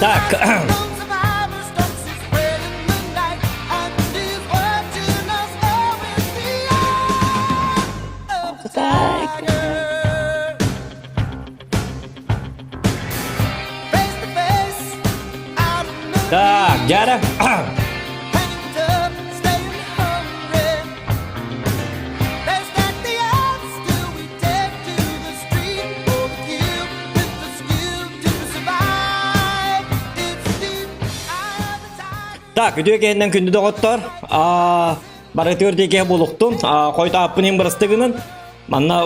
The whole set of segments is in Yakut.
Так. Так, Дяра. Так, үтүө киһиннэн күндү доҕоттор. Барытыгар диэки буолуктун. Хойутааппын иһин бырастыгынан. Манна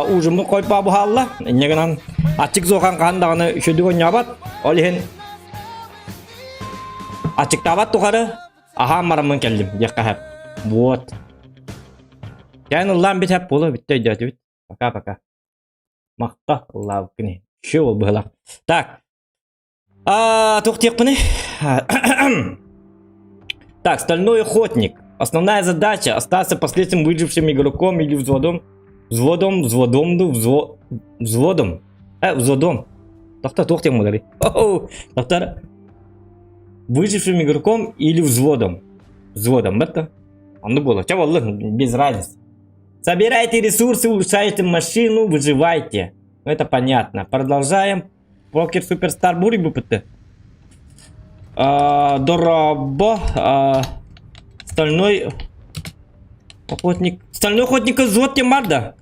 ужиммыт хойпаа буһаалла. Инньэ гынан аччык зохан хаһан даҕаны үчүгдүк оонньообот. Ол иһин аччыктаабат тухары аһаан бараммын кэллим диэххэ сөп. Вот. Кээн ыллаан бит хэп буола бүттэ өйдөөтүбүт. Пока-пока. Махта ыллаабыккын иһин. Үчүгэй ол быһылаах. Так. Туох диэхпиний? Так, стальной охотник. Основная задача остаться последним выжившим игроком или взводом. Взводом, взводом, ну, взво... взводом. Взводом. Тоқтар, туох диэн буоларый? Тоқтар. Выжившим игроком или взводом. Взводом, это? Оннук буолар. Чэ буоллун, без разницы. Собирайте ресурсы, улучшайте машину, выживайте. Это понятно. Продолжаем. Покер Суперстар бури бупыты. Дорабо. Стальной охотник. Стальной охотник взвод тем бар да?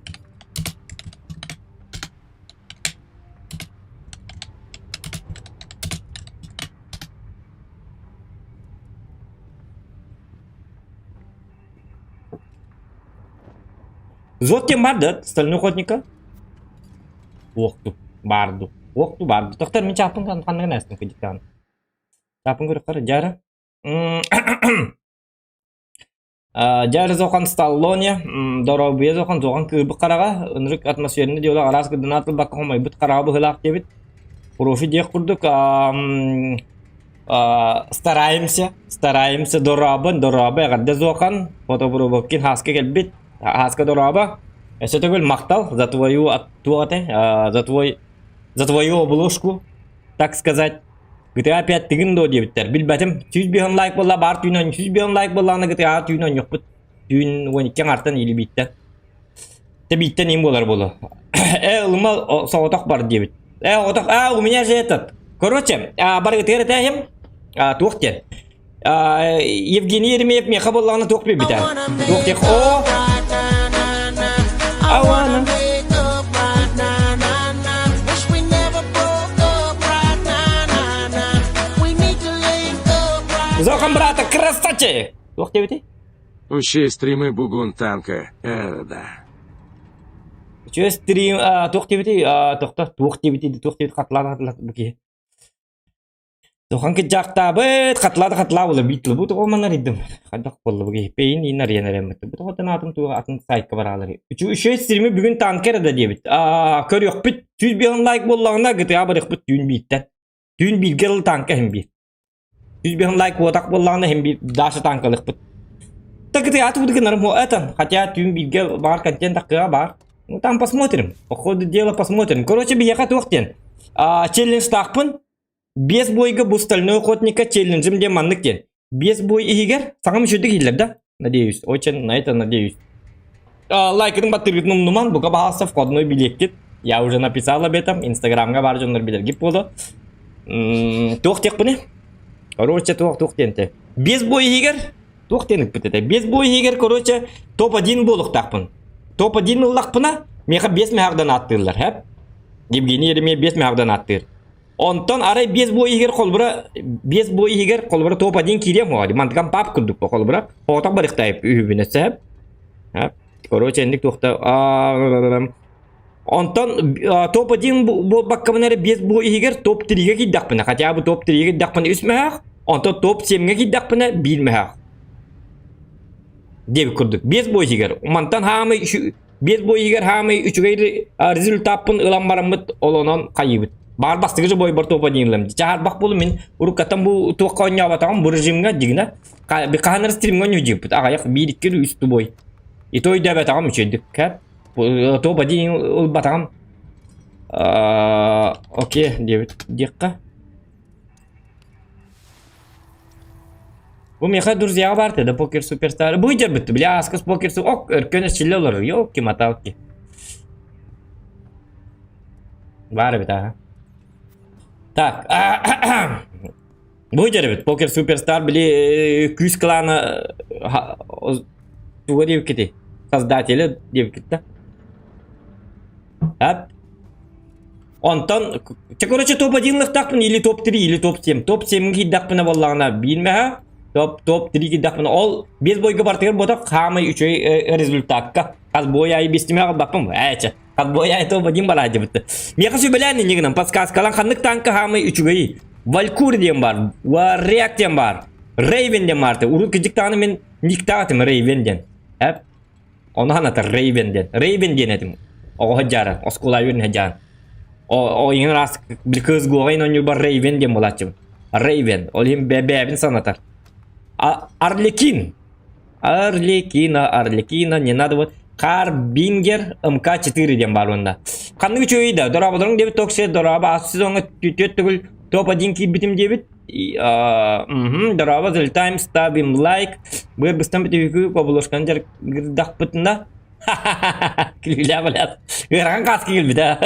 Взвод тем бар да? Стальной охотника? Уохту, баарду. Уохту баарду. Тохтор мин чааппын ханныгын астым кыдьыктаан. Чааппын көрөххөр дьара. Дьара зохан Сталлоне, доруобуйа зохан зохан кыырбыт хараҕа, ынырык атмосфераны диэбит араас гыдынаат ылбакка хомойбут хараҕа быһыылаах диэбит. Профи диэх курдук стараемся, стараемся дорообун, дорообо эҕэрдэ зохан, фотобробоккин хааска кэлбит. Ааска дорообо. Өссө төгүл махтал за твою туох этэй за твой за твою обложку, так сказать. GTA 5 тыгын дуо диэбиттэр. Билбэтим. 105 лайк буолла баар түүн 105 лайк буоллаҕына GTA түүн оонньуохпут. Түүн 12 аҥаартан или бииттэн. Тэ бииттэн им буолар буолуо. Э, ылыма соҕотох бар диэбит. Э, оҕотох, а, у меня же этот. Короче, барыгытыгар этээһим. Туох диэн. Евгений Еремеев миэхэ буоллаҕына туох биэрбитэ? Туох диэх о Ауана Зохан брата, красавчик! Туох диэбитий? Учи стримы бугун танка. Да. Үчүгэй стрим туох диэбитий? Тохто туох диэбитий? Туох диэбит хатылаан хатылаан бу киһи. Тухан кыдьаахтаабыт, хатылаата хатылаа буола биир тылы бу тоҕо манна арыйдым. Хайдах буолла бу киһи пейин иин арыйан эрэммит. Бу тоҕо аатын туох атын сайтка бараалар. Үчүгэй стримы бүгүн танка эрэ да диэбит. Аа көрүөхпүт. 105 лайк буоллаҕына GTA барыахпыт түүн бииртэн. Түүн бииргэ дылы танка иһин биир. 105 лайк уотах буоллаҕына иһин биир Даша танкалыахпыт. Так GTA тугу гынарым это, хотя түүн бииргэ баар контент такыа баар. Ну там посмотрим. По ходу дела посмотрим. Короче, биһиэхэ туох диэн. Аа челленджтаахпын. Биэс бойга бу стальной охотника челленджим диэн маннык диэн. Биэс бой иһигэр саҥам үчүгдүк иһиллэр да? Надеюсь, очень на это надеюсь. Лайкытын баттыргытын умнуман, бука баһаалыста входной билиэккит. Я уже написал об этом, инстаграмҥа баар дьоннор билэргит буолуо. Туох диэхпиний? Короче, туох туох диэнтэй. Биэс бой иһигэр туох диэн ыппыт этэ? Биэс бой иһигэр, короче, топ-1 буолуохтаахпын. Топ-1 ыллахпына, миэхэ биэс мөһөөх ааттыыллар, хэп? Евгений Еремеев биэс мөһөөх ааттыыр. Онтон арай биэс бой иһигэр холбура биэс бой иһигэр холбура топ один киириэм оҕо мантыкам пап курдук холбура оҕотох барыхтайып үһүбүнэ сэп. Короче, инник туохта Онтон топ один буолбаккабын эрэ биэс бой иһигэр топ тригэ киирдэхпинэ, хотя бы топ тригэ киирдэхпинэ үс мөһөөх, онтон топ семьҥэ киирдэхпинэ биир мөһөөх. Диэбит курдук. Биэс бой иһигэр. Мантан хаамай Биэс бой иһигэр хаамай үчүгэй результаппын ылан бараммыт олонон хайыыбыт. Баар бастакы же бойбор топа диэн Чаарбах буолу мин уруккаттан бу туохха оонньооботоҕум бу режимҥа дигинэ хаһан стримҥа оонньуу аҕайах биир икки үс бой. И то өйдөөбөтөҕүм үчүгэйдик топа диэн ылбатаҕым окей диэбит диэххэ Бу миэхэ друзьяҕа баар да покер суперстар. Бу дьарбытты, бля, аскас покер ок, өркөн өссүллэ олорор. Ёлки маталки. Баар эбит аха. Так, бу дьарбыт покер суперстар били күүс клана туга диэбиккити создателя диэбиккит да. Ап. Онтон, короче, топ-1 лыхтахпын или топ-3, или топ-7. Топ-7 киирдэхпинэ буоллаҕына биир топ топ-3 киирдэхпинэ ол без бойга бартыгар ботох хаамай үчүгэй результакка. Хас бой айы бистиме аҕалбаппын ээчэ. Хас бой айы топ-1 бараадьыбыт. Миэхэ сүбэлээн иннигинэн подсказкалан ханнык танка хаамай үчүгэйи. Валькур диэн бар, Варяг диэн бар, Рейвен диэн бар. Урут кыдьык даҕаны мин никтаатым Рейвен диэн. Эп Ону санатар Рейвен диэн. Рейвен диэн этим. Оҕо сылдьаары, оскуола үөрэнэ сылдьаан. О иҥин ыраас кыыс гуоҕа оонньуурбар Рейвен диэн буолааччыбын. Рейвен. Ол иһин бэйэбин санатар. Арлекин. Арлекина, Арлекина, не надо вот. Харбингер МК-4 диэн баар уонна. Ханнык үчүгэй да, дорооболоруҥ диэбит токсе, дорообо аас сезоҥҥа түөрт төгүл топ-1 киирбитим диэбит. Дорообо, залетаем, ставим лайк. Быар быстан бүтүһүкү обложканы дьарыгырдахпытына күлүүлээх блядь. Ыарахан кааска кэлбит аа.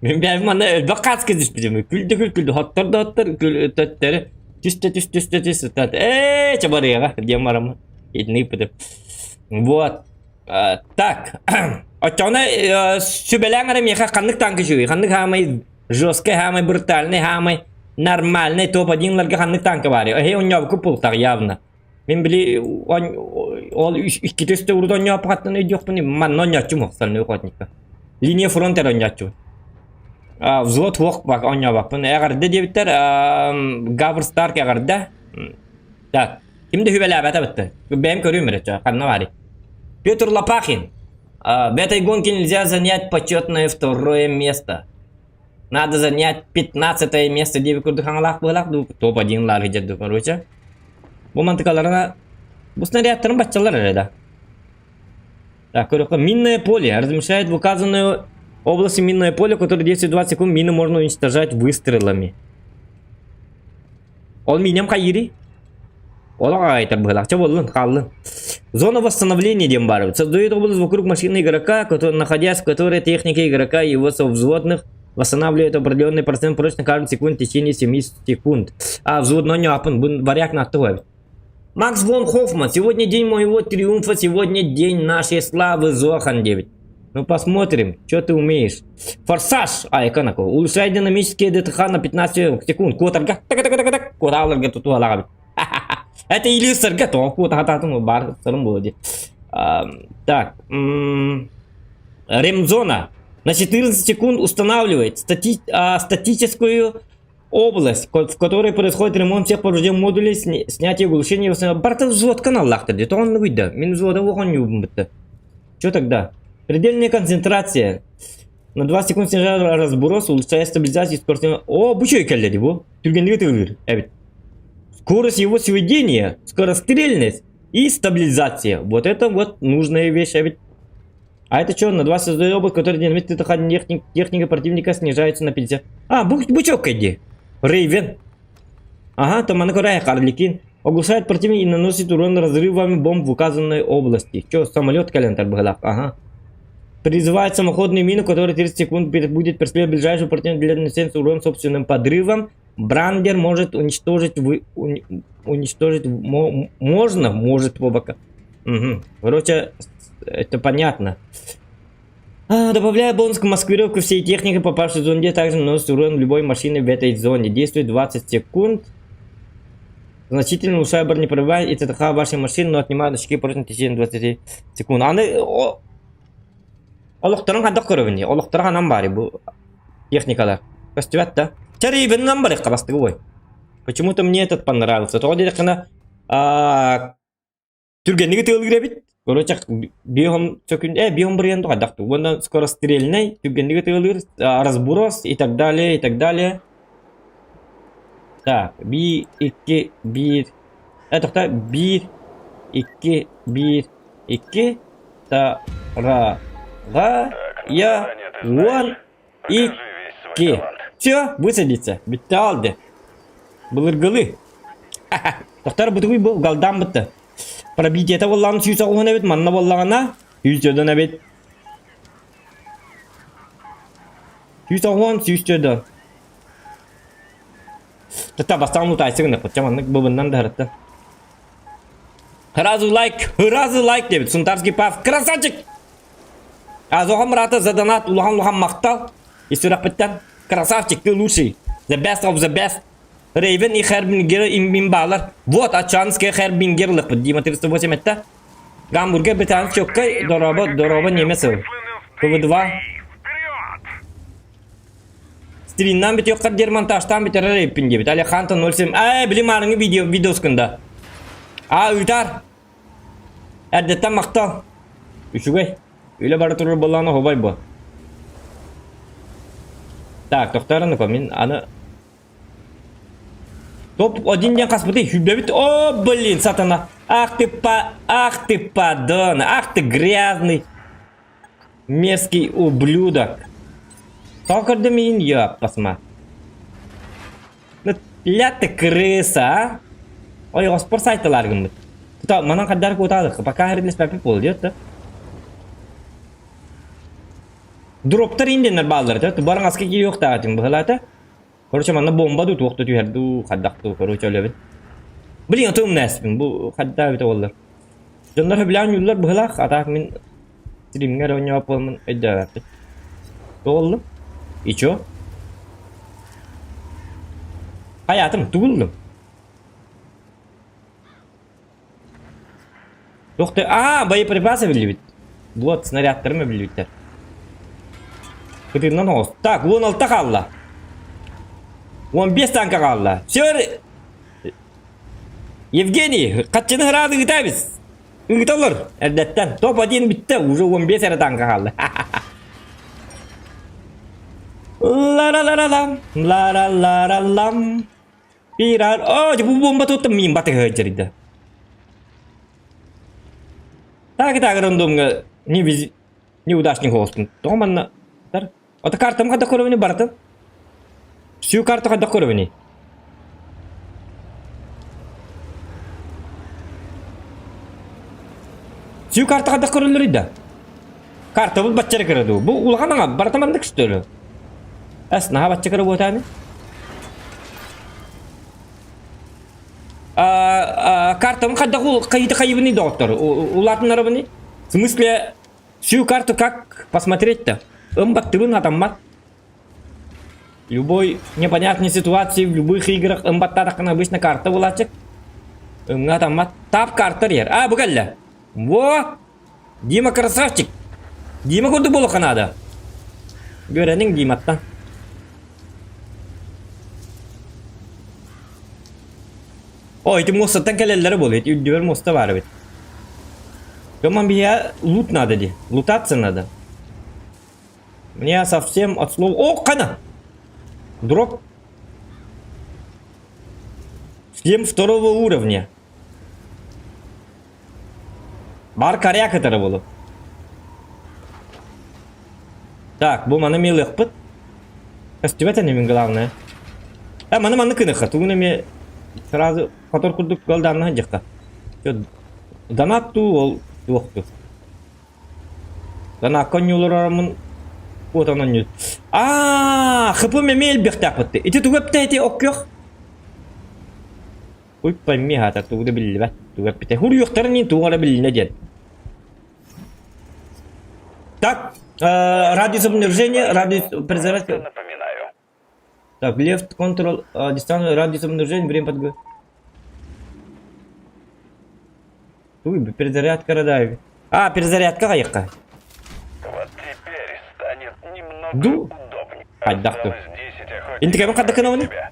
Мин бэйэм манна элбэх кааска түспүтүм. Күлдү күл күлдү хоттор да хоттор төттөрү түстэ түс түстэ түс ээ чабарыаҕа диэн бараммын итини ыыппытым. Вот. Так. Оччоҕуна сүбэлээҥ эрэ миэхэ ханнык танка үчүгэй, ханнык хаамай Жесткай хаамай, брутальный хаамай, нормальный топ-1-ларга ханнык танка баарый? Эһи онньообукку пултах явно. Мин били ол иккитэ үстэ урут онньооппукаттан өйдүөхпүн манна онньооччум остальной охотникка. Линия фронт эрэ онньооччубун. Взвод хуох онньообаппын. Эҕэрдэ диэбиттэр, Гавр Старк эҕэрдэ. Так, ким да хүбэлээбэтэ бытты. Бэйэм көрүүм эрэ, ханна баарый? Петр Лопахин. В этой гонке нельзя занять почетное второе место. Надо занять 15 место диэби курдук хаҥалаах быһалаах дуу топ-1 лаар дьэ короче. Бу мантыкаларына бу снарядтарын баччалар эрэ да. Так, көрөххө минное поле размещает в указанную области минное поле, которое действует 20 секунд, мины можно уничтожать выстрелами. Ол минем хайыри? Олох аҕайтар быһылаах. Чэ буоллун, хааллын. Зона восстановления диэн баар. Создает область вокруг машины игрока, который, находясь в которой техника игрока и его совзводных восстанавливает определенный процент прочности каждую секунду в течение 7 секунд. А, взводной апын, варяг на Макс фон Хоффман, сегодня день моего триумфа, сегодня день нашей славы, Зохан 9. Ну посмотрим, что ты умеешь. Форсаж, а, эконако. Улучшает динамические ДТХ на 15 секунд. Куотарга, так так так так, куоталарга тутуалаҕа. Это или сырга то куотахататын бар сырым болады. Так, ремзона на 14 секунд устанавливает стати статическую Область, в которой происходит ремонт всех поврежденных модулей, снятие оглушения, барыта взводка наллаахтар дии. Тоҕо оннугуй да? Мин взвода оонньуубун бытта. Что тогда? Предельная концентрация. На 20 секунд снижает разброс, улучшая стабилизацию и скорость. О, бу чөй кэллэ дии бу. Түргэнниги тыгылыыр эбит. Скорость его сведения, скорострельность и стабилизация. Вот это вот нужная вещь эбит. А это что, на 20 создает область, который динамит техника, техника противника снижается на 50. А, бучок иди. Рейвен. Ага, там она корая Харликин. Оглушает противника и наносит урон разрывами бомб в указанной области. Че, самолет календар быһалаах. Ага. Призывает самоходную мину, которая 30 секунд будет преследовать ближайшего противника для нанесения урона собственным подрывом. Брандер может уничтожить вы, уни, уничтожить можно, может по бока. Угу. Короче, это понятно. А, добавляя бонус к маскировке всей техники, попавшей в зону, где также наносит урон любой машине в этой зоне. Действует 20 секунд. Значительно улучшая бронепробивание и ТТХ вашей машины, но отнимает очки против в течение 20 секунд. Аны олохторун хайдах көрөбүн олохторо ханан баары бу техникалар көстүбэт да Чарибиннан барыхха бастыгы ой почему-то мне этот понравился тоҕо диэтэххинэ түргэнниги тыалыыр эбит короче биэһом сөкүн э биэһом бырыйан хайдах уонна скорострельный түргэнниги тыалыыр разброс и так далее и так далее так би икки биир э тохто биир икки биир икки та ра га я уон икки все высадиться бүттэ алды былыргылы Тохтор бутугуй бу галдаан бытты. Пробитиета буоллаҕына сүүс оҕуһун эбит, манна буоллаҕына сүүс дьодон эбит. Сүүс оҕуһун, сүүс дьодон. Тата бастаан утаайсы гына ча маннык быбыннан да харытта. Сразу лайк, сразу лайк диэбит. Сунтарский пав, красавчик! Азоҕа мырата за донат улахан улахан махтал. Ис сүрэхпиттэн. Красавчик, ты лучший. The best of the best. Рейвен и Хербингер им баалар. Вот, Ачанская Хербингер лыппыт. Дима 308 этте. Гамбургер британец чөккөй, дороба, дороба немец ыл. ПВ-2. Стримнан бүтүөххэр диэр монтажтаан бүтэрэр эбиппин диэбит. Алехандро 07. Ээ, били маарыҥҥы видео видеоскында. А, ыытаар. Эрдэттэн махтал. Үчүгэй. Үлэ бара турар буоллаҕына оһуобай буо. Так, тохтоорон мин аны Топ-1 диэн хаспытый сүүрдэбит. О, блин, сатана. Ах ты по... Ах ты подонок. Ах ты грязный. Мерзкий ублюдок. Тоҕо көрдө миин ёппасма. Ну, ля ты крыса, а? Ой, оспор сайталар гыммыт. Тута, манан хаддар кутаалык. Пока хэрилеспэппит буол диэт да. Дроптар инденнер бааллар, баран аска киириэхтээҕитин быһалаата. Короче, манна бомба дуу, туох да түһэр дуу, хайдах дуу, короче, өлөбүн. Блин, аты умнээспин, бу хайдаа эбитэ буоллар. Дьоннор сөбүлээн ойууллар быһылаах, а так мин стримҥэ эрэ оонньообот буоламмын өйдөөбөппүн. Туох И чё? Хайаатым, тугу ыллым? Туох да... Аа, боеприпасы биллибит. Вот, снарядтарым эбиллибиттэр. Кытыыннан оҕус. Так, 16 хаалла. 15 танка хаалла. Все, Евгений, хаччыны ыраат ыытабыз. Ыыталлар эрдэттэн. Топ-1 бүттэ, уже 15 эрэ танка хаалла. Ла-ла-ла-ла-лам, ла-ла-ла-ла-лам. Пират, о, бу бомба туттум мин батыһы дьарыйда. Так так рандомҥа не вез... неудачник оҕуспун. Тоҕо манна тар? Ото картам хайдах көрөбүнүй барытын? Всю карту хайдах көрөбүнүй? Всю карту хайдах көрөллөрүй да? Картабыт баччара кыра дуу? Бу улахан аҥа барыта маннык что ли? Эс, наһаа бачча кыра буотааны. Картам хайдах хайыты хайыбыный доҕоттор? Улаатыннарабыный? В смысле, всю карту как посмотреть-то? Ымбаттыбын атаммат. Любой непонятной ситуации в любых играх ымбаттаатаххына обычно карта булааччык. Ымҥа атаммат. Тап карта ер. А, бу кэллэ. Во! Дима красавчик! Дима курдук буолуохха наада. Үөрэниҥ Диматтан. О, ити муостаттан кэлэллэрэ буолуо, ити үрдүбэр муоста баар эбит. Коман биһиэхэ лут надо дии, лутаться надо. Мне совсем от слова... О, хана! Дроп. Шлем второго уровня. Бар коряк ытара буолуо. Так, бу маны милыахпыт. Көстүбэт ини мин главное. Э, маны маннык гыныахха, тугун эмиэ сразу хотор курдук галдааннаһан дьахха. Донат туу ол туох туу. Донакка онньуулар куотан онньуу. Аа, хпм эмиэ элбэхтээхпит. Ити тугу эптэ ити оккөх? Уй пойми аата тугу да биллибэт. Тугу эппитэ. Хуруйуохтарын иһин тугу эрэ билинэ диэн. Так, радиус обнаружения, радиус перезарядки. Напоминаю. Так, left control, дистанция, радиус обнаружения, время подго... Туй, перезарядка радай. А, перезарядка хайыққа. Вот теперь станет немного Ду. удобнее. Хайдах ту. Осталось 10 охотников Интикэбин хардакканабыный? тебя.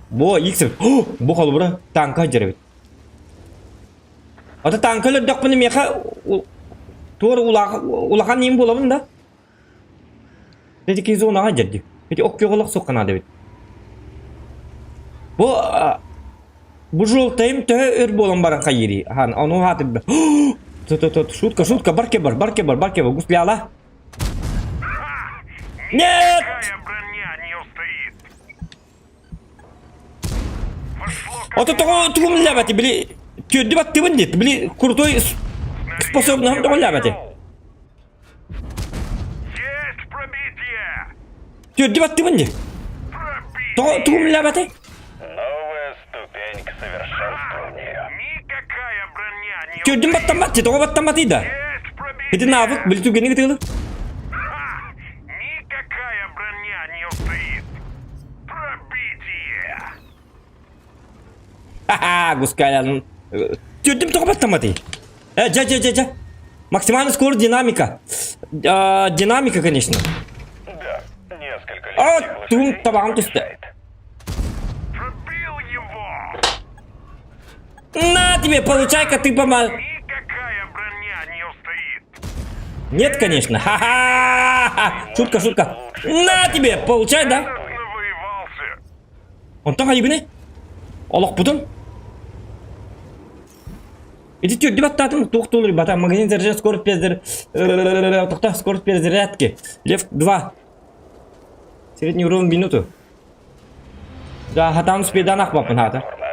Бу X. Бу холобура танка дьэрэбит. Ата танка өлөрдөхпүнэ миэхэ туор улахан иим буолабын да. Ити киһи зонаҕа дьэрди. Ити оккиоҕолох суохха наада эбит. Бу бу желтайым төһө өр буолан баран хайыырый? Ахан, ону хаатырда. Шутка, шутка, барке бар, барке бар, барке бар, гусляла. Нет! Какая броня не устоит? Ото тоҕо тугум лээбэти били түөрдү баттыбын диэт били крутой способнаһым тоҕо лээбэти Есть пробитие! түөрдү баттыбын диэт тоҕо тугум лээбэти Новая ступень к совершенствованию. Никакая броня не түөрдүм баттаммат дии тоҕо баттамматый да Есть пробитие! ити навык били түгэни кытыылы Ха! Никакая броня не устоит! Пробитие! Ха-ха, гускалян. Түөрдүм тоҕо баттамматый? Э, дьэ, дьэ, дьэ, дьэ. Максимальная скорость динамика. А, динамика, конечно. Да, несколько А, легких тугум лошадей табаҕым не түстэ. помешает. Пробил его! На тебе, получай-ка ты пома... Никакая броня не устоит! Нет, конечно. Ха-ха! Шутка, шутка. На тебе, получай, да? Этот навоевался! Онтон хайыбыны? Олохпутун? Ити түрдү баттаатым туох туолур бата магазин заряжен скорость перезар... Тохта скорость перезарядки. Лев 2. Средний уровень в минуту. Да, хатам спидан ахпапын хата. Верно.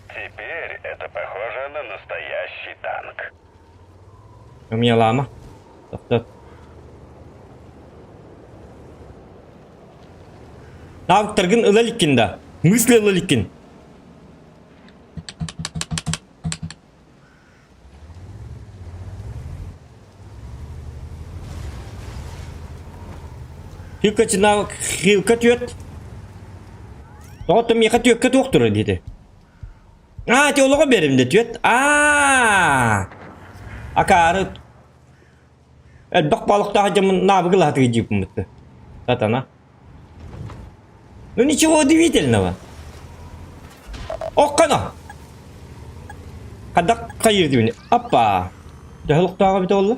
Теперь это похоже на настоящий танк. У меня лама. Тохтот. Навыктаргын ыла иликкин да. Мысли ыла иликкин. Хилка навык хилка түөт. Тоҕо миэхэ түөккэ туох турар диэтэ. Аа, ити олоҕо биэрим да түөт. Аа! Акаары элбэх балыктаах дьоммун навыгы лаһатыгы дьииппыммытты. Сатана. Ну ничего удивительного. Оккано! Хадак хайыр дибини. Аппа! Төһө олохтооҕо эбитэ буолла?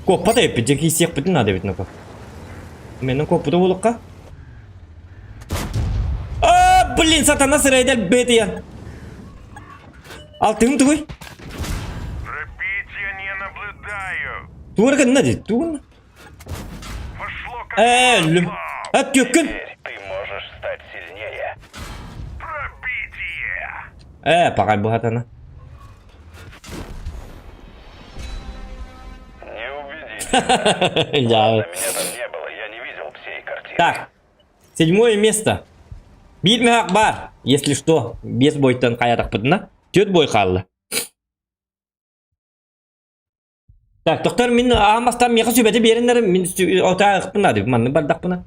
Куоппат эбиппит, дьэ киирсиэхпитин наада эбит ну-ка. Менен куоппута буолукка. А, блин, сатана сырайдар бетия. Алтыгым тугуй? Пробития не наблюдаю! Тугар гынна дии, тугун? Вошло как Ээ, өллүм. масло! А, түөккүн? Теперь ты можешь стать сильнее. Пробитие! Ээ, паҕай быһатана. Неубедительно. Я... Меня там не было, я не видел всей картины. Так, седьмое место. Биир мөһөх баар, если что, без бойтан хайатахпытына, түөрт бой хаалла. Так, доктор мин аан бастаан миэхэ сүбэтэ биэрэннэр мин отаа ыкпын наада маннык бардахпына.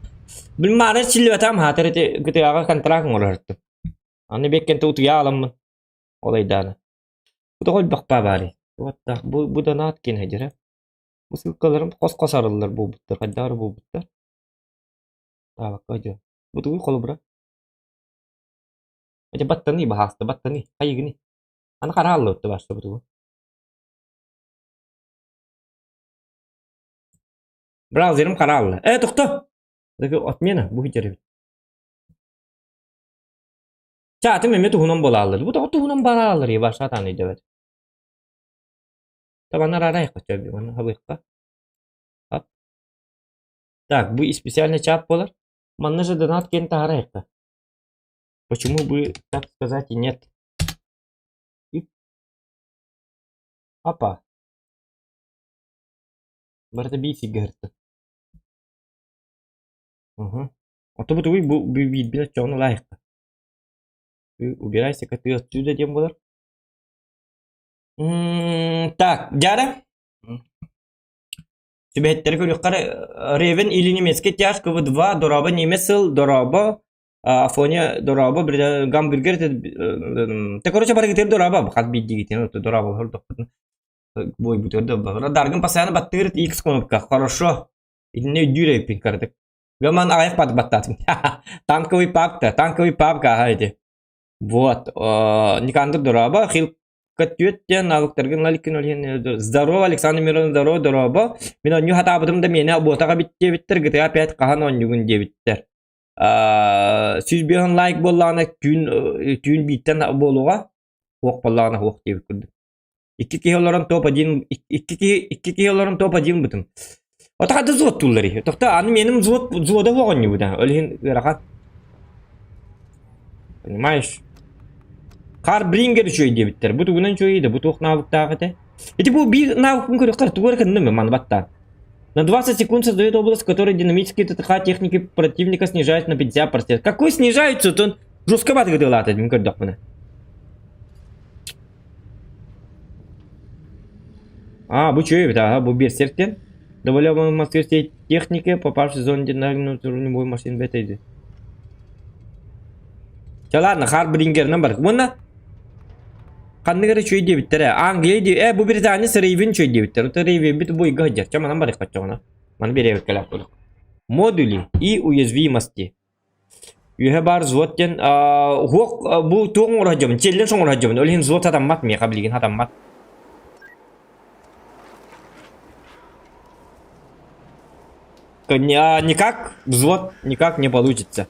Бил мааны силлибэтам хаатар ити гытыаҕа контракт оҥорор Аны беккенте утуйа аламмын. Ол айдаана. Бу тоҕо элбэх баарый? Уоттаах бу бу донат киэн сылдьара. Бу ссылкаларым хос-хос арыллар буолбуттар, хайдах эрэ буолбуттар. Таабакка дьэ. Бу тугуй холобура? Эти баттаныы баһааста баттаныы. Хайыгыный? Аны харааллыбытты барсыбытыгу. Браузерым хараалла. Э, тохто! Отмена, бу хитеребит. Чаатым эмиэ туһунан буолааллар. Бу тоҕо туһунан барааллар ебар сатаан өйдөбөт. Табанар арайыққа чөбү, оны хабыыққа. Так, бу специальный чат болар. Манна же донат кен таһарайыққа. Почему бы, так сказать, и нет? И... Апа. Барыта биир сиргэ сырытта. Угу. А то бу бу биирбин оччоҕуна лайыққа. Ты убирайся-ка ты отсюда диэн буолар. Так, Дяра. Сүбэһиттэри көрүөххэ Ревен или немецкий тяж КВ-2 дорообо немец сыл дорообо Афоня дорообо гамбургер те короче барыгытыр дорообо хас биирдиигитин дорообо хордохпутун буойбутур да даргын постоянно баттыыр X кнопка хорошо итинне өйдүүр эбиппин кыратык Гаман аҕыйах бат баттаатым танковый папка танковый папка аха ити вот Никандр дорообо хил Көттүөт диэн навыктаргын лаликкин олиһин здорово Александр Миронов здорово дорообо мин онньу хатаабытым да миэнэ буотаҕа бит диэбиттэр GTA 5 хаһан оонньугун диэбиттэр 105 лайк буоллаҕына түүн түүн бииртэн буолуоҕа уох буоллаҕына уох диэбит курдук икки киһи олорон топ один икки киһи икки киһи олорон топ один бытым Ото хата взвод туллар Тохто аны меним взвод взвода суох оонньуубута ол иһин ыарахан понимаешь Харбрингер үчүгэй диэбиттэр. Бу тугунан үчүгэй да, бу туох навыктаах этэ? Ити бу биир навыкпын көрүөххэ тугу эрэ кынным маны баттаан. На 20 секунд создает область, в которой динамические ТТХ техники противника снижают на 50%. Какой снижаются? То он жестковато гыдылаата мин көрдөхпүнэ. А, бу үчүгэй эбит, ага, бу берсерктен. Добавлял в техники, попавший в зону динамического любой машины бэтэйди. Чэ ладно, Харбрингерынан бар. Уонна ханнык эрэ үчүгэй диэбиттэрэ. Англия дии, э, бу Британия Рейвен үчүгэй диэбиттэр. Это Рейвен бу ыйга сылдьар. Чэ, манан барыахха оччоҕуна. Маны биэриэбиккэлээх буолуох. Модули и уязвимости. Үөһэ баар взвод диэн уһуох бу туох оҥоро сылдьабын? Челлендж оҥоро сылдьабын. Ол иһин взвод сатаммат миэхэ билигин сатаммат. Никак взвод никак не получится.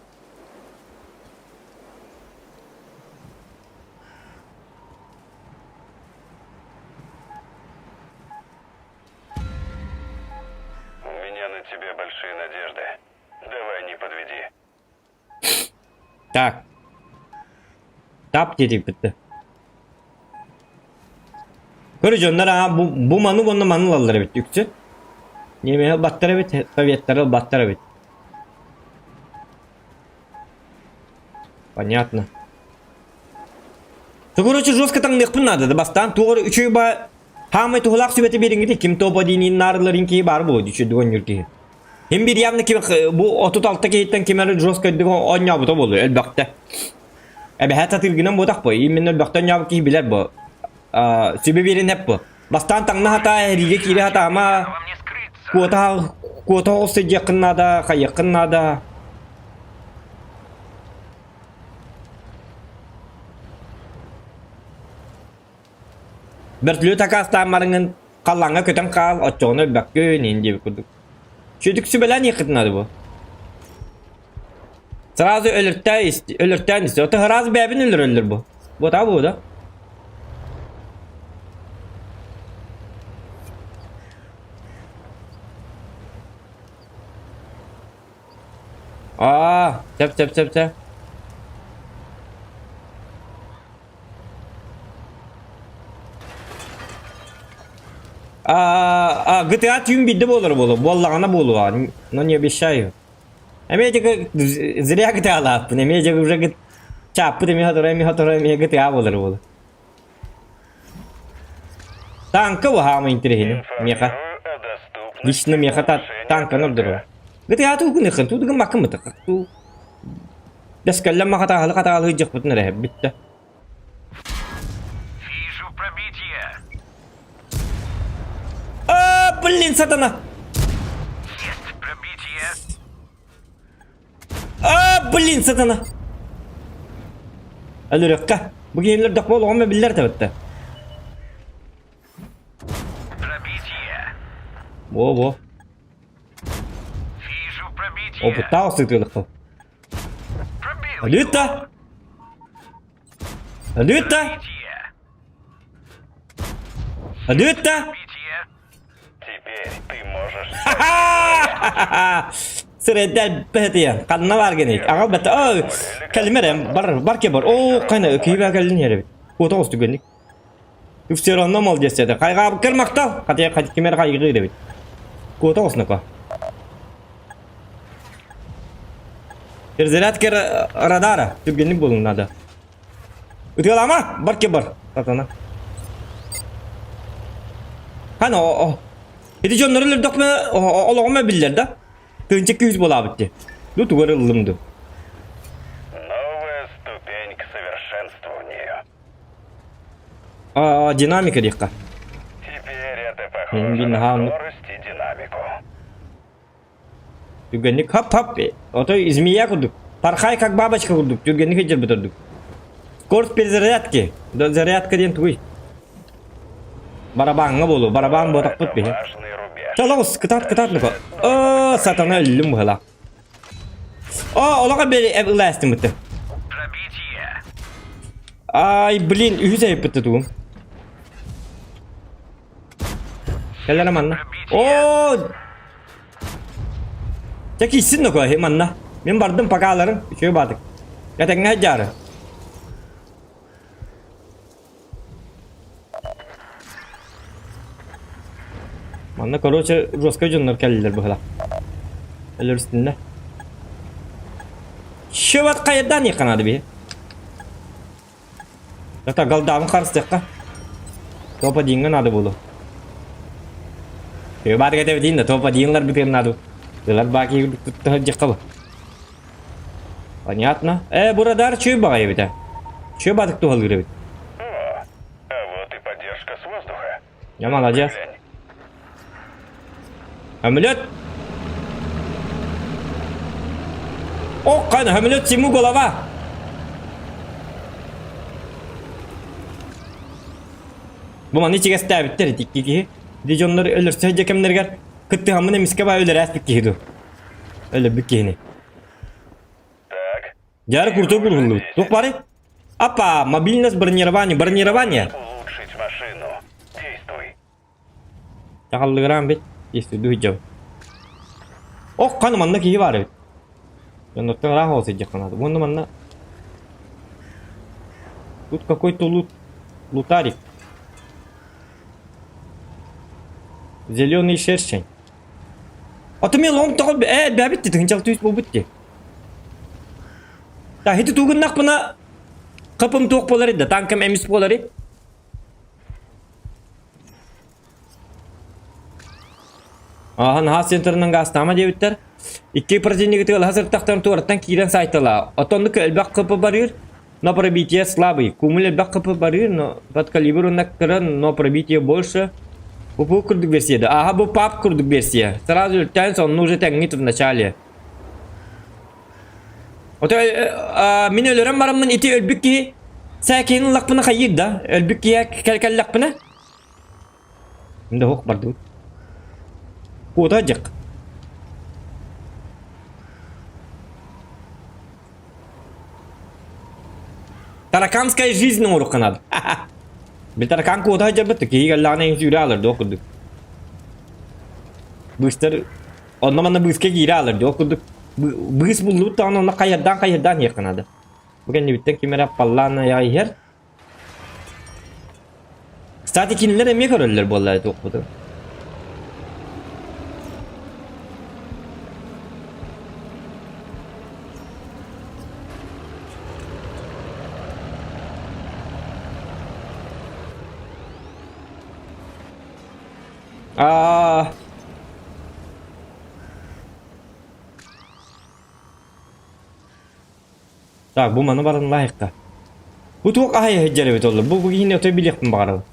У меня на тебе большие надежды. Давай не подведи. Так. Тап диэбиппит. Көрө дьоннор аа бу, бу маны уонна маны ылаллар эбит үксү. Немеһи ылбаттар эбит, советтары ылбаттар эбит. Понятно. Ты, короче, жестко таҥныахпын наада да бастаан туох эрэ үчүгэй ба хаамай туһулаах сүбэтэ биэриҥҥитий ким топ диниин наарыларын киһи баар буолуо үчүгэй оонньуур киһи. Хим биир явно ким бу 36 киһиттэн ким эрэ жестко өйдүк оонньообута буолуо элбэхтэ. Эбэһээт сатыыргынан буотах бу именно элбэхтэ оонньообут киһи билэр бу. Сүбэ биэрин эп бу. Бастаан таҥна хатаа эриигэ киирэ хатаама куота куота оҕус сылдьыаххын наада хайыаххын наада. Бөртүлүөт акаастаан барыҥын халлааҥҥа көтөн хаал, оччоҕуна өлбөккүн иһин диэбит курдук. Сүөдүк сүбэлээн иэххитин наада бу. Сразу өлөртөө өлөртөөн истэ. Ото сразу бэйэбин өлөрөллөр бу. Буотаа буо да? Аа, сөп сөп сөп сөп. А, GTA түүн биирдэ буолар буолуо, буоллаҕына буолуо, но не обещаю. Эмиэ дьэ зря GTA-лааппын, эмиэ дьэ уже чааппыт эмиэ сотору, эмиэ сотору эмиэ GTA буолар буолуо. Танка уһаама интэриэһинэй миэхэ. Лично миэхэ танканы ордорор. GTA туу гыныххын, туу гыммаккын бытык. Туу. Бэскэллэн махатаахылы хатаалыы дьахпытын эрэ бүттэ. Вижу пробитие. А, блин, сатана! Есть пробитие. А, блин, сатана! Өлөрүөххэ. Бу киһилэр дохбол оҕом биллэр табытта. Пробитие. Во-во. Вижу пробитие. Опыттаах сытыылыкпын. Пробил. Өлүүт Өлүүт Пробитие. Өлүүт Пробитие. Теперь ты можешь... Сирэйдэр бэһэтийэн ханна баар гений аҕал бэтэ оо кэлимэр бар бар ке бар оо кайна киһи кэлин иһэрэбит куота оҕус түгэнник все равно молодец деді хайҕаабыккар махтал хатыйа хат кимэр хайгыы эбит куота оҕуснако Перезарядка радара түргэнник буолун надо Ытыалаама бар ке бар сатана Хана о Ити дьоннору өлөрдөхпүнэ олоҕум эбиллэр да. Тыынча күүс буолаабыт дии. Ду тугар ыллым ду. Новая ступень к совершенствованию. А, динамика диэххэ. Теперь это похоже на скорость и динамику. Түргэнник хап-хап, отой змея курдук. Пархай как бабочка курдук, түргэнник сылдьарбыт ордук. Скорость перезарядки. Зарядка диэн тугуй? Барабаҥҥа буолуо, барабан буотахпыт биһи. Чалоҕус, кытаат, кытаат нука. Оо, сатана өллүм быһыла. Оо, олоҕо бери ылаастым бытты. Пробитие. Ай, блин, үһүс айыппытты тугум. Кэлэрэ манна. Оо! Дьэ киирсин да кое манна. Мин бардым покаларым, үчүгэй баатык. Этэҥҥэ сылдьаары. Манна короче жесткай дьоннор кэллилэр быһыла. Өлөрүстүннэ. Шыбат хайырдан иэххэ наада биһи. Это голдабын харыстыахха. Топ-1-ҥа наада буолуо. Баар кэтэбитин да топ-1-лар бүтүөн наада. Ылар баки тутта сылдьыахха бу. Понятно. Э, бу радар чүй баҕайы эбитэ. Чүй баатык туһалыыр эбит. О, а вот и поддержка с воздуха. Я молодец. Глянь. Омлет! О, кан, омлет ему голова! Бу маны ичигэстээбиттэр ити киһи. Ди дьоннор өлөрсө дьэ кэмнэригэр кыттыһаммын эмискэ баа өлөрөөспүт киһи ду. Өлөрбүт киһини. Так. Дьары куртук уруллубут. Туох бары? Апа, мобильность бронирование, бронирование. Улучшить машину. Действуй. Таҕаллыгыраан бит, истирдүү сылдьабын. Ох, ханы манна киһи баар эбит. Дьоннортон ыраах ол сылдьыахха наада. Уонна манна Тут какой-то лут... лутарик. Зеленый шершень. Аты мен он тоҕо ээ бэбит тыһынчал түс буолбут дии. Та хити тугуннахпына хапым туох буолар да танкам эмис буолар Ааһан аһаас центрынан гаастаама диэбиттэр. Икки противнигы тыалаһа сырыттахтарын туораттан киирэн саайталаа. Оттоннук элбэх КП барыыр, но пробитие слабый. Кумуль элбэх КП барыыр, но под калибр уонна кыра, но пробитие больше. Бу бу курдук версия да. Ага, бу пап курдук версия. Сразу үлтээн сонно уже тэҥҥит в начале. Ото мин өлөрөн бараммын ити өлбүт киһи сээкиһин ыллахпына хайыыр да? Өлбүт киһи кэллэхпинэ Да ох бардыбыт. Куота дьык. Тараканская жизнь оҥоруохха наада. Бил таракан куота сылдьарбыт киһи кэллэҕинэ эҥин сүүрэ аалар дуо курдук. Быыстар онно манна быыска киирэ аалар дуо курдук. Быыс буллубут даҕаны онно хайырдаан хайырдаан иһиэххэ наада. Бу кэннибиттэн ким эрэ паллаан айаҕа иһэр. Кстати, кинилэр эмиэ көрөллөр буолла туохпутун. Аа Так, бу маны баран лайыққа. Бу туох аһай сылдьар эбит оллар. Бу бу киһини отой билиэхпин баҕарабын.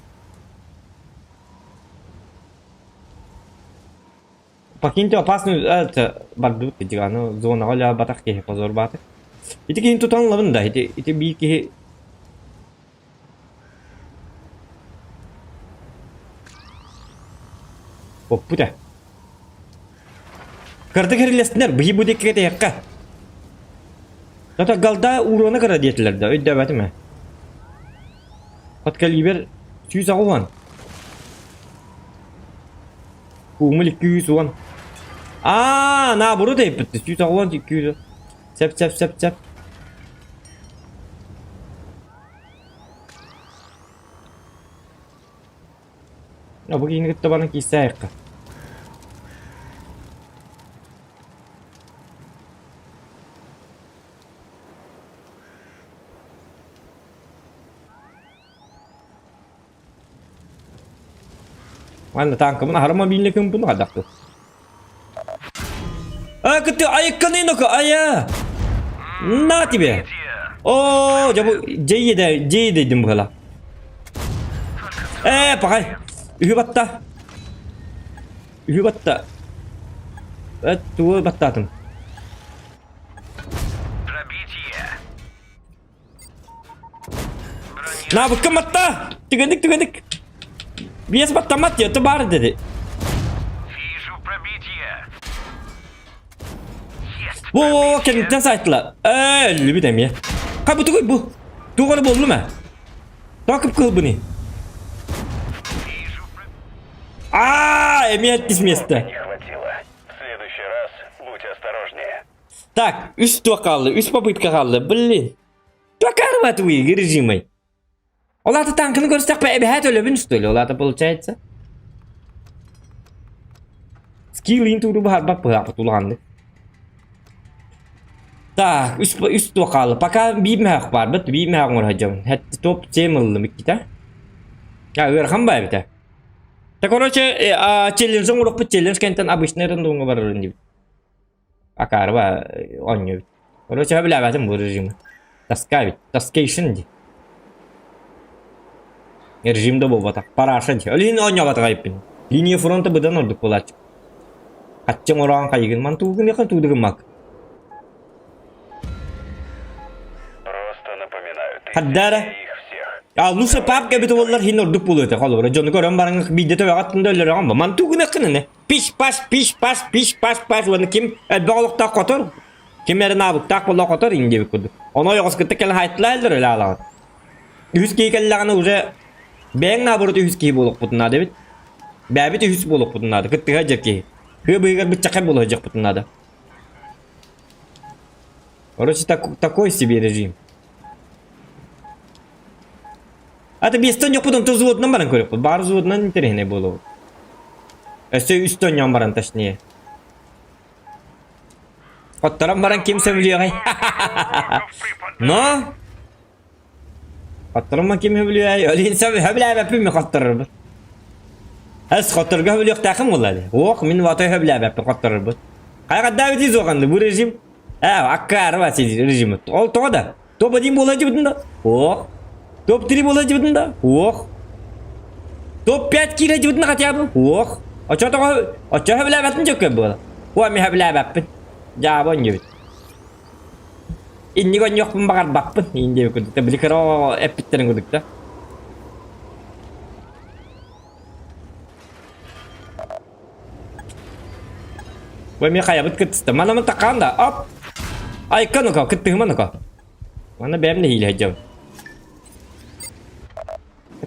Покиньте опасную это бардыбыт кыдьык аны зонаҕа үлэ батах киһи позор бааты. Ити киһини тутан ылабын да ити ити биир киһи. Куоппута. Кырдык хэрилэстинэр, быһыы бу диэккэ тэйэххэ. Тото галда ууруона кыра диэтилэр да, өйдөөбөтүм ээ. Хот кэлиибэр 180. Куумул 210. Аа, наоборот эппит. 180 200. Сеп сеп сеп сеп. Бу киһини кытта баран киирсэ айахха. Манна танкабын аһара мобильный кымпын хадахты. А, кытты айыкканы нока, ая! На тебе! О, жабы жейде, жейде дим была. Э, пахай. Үһү батта. Үһү батта. Э, тугу баттаатым. Пробитие. Наабыкка матта! Түгэнник, түгэнник. Биэс баттамат диэ, баар dedi. Вижу пробитие. Есть Во, кэнниттэн сайтла. Ээ, өллүбүт эмиэ. Ха, бу тугуй бу? Туох эрэ буоллум ээ? Тоҕо кып-кыһыл Вижу пробитие. Аа, эмиэ иккис миэстэ. Не хватило. В следующий раз будь осторожнее. Так, үс туох хаалла, үс попытка хаалла, блин. Токарват вы, режимой. Ол аата танканы көрсөхпө эбэһээт өлөбүн что ли? Ол аата получается. Скиллин тууру баһарбат быһааппыт улаханнык. Так, үс, үс туох хаалла. Пока биир мөһөөх баарбыт, биир мөһөөх оҥоро сылдьабын. Хэт топ 7 ыллым иккитэ. А, ыарахан баа эбитэ. Та короче, челлендж оҥоруохпут челлендж кэнтэн обычный рандомҥа барарын диэбит. Акаарыба оонньуубут. Короче, сөбүлээбэтим бу режимы. Тоска эбит. Тоскейшн дии. Режим да буолбатах. Параша дии. Ол иһин оонньообатах эбиппин. Линия фронта быдан ордук буолааччы. Хаччыҥ ороон хайыгын ман туугун туудугун мак. Просто напоминаю, ты Хаддара. сильнее их всех. А лучше папка эбит буоллар хин ордук буолуо этэ. Холобура дьону көрөн баран биирдэ төбөҕө өлөрөҕүн бу. Ман туугун Пиш-паш, пиш-паш, пиш-паш-паш уонна ким элбэх олохтоох хотор, ким эрэ наабыктаах буолла хотор иҥ диэбит курдук. Ону ойоҕос кытта кэлэн хайтлааллар өлө аалаҕын. Үһүс киһи кэллэҕинэ уже бэйэҥ наоборот үһүс киһи буолуохпутун наада эбит. Бэйэбит үһүс буолуохпутун наада. Кыттыһа дьэр киһи. Кыа быыһыгар быччахай буола сылдьыахпытын наада. Короче, так, такой себе режим. Ата биэстэн дьоппут онтон взводунан баран көрүөхпүт. Баар взводунан интэриэһинэй буолуо. Өссө үстэн ньон баран точнее. Хотторон баран ким сөбүлүөҕэй? Но! Хотторон ким сөбүлүөҕэй? Олин сөбүлээбэппин мен хотторорбут. Эс хотторго сөбүлүөхтээхим буолла дии. Ох, мин ватой сөбүлээбэппин хотторорбут. Хайҕаддаабыт изоҕанды бу режим. Ээ, аккаарыба режим. Ол тоҕо да? Топ-1 буола дьыбытын да? Ох. Топ-3 буола дьыбытын да? Ох. Топ-5 киирэ дьыбытын хотя бы? Ох. Оччо тоҕо оччо сөбүлээбэтин дьөккө буола. Уа ми сөбүлээбэппин. Дьаабы онньубут. Инник онньуохпун баҕарбаппын. Иин диэбит курдук. Били кыра эппиттэрин курдук да. Ой, мен хайабыт кыттыста. Манамын такаан да. Оп! Айка ну-ка, кыттыһыма ну-ка. Манна бэйэм нэһиилэ сылдьабын.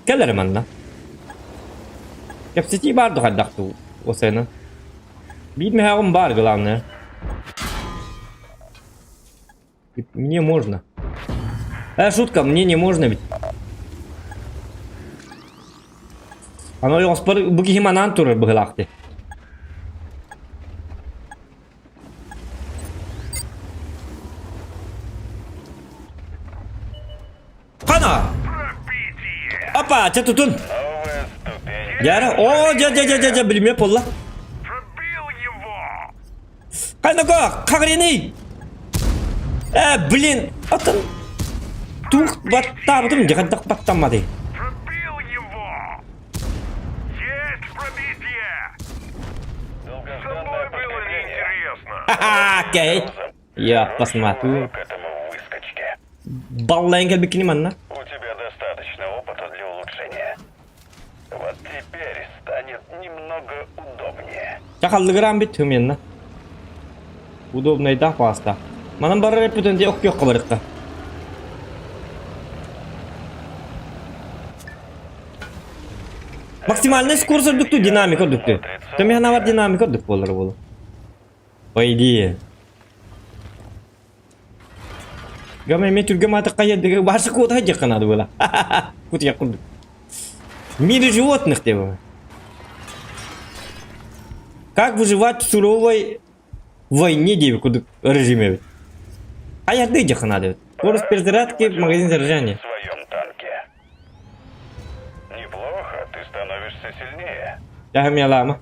Кэл эрэ манна. Кэпсэтии баар да хайдах дуу, осена. Биир мөһөөҕүм баар, главное. Мне можно. Шутка, мне не можно ведь. Аны ойоҕоспор бу киһи манаан турар быһыылаах дии. Хана! Опа, чэ тутун! Новая ступень. Дьэ, о, дьэ, дьэ, дьэ, дьэ, дьэ, билимиэ буолла. Пробил его! Хайнако, хагриный! Э, блин, атын тух баттаабытым дьэ хайдах баттамматый? Пробил его! Есть пробитие! С Долгожданное тобой было подкрепление. неинтересно. Ха-ха, окей. Я Хороший посмотрю. урок этому выскочке. Баллайын кэлбиккини манна. У тебя достаточно опыта для улучшения. Вот теперь станет немного удобнее. Чахаллыгыраан бит хымыйанна. Удобнайдаах баҕастаах. Манан барар эппитин дии оккуохха барыкка. Максимальный скорость үрдүктүү, динамика үрдүктүү. Төмүһанавар динамика үрдүк буолар буолу. По идее. Гама эме түргө матыкка еддиге барсы куота жакка надо было. Кутуя курдук. В мире животных деп. Как выживать в суровой войне деп курдук режиме. Аярды жакка надо. Скорость перезарядки, магазин заряжания. В своем танке. Неплохо, ты становишься сильнее. Яхамялама.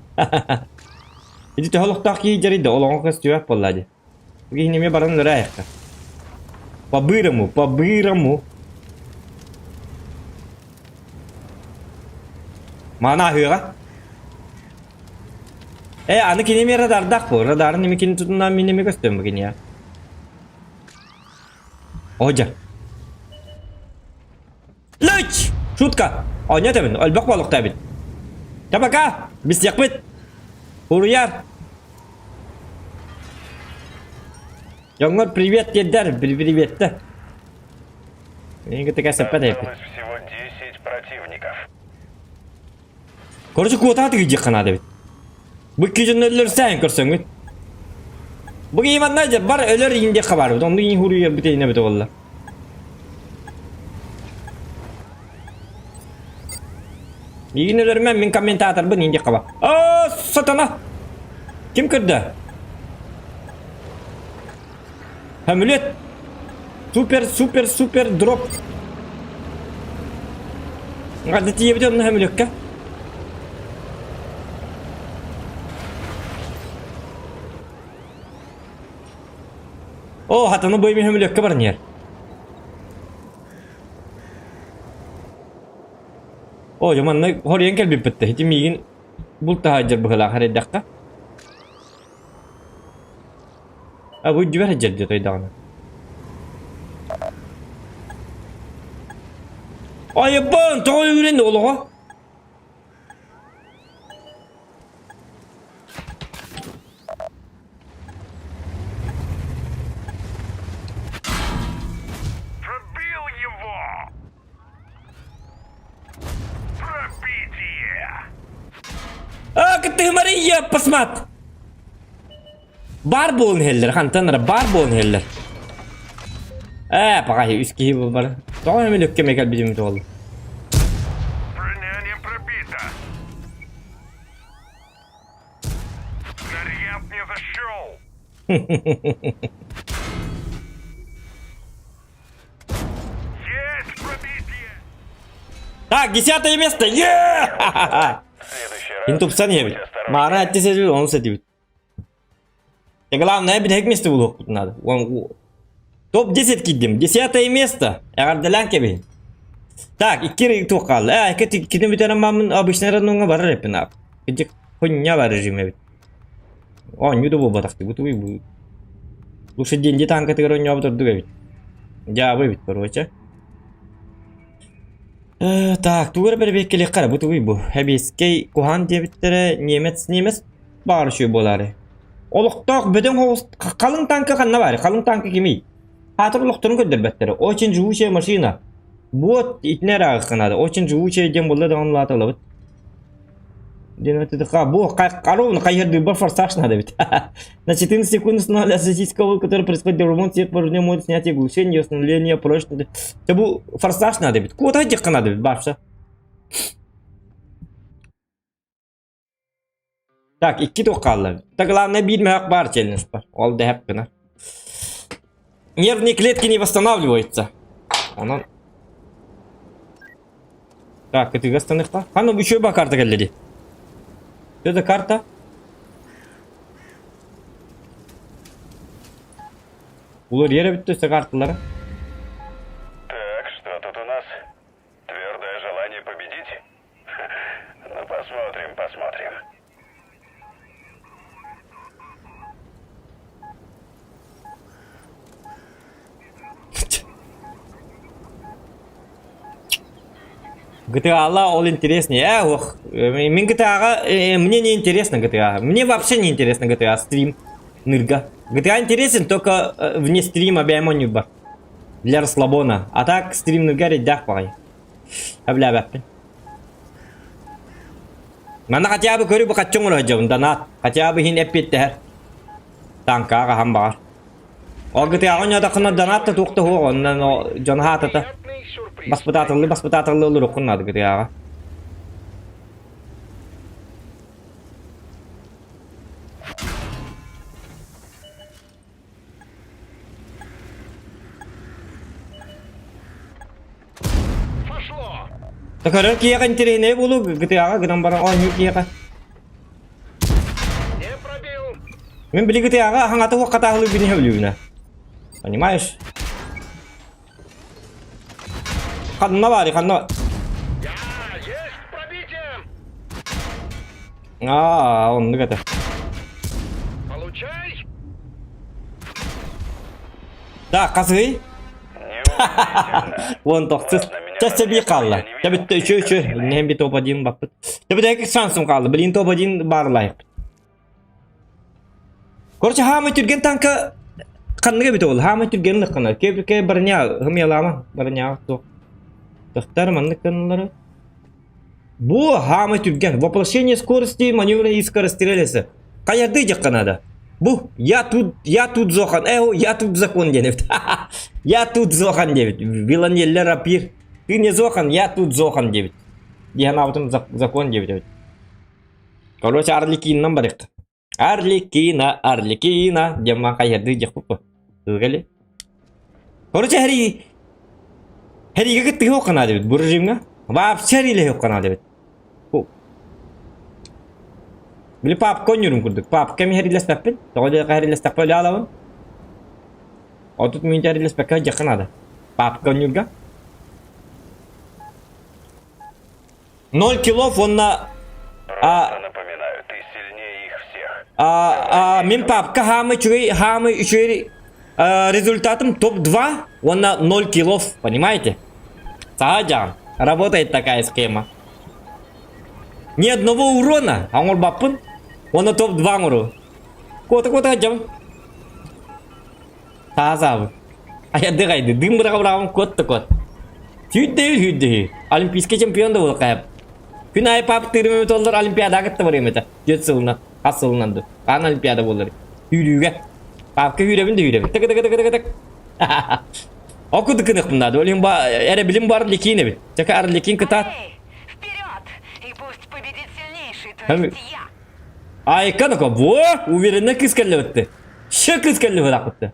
Иди төһөлөхтөөх киһи дьарыйда, олоҕун көстүбэт буолла дии. Киһини эмиэ баран өлөрөөйөххө. По-бырому, по-бырому. Маана аһыаҕа. Э, аны кини эмиэ радардаах буо. Радарын эмиэ кини тутуннаан мин эмиэ көстүөм бу киниэхэ. Оһдьа. Лыч! Шутка! Оонньоо этэбин, өлбөх буолуохта эбит. Чэ пока! Билсиэхпит! Уруйар! Дьоҥҥор привет диэдэр, приветтэ. Мин кытта кэпсэппэт эбиппит. Осталось всего 10 противников. Короче, куотаатык диэххэ наада эбит. Бу икки дьон өллөрсөөн көрсөҥҥүт. Бу Иванна дьэ бар өлөр иин диэххэ баар эбит. Оннук иин хуруйарбыт иһинэ эбитэ буолла. Миигин өлөрүмэн мин комментаторбын иин диэххэ баар. Оо, сатана! Ким көрдө? Хамлет! Супер, супер, супер дроп! Ханна тиийэбит онно Хамлекка? О, хатаны бу эми Хамлекка баран иһэр. О, дьэ манна хоруйан кэлбиппит да. Ити миигин бултаһаадьар быһыылаах эрэйдэххэ. А бу үрдүбэр сылдьар дии тойдоҕуна. Айыбын, тоҕо үүрэн олоҕо? Пробил его! Пробитие! А, ты Мария, посмат! Баар буолан иһэллэр, хантан эрэ баар буолан иһэллэр. Ээ, пока үс киһи бар. Тоҕо эмэ лүккэ кэлбитим буолла. Броня не пробита. Снаряд не зашел. Есть пробитие. Так, десятое место! Е! В следующий раз Ин тупсан иһэбит. будь осторожнее. Маара эттисэбит, ону сэтибит. Главное, бүтэһик место булуохпут надо. Топ-10 киирдим. Десятое место. Эҕэрдэлээн кэбиһин. Так, икки туох хаалла. Э, икки бүтэрэн маамын обычный родноҥҥа барар эппин аап. Кырдьык, хуйня бар режим эбит. Оонньуу да буолбатах бу тугуй бу. Лучше деньги танкатыгар оонньообут ордук эбит. Дьаабы эбит, короче. Э, так, тугу эрэ бэрэбиэркэлиэххэ эрэ, бу тугуй бу? Эбиэскэй куһаан диэбиттэрэ, немец немец баҕар үчүгэй буолаары. Олохтоох бөдөҥ соҕус халыҥ танка ханна баарый? Халыҥ танка кимий? Аатыр олохторун көрдөрбөттөрө. Очень живучая машина. Вот итини эрэ ааҕыахха наада. Очень живучая диэн буолла даҕаны улаата ылабыт. Диэн ха, бу ровно хайыһардыырбар форсаж надо ведь. На 14 секунд установили российского, который происходит ремонт всех вооруженных может снятие глушения, установление прочности. Бу форсаж надо ведь. Куда диэххэ надо ведь, бабша. Так, икки туох хаалла. Так главное биир мөһөх баар челлендж бар. Ол дэһэп гына. Нервные клетки не восстанавливаются. Онон Так, ытыга станыхта. Ханна еще ба карта кэллэ дии. Что за карта? Улар ерэ бүттү өссө карталара. Так, что тут у нас? Твердое желание победить? Ну, посмотрим, посмотрим. GTA-ла ол интереснее. Ох, мин GTA-га мне не интересно GTA. Мне вообще не интересно GTA стрим нырга. GTA интересен только вне стрима бэйэм оонньуурбар. Для расслабона. А так стрим нырга эрэйдээх баҕайы. Эбилээбэппин. Манна хотя бы көрү бу хаччы оҥоро сылдьабын донат. Хотя бы иһин эппиэттэһэр. Таҥкаҕа хаһан баҕар. Ол GTA оонньоотоххуна донат да туох да суох онно дьон хаатата. Баспытаатыллыы баспытаатыллыы олоруоххун наада GTA-ҕа. Көрөр киһиэхэ интэриэһинэй буолуо GTA-ҕа гынан баран оонньуур киһиэхэ. Мин били GTA-ҕа хаҥата уох хатааһылыы бини сөбүлүүбүнэ. Понимаешь? Ханна баарый, ханна? Аа, оннук этэ. Так, хасыый? Уон тохсус. Чэ, биир хаалла. Чэ, бүттэ, үчү, үчү. Иннин би топ-1 баппыт. Чэ, бүтэһик шансым хаалла. Блин, топ-1 баар лайык. Короче, хаамай түргэн танка ханныга эбит ол? Хаамай түргэн лыккана. Кэ кэ броня хымыялаама. Броня туох. Тохтар маннык гыналлары. Бу хаамай түргэн. Воплощение скорости маневра и скорострелеса. Хайарды дьахха надо. Бу я тут я тут Зохан. Э, я тут закон диэн Я тут Зохан диэбит. Виланеллер рапир. Ты не Зохан, я тут Зохан диэбит. Диэн аабытым закон диэбит эбит. Короче, Арлекиннан барык. Арлекина, Арлекина, диэн маан хайыһардыы диэхпит Тыгали. Короче, Хари... Харига кыттыһы оккана дебит, бу режимҥа. Вообще Харилэһи оккана дебит. Били папка оонньуурум курдук. Папка ми хэрилэспэппин. Тоҕо диэхэ хэрилэстэхпэ өлө алабын. Отут мүнүүтэ хэрилэспэккэ дьахха наада. Папка оонньуурга. Ноль килов уонна Просто напоминаю, ты сильнее их всех. а, а, мин папка хаамый үчүгэй хаамый үчүгэй результатым топ-2 уонна 0 килов, понимаете? Саха Работает такая схема. Ни одного урона оҥорбаппын уонна топ-2 оҥору. Куота-куота сылдьабын. Таазаабыт. Айадды кайды. Дым быраҕа быраҕабын куот да куот. Сүүрдэһи сүүрдэһи. Олимпийский чемпион да буолуохха Күн аайы паптыырым эбит оллар Олимпиадаҕа кытта барыам этэ. Түөрт сылынан, хас сылынан ду. Хаан Олимпиада буолар. Сүүрүүгэ. Папка сүүрэбин да сүүрэбин. Тык тык тык тык тык. Ол курдук гыныахпын наада. Ол иһин ба эрэбилим бар Арлекин эбит. Чака Арлекин кытаат. Вперед! И пусть победит сильнейший, то есть я! Айка ну во уверенно кыыс кэллэбитти. Ща кыыс кэллэбит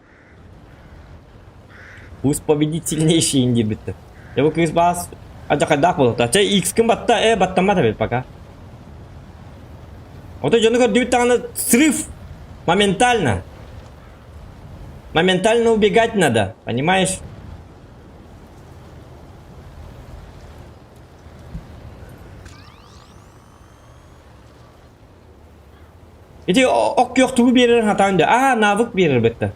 Пусть победит сильнейший диэбиттэр. Дьэ бу кыыс баас алдьархайдаах буолуохтаах. Чэ X-кин батта, э баттаммат эбит пока. Ото дьону көрдүбүт даҕаны срыв моментально. Моментально убегать надо, понимаешь? Ити ок күөх тугу биэрэр хатаан дэ. Аа, навык биэрэр бэтте.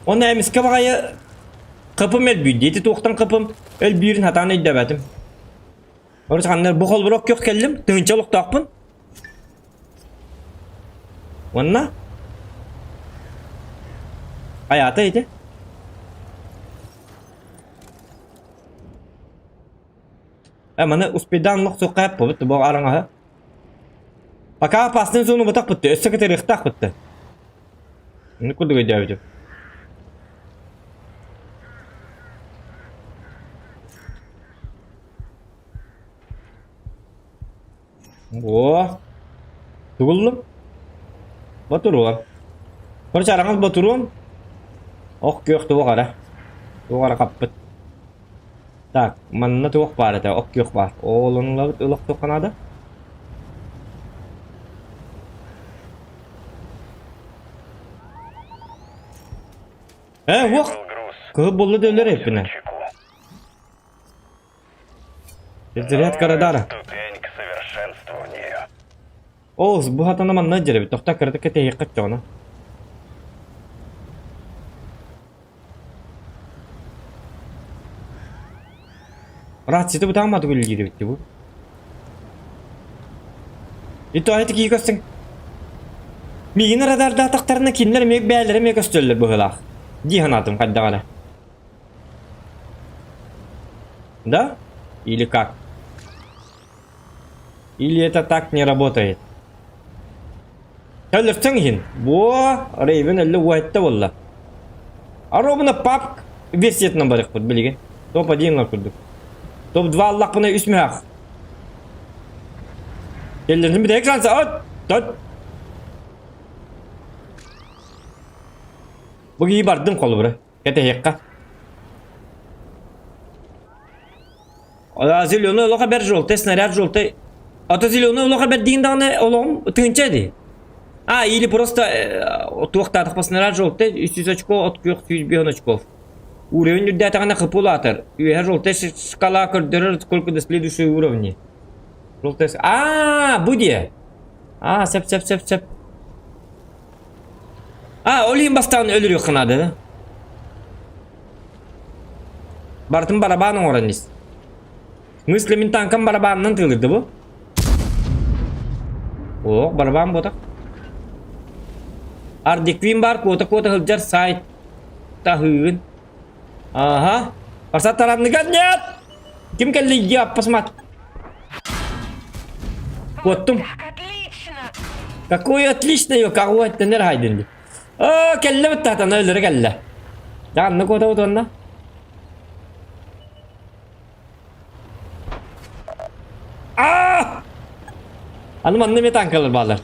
Онно эмискэ баҕайы кыпым өлбүйдэ. Ити туохтан кыпым өлбүүрүн хатаан өйдөбөтүм. Орус ханнар бу холбур ок күөх кэллим. Тыһынча олохтоохпун. Уонна Хайаата ити? Э, маны успейдаан лохсуохха эппит бу араҥаһы. Пока опасный зону бутах бытты, өссө кытарыахтаах бытты. Ини курдук өйдөөбүтүм. О, тугуллум? Ботуруон. Короче, араҥас ботуруон. Ох күөх туох эрэ. Туох эрэ хаппыт. Так, манна туох баар этэ? Ох күөх баар. Ол ону ылабыт ылах туохха наада? Э, уох! Был груз. Кыһыл буолла да өлөр эппинэ. Чеку. Зарядка радара. Ступень к совершенствованию. Оо, бу хатана манна дьэрэбит. Тохтоо кыратык кэтэһиэххэ оччоҕуна. Рацията бытаамматы үлэлиир эбит дии бу. И то это кии көстүҥ. Миигин радардаатахтарына кинилэр эмиэ бэйэлэрэ эмиэ көстөллөр быһыылаах. Дии санаатым хайдах эрэ. Да? Или как? Или это так не работает? Өлөрсөҥ иһин. Буо, Рейвен өллө уһайта буолла. Аробына папк версиятынан барыахпыт билигин. Топ-1 курдук. Топ-2 аллахпына үс мөһөх. Келлерин бүтэһик шанса. От! Тот! Бу киһи бардым холобура. Кэтэһиэххэ. Зеленый олоҕо бэр желтый, снаряд желтый. А то зеленый олоҕо бэр диин даҕаны олоҕум тыынча дии. А, или просто туохтаатахпа снаряд желтый, 300 очков, от күөх 105 очков. Уровень үрдээтэҕинэ хп улаатар. Үөһэ желтый шкала көрдөрөр сколько до следующего уровня. Желтый... А, бу диэ. А, сөп, сөп, сөп, сөп. А, ол иһин бастаан өлөрүөххэ наада да? Барытын барабаан оҥорон ис. В смысле мин танкам барабаанынан тыылырды бу? Ох, барабаан буотах. Ардиквин бар куота-куота сылдьар сайт таһыын. Ага. Форсат таранныгар нет! Ким кэлли я посмотри. Куоттум. Так, отлично! Какой отлично ее, кого это не райден. Оо, кэллэ баттаатана өлөрө кэллэ. Дьаанна куотабыт уонна. Аа! Аны манна эмиэ танкалар бааллар.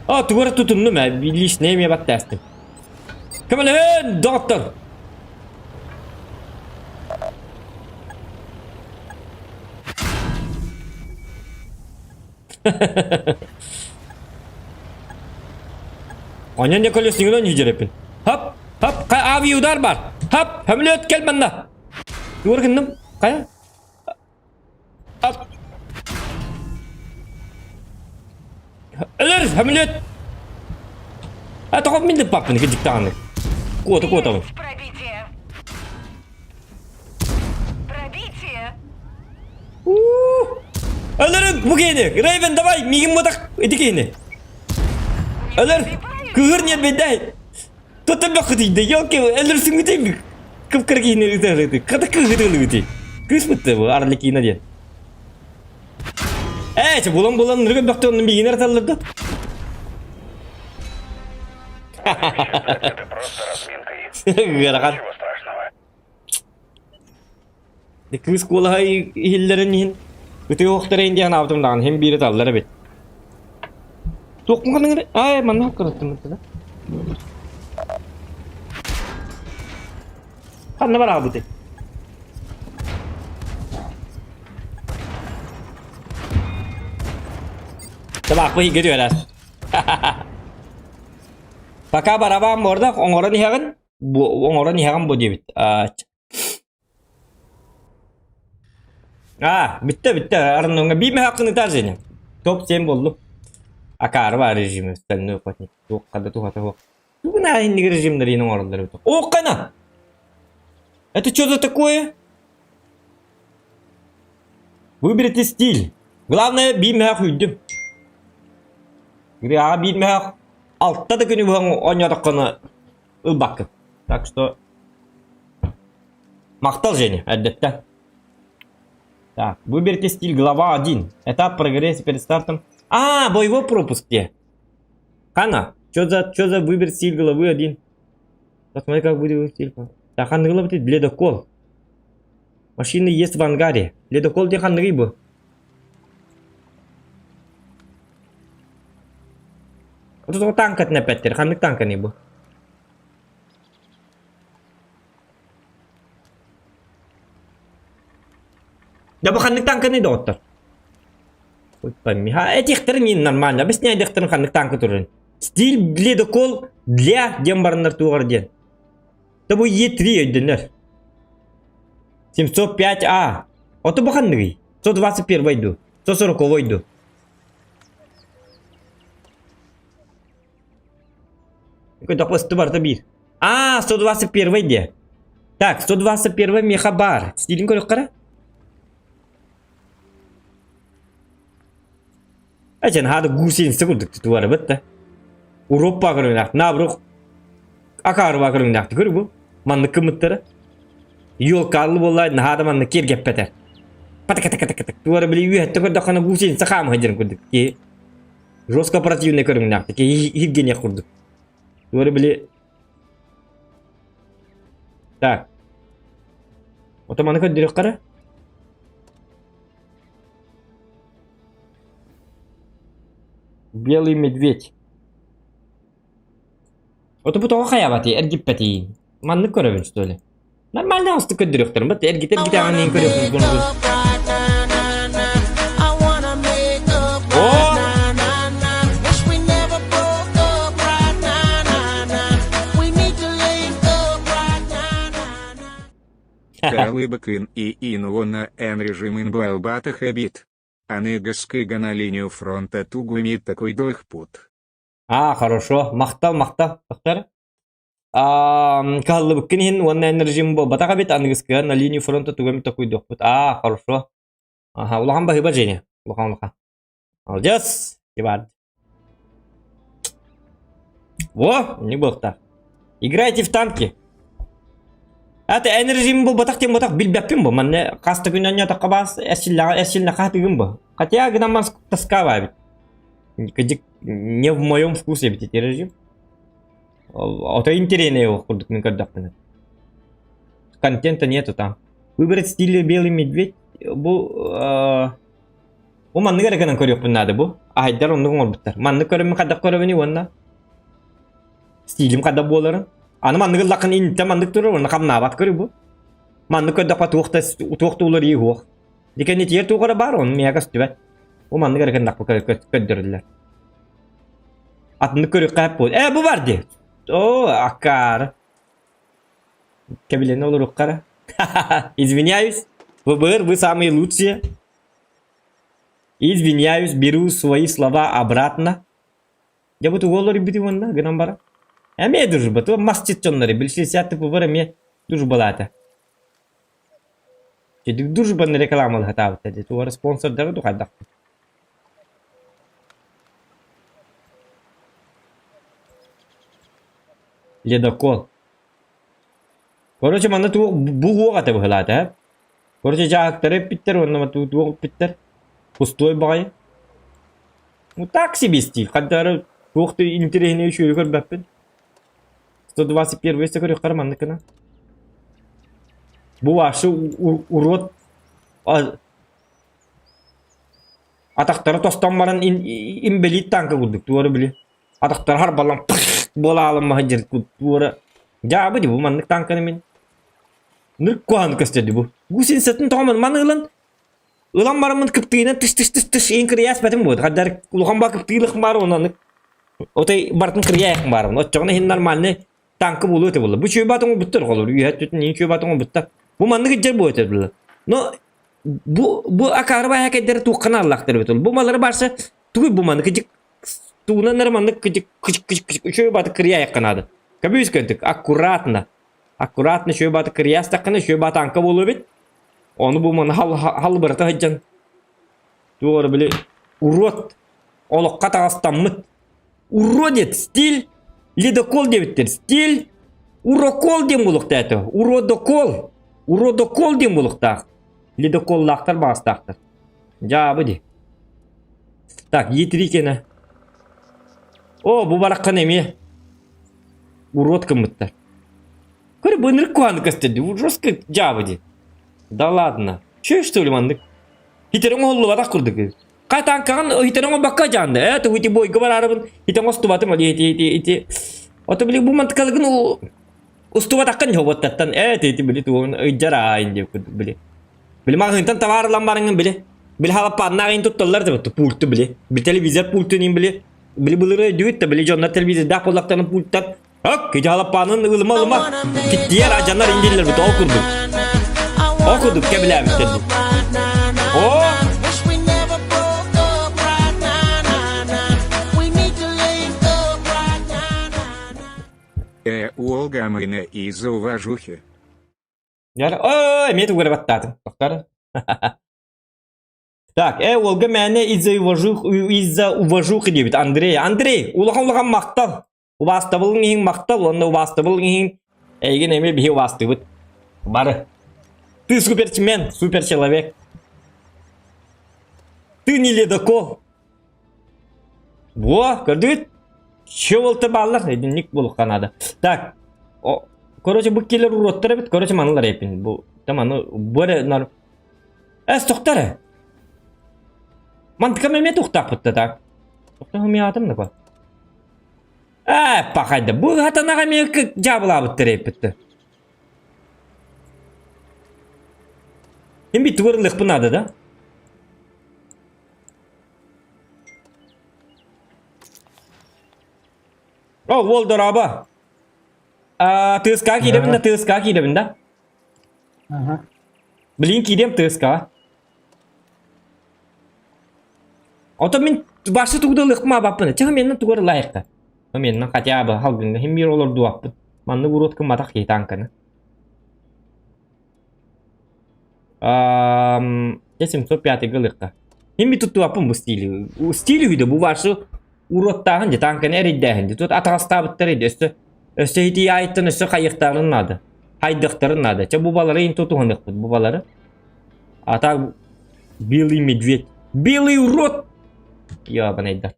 О, тугу эрэ тутуннум ээ, личное эмиэ баттаастым. Көмөлөһөн, доҕоттор! Оня не колесниңнан жүдереппин. Хап, хап, кай ави удар бар. Хап, хөмлөт кел манна. Тугар гынным, кая? Ап. Өлөр, хөмлөт. А тоҕо мин паппын кидиктааны. Куота куотабын. Есть пробитие! Пробитие! Өлөрүн бу киһини! Рейвен, давай, миигин мутах ити киһини! Өлөр! Кыһыр ньиэрбэйдээй! Туттан бөххүтүйдэ, ёлки, өлөрсүҥҥүтүй кып-кыра киһини ытыалыгытый. Хата кыыһытыалыгытый. Кыыс бытты бу, Арлекина диэн. Ээ, чэ, булан-булан ныргы бөхтө онно миигин ырыталлар да. Это просто разминкой. Ыарахан. Ничего страшного. Кыыс куолаһа иһиллэрин иһин ытыы уохтарайын диэн аабытым даҕаны иһин биири таллар эбит. Туохпун ханныгын ай манна көрөттүм да. Ханна бараабыты? Табаакпы иһигэр үөрэр. Пока барабан буордах оҥорон иһэҕин бу оҥорон иһэҕин бу диэбит. А, бүттэ бүттэ арыннуҥа биир мөһөөххүн ытаар Женя. Топ-7 буоллум. Акаары баар режим остальной охотник. Туохха да туһата суох. Тугуна инник режимнэрин оҥороллор эбит. Ооккана! Это что за такое? Выберите стиль. Главное, биир мөһөөх үйдүм. Гряға биир мөһөөх алта да күнү быһан оонньоотоххуна ылбаккын. Так что махтал Женя, эрдэттэн. Так, выберите стиль глава 1. Этап прогресса перед стартом. А, боевой пропуск где? Хана, что за выбер стиль главы 1? Посмотри, как будет стиль. Так, ханнык главы ледокол. Машины есть в ангаре. Ледокол где ханныгый бу? Вот танк опять ханнык танка не бу. Да бу ханнык танканы доҕоттор? Ой, пойми. Ха, этихтерин иин нормально. Объясняй дехтерин ханнык танка турарын. Стиль ледокол для диэн бараннар туоҕар диэн. Да бу Е3 өйдөнөр. 705А. Ото бу ханныгый? 121 ду. 140 ду. Какой-то барыта биир. А, 121 диэ. Так, 121 меха баар. Стилин көрүөххэ. Эчен хады гусеница курдук тутуара бытта. Уроппа көрүҥнээх, наоборот акаарыба көрүҥнээх көрү бу. Маннык кымыттара. Елкаллы буолла, наһаа да маннык киэргэппэтэр. Патак-так-так-так. Туара били үөһэттэ көрдөххүнэ гусеница хаама сылдьарын курдук. Ки жестко противный көрүҥнээх, ки хиргениэх курдук. Туара били Так. Ото маны көрдөрүөххэ. Белый медведь. Ото бу тоҕо хайаабатый, эргиппэтий? Маннык көрөбүн что ли? Нормально устук көрдөрүөхтэрин бат эргитэ эргитэ аҕын көрүөхпүн О! Калыбакын и Инуона Н режим инбалбатах обид. Аныгыскыга на линию фронта тугумит такой пут. А, хорошо. Махтал, махтал. Тохтор. Кыһаллыбыккын иһин уонна эн режим буолбатах эбит аныгыскыга на линию фронта тугу эмит токуйдуохпут. А, хорошо. Аха, улахан баһыыба Женя. Улахан улахан. Молодец! Иван. Во, не буолта. Играйте в танки. Ата эн режим буолбатах диэн буолбатах билбэппин бу. Манна хас да күн онньоотоххо баас эсиллэҕэ эсиллэ хаатыгым бу. Хотя гынан тоскава эбит. Кыдьык не в моем вкусе эбит ити режим. Ото интэриэһинэй ол курдук мин көрдөхпүнэ. Контента нету там. Выбрать стиль белый медведь бу бу маннык эрэ гынан көрүөхпүн наада бу. Аһайдар оннук оҥорбуттар. Маннык көрөммүн хайдах көрөбүнүй уонна стилим хайдах буоларын. Аны маннык ыллаххын интэ маннык турар уонна хамнаабат көрү бу. Маннык көрдөххө туох да туох да уларыйыы суох. Дикэнитигэр туох эрэ баар ону миэхэ көстүбэт. Бу маннык эрэ гыннахпы көрдөрүллэр. Атыннык көрүөххэ сөп буол. Ээ бу бар дии. Оо, акаары. Кэбилэнэ олоруохха эрэ. Извиняюсь. ВБР, вы самые лучшие. Извиняюсь, беру свои слова обратно. Дьэ бу тугу олорбүтүй уонна гынан баран. Эмиэ дружба, то масчыт дьоннору билсиэсэт ПВР эмиэ дружбалаата. Дьэ дружбаны рекламалыы сатаабыттар дии, туора спонсордары ду хайдах. Ледокол. Короче, манна туох бу уох этэ быһылаата ээ. Короче, дьааһыктары эппиттэр уонна туох эппиттэр. Пустой баҕайы. Ну так себе стиль. Ханна туох да интэриэһинэй үчүгэйи көрбөппүн. 121 өссө көрүөххэ маннык гына. Бу вообще урод атахтара тостон баран инбэлиит танка курдук туора били атахтара харбаллан буола аалыммаһа дьэр туора дьаабы ди бу маннык танканы мин нырк куһаҕаны көстөрдү бу гусеницатын тоҕо маны ылан ылан бараммын кыптыынан тыш тыш тыш тыш иин кырыйааспатым буолуо хаддар улахан баа кыптыылых баар онон отой барытын кырыйаайах баарым оччоҕуна иһин нормальный танка буолуо этэ буолла бу үчүгэй баатын оҥорбуттар холобур үөһэ өттүтүн иин үчүгэй баатын оҥорбуттар бу маннык илдьэр буолуо этэ буолла но бу бу акаары баайа туохха нааллаахтар эбит ол бу малары барса тугуй бу маны кыдьык тугунан эрэ маннык кыдьык кыдьык кыдьык кыдьык үчүгэй бааты кырыйаайахха наада көбүс көнтүк аккуратно аккуратно үчүгэй бааты кырыйаастаххына үчүгэй бааты аҥка буолуо эбит ону бу маны хал халбырата сылдьан туох эрэ били урод олоххо таҕыстаммыт уродец стиль ледокол диэбиттэр стиль урокол диэн буолуохтаах уродокол уродокол диэн буолуохтаах ледоколлаахтар баҕастаахтар дьаабы дии так Е3 кэнэ о бу бараххан эмиэ урод гыммыттар көрө бу ынырык куһаҕаны көстөрдү жестко дьаабы дии да ладно че что ли маннык хитэриҥ оһоллубатах курдук Хатаҥкаҕын ыйытан оҥорбокко дьаанна ээ тугу ити бойго бараарыбын итэн устубатым ити ити ити ото били бу мантыкалыгын устубатаххын дьоботтаттан ээ ити ити били тугун ыйдьар аайын диэбит курдук били били маҕаһыынтан табаар ылан бараҥҥын били били халаппааннаах иин тутталлар да пульту били били телевизор пультун иин били били былыр өйдүүт да били дьоннор телевизордаах буоллахтарын пульттан ок ити халаппаанын ылыма ылыма киттиэр ажанар иин дииллэр бит ол курдук ол курдук кэбилээбиттэр оо Э, Уолгамына из-за уважухи. Дьэ, ой, эмиэ тугу эрэ баттаатым. Тохтор. Так, уолга мээнэ из-за уважух, из-за уважухи диэбит Андрей. Андрей, улахан-улахан махтал. Убаастабылыҥ иһин махтал уонна убаастабылыҥ иһин эйигин эмиэ биһи убаастыыбыт. Бары. Ты супермен, супер человек. Ты не ледокол. Во, көрдүгүт? Чего бааллар, эдинник буолуохха наада. Так, о, короче, бу киллер уроттар эбит, короче, маналар эпин. Бу, там аны, бу эрэ нар... Эс, тохтар э. Мантыкам эмиэ тухтаахпыт да так. Тохтор хымыйаатым да Ээ, пахайда, бу хатанаҕа эмиэ дьаабылаабыттар эппиттэр. Им бит тугар надо, да? О, уол дорообо. ТСК киирэбин да, ТСК киирэбин да. Ага. Блин, киириэм ТСК. Ото мин башы тугу да ылыахпын баппын. Чэ, менен тугар лайықта. Менен хотя бы халгынга хим бир олордуаппын. Маннык урод кымматах киһи танканы. Дьэ 705 ылыахха. Мин би туттубаппын бу стили. Стили үһү бу вашу уруоттааһын дьэ танканы эрэйдээһин дьэ тут атаҕастаабыттар иди өссө өссө ити айыттан өссө хайыахтарын наада. Хайдыахтарын наада. Чэ бу балары ин тутуһаныахпыт бу балары. А так белый медведь. Белый урод! Ябанайдар.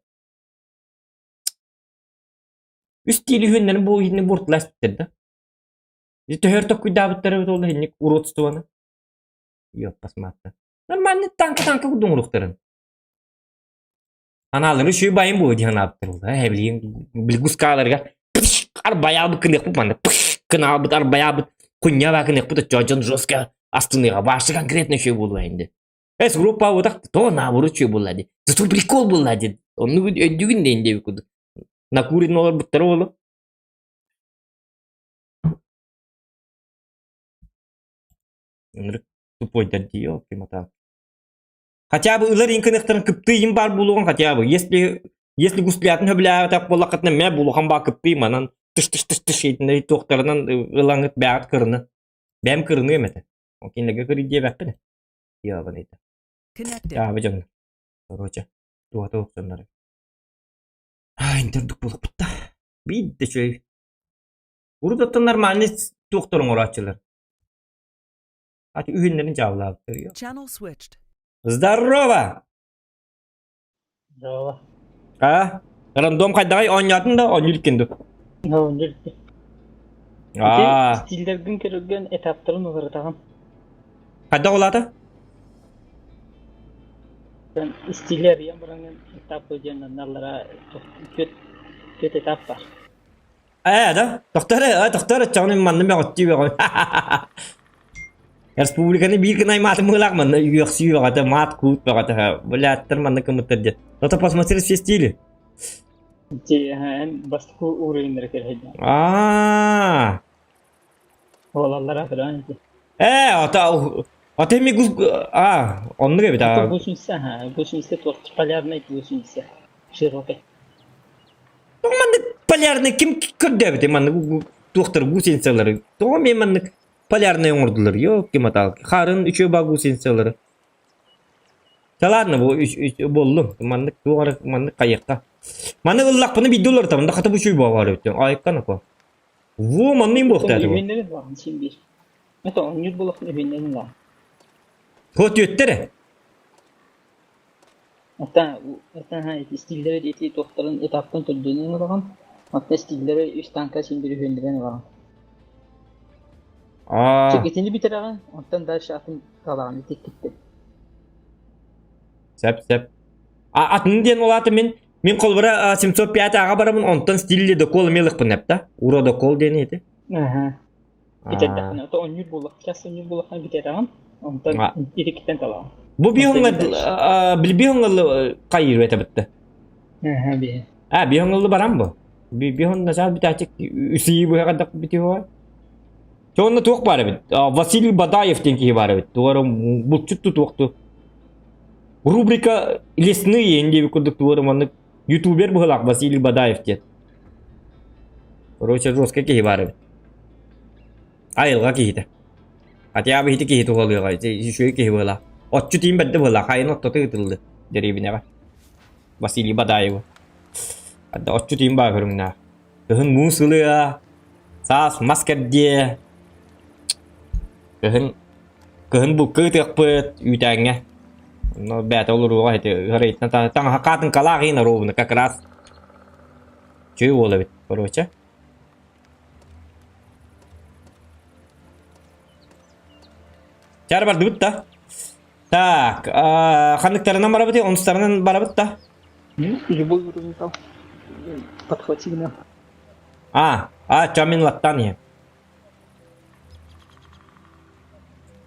Үс стили үһүннэрин бу иһини буртласпыттар да. Төһөр токкуйдаабыттара эбит ол иһинник уродствоны. Ёппасмаатта. Нормальный танка-танка курдук уруктарын. Анаалары үчүгэй байым буолуо дии санаабыттар буолла. Ээ билигин билгускааларыгар арбайаабыт кыныахпыт манна кынаабыт арбайаабыт кунньабаа кыныахпыт оччоо дьон жестко астыныаҕа вообще конкретно үчүгэй буолуо инде. Эс группа утах то наоборот үчүгэй буолла дии. Зато прикол буолла дии. Оннук өйдүүгүн да инде курдук. Накурин олорбуттара буолуо. Ынырык тупойдар дии ол кимата. Хотя бы ылар инкыныхтарын кыптыйын бар булугун хотя бы. Если если густлятын хөбүлээбэтэх буоллаххытына мэ булухан баа кыптый манан тыш тыш тыш тыш итиннэ туохтарынан ылаҥыт бэҕэт кырыны. Бэм кырыныам этэ. Ол кинилэргэ кырый диэбэппин. Ябан ыйда. Яабы дьонно. Короче, туата охсоннор. Ай, интердук буолуппут да. Биир да үчүгэй. Урут оттон нормальный туохтар оҥорооччулар. Ати үһүннэрин дьаабылаабыттар. Channel switched. Здорово! Здорово. А? Рандом хайдаҕай оонньоотун да оонньуур иккин ду? Оонньуур Аа, Стиллэргин көрөргөн этаптарын уларытаҕын. хайдах улаата? Стили арыйан бараҥҥын этап диэн аллара түөрт түөрт этап бар. Ээ да, тохтор ээ, тохтор оччоҕуна манна мөҕүттүү бөҕө. Республиканы биир гына аймаатым быһыылаах манна үөхсүү бөҕөтө, маат-куут бөҕөтө. Блядтар манна кымыттар диэн. Зато посмотри все стили. Эн бастакы уровеннары кэрһэйдэ. Аа. Уолаллара көрөн ити. Ээ, ото ото эми гус аа, оннук эбит аа. Гусеница, гусеница туох полярный гусеница. Широкий. Маннык полярный ким көрдөөбүтүй маннык туохтар гусеницалары тоҕо эмиэ маннык полярный оҥордулар ёлки маталки харын үчүгэй баа гусеницалары Да ладно бу буоллум маннык туох эрэ маннык хайыахха маны ыллахпына биирдэ уларытабын да хата бу үчүгэй буолар эбит айыккан око во манны им буолуохтаах этэ бу Үһүннэрин лаҕын син биир. Это оонньуур буолахтын үһүннэрин лаҕын. Туох түөттэр Оттон истииллэрэ ити туохтарын этаптан төрдүнэн ылаҕын, оттон истииллэрэ үс тааҥка син биир үһүөннэрин ылаҕын. Аа. Итини бүтэрэҕин, онтон дальше атын талаҕын итиккиттэн. Сөп, сөп. А атын диэн ол аата мин мин холобура 705 ааҕа барабын, онтон стиль ледокол эмиэ ылыахпын эп да? Уродокол диэн ити. Аха. Бүтэрдэххинэ, ото оонньуур буоллах, час оонньуур буоллаххына бүтэрэҕин, онтон итиккиттэн талаҕын. Бу биһоҥҥа билбиһоҥҥа хайыыр этэ бытты. Аха, биһи. А, биһоҥҥа баран бу. Биһон начал бүтээчик үсии быһа бүтүһү. Сонно туох баар эбит? Василий Бадаев диэн киһи баар эбит. Тугара булчут туохту. Рубрика «Лесные» диэбит курдук тугара маннык ютубер быһылаах Василий Бадаев диэн. Короче, жесткий киһи баар эбит. Айылҕа киһитэ. Хотя бы ити киһи туһалыаҕа, ити үчүгэй киһи буола. Отчут иин бэрдэ буола, хайын оттото ыытыллы дэриэбинэҕэ. Василий Бадаева. Отчут иин баа көрүҥнээх. Кыһын муус ылыа, саас мас кэрдиэ. Кыһын кыһын булка ыытыахпыт үүтээҥҥэ. Онно бэйэтэ олоруоҕа ити ыарыйтан таҥаһа хаатыҥкалаах иин оруобуна как раз. Үчүгэй уол эбит, короче. Чаар бардыбыт да. Так, ханныктарынан барабыт, онустарынан барабыт да. Любой уровень там. Подхвати меня. А, а, чамин латтан иһэ.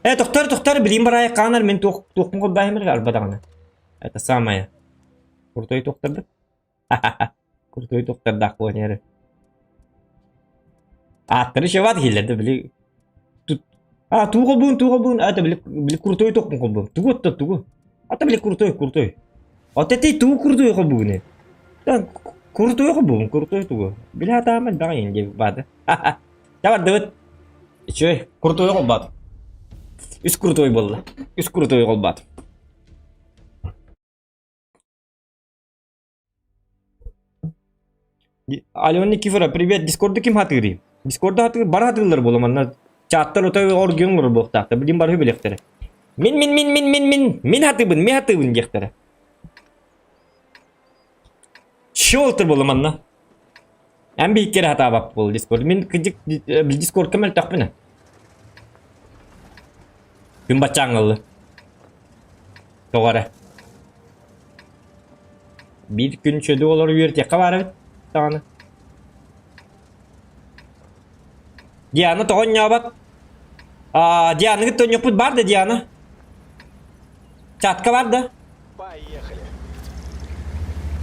Э, тохтор, тохтор, билим барай хаанар мен туох туохпун курбаһымыр арбадаҕына. Это самое. Крутой тохторбут. Крутой тохтордаах буолан эрэ. Ааттары шеват хиллерде били А, тугу буун, тугу буун, это били били крутой тохпун холбун. Тугу отто тугу. Ата били крутой, крутой. От эти тугу крутой холбугуне. Крутой холбугун, крутой тугу. Били атааман баҕа инде баады. Табардыбыт. Үчүгэй, крутой холбаат. Үс крутой буолла. Үс крутой холбаат. Алена Никифорова, привет. Дискорду ким хатыырый? Дискорду хатыыр, бар хатыыллар буолла манна. Чаттар отой оргион олорор буолуохтаахтар. Билим барыы билиэхтэрэ. Мин мин мин мин мин мин мин хатыыбын, мин хатыыбын диэхтэрэ. Щелтер буолла манна. Эн биһиккэ эрэ хатаабап буолла Дискорд. Мин кыдьык Дискордка мөлтөхпүнэ. Күн баччааҥҥыллы. Тоҕо эрэ. Биир күн чөдү олору үөрэтиэххэ баар эбит даҕаны. Диана тоҕо онньообот? Аа, Дианыгыт тонньоппут баар да Диана? Чатка бар да? Поехали.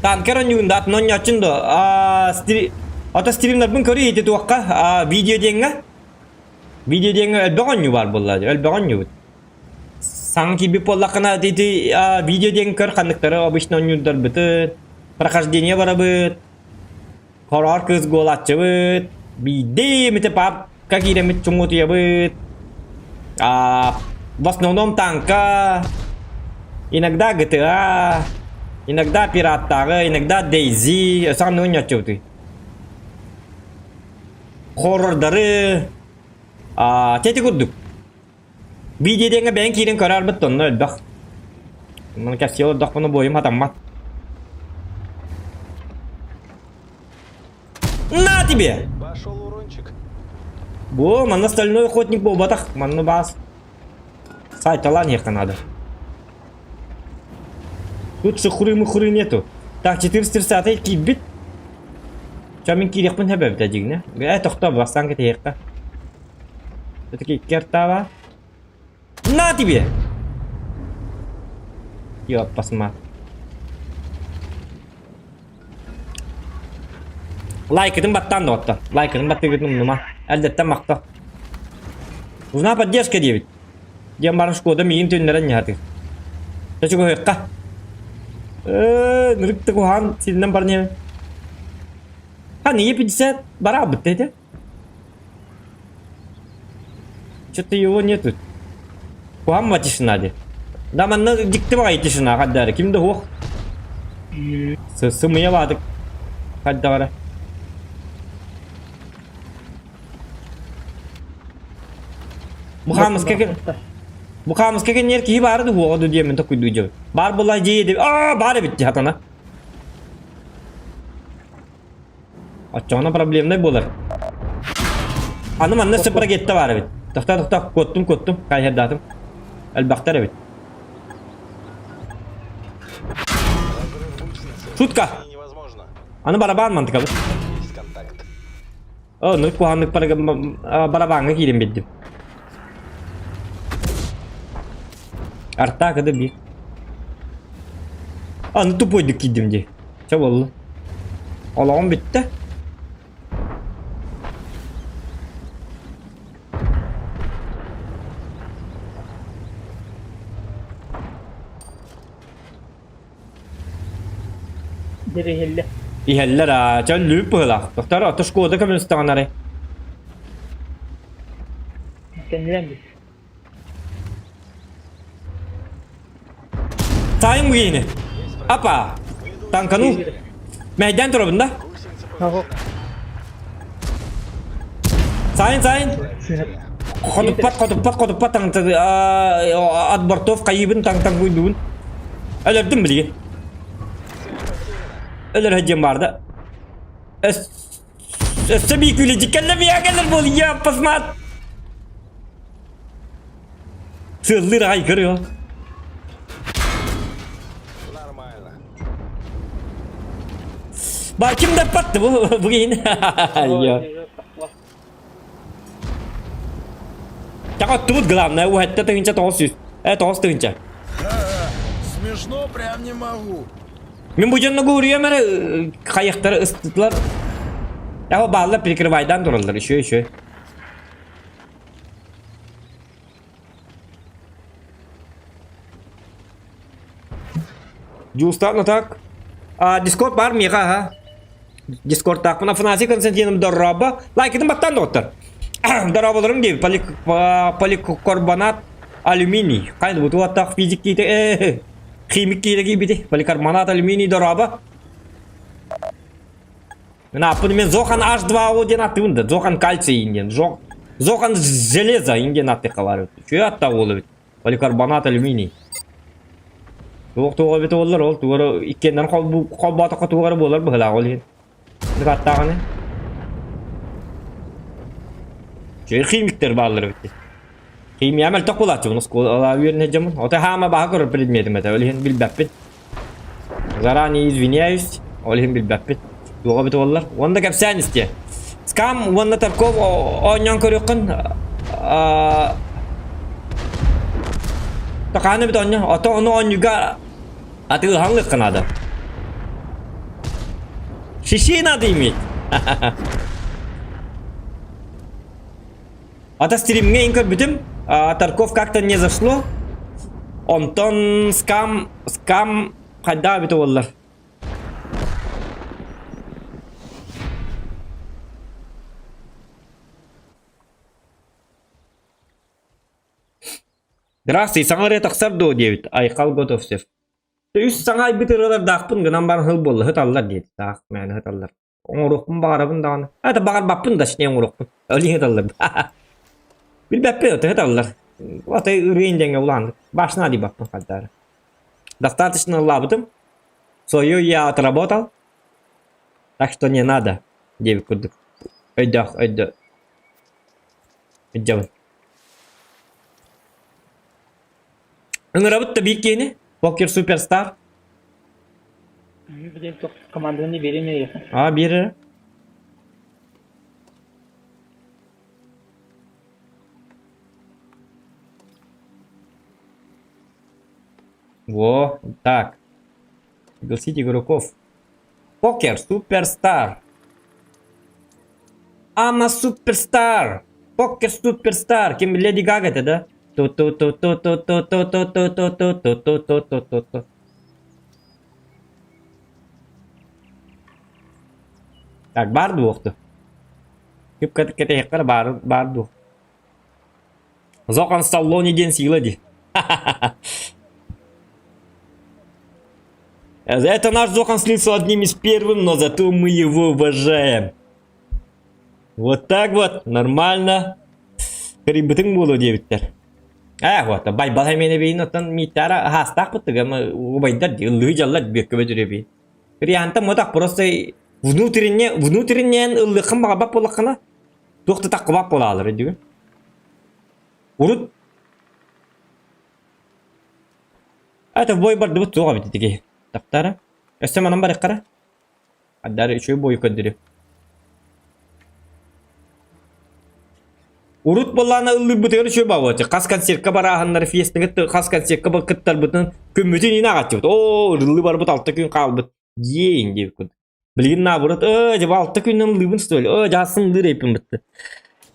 Танкер онньугун да атын онньооччун да? Аа, стри... Ото стримнарбын көрүй ити туохха? Аа, видео диэҥҥэ? Видео диэҥҥэ элбэх онньуу баар буолла дии, элбэх онньуубут. Саҥа киирбит буоллаххына ити видео диэн көр ханныктары обычно оонньуурдарбытын, прохождение барабыт, хороҕор кыыс буолааччыбыт, биирдэ эмитэ папка киирэммит чуҥутуйабыт, в основном танка, иногда GTA, иногда пираттааҕы, иногда Дейзи, өссө ханныгы оонньооччубутуй? Хоррордары, тети курдук. Видео диэҥҥэ бэйэҥ киирэн көрө арбыт онно элбэх. Маны кэпсии олордохпуна буойум хатаммат. На тебе! Пошел урончик. Бу, манна стальной охотник буолбатах. Манна баас. Сайталаан иһиэххэ надо. Тут шухуры-мухуры нету. Так, 430 киирбит. Ча мин киириэхпин сөп эбит дьиҥнэ. Ээ, тохтоо, бастаан кэтэһиэххэ. Все-таки икки артааба. На тебе! Ёппасма. Лайкытын баттаан доҕоттор. Лайкытын баттыгытын умнума. Эрдэттэн махтал. Нужна поддержка диэбит. Диэн баран Шкода миигин төннөрөн ньаатыр. Чочугуһуохха. Ээ, нырык да куһаҕан сиринэн баран иһэбин. Хан Е50 бараабыт этэ. Что-то его нету. Куһаҕан тишина дии. Да манна дьикти баҕайы тишина хаддаары. Ким да суох. Сымыйа баатык хайдаҕара. Бу хаамыска Бу хаамыска кэнниэр киһи баара да уоҕа ду диэмин токуйдуу дьэ. Баар буолла дьиэ деп. Аа баар эбит дии хатана. Оччоҕуна проблемнай буолар. Аны манна сепарагетта баар эбит. Тохтоо тохтоо куоттум куоттум кайһардаатым. Элбэхтэр эбит. Разрыв гусеницы. Шутка! Невозможно. Аны барабан мантыкабыт. Есть контакт. О, ну куһааннык барабаҥҥа киирэн биэрдим. Артаакы да биир. Аны тупойдук киирдим дии. Чэ буолла. Олоҕум бүттэ. Дьэ иһиллэ. Иһэллэр аа, чэ лүүп быһыылаах. Тохтор ото шкода көмүстэҕин арай. Кэннилэн бит. Таайым киһини. Апа. Танкану. Мэйдэн турабын да. Сайын, сайын. Хотуппат, хотуппат, хотуппат таҥ от бортов хайыбын таҥ таҥ куйдугун. Өлөрдүм билигин. Өлөр диэн баарда. Өссө биир күлүдьүк кэллэ биһиэхэ кэлэр буол я посмат. Сыаллыыр аҕай көрүө. Нормально. Ба ким да патты бу бу киһини. Таҕаттыбыт главное уһатта тыһынча 900. Э 9 тыһынча. Смешно прям не могу. Мин бу дьонно гуруйам эрэ хайахтары ыстытылар. Ява бааллар прикрывайдан тураллар еще еще. Дьуустаах так. А, Дискорд бар миэхэ аха. Дискордтаахпын Афанасий Константинов дорообо. Лайкытын баттаан доҕоттор. Дорооболорум диэбит. Поликарбонат алюминий. Хайда бу туаттаах физик киитэ э химик киитэ киирбити. Поликарбонат алюминий дорообо. Мен аппын мен Зохан H2O диэн аттыбын да. Зохан кальций диэн. Зохан железо диэн аттыхха бар. Үчүгэй аттаах уол эбит. Поликарбонат алюминий. Туох туоҕа эбитэ буоллар, ол тугара иккиэннэрин холбоотоххо туох эрэ буолар быһыылаах ол иһин. Аттааҕыны. Үчүгэй химиктэр бааллар эбит. Химия мөлтөх буолааччыбын оскуола үөрэнэ дьоммун. Ото хаама баһа көрөр предметим этэ, ол иһин билбэппин. Заранее извиняюсь, ол иһин билбэппин. Туоҕа эбитэ буоллар. Уонна кэпсээн истиэ. Скам уонна Тарков оонньоон көрүөххүн Тахааны эбит оонньоо. Ото ону оонньууга атыылаһан наада. Шиши надо иметь. Ата стримҥэ ин көрбүтүм, Тарков как-то не зашло. Онтон скам, скам хайдаа эбитэ буоллар. Здравствуй, саҥа ырыа тахсар дуо диэбит Айхал Готовцев. Үс саҥа айбыт ырыалардаахпын гынан баран хыл буолла һыталлар диэт. Таах мээнэ һыталлар. Оҥоруохпун баҕарабын даҕаны. Это баҕарбаппын да точнее оҥоруохпун. Өлүү һыталлар. Билбэппин ото һыталлар. Ото ырыын диэҥҥэ улааннык. Башна дии баппын хаддаары. Достаточно ыллаабытым. Свою я отработал. Так что не надо диэбит курдук. Өйдөөх өйдө өйдөбүн. Ыҥырабыт да биир киһини. Покер Суперстар. Команданы биэримэ А, биэрэр. Во, так. Пригласить игроков. Покер Суперстар. Ама Суперстар. Покер Суперстар. Ким Леди Гага это, да? Ту-ту-ту-ту-ту-ту-ту-ту-ту-ту-ту-ту-ту-ту. Так, бар дуохту. Кып кэтэһиэххэ бар бар дуох. Зохан Сталлоне диэн сила ди. Это наш Зохан слился одним из первым, но зато мы его уважаем. Вот так вот, нормально. Кырыйбытыҥ буолуо диэбиттэр. Ээ, вот, Байбал эмиэ эбиин оттон Миттара хаастаах быттыга убайдар дии, ыллыы дьаллар бүөккэ бөдүрү Кырыйаантан мутах просто внутренне внутренне ыллыаххын баҕарбат буоллаххына туох да таххыбат буолаалар өйдүүгүн. Урут это в бой бардыбыт суох эбит ити Тахтара. Өссө манан барыаххара. Ардары үчүгэй бою көрдөрү. Урут буоллаана ыллыырбытыгар үчүгэй баҕа хас концертка барааһыннары фиестаҥы хас концертка кыттарбытын күммүтүн иин аҕаччыбыт. Оо, ырыллыы барбыт алта күн хаалбыт. Диэйин диэбит курдук. Билигин наоборот, ээ, дьэ алта күнүн ыллыыбын что ли? Ээ, дьаассын ыллыыр эйпин бытты.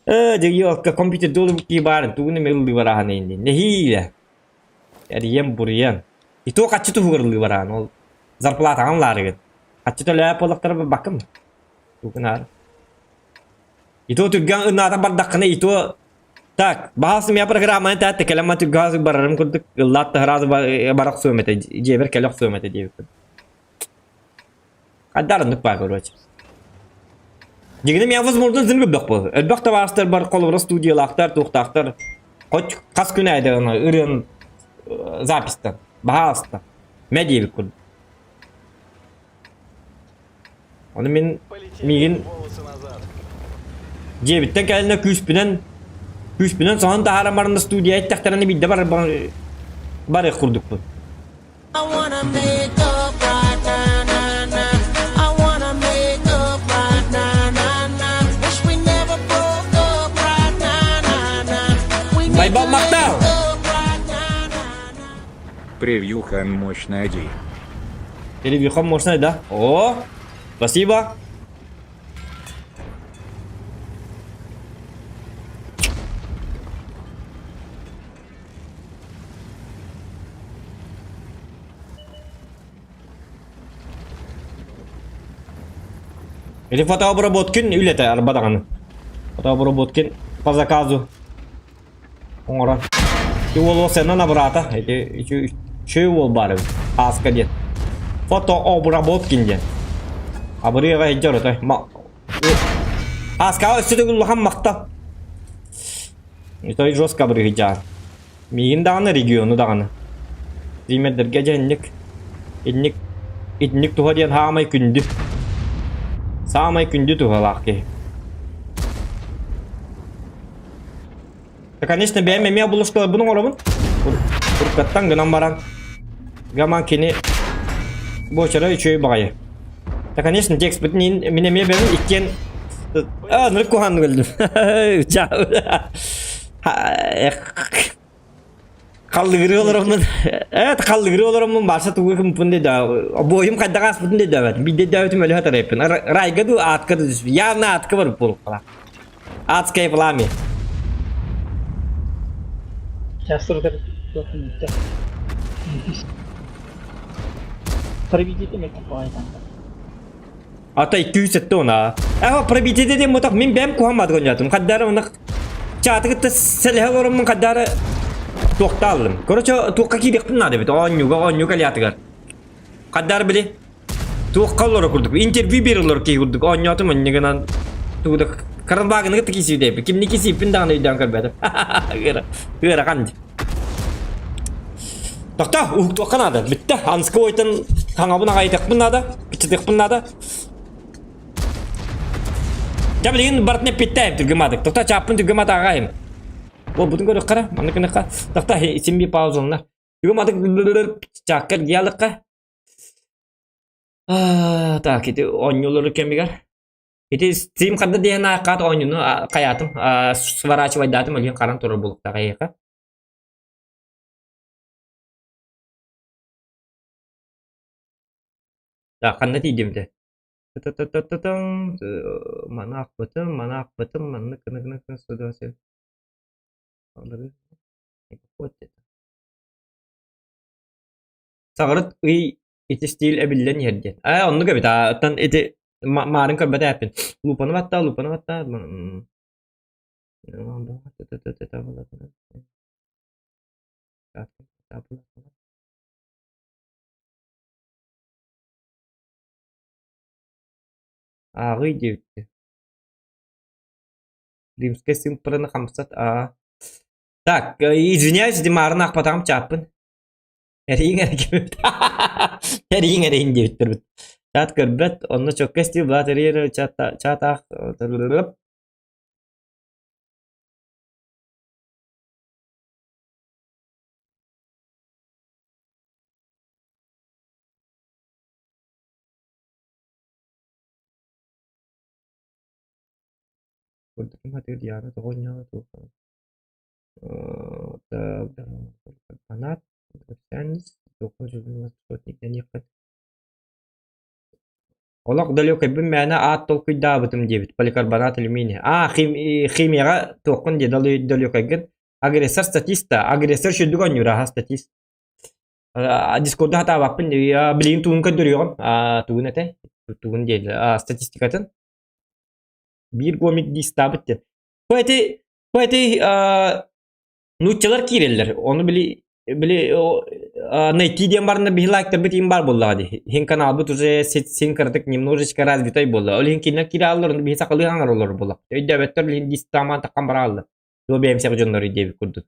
Ээ, дьэ елка компьютерде олорбут киһи баарын тугун эмэ ыллыы барааһын эйин диэн. Нэһиилэ. Эрийэн буруйан. И то хаччы туһугар ыллыы бараан ол зарплатаҕын ылаарыгын. Хаччы төлөөп буоллахтара барбаккын Тугун аар. И то түргэн ынаата бардаххына и то Так, баҕас мия программаны таатта кэлэн матыгаас барарым курдук ыллаат таһараас барах суом этэ дьиэбэр кэлэ охсуом этэ диэбиппин. Хайдар оннук баа короче. Дьигинэ мия возможно зин көрбөх буол. Элбэх табаарыстар бар холобура студиялаахтар, туохтаахтар. Хоть хас күн айда ырыан запистан, баһаалыста. Мэ диэбит курдук. Ону мин миигин дьиэбиттэн кэлэннэ күүспүнэн күүспүнэн соһон таһааран баран студия эттэхтэринэ биирдэ бар барыах курдукпун. Байбал махтал! Превьюхан мощный один. Превьюхан мощный, да? О, спасибо. Или фотообработкин үлэтэ арба даҕаны. Фотообработкин по заказу оҥорон. Ити уол сенан абыраата. Ити үчүгэй уол баар эбит. Ааска диэн. Фотообработкин диэн. Абырыаҕа иһдьэр отой. Ааскаҕа өссө төгүл улахан махтал. Той жестко абырыһыйдьаар. Миигин даҕаны, региону даҕаны. Стримердэргэ дьэ инник, инник, итинник туһа диэн саамай күндү. Саамай күндү туһалаах киһи. Да, конечно, бэйэм эмиэ булушкаларбын оҥоробун. Уруккаттан гынан баран. Гаман кини буочара үчүгэй баҕайы. Да, конечно, текстпытын мин эмиэ бэйэм иккиэн А, нырык куһааннык өлдүм. Халлыгырыы олороммун, эт халлыгырыы олороммун барса тугу гымпын деді. Обойум хайдах ааспытын деді. Биирдэ дөбөтүм өлө хатарайпын. Райга ду атка ду түспүт. Явно атка барып буолуп Адское пламя. Сейчас Проведите меня Ата 270 она. Эһо пробитие диэн мотох мин бэм куһаммат гонятым. Хаддара уна чааты кытта сэлэһэ олороммун хаддара туохтааллым. Короче, туохха киириэхпин наада эбит. Оонньууга, оонньуу калиатыгар. Хаддар били туохха олоро курдук. Интервью биэр олоро киһи курдук. Оонньоотум онньугунан тугу карабагыны кытта кисиидэйбин. Кимни кисииппин даҕаны өйдөөн көрбөтүм. Ыарахан дии. Тохто, уһуктуохха наада. Бүттэ. Анскы ойтон хаҥабын аҕайытыахпын наада. Кыччатыахпын наада. Дьэ билигин барытын эппиттээм түргэмаатык. Тохто чааппын түргэмаат ааҕайым. Буолбутун көрүөххэ эрэ. Маннык гыныахха. Тохто син биир паузаланар. Түргэмаатык чаакка эргийэ Так, ити оонньуулары кэмигэр. Ити Steam ханна диэн ааккаат оонньууну хайаатым, сворачивайдаатым өлүөн харан турар буолуохтаах эйиэхэ. Так, ханна тиийдим этэ? Та-та-та-та-таҥ, маны аахпытым, маны аахпытым, маннык гына гына Саҕарыт ый ити стиль эбиллэн иһэр диэн. Ээ, оннук эбит. Оттон ити маарын көрбөт ээппин. Лупаны баттаа, лупаны баттаа. Ааҕый диэбиттэр. Римскэй сымпыраны хамсат аа. Так, извиняюсь, ити маарын аахпатаҕым чааппын. Эрииҥ эргиммит. Эрииҥ эриин диэбиттэрбит. Чат көрбөт, онно чокка истии Влад эрийэр чатаах Диана тоҕо Олох далекайбын мээнэ аат толкуйдаабытым диэбит поликарбонат алюминий. Аа, химияҕа туоххун диэ далекайгын. Агрессор статиста, агрессор сүрдүк оонньуур аха статист. Дискорду хатаабаппын билигин тугун көрдөрүөҕүм. Тугун этэй? Тугун диэ статистикатын. Биир гомик дистаабыт диэн. Бу эти. Бу эти нууччалар киирэллэр. Ону били били найти диэн барна биһи лайктарбыт иин бар буоллаҕа дии. Иһин каналбыт уже син кыратык немножечко развитай буолла. Ол иһин кинилэр киирэ аллар, ону биһи сахалыы хаҥар олорор буолла. Өйдөөбөттөр билин дистамаан таххан барааллар. Туо бэйэмсэх дьоннор диэбит курдук.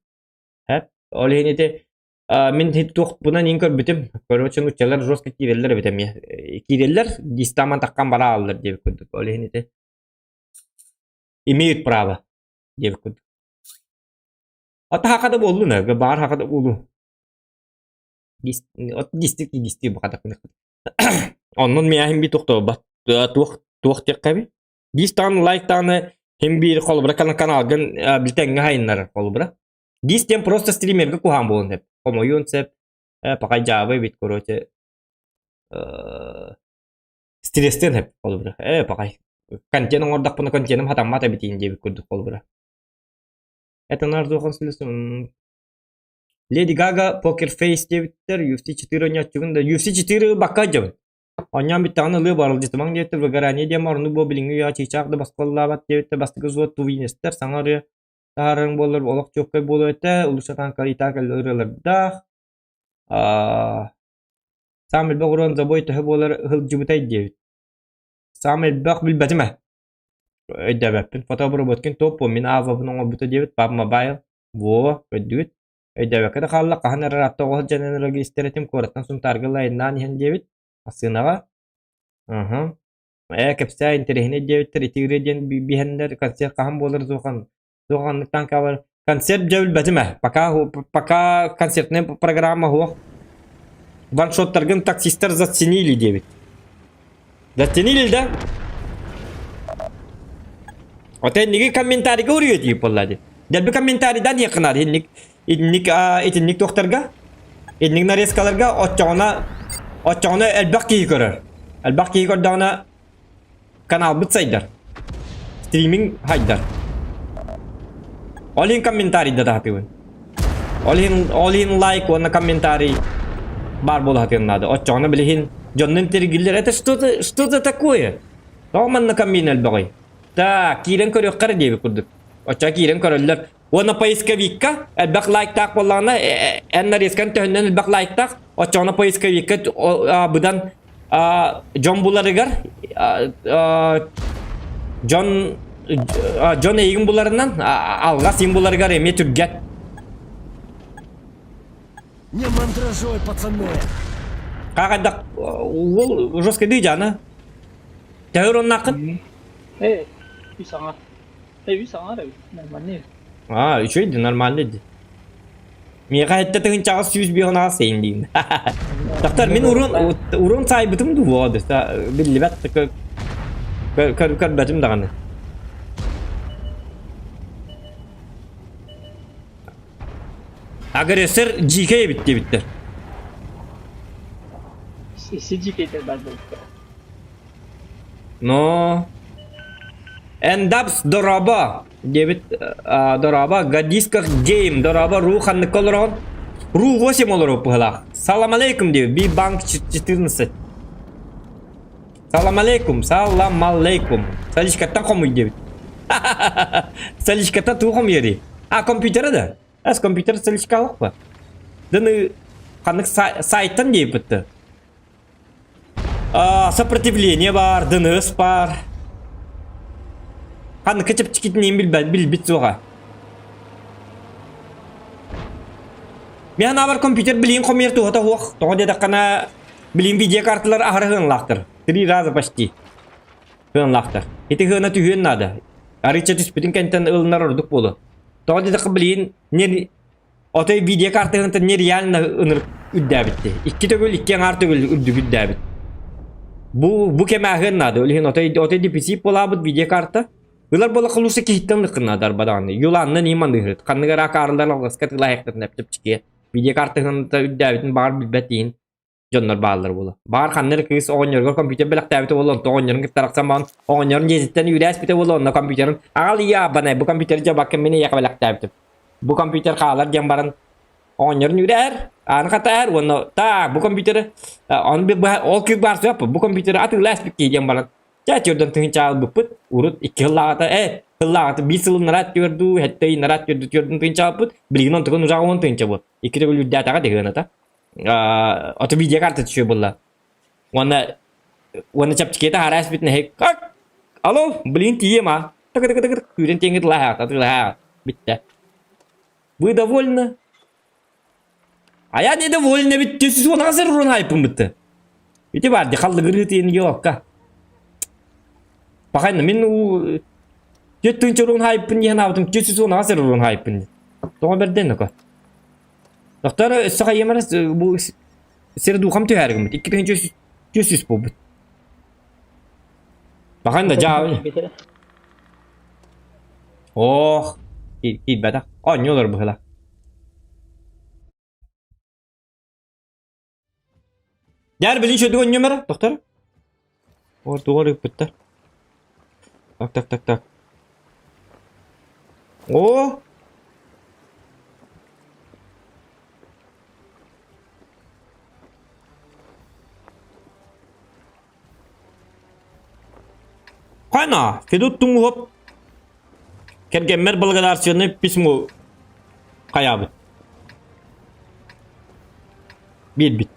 Хэп. Ол иһин ити мин туохпунан иин көрбүтүм. Короче, нууччалар жестко киирэллэр эбит эмиэ. Киирэллэр, дистамаан таххан барааллар диэбит курдук. Ол иһин ити имеют право диэбит курдук. Ата хакада буоллун ээ, баар хакада буолу. От дистик дистик баката Оннун миэхин би тохтобат туох туох диэххэби. Дис таан лайк тааны хим биир холобура каналгын билтэҥҥэ хайыннарар холобура. Дис тем просто стримерге куһаан буолун сөп. Хомойуон сөп. Пакай жаабы бит короче. Стресстен сөп холобура. Пакай. Контент оҥордохпуна контеным хатаммат эбитиин диэбит курдук холобура. Это наш Леди Гага Poker Face диэбиттэр, UFC 4 оонньооччугун да UFC 4 бакка дьабын. Оонньоон бүттэҕинэ ылыы барылдьытымаҥ диэбиттэр, выгорание диэн орнук буо билиҥҥи үйэҕэ чыычаах да баскаллаабат диэбиттэр, бастакы взвод тувинецтэр саҥа ырыа таһаарарыҥ буоллар олох чуоккай буолуо этэ, улуса танка и так ырыалардаах. Саам элбэх уран забой төһө буолар ыһылдьыбытай диэбит. Саам элбэх билбэтим ээ. Өйдөөбөппүн. Фотоброботкин топ мин аавабын оҥорбута диэбит Пап Мобайл. Во, өйдүүт. Өйдөөбөккө да хаалла, хаһан эрэ ыраатта оҕо сылдьан энергия истэр этим, куораттан Сунтаарга айаннаан иһэн диэбит. Массыынаҕа. Аһа. Ээ, кэпсээ, интэриэһинэй диэбиттэр, ити ырыа диэн биһэннэр концерт хаһан буолар суохан суоханнык танкабар концерт дьэ билбэтим ээ. Пока пока концертная программа суох. Ваншоттаргын таксистар заценили диэбит. Заценили да? Ота инники комментарийга уруйа диip буолла ди. Дэлби комментарийдан диэххинаар инник инник итинник туохтарга инник нарезкаларга оччоҕуна оччоҕуна элбэх киһи көрөр. Элбэх киһи көрдөҕүнэ каналбыт сайдар. Стриминг хайдар. Ол иһин комментарийда таһатыбын. Ол иһин ол иһин лайк уонна комментарий баар буола сатыан наада. Оччоҕуна билиһин дьоннун тиргиллэр. Это что-то что-то такое? Тоҕо манна коммент элбэҕий? Так, киирэн көрүөххэ эрэ диэбит курдук. Оччоҕо киирэн көрөллөр. Уонна поисковикка элбэх лайктаах буоллаҕына, эн нарезкан төһөннөн элбэх лайктаах, оччоҕуна поисковикка быдан дьон буларыгар дьон дьон эйигин буларынан алҕас им буларыгар эмиэ түргэн. Не мандражой, пацаны! Хайдах уол жестко дии жана. Төһөр оннакын? Э, үс аҥар. Э, үс аҥар эбит. Нормальный. А, үчүгэй дии, нормальный дии. Миэхэ эттэ тыһыынчаҕа 105 сейин диин. Доктор, мин урун урун саайбытым дуу биллибэт көрбөтүм даҕаны. Агрессор дьиикэй эбит диэбиттэр. Си дьиикэйдэр бар буолбуттар. Но Эндапс дорообо диэбит дорообо Гадисках гейм дорообо ру ханныкка олороҕун ру 8 олоруп быһылаах салам алейкум диэбит би банк 14 салам алейкум салам алейкум Саличкаттан хомуй диэбит Саличкаттан тугу хомуйарый а компьютера да эс компьютер Саличкалык ба дыны ханнык сайттан диэбитти Сопротивление баар, дыныс баар. Ханныка чэпчэкитин билбэт, билбит суоҕа. Мен анаабар компьютер билиин хомуйар туһата суох. Тоҕо диэтэххинэ, билиин видеокарталар аһара сыаналаахтар. Три раза почти сыаналаахтар. Ити сыана түһүөн наада. Арыычча түспүтүн кэнтэн ылынар ордук буолуо. Тоҕо диэтэххэ билиин Отой видеокартаһынтан нереально ынырык үрдээбитти. Икки төгүл, икки аҥаар төгүл үрдүк үрдээбит. Бу бу кэмээһин наада. Ол иһин отой отой дефицит буолаабыт видеокарта. Ылар буола холуса киһиттэн ылыххын наада арбадаҕаны. Юланна нии маныыһыт. Ханнык эрэ акаарылар алҕаска тылаайахтарын эптепчикиэ. Видеокартаһынта үрдээбитин баҕар билбэт иһин дьоннор бааллар буола. Баҕар ханна эрэ кыыс оҕонньорго компьютер бэлэхтээбитэ буолла, онто оҕонньорун кытта арахсан баран оҕонньорун дьиэтиттэн үүрээспитэ буолла, онно компьютерын аҕал ийэ абанай бу компьютер дьабакка мин эйиэхэ бэлэхтээбитим. Бу компьютер хаалар диэн баран оҕонньорун үүрээр, ааны хатаар уонна таа бу компьютеры он ол кыыс баар сөп бу компьютеры атыылаа испит киһи диэн баран. Чэ түөрдэн тыһыынча аалбыппыт. Урут икки сыллааҕыта э сыллааҕыта биир сылын нараат түөрдүү, сэттэ ый нараат түөрдүү түөрдэн тыһыынча аалбыт. Билигин онтукун ужаҕа уон тыһыынча буол. Икки төгүл үрдээтэҕэ дыһыаната. Аа, ото видеокарта түшүө буолла. Уонна уонна чэпчэкиэтэ хаара эспитин эһи как алло блин тиийиэм а тык тык тык күүрэн тиэҥҥэ тылаһаҕыт атыылаһаҕыт бүттэ. Вы довольны? А я недовольна ведь 418 урун хайпын бытты. Ити бар ди халлыгырыы тиэн елка. Пахайна мин у 4 урун хайпын диэн аабытым 418 урун хайпын. Тоҕо берден око. Доктор өссө хайымар бу сир духам түһәргимит. 2300 буолбут. Пахайна жаа. Ох, киирбэтэх. Оонньуулар быһыла. Дьэр билин шөдүг онньумара, доктор? Ор тугар ыппыттар. Так, так, так, так. О! Хана, Федот Туҥуһап кэргэммэр благодарственное письмо хайаабыт. Биэрбит.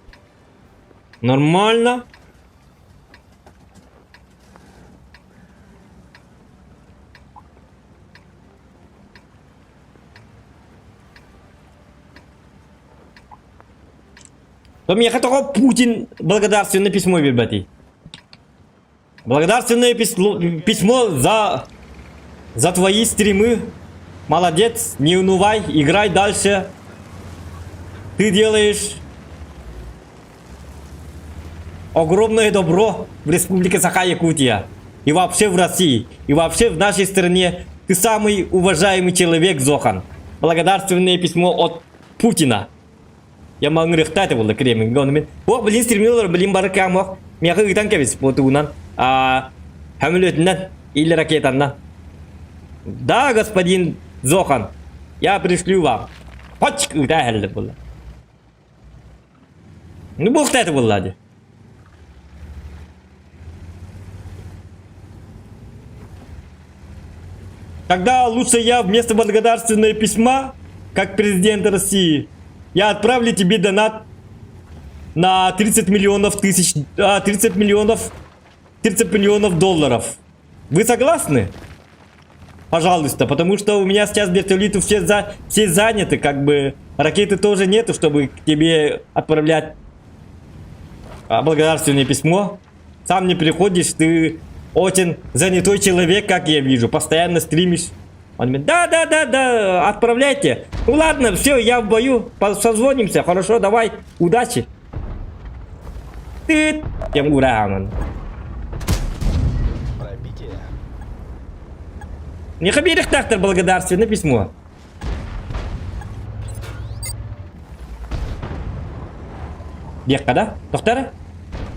Нормально. То миэхэ тоҕо Путин благодарственное письмо биэрбэтий? Благодарственное письмо за, за твои стримы. Молодец, не унывай, играй дальше. Ты делаешь огромное добро в Республике Саха-Якутия. И вообще в России, и вообще в нашей стране. Ты самый уважаемый человек, Зохан. Благодарственное письмо от Путина. Я маҥырыахта этэ буолла Кремльга ону мин Ох, блин, стремилар, блин, бары кэм ох. Миэхэ ыытан кэбис буотугунан. А, хөмөлүөтүнэн или ракетаннан. Да, господин Зохан, я пришлю вам. Пачк ыыта эһэллэр буолла. Ну, буохта этэ буолла дии. Тогда лучше я вместо благодарственного письма, как президент России, я отправлю тебе донат на 30 миллионов тысяч, 30 миллионов, 30 миллионов долларов. Вы согласны? Пожалуйста, потому что у меня сейчас вертолеты все, за, все заняты, как бы ракеты тоже нету, чтобы к тебе отправлять благодарственное письмо. Сам не приходишь, ты очень занятой человек, как я вижу, постоянно стримишь. Он говорит, да, да, да, да, отправляйте. Ну ладно, все, я в бою, созвонимся, хорошо, давай, удачи. Ты, тем ура, Пробитие. Не хабирихтахтар благодарственное письмо. Диэххэ да? Тохтор?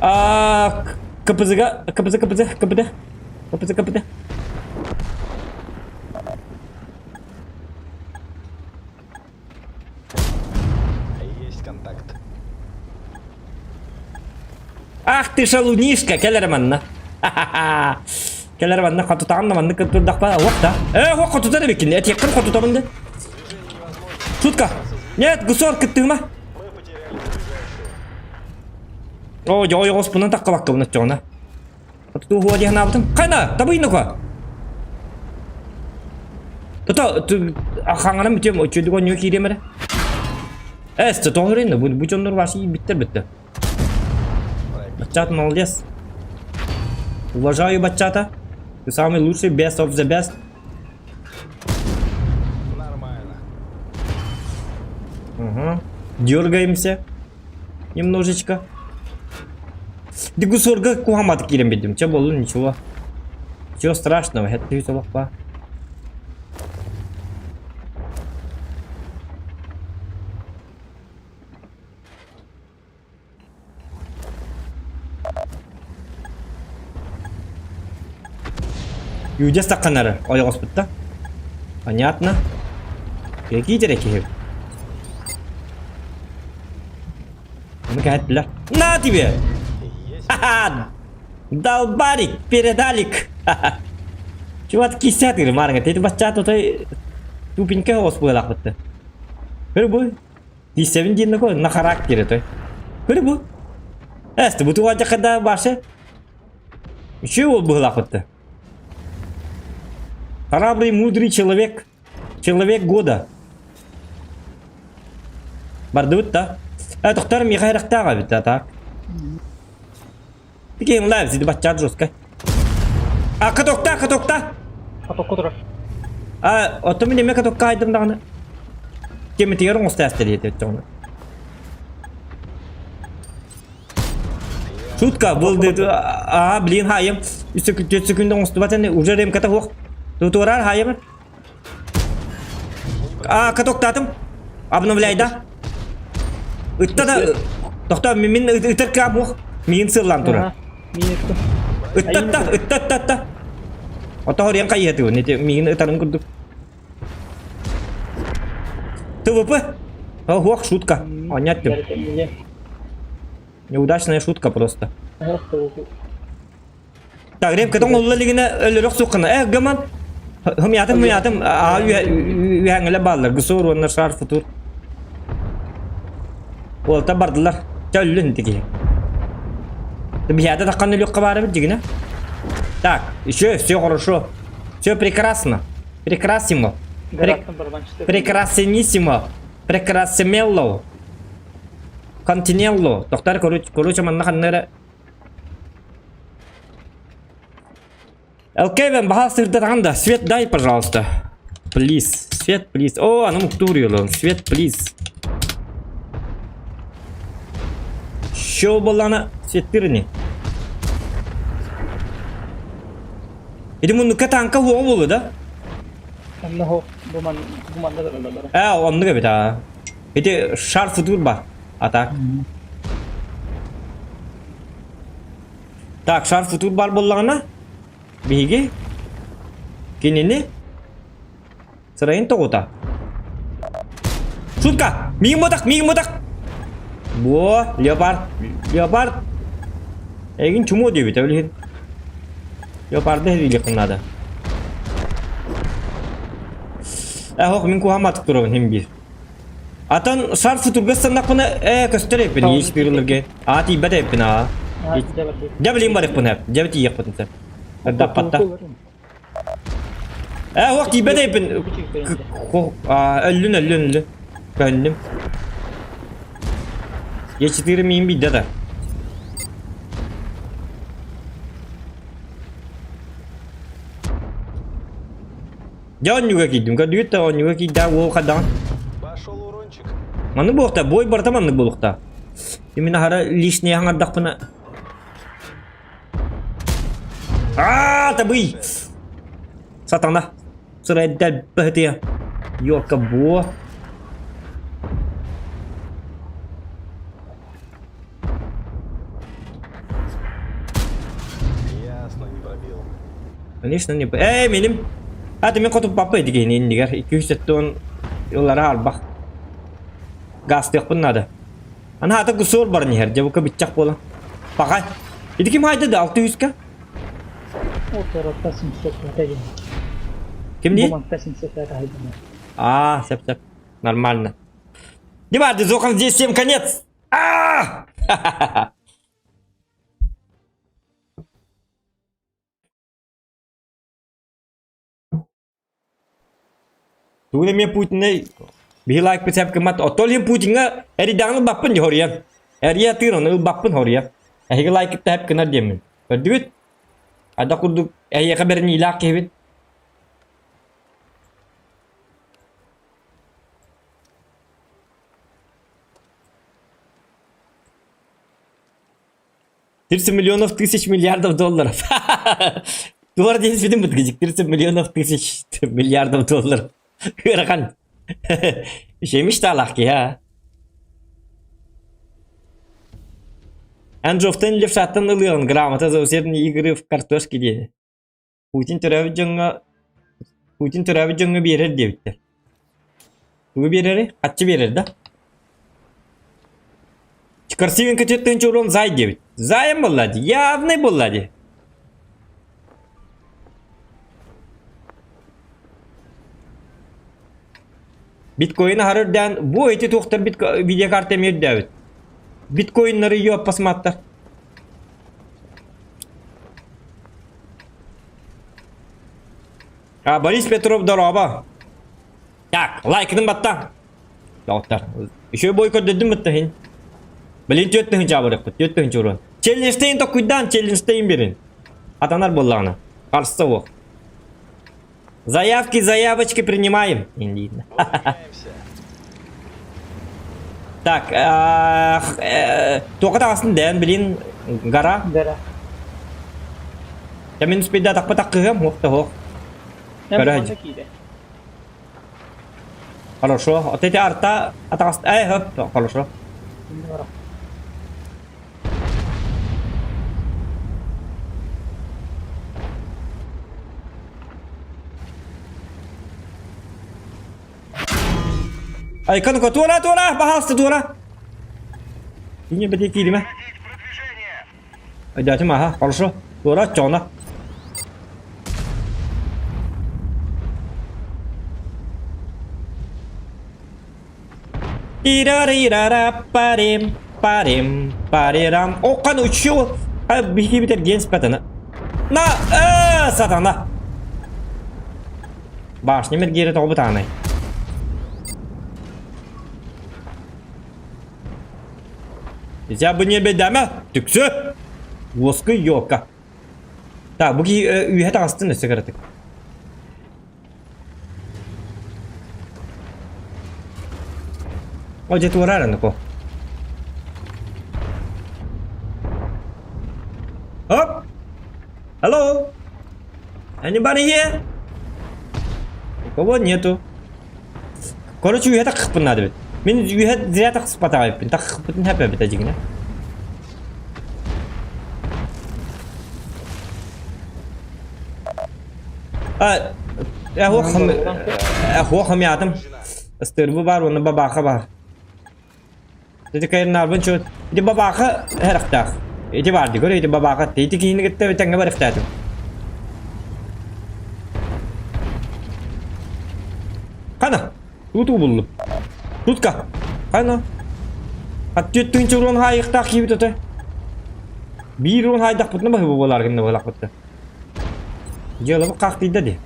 А, КПЗ-га, КПЗ, КПЗ, КПД, КПЗ, КПД. Есть контакт. Ах ты шалунишка, кэлэр манна. Ха-ха-ха. Кэлэр манна хотутаҕын да маннык турдахпа уох да. Э, уох хотутар эбиккин, этиэххин хотутабын да. Шутка. Нет, гусор кыттыма. Мы потеряли ближайшую. О, дьоҕой оҕуспунан таххабаккабын оччоҕуна. Хотутуу диэн аабытым. Хайна, табыйнука. Тута, хаҥанан бүтүөм, оччуйдук оонньуу киириэм эрэ. Эс, тоҕо бу бу дьоннор ваши биттер бүттэ. Баччат молодец. Уважаю баччата. Ты самый лучший, best of the best. Нормально. Угу. Дергаемся. Немножечко. Дегусорга куһамат киирэн бидим. Че болду ничего. Ничего страшного. Это солохпа. Юдес тахханары ойоҕоспутта. Понятно. Киитэрэ киһи. Ону кэһэттилэр. На тебе! Ха-ха! Долбарик, передалик. Чувак кисят марга. Ты бачча той тупенькая ос буолаахпытты. Көрө бу. Киссэбин диэн на на характере той. Көрө бу. Эсти бу туга жакада башы. Еще ол быһылаахпытты. Храбрый, мудрый человек. Человек года. Бардыбыт да. Э, тохтар миэхэ эрехтээҕэ эбит да, так. Киэҥ лайв сиди баччаат жестко. А, катокта, катокта! Катокка турар. А, оттон мин эмиэ катокка айдым даҕаны. Кемитигэр оҥостаастар диэтэ өттөҕүнэ. Шутка был а, блин, хайым. 3 секунда оҥостубат ини, уже ремката суох. Тутуорар хайым. А, катоктаатым. Обновляй, да? Ытта да... Тохтоо, мин ытар кыам уох. Миин сыллаан турар. Ытта, ытта, ытта, ытта, ытта. Ото хориан хайыатыбын, ити миин ытарын курдук. ТВП? Ох, шутка. Понятно. Неудачная шутка просто. Так, ремка тоҥ улла илигинэ өлөрөх суоххана. Э, гаман. Хымятым, хымятым. Аа, үһэҥэлэ бааллар. Гусур уонна шар футур. Уолта бардылар. Чэ өллүн тики. Биһиэхэ таххан өлүөххэ баар эбит дьигинэ. Так, еще все хорошо. Все прекрасно. Прекрасимо. Прекрасенissimo. Прекрасимелло. Континелло. Доктор, короче, манна ханна эрэ Элкевен, баһа сырдатаҕын да, свет дай, пожалуйста. Плиз, свет, плиз. О, аны муктуур Свет, плиз. Що буоллаҕына светтир ини. Ити муннукка таанка уоҕа буолуо да? Онно хо бу ман бу манна да Ээ, оннук эбит аа. Ити шар футур бар. А так. Так, шар футур бар буоллаҕына, биһиги кинини сырайын тоҕута. Шутка! Миигин ботах, миигин ботах! Буо, леопард, леопард. Эйигин чумуо диэбитэ билигин. Леопарды хэриилиэххин наада. Э, ох, мин куһааматык турабын хим биир. Атын шар футурга станнахпына ээ көстөр эппин ии спирилерге. Аа тиийбэт эппин аа. Дьэ билин барыхпын эп. Дьэ тиийиэхпин сеп. Эрдаппатта. Ээ уох тиийбэт эппин. Өллүн өллүн өллүн. Көннүм. Е4 миин бидде да. Дьэ онньуга киирдим. Көрдүгүт да онньуга киирдэ уол хадаҕын. Пошел урончик. Маннык буолуохта, бой барыта маннык буолуохта. Именно хара лишний хаҥардахпына. Аа, табый! Сатана. Сырайдар быһытыйа. Ёлка буо. Ясно, не пробил. Конечно, не... Эй, миним. А, ты мен хоту папа эдигин иннигер. 270 ыллара арбах. Гастыахпын надо. Ана ата кусор бар нихер. Жабука битчах буола. Пахай. Ити ким хайда да 600-ка? Оторотта 700 диэн. Ким дии? Бу 700 хайдана. А, сеп сеп. Нормально. Не барды, Зохан, здесь всем конец. А! Тугун эмиэ Путины биһи лайкпыт сэп гыммат оттон иһин Путиҥҥа эридэҕин ылбаппын дии хоруйан. Эрийэ атыыр ону ылбаппын хоруйан. Эһиги лайкытта сэп гынар диэммин. Көрдүгүт? Ада курдук эһиэхэ бэриниилээх киһибин. 30 миллионов тысяч миллиардов долларов. Туар диэн сүтүн бытгыжык 30 миллионов тысяч миллиардов долларов. Ыарахан. Жемиш таалаах киһи а. Анджовтан левшаттан ылыаҕын грамота за усердные игры в картошке диэни. Путин төрөөбүт дьоҥҥо Путин төрөөбүт дьоҥҥо биэрэр диэбиттэр. Тугу биэрэри? Хаччы биэрэр да? Красивенько тыынча урон зай диэбит. Зайым буолла дии. Явный буолла дии. Биткоин аһары үрдээн, бу эти туохтар видеокарта эмиэ үрдээбит. Биткоиннары ёппасматтар. А, Борис Петров дорообо. Так, лайкын батта. Доҕоттор, үчүгэй бой көрдөрдүм бытта иһин. Блин, түөрт тыһыынча абырыппыт, түөрт тыһыынча урун. Челленджтейин токкуйдаан, челленджтейин берин. Атанар буоллаҕына. Харса суох. Заявки, заявочки принимаем. Индийно. Выдвигаемся. Так, туохха таҕыстын дээн, блин, гора. Гора. Я мин успейда тахпатах кыһым, уох да уох. Көрө Хорошо. Вот эти арта атаҕас... Эй, хоп, хорошо. Ай, ну-ка, туора, туора, пожалуйста, туора. Не беди кириме. Дядя, ага, хорошо. Туора, чона. Тира-ри-ра-ра, парим, парим, парирам. Оккан учу. А биһиги битер диэн спатана. На, э, сатана. Башня мергире тоҕо бытаанай. Я бы не бедама, түксө. Уоскуй ёлка. Так, бу киһи үөһэ таҕыстын өссө кыратык. О, дьэ туораар аны Оп! Hello? Anybody here? Никого нету. Короче, үөһэ таххыппын наада эбит. Мин үөһэ зря тахсыппатах эбиппин. Таххыппытын хэп эбит дьиҥинэ. А, Хуох хамятым. Ыстырбы бар, уонна бабаха бар. Ити кайыннарбын чуот. Ити бабаха хэрахтаах. Ити бар ди, көр ити бабаха. Ити киһини кытта тэҥҥэ барыхтаатым. Хана, туту буллум. Тутка. Хана. Аттүт тыынча урон хаайыктаах киибит отой. Биир урон хаайдахпытына баһы буолар гынна буолахпытта. Дьыалабыт хаахтыйда дии.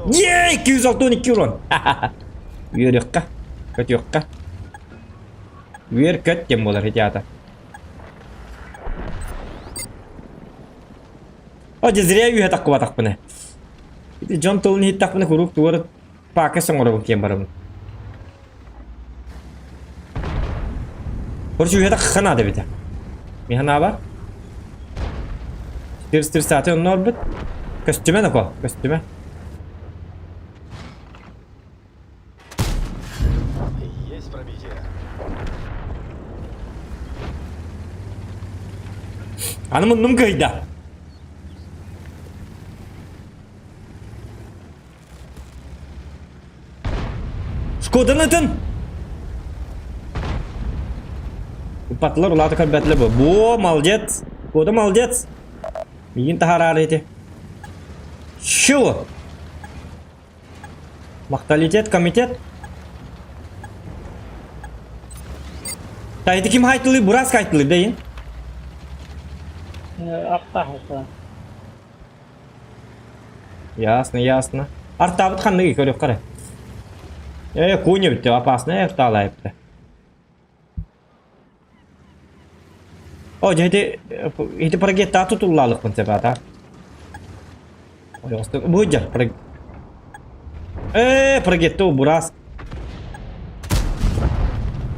Е, 262 урон. Үөрүөххэ, көтүөххэ. Үөр көт диэн буолар ити аата. О, дьэ зря үөһэ таххыбатахпына. Ити дьон тылын иһиттэхпинэ куруук тугу Пака оҥоробун киэн барабын. Короче, үйэ тахха наада эбитэ. Миха наабар. 430 онно орбут. Көстүмэ нако, көстүмэ. Есть пробитие. Аны муннум кыйда. Шкоданы ытын! Уппатылар улаата көрбөтүлэр бу. Во, молодец! Шкода молодец! Миигин таһараары ити. Чего? Махталитет, комитет. Та ити ким хайтылый? Бурас хайтылый дейин. Аппа хайтылан. Ясно, ясно. Артаабыт ханныгый көрүөххэ эрэ. Ээ, куня бүттэ, опасная артаалаайыпта. О, дьэ ити, ити прогеттаа тутуллаалыкпын сөп аата. Бу дьэ, Ээ, прогетто бурас.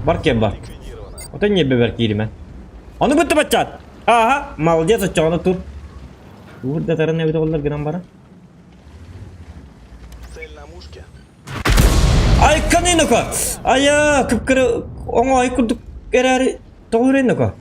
Бар кем бар. Ото не бебер кииримэн. Ону бытты баччат. Ага, молодец, оччоҕуна тур. Уурдатарын эбит оҕолор гынан баран. Цель на мушке. Айканынока! Айа, кыпкыры оҥоой курдук эрээри тоҕо үрэнноко?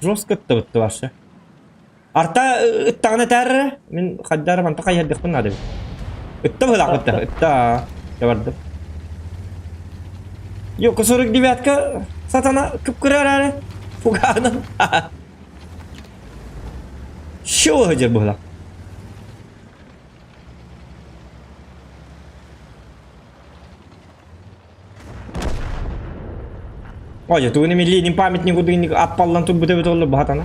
Жестко ыттыбытты вообще. Арта ыттаҕына этээр мин хайдара манта хайыһардыахпын наада эбит. Ытта быһылаах ытта. Ытта. Бардым. Йоко 49-ка сатана кып-кыра эрээри фугаанан. Що сылдьар быһыылаах. Ой, тугун эми Ленин памятник удыгынник аппаллан турбут эбит оллор баһатана.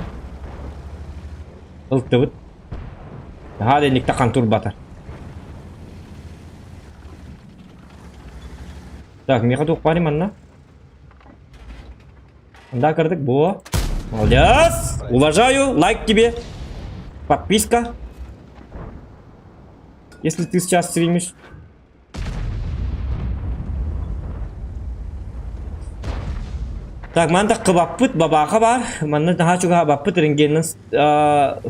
Ылтыбыт. Наһаа да таххан турбатар. Так, миэхэ туох баарый манна? Анда кырдык бу. Молодец! Уважаю, лайк тебе. Подписка. Если ты сейчас стримишь. Так, манна кыбаппыт бабааха баар. Манна наһаа чугаһаабаппыт рентгеннэн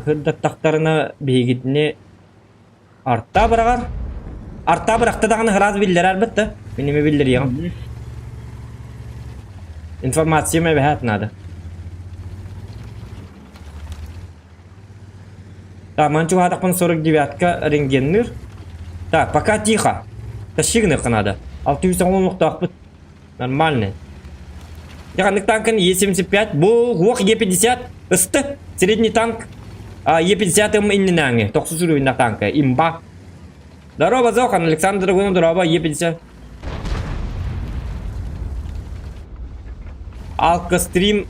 сырдаттахтарына биһигитини артаа быраҕар. Артаа бырахта даҕаны ыраас биллэрэр да. Мин эмэ биллэриэҕим. Информация эбэһээт надо. Так, маны чугаһаатахпына 49-ка рентгенныыр. Так, пока тихо. Тащи гыныахха наада. 610 олохтоохпут. Нормальный. Я ханнык танкын Е75, бу уох Е50 ысты. Средний танк Е50 ым иннинээҥи. Тохсус уровеннаах танка. Имба. Здорово, Зохан, Александр Драгунов, здорово, Е50. Алкострим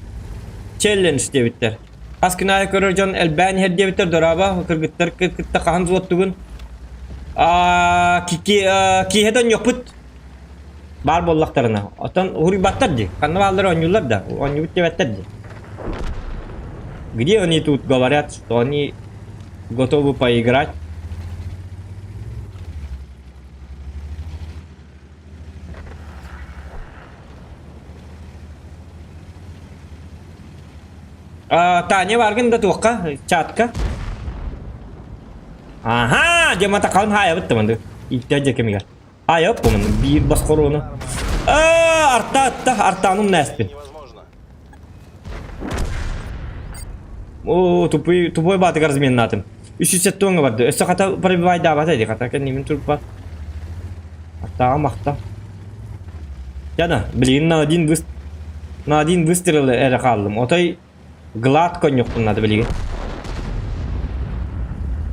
челлендж диэбиттэр. Хас күн аайы көрөр дьон элбээн иһэр диэбиттэр дорообо кыргыттар кытта хаһан суоттугун киэһэ донньуохпут баар буоллахтарына оттон уһуруйбаттар дии ханна бааллар оонньууллар да оонньуубут диэбэттэр дии где они тут говорят что они готовы поиграть Таня баргын да туохха чатка Аха, дьэ халын хаайабыт да манды. Иттэ дьэ кэмигэр. Хаайап бу манды биир бас хоруону. Аа, арта атта, артаанум нээспин. О, тупой, тупой баатыгар разменнаатым. 370 барды. Өссө хата пробивайдаабата ди хата кэннибин турбат. Артааҕа махта. Яна, блин, на один выс... на один выстрел эрэ хааллым. Отой гладко ньохпун надо билигин.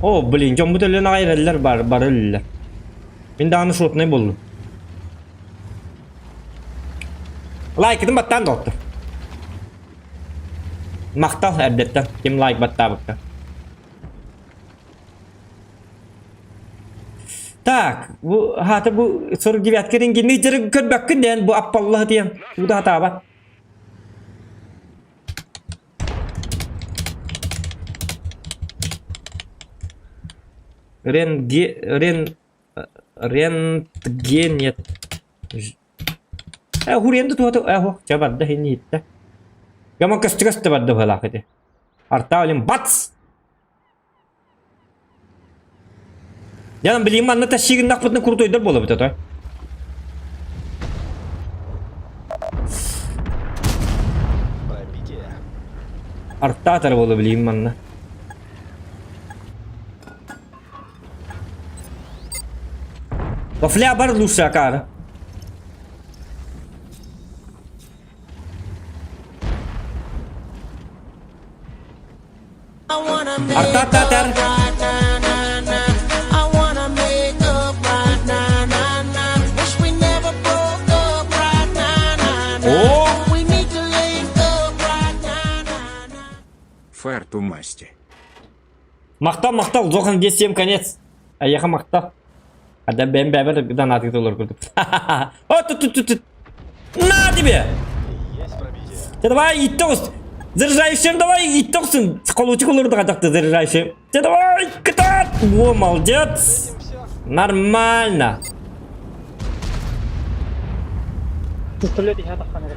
О, блин, дьоммут өлөн аҕай эрэллэр бар, бары өллүлэр. Мин даҕаны шотнай буоллум. Лайкытын баттаан доҕоттор. Махтал эрдэттэн ким лайк баттаабыкка. Так, бу хаата бу 49 рингини дьэрэ көрбөккүн диэн бу аппаллаһы диэн уда хатаабат. Ренге рен рентгенет Э, хуренду туһата э, хо, ча барда хинни иттэ. Гаман көстү-көстү барда быһалаах ити. Артаа олим бац! Дьон билигин манна тащигыннахпытына крутойдар буолабыт отой. Пробитие. Артаатар буола билигин манна. Вафля бар лучше акаары. Артаатар. О! Фарту масти. Махтал, махтал, Зохан 10 конец. Эйиэхэ махтал. Ада бэйэм бэйэбэр донатыгыт олор курдук. О, тут, тут, тут, тут. На тебе! Есть пробитие. Ты давай, иттоҕус. Заряжающим давай, иттоҕусун. Холучук олордуга тахты заряжающим. Ты давай, кытаат! О, молодец! Этим все. Нормально. Пистолет иһэ таххан эрэ.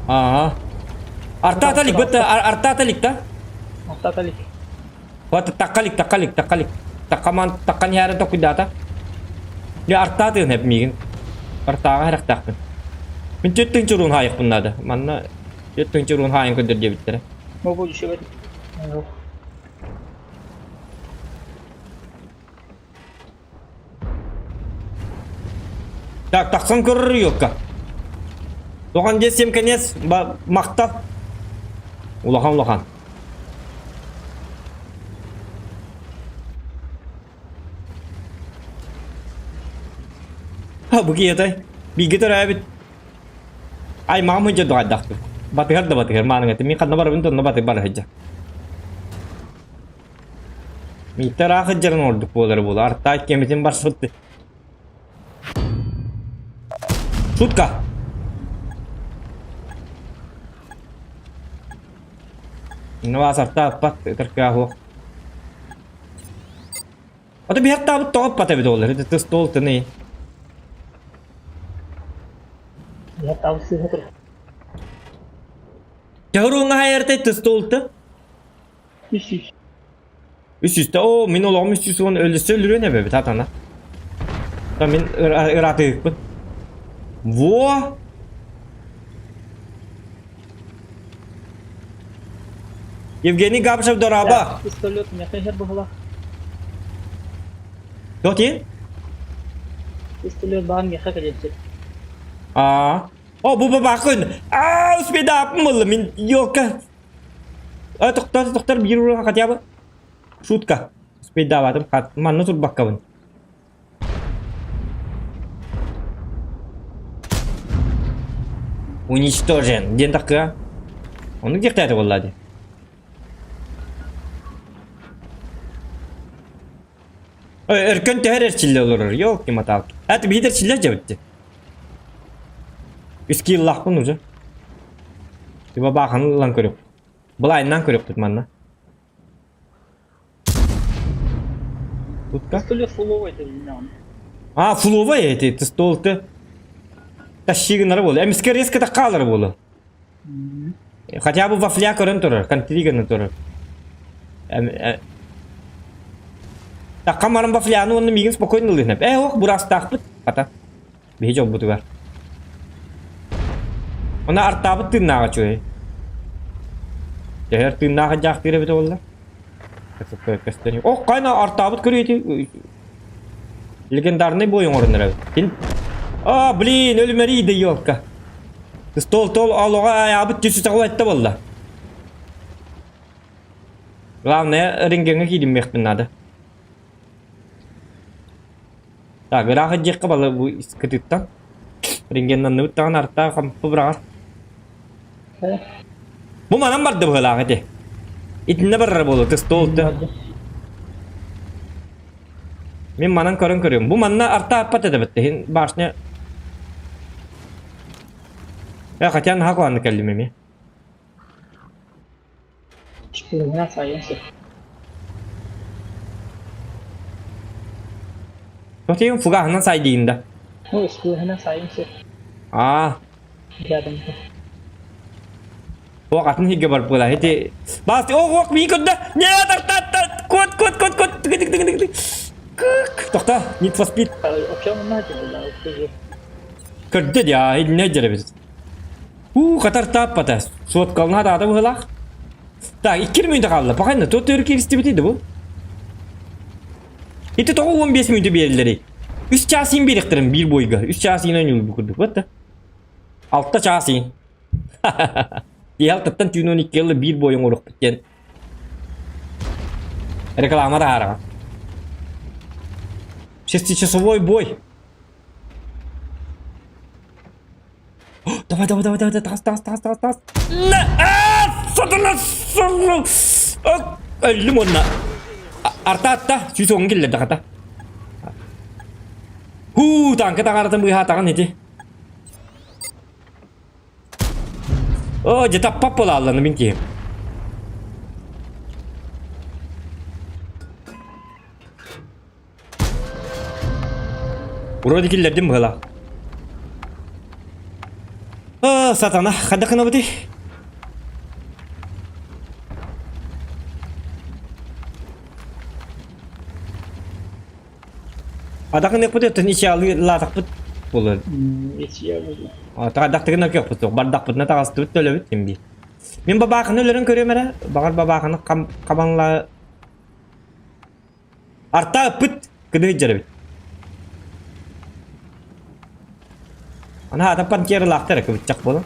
Ага. Артааталик, бытта, артааталик да? Артааталик. Вот таккалик, таккалик, таккалик. Таккаман, таккан иһээрин токуйдаата. Дьэ артаатыгын эп миигин. Артааҕа харахтаахпын. Мин түттүн чуруун хаайыкпын наада. Манна түттүн чуруун хаайын көрдөр диэбиттэрэ. Бу бу дьүшүбэт. Так, тахсан көрөр ёкка. Тоған десем конец, мақтал. Улахан улахан. Ha бу киһи бииргэ төрөөбүт аймаҕым сылдьар дуҕайдаахпын. Батыһар да батыһар мааныҥ этим. Мин ханна барабын да онно батыр бара сылдьар. Мииттэ ыраах сылдьарын ордук буолара буолуо. Артаай кэмитин барсыбыт. Шутка! Ну, асарта аппат, ытар кыах суох. Ото биһаттаабыт тоҕо аппат эбит ол это ты стол тыны. Биһаттаабыт сыыһа тур. Төһөрүҥҥэ хайартай ты столты? 300. 300 О, мин олоҕум 310 өлүсө өлүрүөн эбэбит атана. Та мин ыраатыыкпын. Во! Евгений Габышев дорообо! Пистолет миэхэ иһэр быһыылаах. Туох диэн? Пистолет баар миэхэ кэлиэн сөп. Аа. О, бу бабакын! Аа, успедааппын буолла мин елка. А, тохтор, тохтор, биир уруха хотя бы. Шутка. Успейдаабатым, манна турбаккабын. Уничтожен. Диэн такка. Ону диэхтээтэ буолла дии. Өркөн төһөр эрчиллэ олорор. Ёлки-моталки. Это биир эрчиллэр дьэбитти. Үс кииллаахпын уже. Тиба бааханы ылан көрүөх. Былайынан көрүөхпүт манна. Тутка? Пистолет фуловый это билинэҕин. А, фуловый эти, стол-ты. Тащигынара буолла. Эмискэ резко хаалар буолла. Хотя бы вафля көрөн турар, контриганы турар. Такка маран вафляны уонна миигин спокойно ылыһынап. Э, ох, бураастаахпыт. Хата. Биһи дьолбутугар. Она артаабыт тыыннааҕа чуой. Төһөр тыыннааҕа дьаахтыыр эбитэ буолла. Ох, хайна артаабыт көрүөтү. Легендарный бой оҥорон эрэбит. Кин? А, блин, өлүмэрий да елка. Стол тол алоға аябыт түсі тағыл айтта болла. Главное, рентгенге кииринмиэхпин наада. Так, ыраах диэххэ бала бу кытыттан. Рентгеннанныбыт даҕаны артаах хампы быраҕар. Бу манан барды быһыылаах ити. Итиннэ барара буолуо, тыстуол Мин манан көрөн көрүөм. Бу манна арта аппат этэ бэтте. Иһин башня Э, хотя наһаа куһаҕаннык кэллим эмиэ. Шпионат сайын Хотим фугаһынан сайдыйын да. Ну, шпионат сайын Аа. Ох, атын хигге бар була. Ити Бас, ох, ох, мии көрдө. Нет, арта, кот, кот, кот, кот. Тыгы, тыгы, тыгы, тыгы. Кык. Тохта, Need for Speed. Көрдө дия, инне жеребит. У, катар тааппата. Суоткалына даада быһылаах. Так, 2 мүнүүтэ хаалла. Пахайна, туот төрү киристибитий бу? Ити тоҕо 15 мүнүүтэ биэрэллэрий? Үс чаас иин биэриэхтэрин биир буойга. Үс чаас иин ойнуулбут курдук. Вот да. Алта чаас иин. Киһи алтаттан түүн 12 ыла биир буой оҥоруохпут диэн реклама таһаараҕын. Шестичасовой бой. Давай, давай, давай, давай, тас, тас, тас, тас, тас. Сатана, Өллүм онна. Арта атта, сүүс киллэрдэ хата. Хуу, таҥка таҥаратын быыһаатаҕын ити. Оо, дьэ таппап буолааллана мин киһим. Вроде киллэрдим быһыылаах. Аа, сатана, хайдах гынабытый? Хайдах гыныахпыт өттүн ичиалыы лаатахпыт буолар. Хайдах кыахпыт суох. Бардахпытына таҕыстыбыт төлөбүт син биир. Мин бабааханы өлөрөн көрүөм эрэ. Баҕар бабааханы хабанла Арта ыппыт кыды сылдьар эбит. Ана ата пантералаахтар кыбыччах буолан.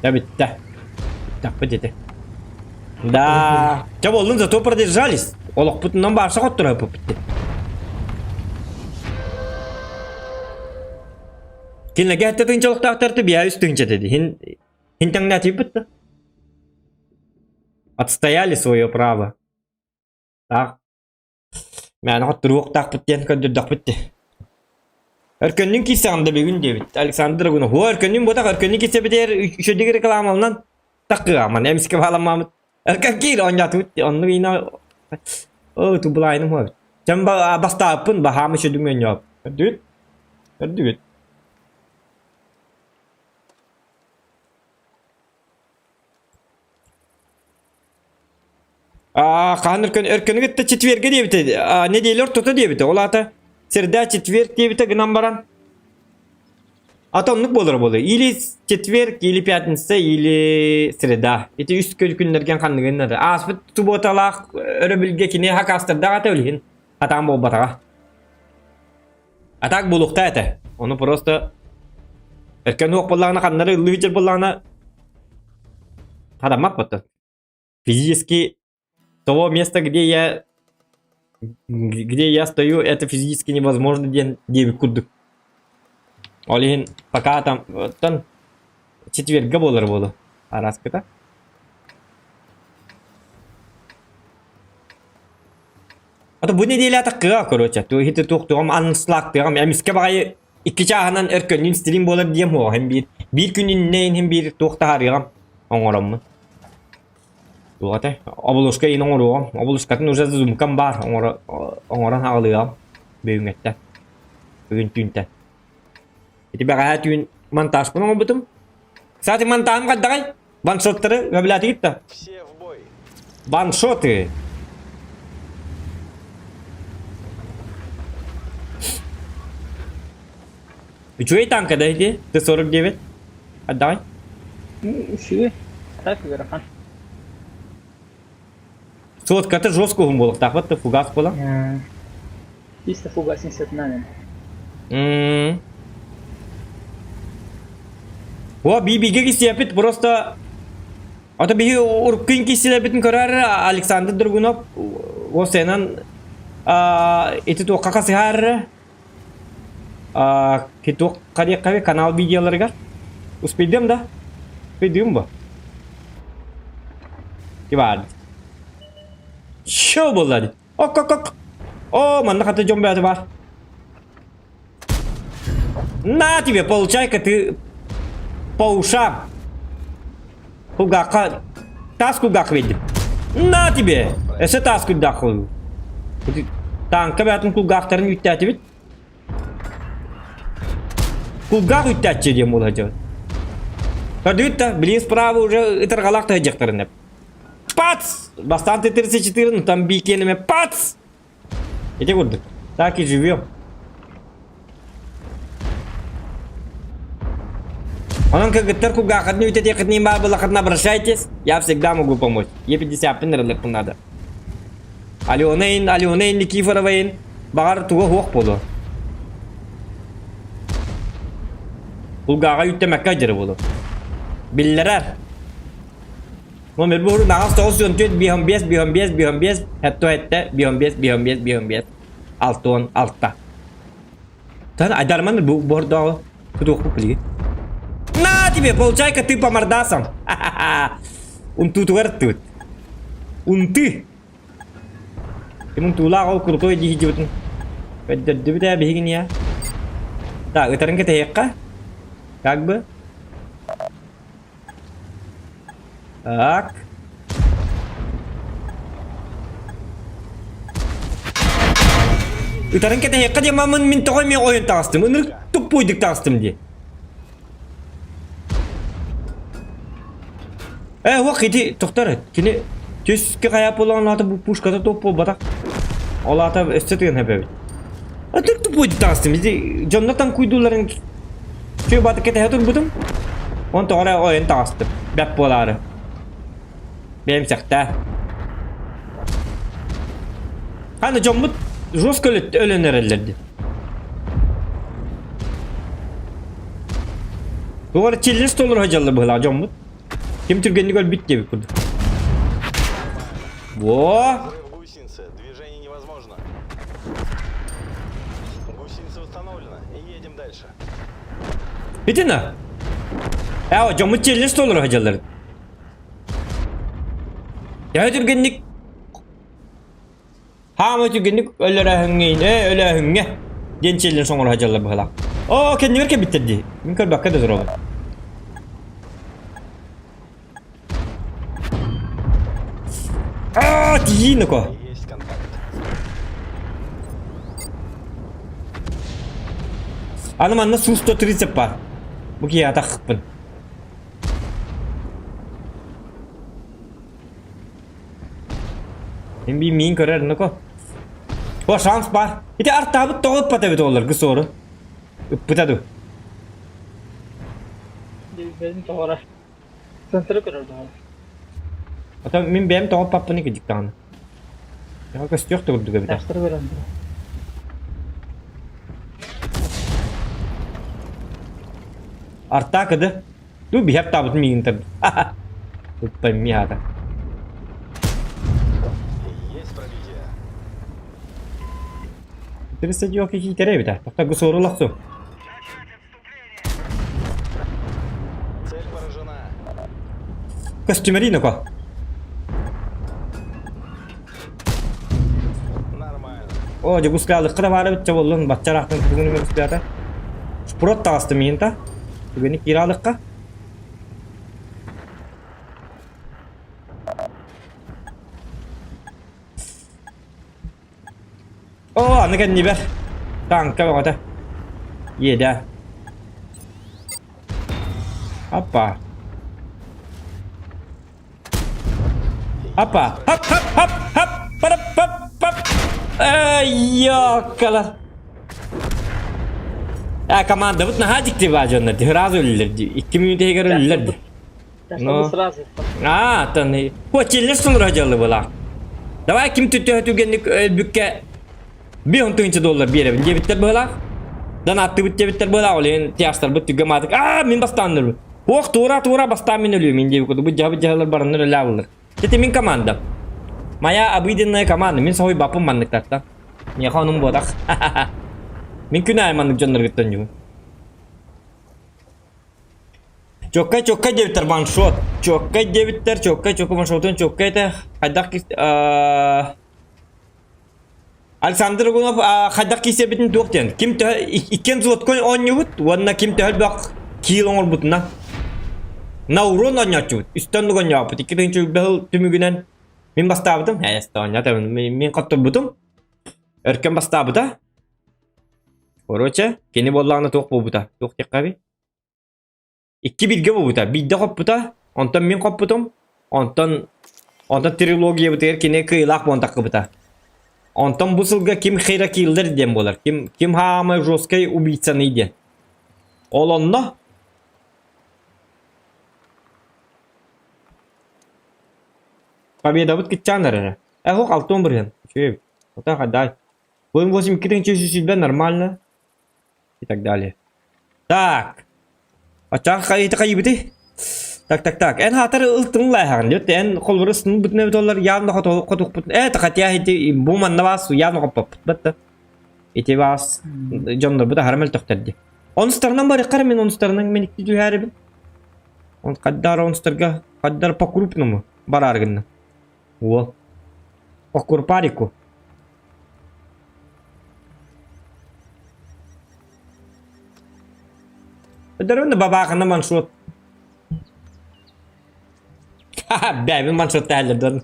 Да бүттэ. Бүtтэхпит ити. Да. Чэ буоллун зато продержались. Олохпутунан баарса хоттороппут. Кинилэргэ этте тыынчалыктаахтар биһа үс тыынча dedi. Хин хин тэҥнээтийбит да. Отстояли свое право. Так. Мээнэ хотторуохтаахпыт диэн көрдөрдөхпүт дии. Өркөннүн киирсэҕин да бүгүн диэбит. Александр Драгунов. О, өркөннүн буотах, өркөннүн киирсэбитигэр үчүгэйдик рекламаланан таккыаман эмискэ бааламмамыт. Өркөн киир оонньоотубут оннук иина О, тубулайным хуабит. Чам бастааппын баһаам үчүдүм оонньоop. Көрдүгүт? Көрдүгүт? Аа, хаһан өркөн өркөнү кытта четвергэ диэбитэ, аа, неделя ортото диэбитэ. Ол аата среда четверг диэбитэ гынан баран ата оннук буолара буолуо. Или четверг, или пятница, или среда. Ити үс күннэргэн ханныгын Ааспыт субботалаах өрөбүлгэ кини хакастардаах ата билигин хатаан буолбатаҕа. А так буолуохтаа этэ. Ону просто өркөн уох буоллаҕына ханнары ыллыы сылдьар буоллаҕына хатаммат буолтун. Физически того места, где я где я стою, это физически невозможно диэн диэбит курдук. Ол иһин пока там оттон четверга буолар буолуо араскыта. А то бу неделя таккыга короче, то иһити туох-туҕам анслаактыаҕым эмискэ баҕайы икки чааһынан өркөннүүн стрим буолар диэм хуоҕа иһин биир биир күн иннэ иһин биир туох таһаарыаҕым оҥороммун. Туох этэй? Оболушка иин оҥоруоҕум. Оболушкатын уже задумкам баар оҥоро оҥорон аҕалыаҕым бүгүҥҥэттэн. Бүгүн түүнтэн. Ити бэҕэһээ түүн монтажпын оҥорбутум. Кстати, монтажым хайдаҕай? Ваншоттары өбүлээтигит да? Все в бой. Ваншоты! Үчүгэй танка да ити? Т-49. Отдавай. Үчүгэй. Так ыарахан. Сотката жестко уһун буолуохтаахпыт да фугас буолан. Чисто фугасин сытынан. О, биге кисиэпит просто Ото биһи уруккун киссилэрбитин көрөр Александр Драгунов осенан ити туохха хасыһар туох диэххэ канал видеоларыгар успейдым да успейдым бу Иван Шо буолла Ок ок ок О манна хата дьон бэйэтэ баар На тебе, получай-ка ты по ушам. Кулгаахха таас кулгаах биэрдим. На тебе! Өссө таас кулгаах Тааҥка бэйэтин кулгаахтарын үүттээтибит. Кулгаах үүттээччи диэн буола сылдьабыт. Көрдүгүт да, билигин справа уже ытырҕалаах таһыдьахтарын Пац! Бастаан Т-34, ну там бикенеме пац! Ити курдук. Так и живем. Онон кыргыттар кулгааххытын үтэтиэххитин баар буоллаххытына обращайтесь, я всегда могу помочь. Е50-пын ырылыахпын наада. Алена ин, Алена ин Никифорова ин, баҕар туга суох буолуо. Кулгааҕа үттэмэккэ дьары буолуо. Биллэрэр. Номер буору наҕас 94 55 55 55 хэтто хэтте 55 55 55 66. Тан айдарман бу бордоҕу тутуохпут билигин. На тебе, получай-ка ты по мордасам. Унтуутугар ыттыбыт. Унты. Ким унтуулаах ол крутой дии дьыбытын. Көрдөрдүбүт ээ биһигин я. Так, ытарын кэтэһиэххэ. Как бы. Так. Ытарын кэтэһиэххэ диэн мамын мин тоҕо эмиэ ойон таҕыстым. Ынырык туппуйдук таҕыстым дии. Э, уох ити тохтор кини түскэ хайа буолан аата бу пушката топ буолбатах. Ол аата өссө тыгын хэбэбит. Ытык туппуйдук таҕыстым. Ити дьонно таҥкуйдууларын Чүө баты кэтэһэ турбутум. Он тоҕо эрэ ойон таҕыстым. Бэт буолаары. Бэйэм сэхтээ. Ханна дьоммут жестко өлөн эрэллэр дии. Туох эрэ чиллис толору сылдьаллар быһыылаах дьоммут. Ким түргэнник өлбүт диэбит курдук. Во! Взрыв гусеницы. Движение невозможно. Гусеница восстановлена. Едем дальше. Итина! Ээ, дьоммут чиллис толору сылдьаллар. Төһө түргэнник Хаама түргэнник өлөрөөһүҥҥэ ээ өлөөһүҥҥэ диэн чиэллэн соҥоро сылдьаллар быһыылаах. Оо, кэннибэр кэлбиттэр дии. Мин көрбөккө да туробун. Аа, тиийин око. Есть контакт. Аны манна Су-130 бар. Бу киһи атахпын. Мин би миин көрөр нуко. О, шанс бар. Ити артаабыт тоҕо ыппат эбит олар гысору. Ыппыта ду. Билбэтим тоҕо Центры көрөр даҕаны. Ата мин бэйэм тоҕо ыппаппын иккидик даҕаны. Яха көстүөх да курдук эбитэ. Тахтары көрөн турар. Артаа кыды. Ду биһэп таабытын миигин тард. Туппай миата. Есть пробитие. 300 киитэрэ эбитэ. Тохто гусорулахсу. Цель поражена. Костюмерина ко. Нормально. О, дьокуускаалыкка да баара битчэ буоллун, баччараахтан бүгүн үмүрүспүтэ. Шпрот таҕыста миин та. Түгэни кииралыкка. О, аны кэннибэр. Тааҥка бөҕөтө. Иэдэ. Аппа. Апа! Хап хап хап хап парап пап пап. Эй, ёккала. А командабыт наһаа дьикти баа дьоннор дии. Сразу өллөр дии. 2 мүнүүтэ иһигэр өллөр дии. Тахсыбы сразу. А, таны. Хотеллер сонура дьаллы была. Давай ким түттөһө түгэнник өлбүккэ 5 доллар биэрэбин диэбиттэр быһылаах. Донаттыбыт диэбиттэр быһылаах. Ол иһин тиастарбыт түггэ маатык. Аа, мин бастаан Ох, туора-туора бастаан мин өлүөм мин диэбит курдук. Бу дьаһабыт дьаһалар бараннар өлө ааллар. Ити мин команда. Моя обыденная команда. Мин соһуйбаппын манныктартан. Миэхэ онум буотах. Мин күн аайы маннык дьонноргуттан дьуһун. Чоккай чоккай диэбиттэр ваншот. Чоккай диэбиттэр, чоккай чоккай ваншотун чоккай этэ. Хайдах Александр Угунов хайдах киирсэбитин туох диэн. Ким төһө иккиэн золоткой оонньуубут уонна ким төһө элбэх киил оҥорбутуна. На урон оонньооччубут. Үстэн оннук оонньооппут. 2000 сыл түмүгүнэн мин бастаабытым. Ээ, оонньоотум. Мин хотторбутум. Өркөн бастаабыта. Короче, кини буоллаҕына туох буолбута? Туох диэххэ Икки бииргэ буолбута. Биирдэ хоппута, онтон мин хоппутум, онтон онтон трилогиябытыгар кини кыайыылаах буолан таххыбыта. Онтон бу сылга ким Хейра Киллер диэн буолар. Ким ким хаамай жесткай убийцаный диэн. Ол онно победабыт кытчаан эрэрэ. Э, алтон бырыһын. Үчүгэй. Ота хадай. 8 2 нормально. И так далее. Так. Ачаах хайыты хайыбыты? Так, так, так. Эн хаатар ылтың лайхагын диэт. Эн холбору сын бутун эбит олар явно хотухпут. Э, хотя ити бу манна бас явно хоппоппут батта. Ити бас дьоннор бу да харам өлтөхтөрди. Онустарынан барыккар мен онустарынан мен икки түһәрибин. Он хаддар онустарга хаддар по крупному барар гынна. Уол. По курпарику. Өдөрүн бабаахына маншот. Бэйбин маншот тээллерден.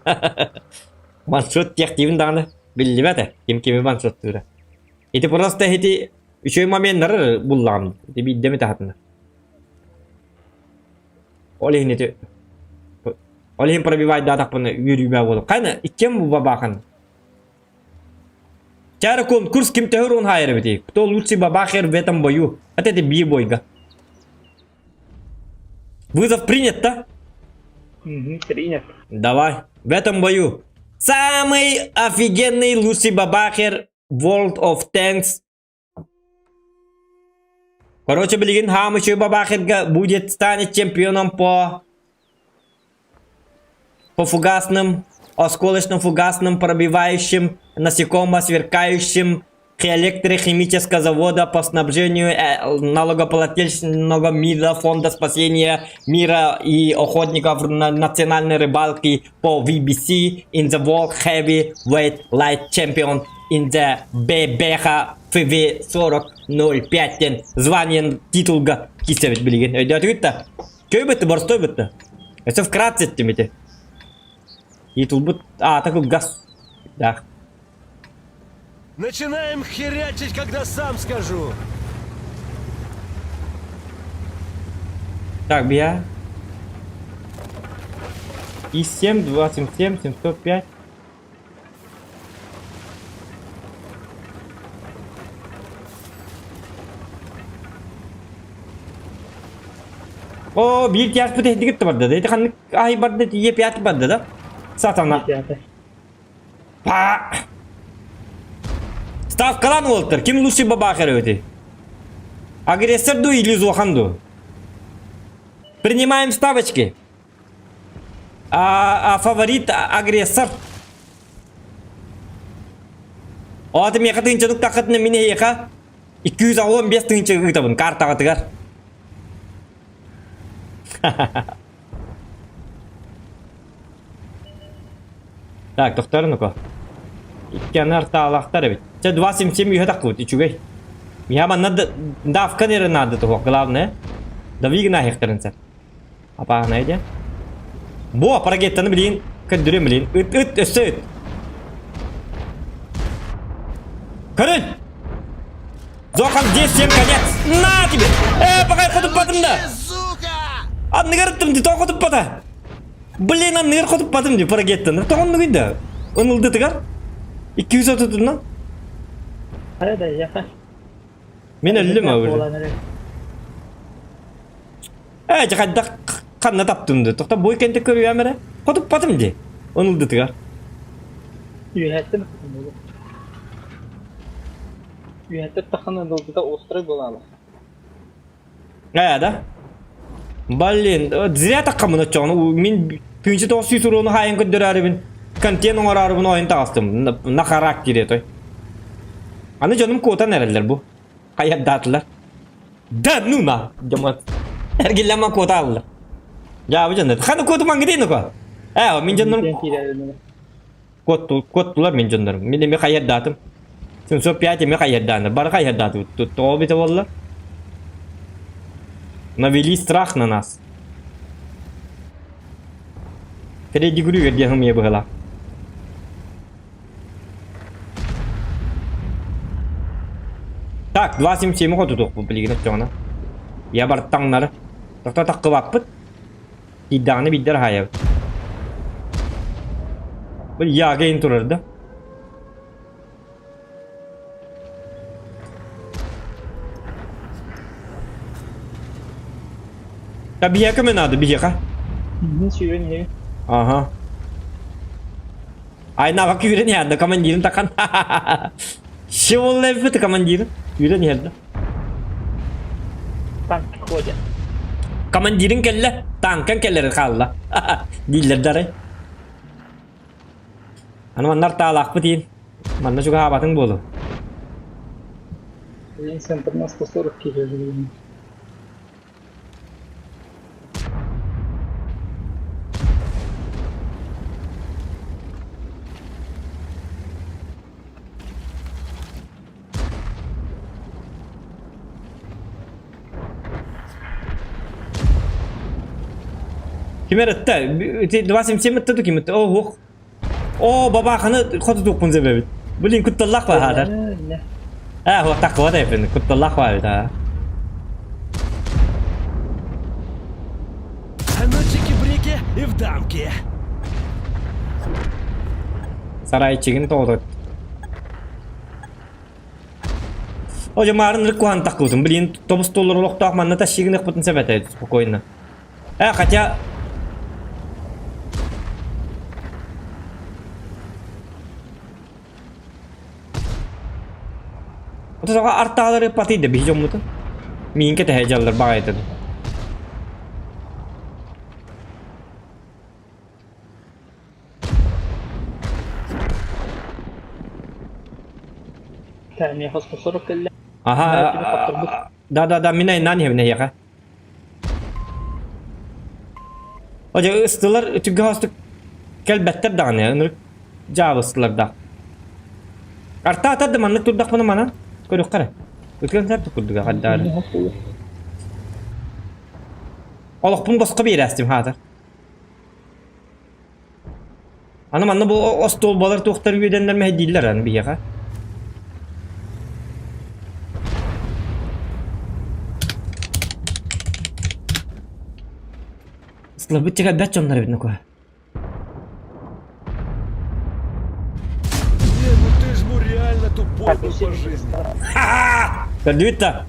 Маншот диэхтиибин даҕаны биллибэт ким кими маншоттуура. Ити просто ити үчүгэй моменнары буллаҕым. Ити биирдэ эмит аһатына. Ол иһин ити ол иһин пробивайдаатахпына үөрүүмэ буолуо. Хайна иккиэн бу бабаахын Чара конкурс ким төһөр он хайыр эбитий? Кто лучший бабахер в этом бою? Это это би бойга. Вызов принят, да? Угу, принят. Давай. В этом бою. Самый офигенный лучший бабахер World of Tanks. Короче, билигин Хамычу бабахерга будет станет чемпионом по по фугасным, осколочным фугасным, пробивающим, насекомо сверкающим электрохимического завода по снабжению налогоплательщного мира Фонда спасения мира и охотников на национальной рыбалки по VBC in the World Heavy Weight Light Champion in the BBH FV 40.05 диэн званиен титулга киирсэбит билигин. Өйдөөтүгүт да? Көй бытты, борстой бытты. Өссө вкратце эттим ити. Титулбут аата кылгас. Да. Начинаем херячить, когда сам скажу. Так, бия. И 7, 27, 705. О, биир тиаспыт эһдигит барда да. Ити ханнык ай барда, тие пять барда да. Сатана. Па! Ставкалан уолтар. Ким лучший бабахер эбити? Агрессор ду или Зохан ду? Принимаем ставочки. А, а фаворит агрессор. Оаты миэхэ тыһыынчанук таххытына мин эһиэхэ 215 тыһыынча ыытабын картаҕытыгар. Так, тохтор ну-ка. Икки анар таалахтар эбит. Чэ, 277 үһэ таххыбыт, үчүгэй. Миһа манна давка эрэ наада туһуох, главное. Дави гына сэр. Апааһынай диэн. Бу парагеттаны билигин көрдөрүөм билигин. Ыт, ыт, өссө ыт. Көрүн! Зохан здесь всем конец! На тебе! Э, пока хотуппатым да! Анныгар ыттым ди, тоҕо хотуппата? Блин, анныгар хотуппатым ди, парагеттаны. Тоҕоннугуй да? Ынылдытыгар? 230 Хайа да, яха. Мин өллүм уже. Ээ, дьэ хайдах ханна таптым дуу? Тохто бу кэнтэ көрүөм эрэ. Хотуппатым дии. Ынылдытыгар. Үөһэттэн Үөһэттэн таххана ылбыта острый буолаала. Ээ да? Блин, зря таххаммын оччоҕуна. Мин тыынча 900 уруону хаайан көрдөрөөрүбүн контент оҥороорубун ойон таҕыстым. На характере той. Аны дьонум куотан эрэллэр бу. Хайардаатылар. Да ну на! Дьомот. Эргиллэн куота алла. Дьаабы дьоннор. Ханы куоту мангыдын ука. Ээ, мин дьоннорум куоттулар мин дьоннорум. Мин эми хайардаатым. 705 эми хайардааны. Бары хайардааты. Тоҕо бите болла? Навели страх на нас. Фредди Крюгер диэн умуйа быһыла. Так, 277 хотутуохпут билигин оччоҕуна. Я бартаҥнары. Тохто таххыбаппыт. Киирдэҕинэ биирдэр аһаайабыт. Бу Ягейн турар да. Да биһиэхэ көмө наада биһиэхэ. Сүүрэн иһэбин. Ага. Айнаҕа күүрэн иһэрдэ командирын тахан. Щеволлэбит командирын. Күүрэн иһэрдэ. Танк ходит. Командирын кэллэ, танкан кэллэрин хаалла. Дииллэр дарай. Аны маннар таалаахпыт иин. Манна чугаһаабатыҥ буолуо. Билигин центрна 140 киһи билигин. Ким эрэ ытта? 277 ытта ду ким ытта? О, уох. Оо, бабааханы хотутуохпун сөп эбит. Блин, кутталлаах баһаатар. Ээ, вот такого да эпин. Кутталлаах баабит аа. А ну чики-брики и в дамки. Сарайчигин тоҕото. О, дьэ, маарын ырык куһаан таххыбытым. Блин, тобус толлор олохтоох манна тащигын ыкпытын сөп этэ спокойно. Хотя... Отоҕо артаалары патый да биһи дьоммутун. Миин кэтэһэ дьаллар баҕайытын. Миэхэ сорох кэллэ. Аха, да-да-да, мин айнаан иһэбин эһиэхэ. Одьа ыстылар үтүггэ хостук кэлбэттэр даҕаны, ынырык дьаабыстылар да. Артаатар да маннык турдахпына манан көрүөххэ эрэ. Үтүгэн сэрдик курдуга хаддаары. Олохпун босхо биэрээстим хаатар. Аны манна бу остуолбалар туохтар үөдэннэр мэһэйдииллэр аны биһиэхэ. Слабыт чэкэрбэт дьоннор эбит нукуа. Не, ну ты ж ну реально тупой был по жизни. Көрдүбүт да.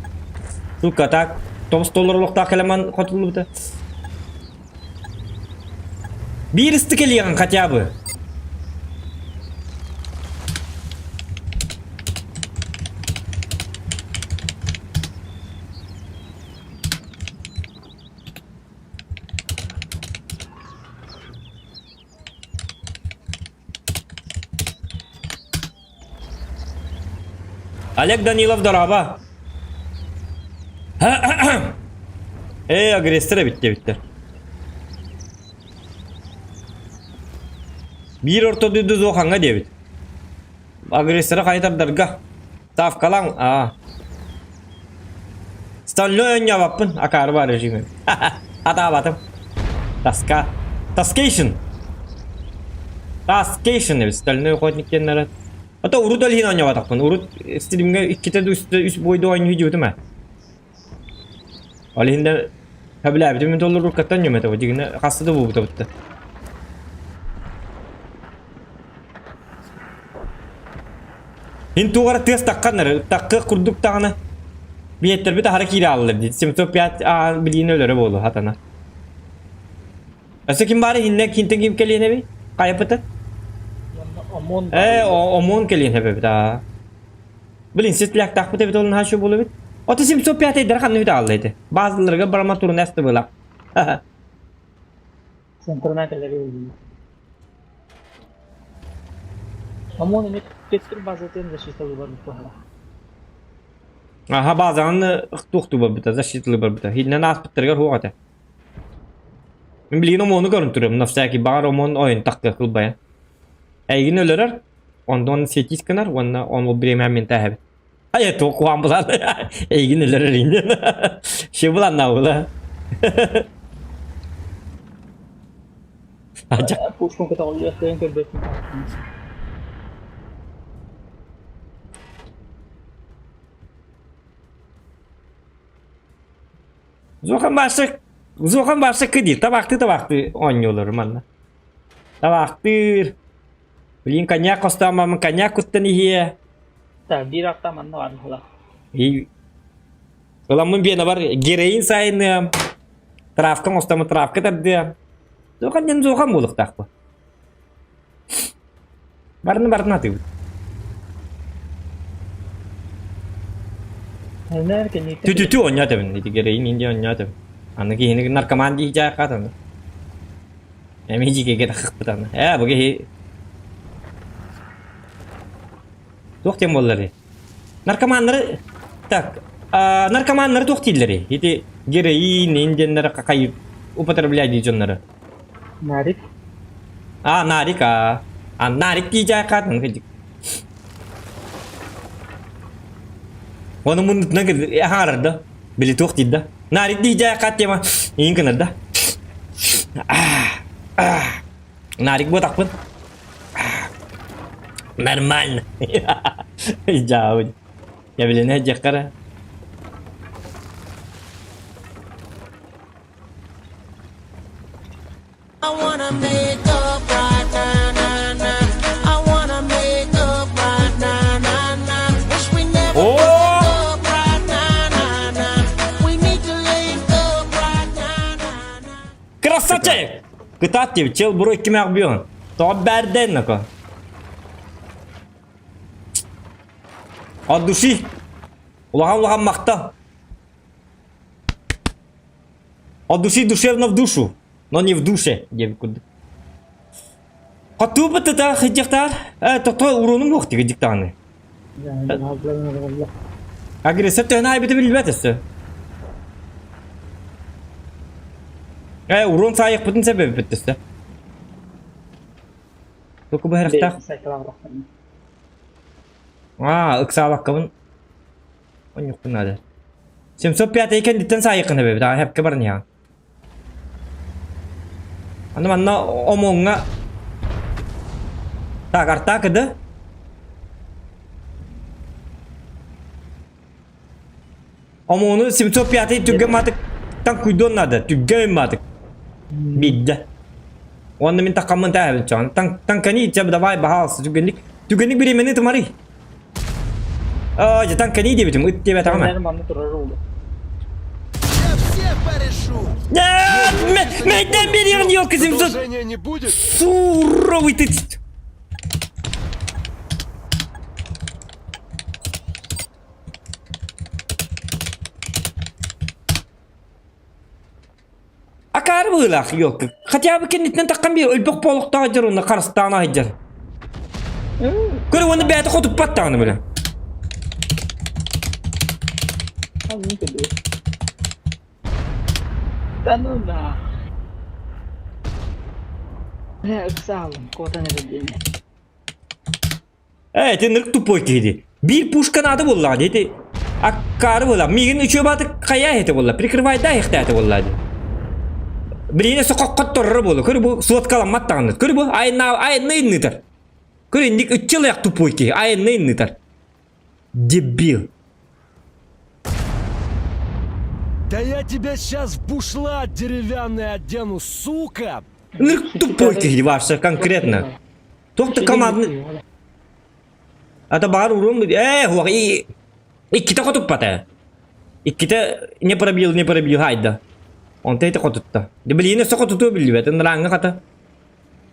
Сука, так. Тоҕус доллар олохтоох кэлэман хотуллубута. Биир ыстык кэлиэҕин хотя бы. Олег Данилов дорообо. Ээ, агрессор эбит диэбиттэр. Биир орто дойду зоохаҥҥа диэбит. Агрессоры хайытардарга. Ставкалаҥ, аа. Стальной оонньообоппун, акаары бар режимим. Атаабатым. Тоска. Тоскейшн. Тоскейшн эбит, стальной охотник диэннэрэ. А то урут ол иһин оонньообатахпын. Урут стримҥэ иккитэ да үстэ үс бойда оонньуу дьиэбитим ээ. Ол иһин да сөбүлээбитим мин толоруккаттан ньүмэтэ дьигинэ хаста да буолбута бутта. Ин туох эрэ тыас тахханнар, таккыах курдук даҕаны биэттэрбит аһара киирэ ааллар дии. 705 аа билиини өлөрө буолуо хатана. Өссө ким баары иһиннэ киинтэн ким кэлиэн эбий? Хайапыта? Омон Ээ, ОМОН кэлиэн эбит аа. Блин, ситлэхтаахпыт эбит ол наһаа үчүгэй буолуо эбит. Ото 705 эйдэр ханна үтэ аалла ити. Баазаларга барама турунас тыбыла. Центрынан кэлэри ылыы. ОМОН эмиэ Петр базатын защиталыы барбыт баһара. Аха базаны туохтуу барбыта, защиталыы барбыта. Хиннэн ааспыттарыгар хуох этэ. Мин билигин ОМОНу көрөн турам, на всякий баҕар ОМОН ойун тахтыа кылбайан. Эйигин өлөрөр, онтон сетис гынар уонна он ол бириэмэ мин тээһэбит. Ай, туох куһаан булан эйигин өлөрөр иннин. Ще буланна була. Пушкун көтөҕүллүөхтэрин көрбөппүн. Зохан барса Зохан барса кыдир табахты табахты оонньуулар манна. Табахтыыр. Блин, коньяк хостооммун коньяк куттан иһиэ. Так, биир ахта манна бар була. И Ыламмын биэнэ бар героин сайыныам. Травка оҥостоммун травка тардыам. Зохан диэн зохан буолуохтаахпын. Барыны барытын атыыбыт. Тү-тү-тү оонньоотубун ити героин индия оонньоотубун. Аны киһини наркоман дии дьааххаатан. Эми дьиикэгэ таххыппытан. Ээ бу киһи туох диэн буолларый? Наркоманнары так наркоманнары туох дииллэрий? Ити героин индианнары какай употреблять дии дьоннору. Нарик. А, Нарик, а. А, Нарик дии дьааххаатан кырдьык. Оны муннутунан аһаарар да. Били туох диир да. Нарик дии дьааххаат тема иин гынар да. Нарик буотахпын. Нормально. Дьаабын. Я билинэ дьаххара. Оо! Красавчик! Кытаат диэбит, чел буруй кимээх бүөн. Тоҕо бээрдэн нако. От души. Улахан-улахан махтал. От души душевно в душу, но не в душе диэбит курдук. Хотуу бытыта хыдьахтаар, тото уруунум уох тиги диктааны. Агрессор төһөнө айбыта билбэт өссө. Э, урон саайықпытын себебиппит өссө. Току быһарахтаах. Аа, ыксаабаккабын. Онньукпун наада. 705 кэнниттэн саайыққын эбэбит, аа, хэпке баран иһэҕин. Аны манна омуҥҥа Так, артака да? Омуну 705 түргэн маатык таҥкуйдуон наада, түргэн маатык. Бидде. Уонна мин такаммын тээбин чоон. Таҥкани чэ давай баһаалса түргэнник. Түргэнник бириэмэни тымарый. Аа, дьэ таҥкани диэбитим, ыт диэбэтэҕим ээ. Манна турар уулу. Я всех порешу! Нет, мэйдэн бериэҕин елка 700. Продолжения не будет? Суровый ты. Акаары быһыылаах елка. Хотя бы кэнниттэн таххан биир өлбөх буолуохтаах дьар уонна харыстаан аһыйдьар. Көрө уонна бэйэтэ хотуппат даҕаны бile. Да ну да. Ыксаалым, куотан эрэ Ээ, ити ынырык тупой киһи дии. Биир пушка наада буоллаҕа дии ити аккаары буолла. Миигин үчүгэй баатык хайаа иһитэ буолла. Прикрывайдаа иһихтээтэ буолла дии. Билигин өссө хоххоттороро буолла. Көрү бу суоткаламмат даҕаны. Көрү бу айаннаа айанныы иннытар. Көрү инник үччэлээх тупой киһи айанныы иннытар. Дебил. Да я тебя сейчас в бушлат деревянный одену, сука! Ынырык тупой киһи вообще конкретно. Туох да командный... Ата баар уруом... Ээ, хуах, и... Иккитэ хотуппата. Иккитэ не пробил, не пробил, хайда. Онто ити хотутта. Дэ билигин өссө хотутуо биллибэт, ынырааҥҥа хата.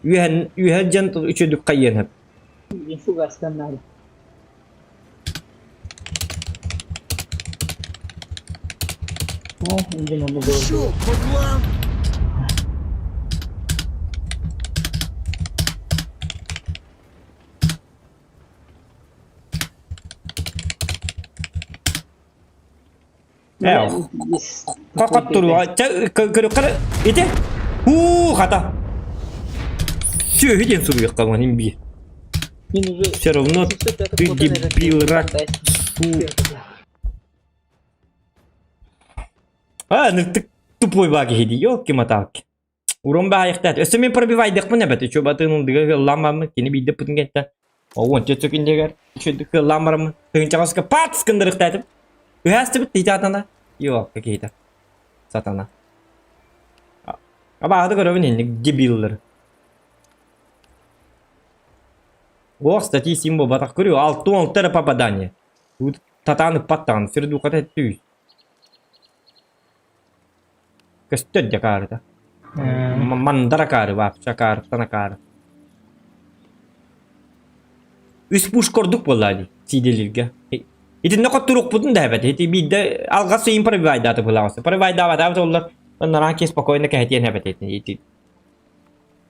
Үөһэн, үөһэ дьэн үчүдүк хайыан хөп. Фугастан надо. Чё, баклан? Ээ, хохотторуга көрүөххэ ити уу хата сүөһү диэн суруйуохха манын биир все равно ты дебил рак а ныктык тупой баа киһи дии ёлки-маталки Урон баайахтаат. Өссө мин пробивайдахпын эбэт. Үчү батын ылдыга кыаллаан бараммын. Кини биирдэ пытын кэнтэ. О, уонча сөкүндэгэр үчүдүк кыаллаан бараммын. Тыһынчаҕаска пац гыннарыхтаатым. Үһээстибит тиитаатана. Йоо, какие-то. Сатана. Абааһыны көрөбүн инник дебиллер. О, кстати, сим буолбатах көрү. 6-6 эрэ попадание. Татаан ыппат даҕаны. Сирдууката эттүүс. Көстөр дьэ акаарыта. Мандар акаары вообще акаарыттан акаары. Үс пушка ордук буоллаа дии сиидэлииргэ. Итиннэ хотторуохпутун да эбэт. Ити биирдэ алҕас ыйын пробивайдааты быһыылаах. Пробивайдаабатаабыт оллар нараан киһи спокойно кэһэтиэн эбэт ити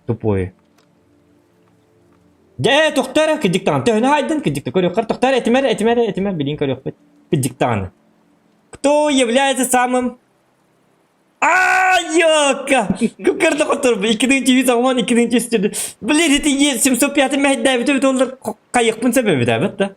тупой. Дьэ, тохтоо эрэ, кырдьык даҕаны. Төһөнү хаайдын, кырдьык да көрүөххэр. Тохтоо эрэ, этимэр, этимэр, этимэр, билигин көрүөхпүт. Кырдьык даҕаны. Кто является самым А, ёлка! Кып-кырда хотторбу. 2080, 2004. Блин, ити 705 мэһэйдээбит эбит оллар хайыхпын сөбөбүт эбит да.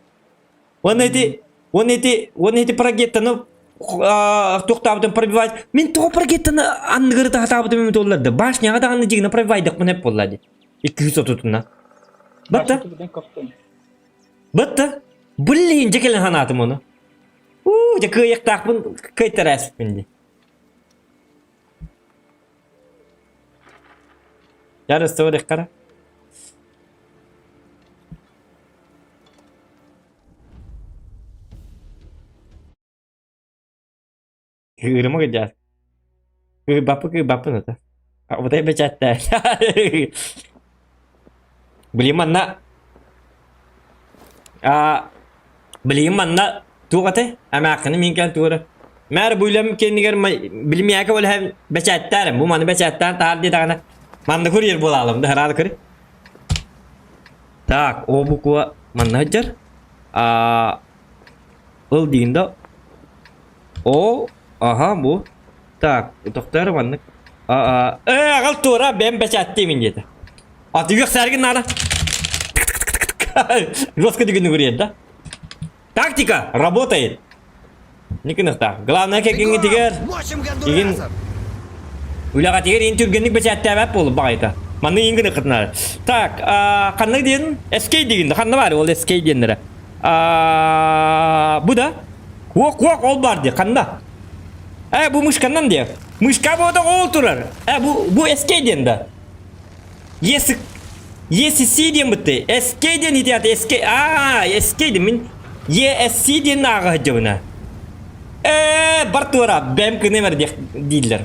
Уонна ити, уонна ити, уонна ити прогеттаны туохтаабытын пробивать. Мин тоҕо прогеттаны анныгары таһатаабытым эбит оллар да. Башняға даҕаны дьигинэ пробивайдахпын эп буолла ди. 230-утуна. Батта. Батта. Блин, дьэ кэлэн санаатым ону. Уу, дьэ кыайыахтаахпын кыайтарааспын дии. Дьэ, ыстыбыдыххара. Кыырыма кыдьаас. Кыырбаппы кыырбаппын ата. Абытай бэчээттээ. Билигин манна а билигин манна туох этэй? Эмээххини мин кэлэн туора. Мээр бу үлэм кэннигэр билимиэкэ олэһэн бэчээттээрим. Бу маны бэчээттээн таһаар диэтэҕинэ манна курьер буолаалым да хараада көрү. Так, о буква манна сылдьар. А ыл диин да О, аха бу. Так, тохтоор маннык. А, э, аҕал туора бэм бэчээттиимин диэтэ. Атыгых сэргин наада. Жестко дигин угуриет, да? Тактика работает. Никинахта. Главное, кэгиҥҥитигэр игин үлэҕэтигэр иин түргэнник бэчээттээбэт буолуп баҕайыта. Манны иин гына кытынар. Так, ханнык диэн? SK дигин. Ханна бар ол SK диэннэрэ? Бу да? Куок куок ол бар дии ханна? Э бу мышканнан диэ. Мышка буода ол турар. Э бу бу SK диэн да. ЕС ESC диэн бытты. SK диэн ити аты SK аа SK диэн мин ESC диэн ааҕа сылдьабына. Э бар туора бэм кынемер дииллэр.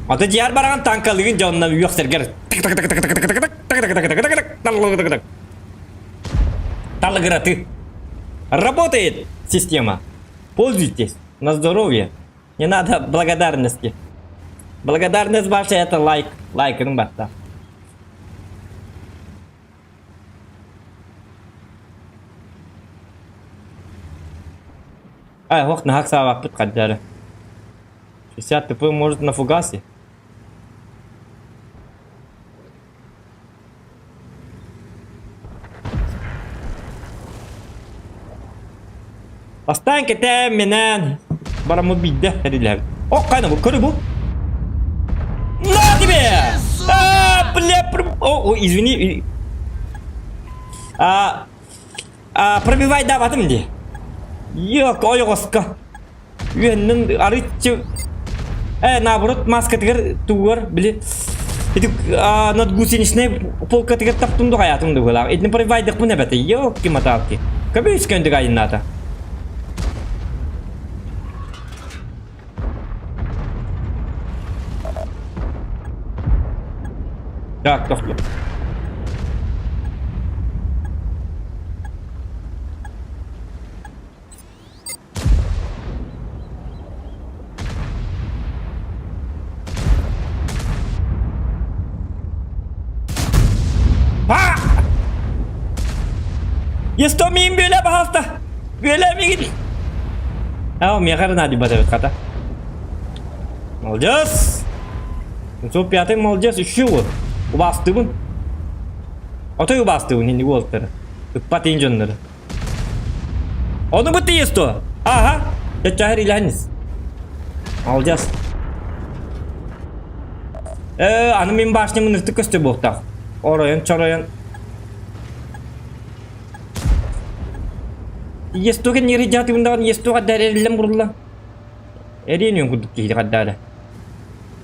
Аты дьиэр бараҕан танкалыгын дьонно үөхсэргэр Талыгыраты. Работает система. Пользуйтесь. На здоровье. Не надо благодарности. Благодарность ваша это лайк. Лайкын батта. Ай, ох, нахак саабаппыт хаддары. 60 ТП может на фугасе. Бастаан кэтээн минээн бараммыт биирдэ эрилэбит. О, хайна бу, көрү бу. На тебе! А, бля, о, ой, извини. А, а, пробивай даватым дии. Йок, ойоҕоско. Үөннэн арыччы э наоборот маскатыгар тугар били ити над гусеничной полкатыгар таптым дуҕайаатым дугулаах итини пробивайдыкпын эбэтэ ёлки маталки көбүс көндүк айыннаата Так, тохтоо. А! Естомиин бүөлэ баһалта! Бүөлэ мигин! Ау, миэхэ эрэ наадыйбат эбит хата. Молодец! 705 молодец, еще вот. Убаастыыбын. Отой убаастыыбын инник уолаттары. Ыппат иин дьоннору. Ону бу тиийэс дуо? Ааха, чаччаһар илэһэнис. Молодец. Э, аны мин башням ыныртык көстө буолтах. Оройон чоройон. Естуга нери жаатыбындаҕын естуга дәрериллэн бурулла. Эриэн курдук киһи хаддаара.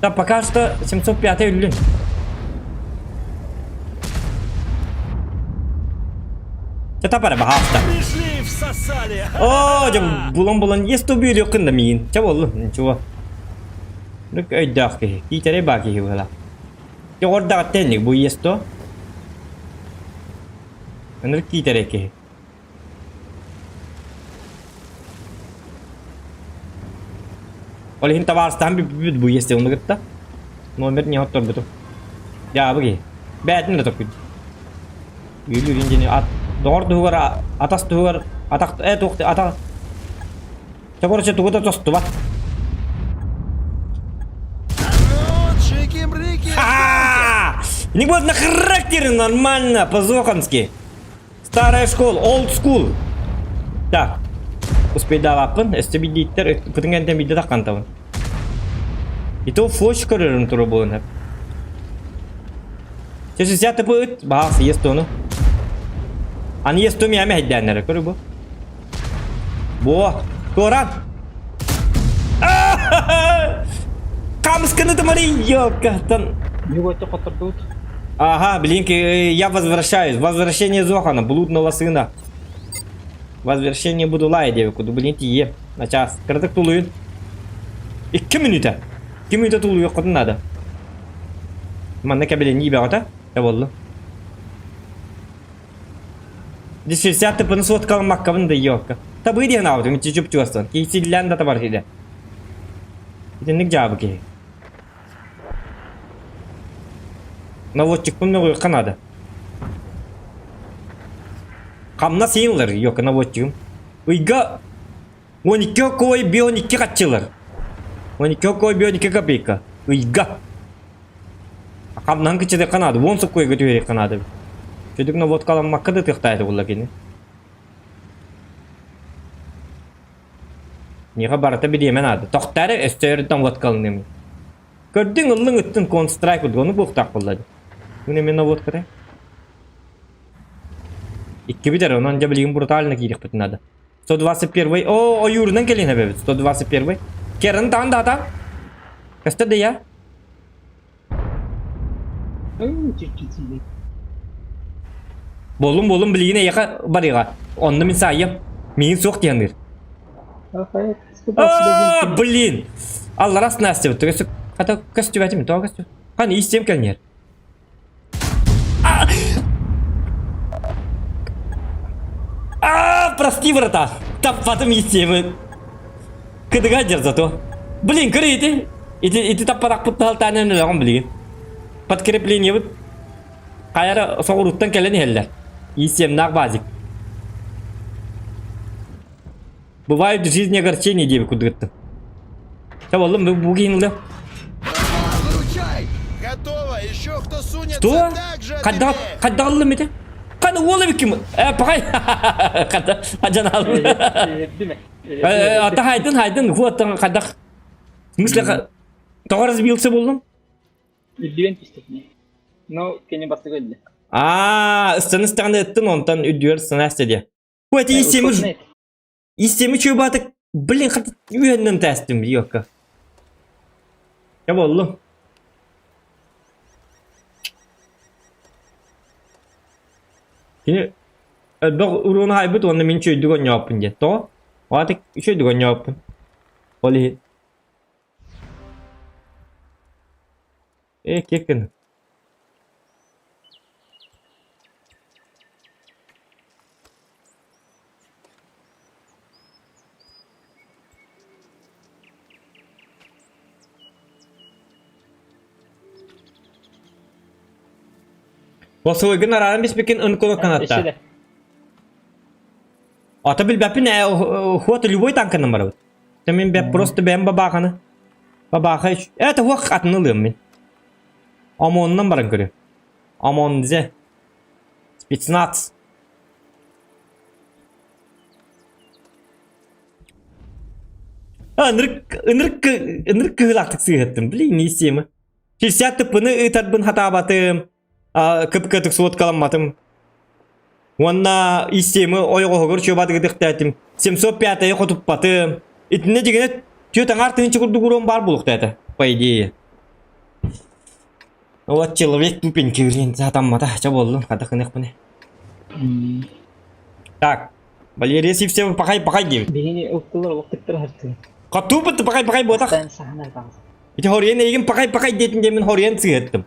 Да пока что 705 өллүн. Чата пара баһаалта. Пришли, всосали! О, дьэ булан-булан ес тубүөлүөххүн да миигин. Чэ буоллун, ничего. Нүк өйдөөх киһи, киитэрэй баа киһи быһыылаах. Дьоҕурдаҕыттан инник бу ес то. Ынырык киитэрэй киһи. Ол иһин табаарыстаһан бүппүт бу иэсте ону кытта. Номер не отторбутум. Дьаабы киһи. Бээтин да токкуй. Үөлүүрүн дьини ат доҕор туһугар атас туһугар атах э туох атах Чэ тугу да тостубат. Не вот на характере нормально, по-зохански. Старая школа, old school. Так. Успейдаабаппын, өстө бидииттер кытыҥ бидде таххантабын. Ито флеш көрөрүм тура буолан хөп. 60 тыпы ыт, баҕас ес тону. Аны ес томи аме хайдааннара көрү бу. Бо, туоран. Камсканы тымары ёккаттан. Юготты хоттордубут. Ага, блин, я возвращаюсь. Возвращение Зохана, блудного сына. Возвращение Будулая диэбит блин тиийэ. На час. Кыратык тулуйун. 2 минута. 2 минута тулуйуоххутун наада. Манна кэбилэнии бөҕөтө. Дьэ буолла. Десерсят тыпыны суоткаламмаккабын да ёлка. Табыы диэн аабытым иччи чуп-чугастан. Киһи силлээн да табар иһилэ. Итинник дьаабы киһи. Наводчикпын мөҕүөххэ наада. Хамнас иин ылар, ёлка, наводчигым. Ыйга 12 кой 12 хаччылар. 12 кой 12 копейка. Ыйга. Хамнаһын кыччатыахха наада, уон соккуойга түһэриэххэ наада. Чөдүк наводкаламмакка да тыахтаайда буолла кини. Миэхэ барыта бириэмэ наада. Тохтоо эрэ, өссө өрүттэн водкалыныым. Көрдүҥ, ыллыҥ ыттын констрайк курдук, ону буохтаах буолла дии. Күн эмиэ наводката. Иккибит эрэ, онон дьэ билигин брутально киириэхпит наада. 121 О, ойуурунан кэлин эбэбит. 121 Керын таан даата. Көстөр да я. Чуть-чуть Болум болум билигин эйэхэ барыга. Онно мин саайым. Миин суох диэнир. А, блин. Алларас Настя вот. Хата көстүбэтим, тоҕо көстү. Хан истем кэлнер. А, прости, брата. Таппатым истемин. Кыдыга дьэр зато. Блин, көрө ити. Ити ити таппатахпыт таһалтаанан өлөҕүм билигин. Подкреплениебыт хайара соҕурууттан кэлэн иһэллэр. Истемнаах базик. Бывают в жизни огорчения диэбит курдук Чэ боллум бу бу киһин ылыам. Выручай! Готово! Еще кто сунется, Что? так же Хайдах отымеет! хайдах ыллым ити? Хана уол эбиккин э пахай хата ажан алым. Ата хайдын хайдын хуаттан хайдах в смысле тоҕо разбился боллум? Үрдүгэн түстэтини. Но кини бастакы өлдө. Аа, ыстан ыстаҕына ыттын онтон үрдүгэр ыстана диye. Бу эти истемир Истеми чуйбатык, блин, хата үһөннөн тээстим йокка. Я боллум. Кини элбэх уруону хайбыт уонна мин чөйдүк онньооппун диэн. Тоҕо? Оҕатык үчөйдүк онньооппун. Ол иһин. Э, кеккин. Посылыгын арааран биспикин ынкылы канатта. Ата билбэппин ээ, хуот любой танканан барабыт. Мин бэп просто бэйэм бабааханы. Бабааха это хуох атын ылыам мин. ОМОНнан баран көрүө. ОМОН дзе. Спецназ. Ынырык ынырык ынырык кыһыылаахтык сыыһаттым. Блин, не истиэмэ. 60 тыппыны ыытарбын хатаабатым. Кып-кытык суоткаламматым. Уонна истиэмы ойоҕоһугар чуобатыгытыхтээтим. 705-и хотуппатым. Итиннэ дьигинэ түөрт аҥаар тыһыынча курдук уруом баар буолуохтаата, по идее. Вот человек тупенький, блин, сатаммата. Ча буоллун, хата гыныахпыный. Так, Валерия Сивцева пахай-пахай диэбит. Биһини уктулар олохтуктар хартыы. Хотуубут пахай-пахай буотах. Саһанар баҕас. Ити хоруйан эйигин пахай-пахай диэтин диэмин хоруйан сыһыаттым.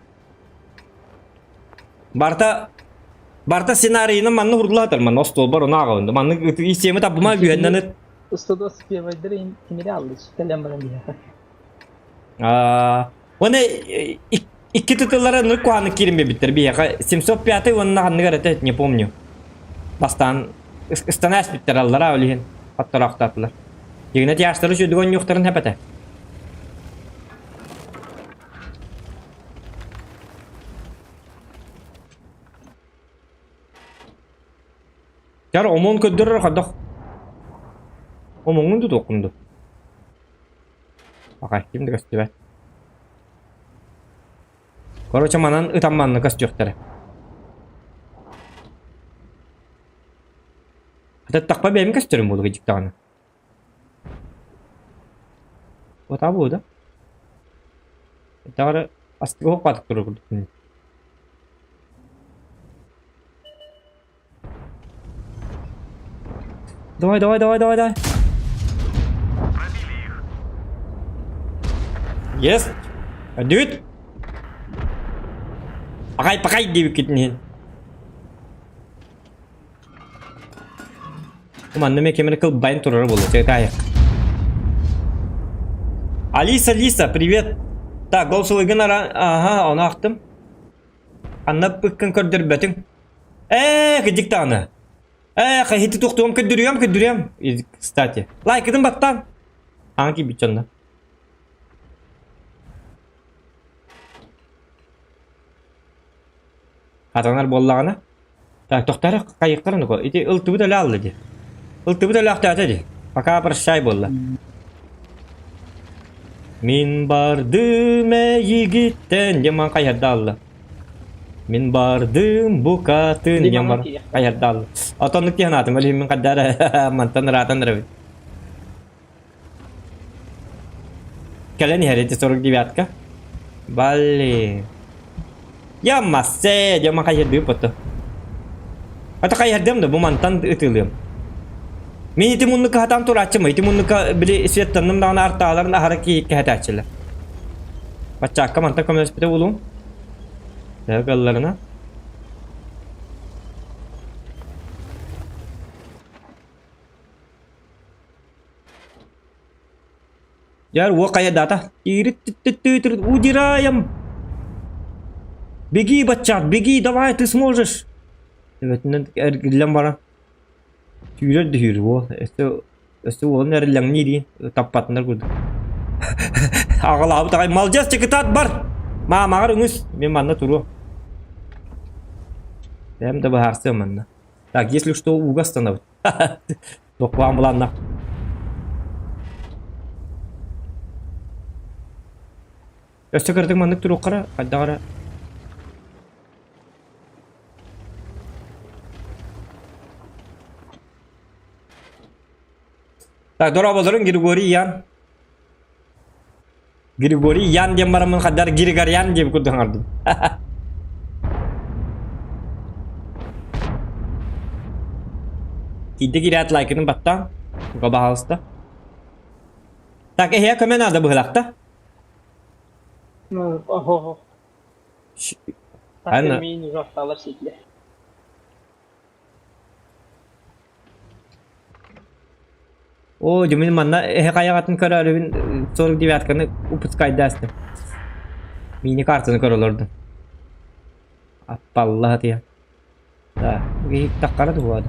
Барта барта сценарийынан манна уһурдулаатар манна остуолбар ону ааҕабын. Маннык истиэмэ табыма үһэннэн ыт. Устудуос пиэвайдары тимири аллыч кэлэн баран биһиэхэ. Аа, уонна икки тытыллара ныр куһааннык киирэн биэрбиттэр биһиэхэ 705 уонна ханныгар этэ не помню. Бастаан ыстана эспиттэр аллара ол иһин хоттороохтоотулар. Дьигинэ тяжтары сүдүг онньуохтарын хэпэтэ. Чар омон көрдөрөр хайдах Омоҥҥун тутуоххун дуу? Аҕай, ким да көстүбэт. Короче, манан ытан манна көстүөхтэрэ. Хататтахпа бэйэм көстөрүм буолуга дьиктаҕына. Вот абу да? Таҕара астыга хоппатык турар курдук. Давай, давай, давай, давай, давай. Пробили их. Есть. Дүйт. Пахай-пахай диэбиккитин иһин. Манна эмиэ ким эрэ кылбайан турара буолуо, чыгытаайах. Алиса, Лиса, привет. Так, голосовойгын ара... Ага, ону аахтым. Ханна пыккын көрдөрбөтүҥ. Ээ, кырдьык даҕаны. Ээ, хаһыты туохтуом көрдөрүөм, көрдөрүөм. Кстати, лайкытын баттаан. Аҥа киирбит дьонно. Хатанар буоллаҕына. Так, тохторо хайыхтарын уку. Ити ылтыбыт өлө алла дии. Ылтыбыт өлөөхтөөтө дии. Пока прощай буолла. Мин бардым эйигиттэн диэн ман хайарда алла. Мин бардым букатын диэн бар хайарда алла. Отоннук диэн аатым өлүһүн мин хайдара мантан ыраатан эрэбит. Кэлэн иһэр ити 49-ка. Блин. Я массе, дьэ хайырдыы потто. Ата хайырдым да бу мантан ытылыам. Мин ити муннука хатан турааччым, ити муннука били светтанным даҕаны артааларын аһара киһи кэһэтээччилэр. Баччаакка мантан көмөлөспүтэ буолуум. Төһө кыалларына. Дьэр уо хайа дата. Удираем! Беги, баччаат, беги, давай, ты сможешь! Төбөтүнэн эргиллэн баран сүүрэр да сүүрэр уол. Өссө өссө уолун эриллэҥниир таппатынар курдук. Аҕалаабыт аҕай малдьас чыкытаат бар! Маамаҕар үҥүс, мин манна туруом. Бэйэм да быһаарсыам манна. Так, если что, ууга ыстанабыт. Туохпаан буланна. Өссө кыратык маннык туруоххара, хайдах эрэ. Так, дорооболорун Григорий Ян. Григорий Ян диэн бараммын хайдар Григорян диэбит курдук хаҥардым. Киирдэ киирээт лайкытын баттаан. Бука баһаалыста. Так, эһиэ көмө наада быһылахта. Охо. Ана. Мин ужасталар ситле. Оо, дьэ мин манна эһэ хайаҕатын көрөөрүбүн 49-каны упускайдаастым. Мини-картаны көрө олордум. Аппалла сатыйан. Да, таххара туһуода.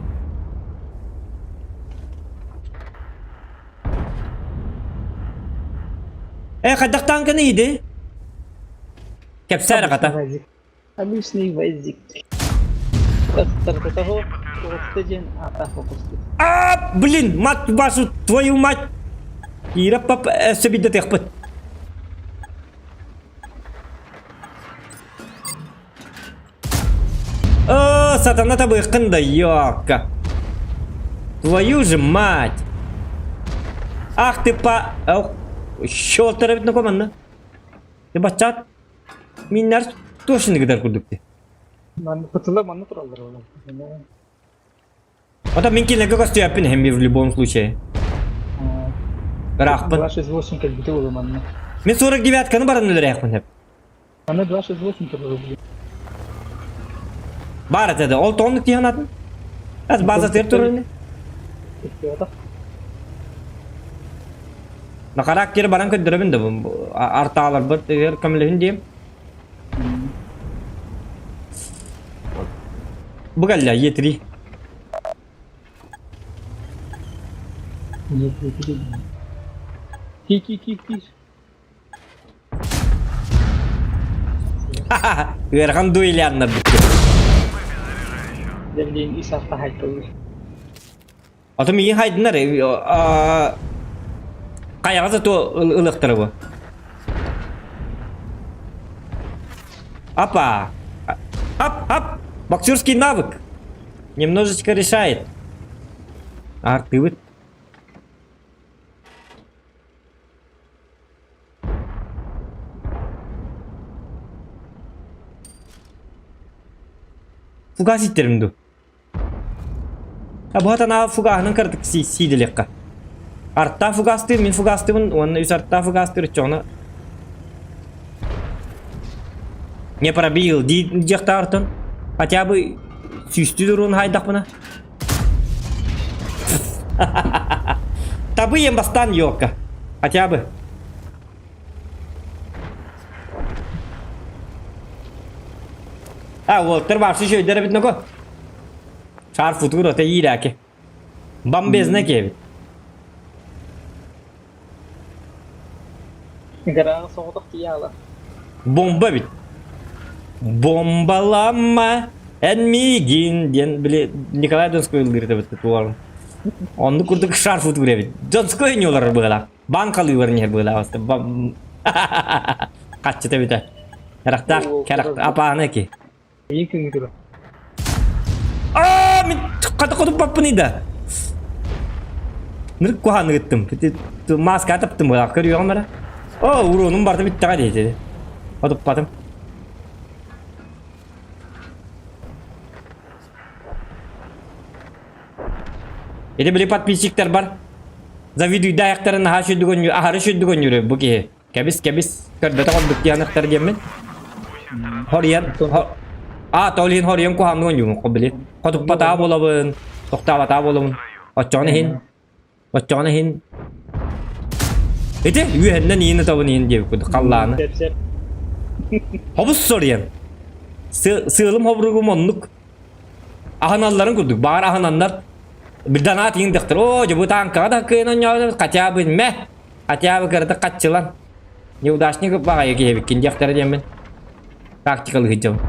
Э, хайдах танканы иди? Кэпсээ эрэ хата. Обычный вазик. А, блин, мать вашу, твою мать! Ира пап, өссө биирдэ тыахпыт. О, сатана табыаххын да, ёка. Твою же мать! Ах ты па... Щелтер эбит манна. Ты баччат Миннэр точно гыдар курдук дии. Манна пытыла манна тураллар олар. Ото мин кинилэргэ көстүөппүн иһин в любом случае. Ыраахпын. 268 кэлбитэ буолуо манна. Мин 49-каны баран өлөрөөхпүн сөп. Манна 268 турар блин. Баар этэ да. Ол тоҕоннук тиһэн атын. Ас база тыр турар ини. На характер баран көрдөрөбүн да артааларбыт өр көмөлөһүн диэм. Бу кэллэ Е3. Ки ки ки ки. Ыарахан дуэляннар бүттү. Блин, ис арта хайтылыр. Ото миигин хайдынар хайаҕа зато ылыахтара бу. Апа! Ап, ап! Боксерский навык! Немножечко решает. Артыбыт. Фугас иттерим ду. Бу хатана фугаһынан кыратык сиидэлиэххэ. Артаа фугастыыр, мин фугастыыбын уонна үс артаа фугастыыр оччоҕуна. Не пробил дии диэхтээҕиттэн хотя бы сүүстүү дуруун хаайдахпына. Табыйым бастаан елка. Хотя бы. А, уолтар вообще үчүгэйдэр эбит ноко. Шар футур это иирээки. Бомбезна киэбит. Гарааҕа соҕотох тиийэ Бомба эбит. Бомбалама эн миигин диэн били Николай Донской ыллыыр эбит туолан. Оннук курдук шар футур эбит. Донской не олорор быһалаах. Банкалыыбар ньэр быһалаах. Хаччыта эбитэ. Харахтаах, харах апааны ки. Iyi күн Аа, мин хата хотуппаппыный да. Нырык куһааны гыттым. Маска таптым быһаах көрүөҕүм эрэ. О, уруонум барда бүттэҕэ диэтэ. Хотуппатым. Ити били подписчиктар бар. Завидуйда аяқтарын аһа сүрдүгөн аһары сүрдүгөн жүрө бу киһи. Кэбис, кэбис, көрбөтөх ордук дианахтар диэммин. Хоруйан, аа, тоол иһин хоруйан куһаҥҥын дьуҥ, били. Хотуппатаа буолабын, тохтообатаа буолабын. Оччоҕун иһин, оччоҕун иһин. Ити үөһэннэн иин ытабын иһин диэбит курдук халлааны. Хобус соруйан. Сыалым хобуругум оннук. Аһыналларын курдук, баҕар аһынаннар бирданаат иин дехтер. Оо, дьэ бу таанкаҕа да кыайан онньообут, хотя бы мэ. Хотя бы кыратык хаччылан. Неудачник баҕайы киһибиккин диэхтэрэ диэммин. Тактикалыы сылдьабын.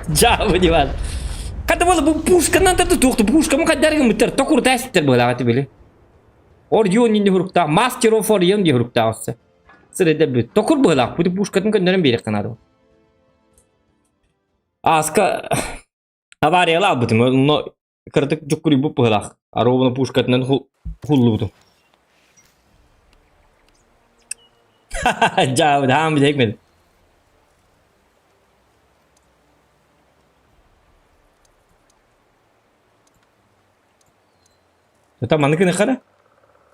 Дьаабы диван. Хата буола бу пушканан да туохту пушкамы хайдар гыммыттар токурта эспиттер буолаҕа били. Ордион инни хуруктаах мастер of Orion дии хуруктаах өссө. Сырыда бүт. Токур быһылаах бу пушкатын көннөрөн биэриэххэ наада. Ааска авариялаабытым онно Кыратык дьуккуруйбут быһыылаах, оруобуна пушкатынан хуллубутум. Дьаабы, хаам билэкмин. Это маннык гыныххара?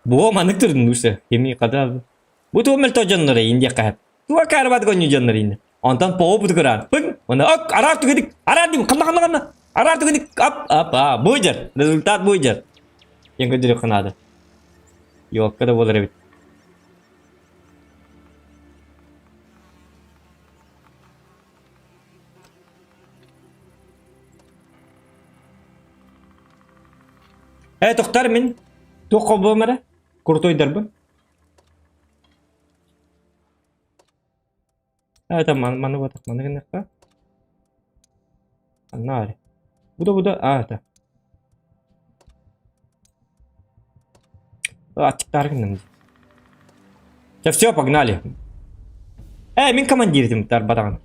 Буо маннык турдун усе. Кими када. Бу туох мөлтөх дьоннор иин диэххэ сөп. Туга каарбат гонньу дьоннор иин. Онтон поҕу бутугураан. Пыҥ! Уонна ок, араар түгэник! Араар дим! Ханна ханна ханна! Араар түгэник! Ап! Ап! А, буйдер! Результат буйдер! Диэн көрдөрүөххэ наада. Елка да буолар эбит. Э, тохтар мин. Туох холбуом эрэ? Куртуйдарбын. Это маны вот маны гыннахха. Анна Бу да бу да а это. Ачыктар гынным. Все, все, погнали. Э, мин командир тарбатаҕын.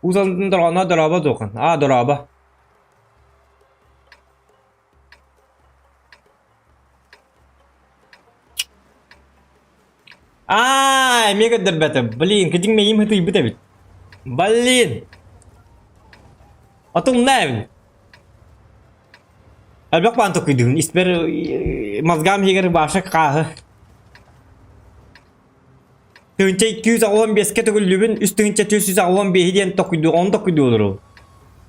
Уус Алдан дорҕооно дорообо дуохан? Аа, дорообо. Аа, эмиэ көрдөрбөтө. Блин, кыдьыҥ мэйиим ытыйбыт эбит. Блин! Отумна эбин. Элбэх баан токуйдуһун. Испэр мозгам иһигэр баша хааһы. Тыһыынча 285-кэ төгүллүбүн, 3485 диэн токуйду, он токуйду олору.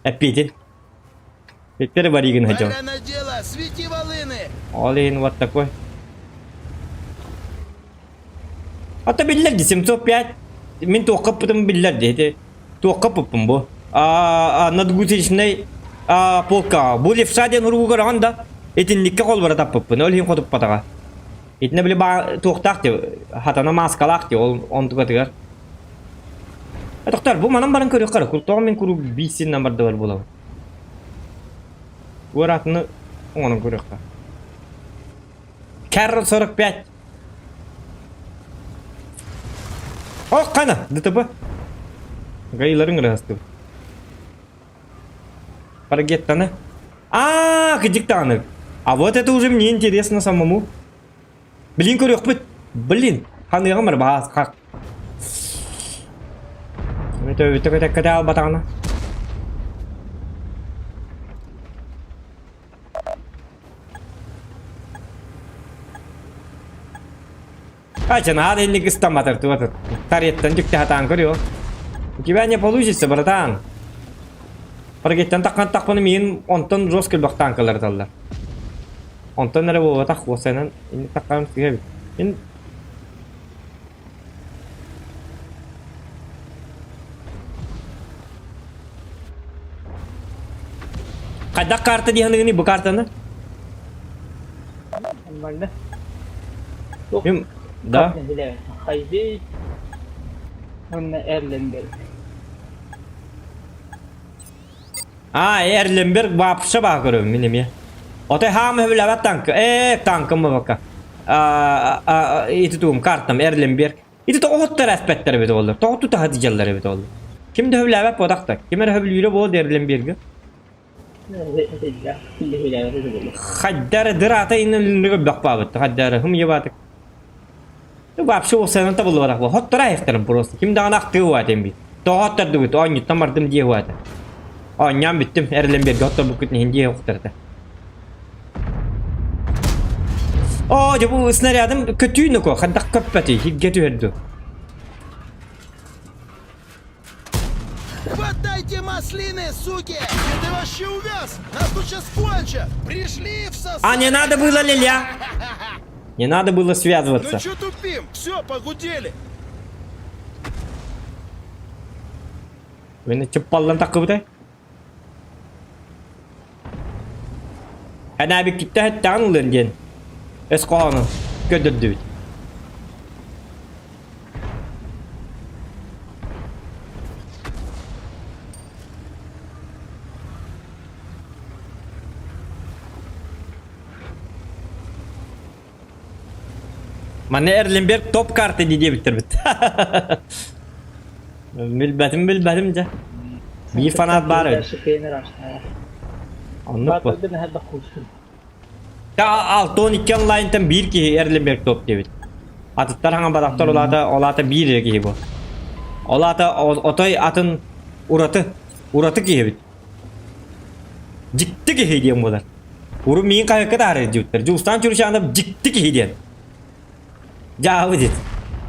Эппиэтин. Эттер баригын хадьон. Пора на дело, свети волыны! Ол иһин вот такой. Ата биллэр ди 705 мин туохха ыппытым биллэр ди ити туохха ыппыппын бу а надгусечнай полкаҕа бу левша диэн уругу көрөҕүн да итинниккэ холбора таппыппын ол иһин хотуппатаҕа итиннэ били туохтаах ди хатана мааскалаах ди ол онтукатыгар Тохтор, бу манан баран көрүөххэ эрэ. Тоҕо мин куруук биир сиринэн бардыбар буолабын. Уораатыны оҥорон көрүөххэ. Карл 45. О, қана, ДТП. Гаиларын ырыһастыбыт. Парагеттаны. Аа, кыдьык даҕаны. А вот это уже мне интересно самому. Блин, көрүөхпүт. Блин, ханыаҕым эрэ баас хак. Өтө көтөккөтө албатаҕына. Кача, надо инник ыстамматар туатыр. Тареттан түкте хатаан көрүө. У тебя не получится, братан. Паргеттен таққан тақпаны миин онтон жестко бахтаан кылырталлар. Онтон эрэ буолбатах уосайынан инник таққаным сыһа эбит. Мин Хайдах карта диэхыныгыный бу картаны? Барда. Мин да. Хайвей уонна Эрленберг. А, Эрленберг вообще баа көрөбүн мин эмиэ. Отой хаама сөбүлээбэт танка. Ээ, танкым бабакка. А, ити тугум картам Эрленберг. Ити тоҕо эспэттэр эбит олор. Тоҕо тута сылдьаллар эбит олор. Ким да сөбүлээбэт буотах да. Ким эрэ сөбүлүүрэ буол Эрленберги. Хайдары дыраата иннин бөхпаабыт. Хайдары хым ебатык. Вообще ол табыллыбатах бу. Хоттор айыктарым просто. Ким даҕаны ахтыы уатым бит. Тоҕоттор оонньуттан бардым дии уата. Оонньоон бүттүм. Эрленберге хоттор буккут иһин дии охтарда. Оо, дьэ бу снарядым көтүүнү ко, хандах көппөтүй, хигге түһэрду. Хватайте маслины, суки! Где ты вообще увяз? Нас тут сейчас кончат! Пришли в сосад! А не надо было, Лиля! Не надо было связываться. Ну чё тупим? Все, погудели! Мені чыппаллан таккыбытай. Хэнээбиккиттэ хэттээҕин ылыан диэн өс хоһоонун көрдөрдүбүт. Манна Эрленберг топ карта дии диэбиттэрбит. Билбэтим билбэтим дьэ. Биир фанат баар эбит. Оннук бу. 6-12 онлайнтан биир киһи Эрленберг топ диэбит. Атыттар хаҥа барахтар улаата олаата биир эрэ киһи бу. Олаата отой атын ураты ураты киһи эбит. Дьикти киһи диэн буолар. Урут миигин хаһыакка таһаарар диэбиттэр. Дьулустаан Чурчанов дьикти киһи диэн. Дьаабы диэт.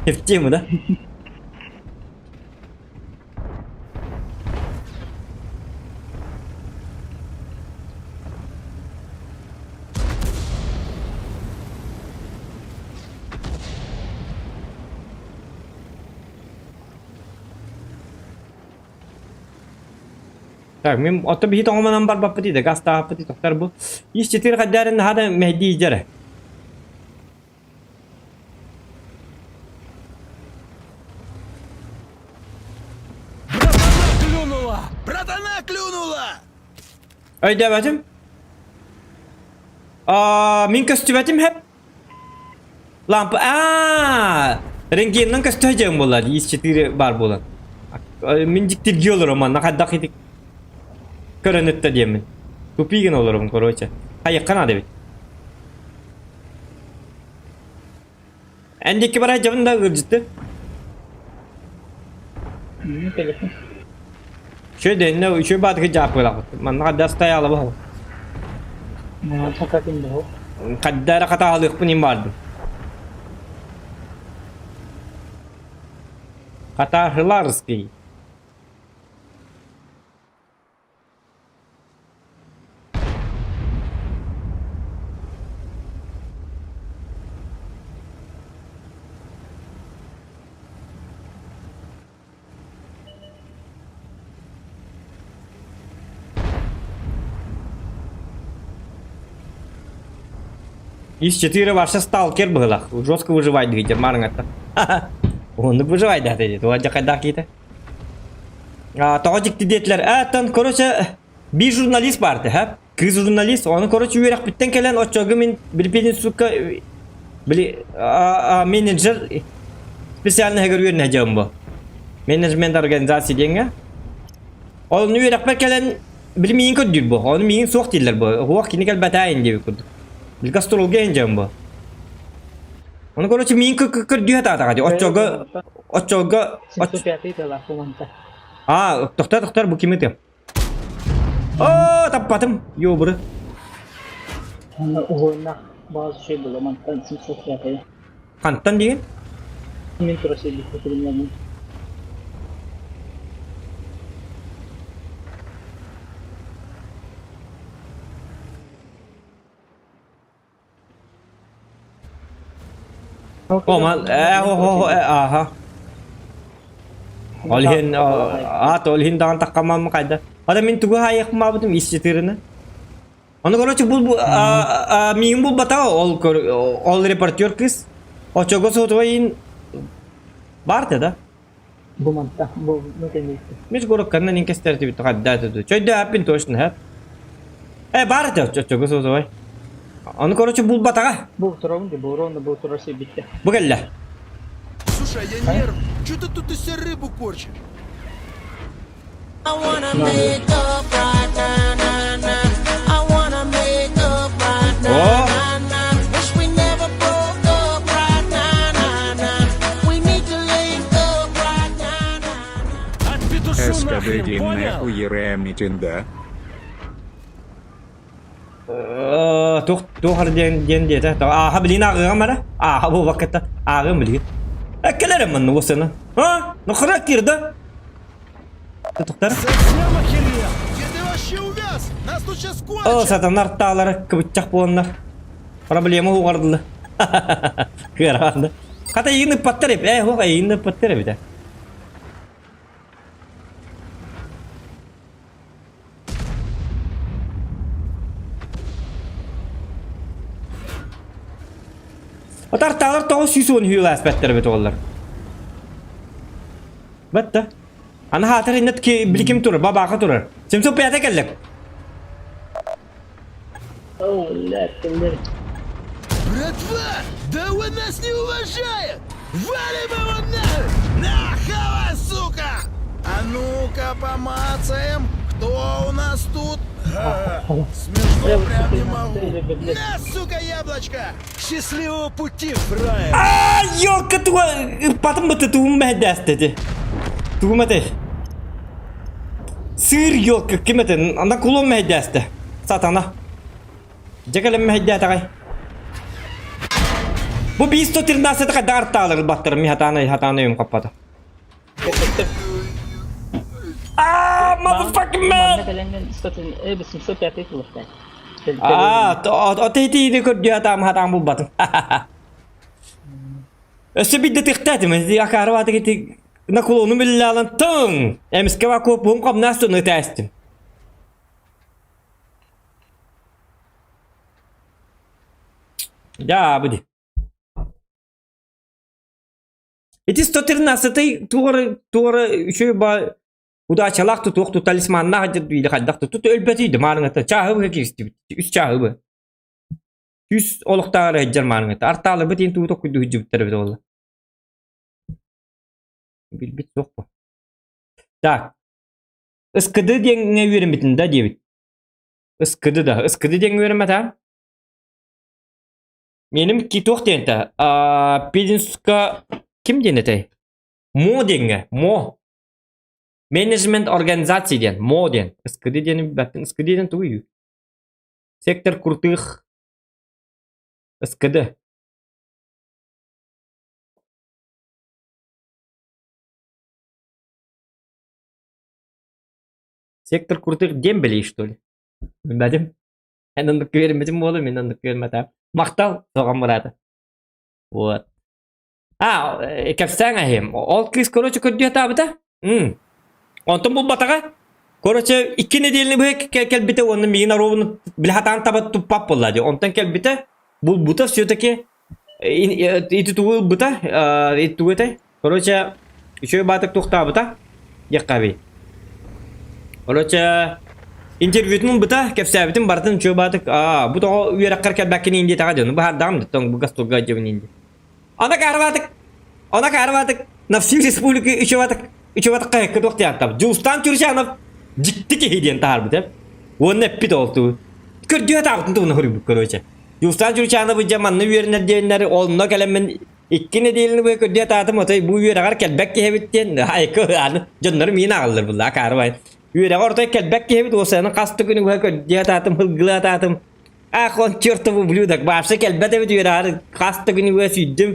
В тему, да? Так, мин оттон биһи тоҥомонон барбаппыт да гастааппыт тохтор бу. Ис четыре хаддарын наһаа да мэһдии дьэрэ. Братана клюнула! Братана клюнула! Өйдөөбөтүм. Аа, мин көстүбэтим хэп. Лампа аа рентгеннэн көстө дьэҥ буолар ис-четыре баар буолан. Мин дьиктиргии олором манна хайдах ити көрөн ытта диэммин. Тупи гына олоробун короче. Хайыахха наада эбит. Эн диэки бара сылдьабын да ыалдьытты. Үчүгэй да иннэ үчүгэй баатыгы дьааппылаахпыт. Манна хайдах стоялаба Хайда эрэ хатааһылыахпын иһин баардым. Хатааһыларский. Из 4 вообще сталкер быһылах. Жестко выживать двигатель марыңатта. Оннук выживать да dedi. Туа хайдах киитэ. Тоҕо дьикти диэтилэр. Э, короче, биир журналист баар һэ. Кыыс журналист, ону короче үөрэхпиттэн кэлэн оччоҕо мин билиппиэн сука били менеджер специальныйгар үөрэнэ дьон бу. Менеджмент организация диэҥҥэ. Ол үөрэхпэр кэлэн били миигин көрдүүр бу. Ону миигин суох дииллэр бу. Уох кини кэлбэтээйин диэбит курдук. Гастролга иһин бу. Ону короче миин көрдүү сатаатаҕа дии. Оччолго оччолго 705 тыла куманта. А, тохтор тохтор бу кими тыам? О, таппатым. Ёбуры. Уһуоннах баҕас үчүгэй буолуо мантан 705 Хантан диин? Мин тура сылдьыбытым О, ман, э, хо, хо, э, аха. Ол иһин, аат, ол иһин даҕан таккамам хайда. Ада мин тугу хаайыахмаабытым ис чытырына. Ону короче бул миигин булбатаҕа ол ол репортер кыыс. Оччого сотовайын бар да? Бу манта, бу бу кэнниттэн. Мис горокканан инкестерти хадда ту. Чойдо аппин точно хэп. Э бар это оччого сотовай. Ону короче булбатаҕа. Бу турабын ди, бу ровно бу турар сирбитте. Бу кэллэ. Слушай, я нерв. Че ты тут из себя рыбу корчишь? О! Отпетушу СКД нахрен, длинная понял? уерэм митинда. Туох туох эрэ диэн диэн диэтэ. Ааха билигин ааҕыаҕым эрэ. Ааха буолбакката ааҕыам билигин. Эккэлэрим манна уосана. А? Нохара кирда. Тохтар. Совсем охерел? Где ты вообще увяз? Нас тут сейчас О, кончат! сатанар таалара кыбыччах буоланнар. Проблема уҕардылар. Кыараҕанда. Хата эйигин ыппаттар эбит. Ээ, суох эйигин ыппаттар эбит. Отартаалар 910 үһү ааспаттар эбит оҕолор. Батта. Аны хаатар иннет ки биликим турар, бабака турар. 705 келлек. О, бля, Братва, да он нас не уважает! Валим его на... На, хавай, сука! А ну-ка помацаем, кто у нас тут? Ха, Смешно прям не могу. На, сука, яблочко! Счастливого пути, фраер! А, ёлка туга патым быты тугум мәһдәс Тугум этэй. Сыр ёлка ким этэ? Анда кулон мэһдээстэ. Сатана. Дьэ кэлэн мэһдээтэҕэй. Бу 113 хайдах артаалар баттар ми хатаана хатаана өйүм хаппата. Аа, motherfucking man! Манна кэлэн 705 тылыхтай. Аа, отейтиини көрдүө хатаам хатаам булбатым. Өссө бидде тыхтаатым. Акары бааты ити наклону биллалан тың. Эмиске ба копуум капнастын ытаастым. Да, буди. Ити 113-й туора туора үчүгэй ба удачалаах тутуох ту талисманнаах дьэ хайдах тут өлбөтүйдэ маарыҥата чааһы быһа киристибит үс чааһы быһа үс олохтааҕар сылдьар маарыҥата артааларбыт иһин тугу токуйдуу сылдьыбыттар эбит буолла билбит суох бу так СКД диэҥҥэ үөрэммитин да диэбит СКД да СКД диэҥҥэ үөрэммэтэ Меним туох диэн этэ Пединска ким диэн этэй МО диэҥҥэ МО Менеджмент организации диэн МО диэн СКД диэни билбэппин СКД диэн тугуй Сектор крутых СКД Сектор крутых дембелей что ли Билбэтим Эн оннук үөрэммитим буолуо, мин оннук үөрэммэтим. Махтал, соҕом быраата. Вот. А, кэпсээҥ аһыам. Ол кыыс, короче, көрдүү сатаабыта. М. Онтон булбатаҕа. Короче, икки нэдиэлэни быһа кэлбитэ уонна миигин оруобуна били хатаан таба туппат буолла дии. Онтон кэлбитэ, булбута все-таки ити тугу ылбыта, ити тугу этэй? Короче, үчүгэй баатык туохтаабыта диэххэ Короче, интервьютун ылбыта, кэпсээбитин барытын үчүгэй баатык аа бу тоҕо үөрэххэр кэлбэккин иин диэтэҕэ дьону быһаардаҕым да тоҥ бу гастолга дьэбин иин Ана каарбаатык, ана каарбаатык, на всю республику үчүгэй баатык, үчүгэй баатык хайакка туох диэн Дьулустаан Тюржанов дьикти киһи диэн таһаарбыт эп. Уонна эппит ол туу. Көрдүө таабытын туһунан хоруйбут короче. Дьулустаан Чурчаанабы дьэ манна үөрэнэр диэннэр онно кэлэммин икки нэдиэлэни быһа көрдүү атаатым отой бу үөрэҕэр кэлбэт киһибит диэн айка аны дьоннорум миин аҕаллар булла акаарыбай үөрэҕэр отой кэлбэт киһибит уосайынан хас да күнү быһа көрдүү атаатым ылгылыы атаатым ах он чертов ублюдок вообще кэлбэт эбит үөрэҕэр хас да күнү быһа сүүрдүм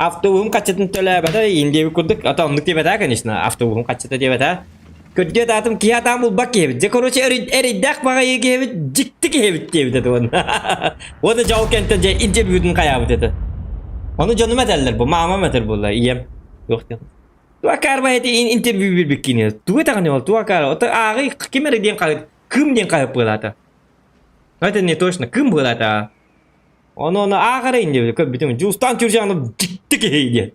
автобуһум хаччытын төлөөбөтө иин диэбит курдук ото оннук диэбэтэ конечно автобуһум хаччыта диэбэтэ көрдүү атаатым киһи атаан булбат киһибит дьэ короче эрийдээх баҕайы киһибит дьикти киһибит диэбит этэ уонна уонна дьол кэнтэн дьэ интервьютун хайаабыт этэ ону дьонум этэллэр бу маамам этэр буолла ийэм туох диэн туакаар эти интервью биэрбит кини тугу этэҕин ол туакаар ото ааҕый ким эрэ диэн хаһыт кым диэн хаһыт буолаата это не точно кым буолаата Ону ону ааҕара иннибит көрбүтүм. Дьуустаан Чурчаанов дьикти киһи диэн.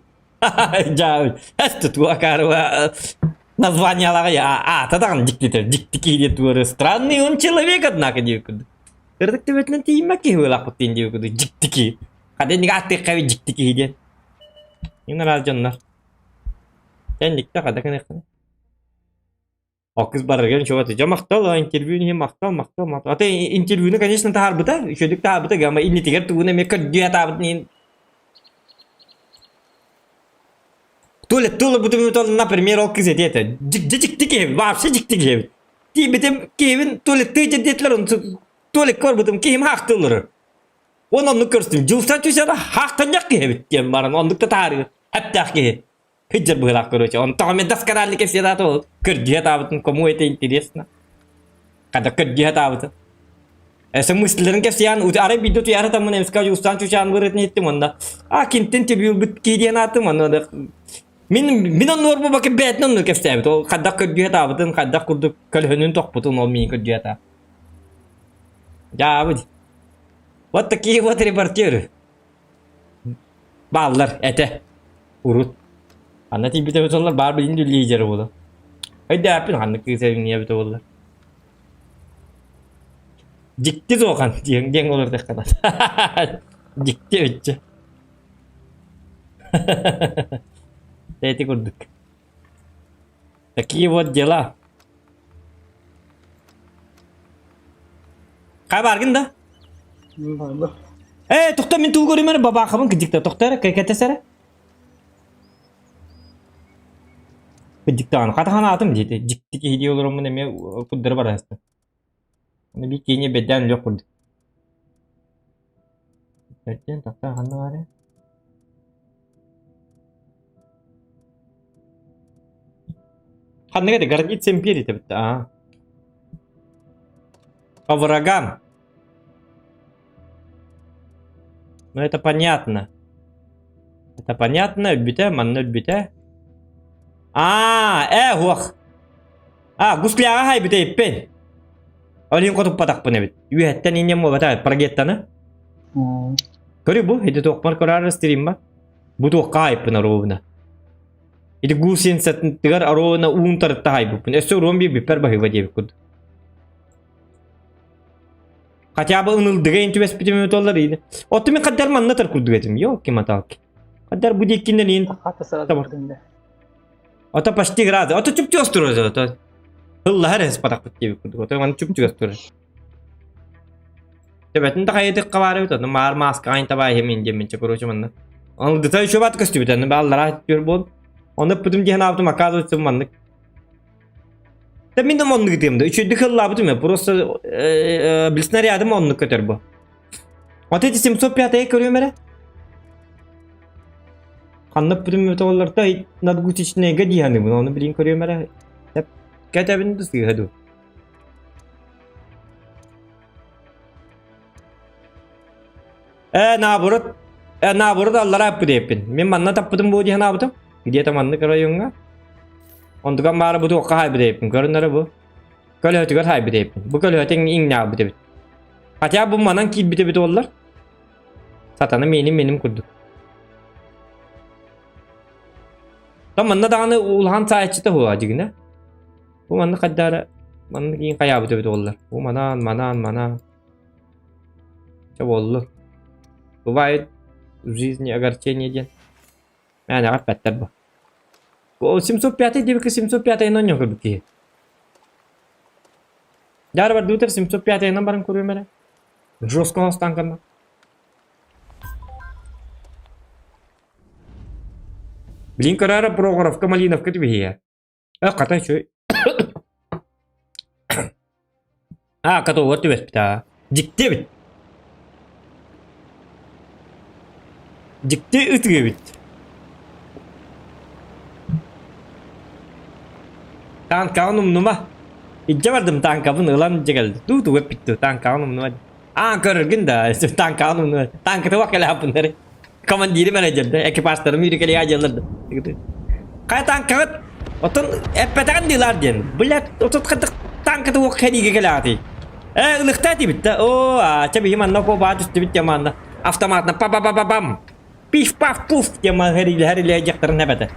Дьаабыт. Эс туакарва названиялаҕа аата даҕаны дьиктитэр. Дьикти киһи диэн туары странный он человек однако диэбит курдук. Кырдык төбөтүнэн тиийиммэт киһи буолаахпыт диэн диэбит курдук дьикти киһи. Хата инник ааттыахха дьикти киһи диэн. Ин араас дьоннор. Кэнникте хата кыныаххына. О кыз барарыгар ничего дьэ махтал интервью иһин махтал махтал махтал ата интервьюну конечно таһаарбыта үчүгдүк таһаарбыта гама иннитигэр тугун эмиэ көрдүү атаабытын иһин туалет туоларбытым например ол кыз этиэ этэ дьикти дьикти киһи вообще дьикти киһи тиийбитим киһибин туалеттыы диэтилэр оны туалекка барбытым киһим хаахты олорор уонна оннук көрүстүм дьулсан түсэн хаахтанньах киһи эбит диэн баран оннук да таһаарыы эптээх киһи Хыдьар быһыылаах короче. Онтоҕо мен досконально кэпсиэ ол көрдүһэ таабытын кому это интересно. Когда көрдүһэ таабытын. Эсэ мыслерин кэпсиэн арай биирдэ утуйаары таммын эмискэ Дьулустаан Чучаан бырытын иһиттим онно. А кинтэн тебүлбүт киһи диэн аатым онно мин мин оннуор бу бакы бээтин онну кэпсээбит. Ол хайдах көрдүһэ таабытын, хайдах курдук көлөһүнүн тохпутун ол миин көрдүһэ таа. Дьаабыт. Вот такие вот репортеры. Бааллар этэ. Урут. Анна тиийбитэ эбит буоллар, баар билин лидеры буолар. Өйдөөппүн ханнык кыыс эбиҥниэ эбитэ буоллар. Дьикти суохан диэн диэн олордоххуна. Дьикти эбитчэ. Эти курдук. Такие вот дела. Хай баргын да? Барбы. Э, тохто мин тугу көрүмэр бабаахабын кыдьыкта тохто эрэ кэтэс эрэ. Кыдьыктаҕын хата ханаатым диэтэ. Дьикти киһи дии олороммун эмиэ куддары бараастым. Аны биир киһини бэйдээн өлүөх курдук. Бэрдиэн тохтоо ханна баарый? Ханнык этэ граница империи эбит аа. По врагам. Ну это понятно. Это понятно, өлбүтэ, манна өлбүтэ. Аа, э, уох. А, гусляҕа хайбыта иппин. Олин хотуппатахпын эбит. Үөһэттэн иннем буолбата прогеттаны. Көрү бу, ити туохпар көрөр стримма. Бу туохха айыппын оруобуна. Ити гусеницатыгар оруобуна уун тарытта хайбыппын. Өссө уруон биэрбиппэр баһыыба диэбит курдук. Хотя бы ынылдыга ин түбэспитим эбит оллар иди. Отту мен хаддар манна тар курдук этим. Ёлки-маталки. Хаддар бу диэккиннен ин. Хата сразу көрдүм Ото почти грады. Ото чуп-чугас турар ото. Ыллаһар эс патахпыт диэбит курдук. Ото маны чуп-чугас турар. Төбөтүн да хайытыкка баар эбит, ону маар мааскаҕа табаа иһимин диэммин чэ короче манна. Ол дыта еще бат көстүбүт, аны бааллара түөр буол. Оны пытым диэн аабытым, оказывается, маннык. Да мин да оннук ытыам да, үчүгдүк ыллаабытым я, просто снарядым оннук көтөр бу. Вот эти 705 көрүөм эрэ. Ханна бүтүм оҕолорто надгутичныйга дии саныыбын, ону билин көрүөм эрэ. Кэтэбин да сыыһа дуу. Э, наоборот, э, наоборот аллара аппыт диэппин. Мин манна таппытым буо дии санаабытым. Где-то маннык райоҥҥа. Онтукам баара бу туохха хаайбыт эбиппин. Көрүннэрэ бу. Көлөһөтүгэр хаайбыт эбиппин. Бу көлөһөтүн иҥнээбит эбит. Хотя бу манан киирбит эбит уоллар. Сатана миэним миэним курдук. Та манна даҕаны улахан саайчыта хуа дьигинэ. Бу манна хайдаара манна киин хайаабыт эбит уоллар. Бу манаан манаан манаан. Чэ буоллу. Бывает в жизни огорчение диэн. Мээнэҕэ эппэттэр бу. Бу 705 диэбиккэ 705 онньон көрбүт киһи. Дьаарбар дуутар 705 баран көрүөм эрэ. Жестко останканна. Билин көрөөрө Прохоровка Малиновка түбэһиэ. Э, хата үчүгэй. А, католлар түбэспит аа. Дьикти эбит. Дьикти ытык эбит. Танкаҕын умнума. Илдьэ бардым танкабын ылан дьэ кэлди. Туу тугу эппит танкаҕын умнума. Аа көрөргүн да танкаҕын умнума. Танкаты бак кэлэ Командирым эрэ дьэлдэ, экипажтарым үүрүкэлигэ дьаллар да. Хайа танкаҕыт? Отон эппэтэҕин дилар диэн. Блядь, отут хадык танкаты уох хэриигэ кэлэҕитий. Э, ылыхтаа тибит да. Оо, а, чэ биһи манна куобаа түстүбүт диэн манна. Автоматна па-па-па-па-пам. Пиф-паф-пуф диэн манна хэриилэ хэриилэ дьахтарын эбэтэ.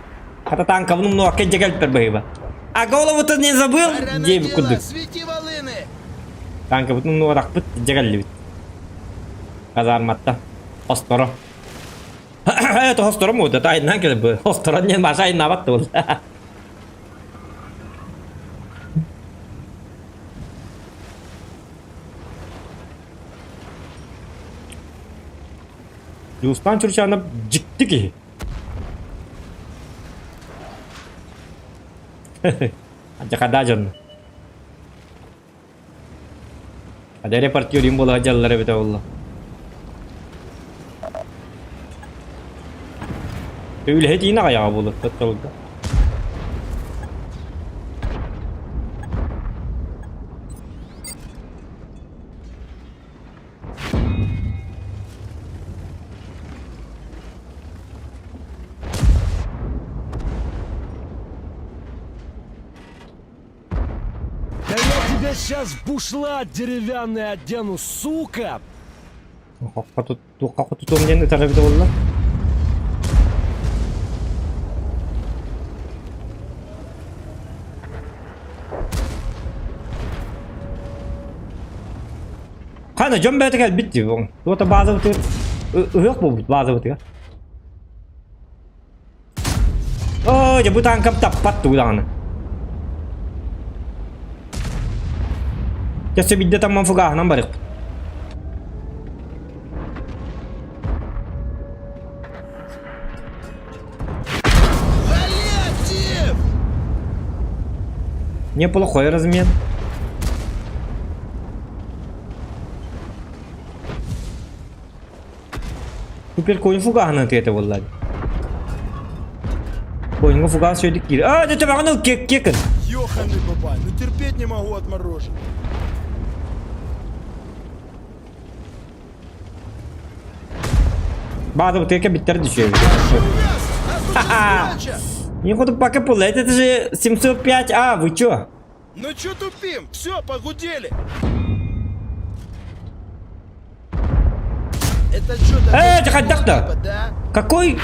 Хата танкабын умнуокка дьэ кэлпэр быһыыба. А голову-то не забыл? Пора на Диэбит дело, курдук. свети волыны! Танкабытын умнуорахпыт дьэ кэллибит. Казарматта. Хосторо. Это хосторо му, это айынан келе бу. Хосторо не маша айнабат бол. Юстан Чурчанов дьикти киһи. Дьакада дьонно. Хата репортер буола дьаллар эбитэ буолла. Үлэһит иин аҕайаҕа буолуо тылга. Да я тебя сейчас в бушлат деревянный одену, сука! Туохха тутуом диэн ытар эбитэ буолла. Хана дьон бэйэтэ кэлбит дии буҥ. Туота баазабытыгар ыһыах буолбут баазабытыгар. Оо, дьэ бу танкам таппат тугу даҕаны. Өссө биирдэ тамман фугаһынан барыахпыт. Вали, актив! Неплохой размен. Супер конь фугаһынан тиэтэ буолла. Коньга фугас сөйдүк киир. А, это төбөҕүн кек кекин. Ёханый бабай, ну терпеть не могу отмороженных. Баада бутылка биттер düşüyor. Нас тут Не буду пока пула, это же 705А, вы чё? Ну чё тупим? Все, погудели. Это что такое? Э, это хайдах-то? Да? Какой...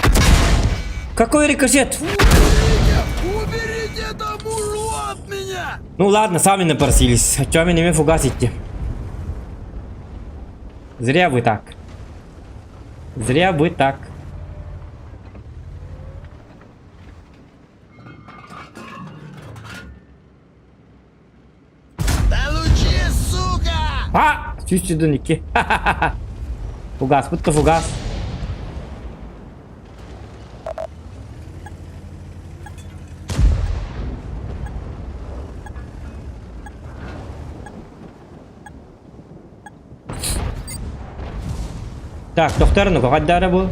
Какой рикошет? Уберите! Уберите это мурло от меня! Ну ладно, сами напросились. А чё меня фугас идти? Зря вы так. Зря вы так. Да лучи, сука! А! 102. Фугас, будто фугас. Так, доктор, ну как бу?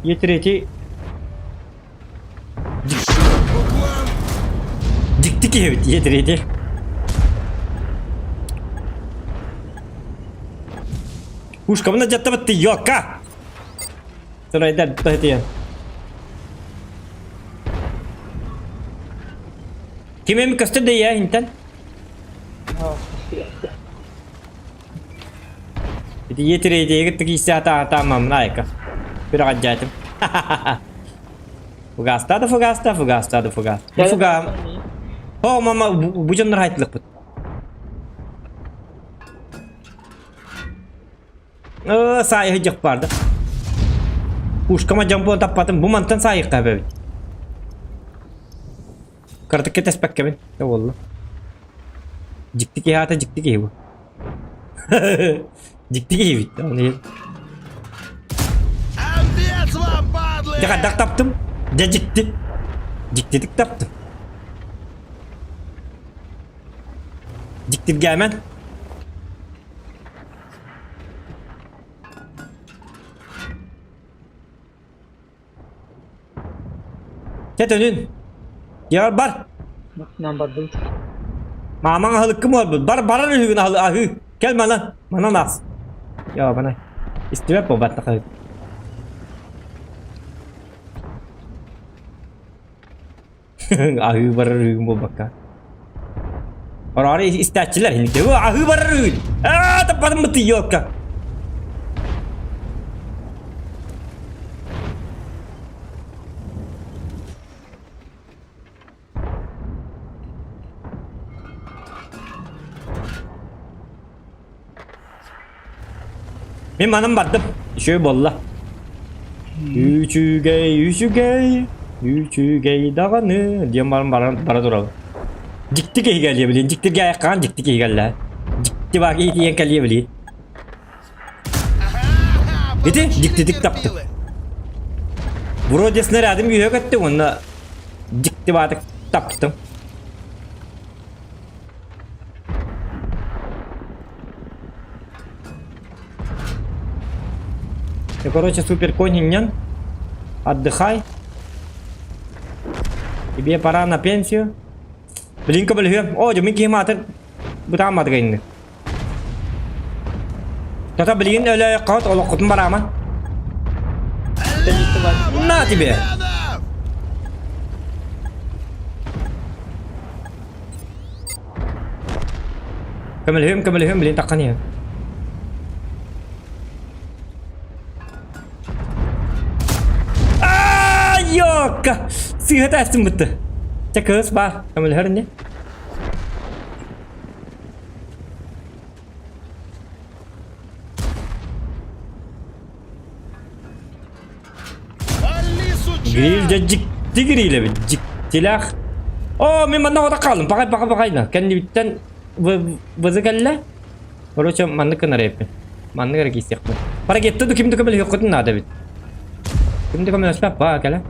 Е третий. Дьикти киһибит е третий. Ушкабына дьаттабыт йока! Сырайдар тахытыйан. Ким эми көстөр да я интен? Ити е третий кытта киисэ атаамам найка. Бір аджатым. Фугаста да фугаста, фугаста да фугас. Бу фуга. О, мама, бу дьоннор хайтлыкпыт. Э, саайы дьах барды. Пушкама жампон таппатым, бу мантан саайыкта бэбит. Картыкка тэспэккэбин, болла. Дьикти киһи аата дьикти киһи бу. Дьикти киһи бит. Оны Амбец вам, падлы! Дьэ хайдах таптым? Дьэ дьикти. Дьиктитик таптым. Дьиктиргээмэн. Чэ төнүн. Дьиэҕэр бар. Нам бардым. Маамаҥ аһылыккын буолбут. Бар барар үһүгүн аһылы аһыы. Кэл манан. Манан аас. Йоо манай. Истибэт буолбаттаха. Аһыы барар үһүгүн буолбакка. Ораары истээччилэр иһин. Аһыы барар үһүгүн. Аа, таппатым быты ёлка. Мин манан бардым. Үчүгэй буолла. Үчүгэй, үчүгэй, үчүгэй даҕаны диэн баран баран бара турабын. Дьикти киһи кэлиэ билин, дьиктиргэ айаххаан дьикти киһи кэллэ. Дьикти баа киһи тиийэн кэлиэ билин. Ити дьиктитик таптым. Вроде снарядым үөһэ көттө уонна дьикти баатык таптым. Я, короче, супер конь Отдыхай. Тебе пора на пенсию. Блин, кабельгем. О, дьэ, мин киһим аатын бытаан матыгайны. Тата билигин өлө-кот олоххутун барааман. На тебе! Көмөлөһүм, көмөлөһүм, билин таххан иһэн. Аа, ёкка! Сыыһа таастым бытты. Чэ, кыыс баар, көмөлөһөр ини. Гриль дьэ дьикти гриль эбит, дьиктилээх. Оо, мин манна оҕото хааллым, пахай пахай пахайна. Кэннибиттэн вызы кэллэ. Короче, маннык гынар эбиппин. Маннык эрэ киирсиэхпин. Парагетта да ким да көмөлөһүөххүтүн наада эбит. Ким да көмөлөспөт баа кэлэ.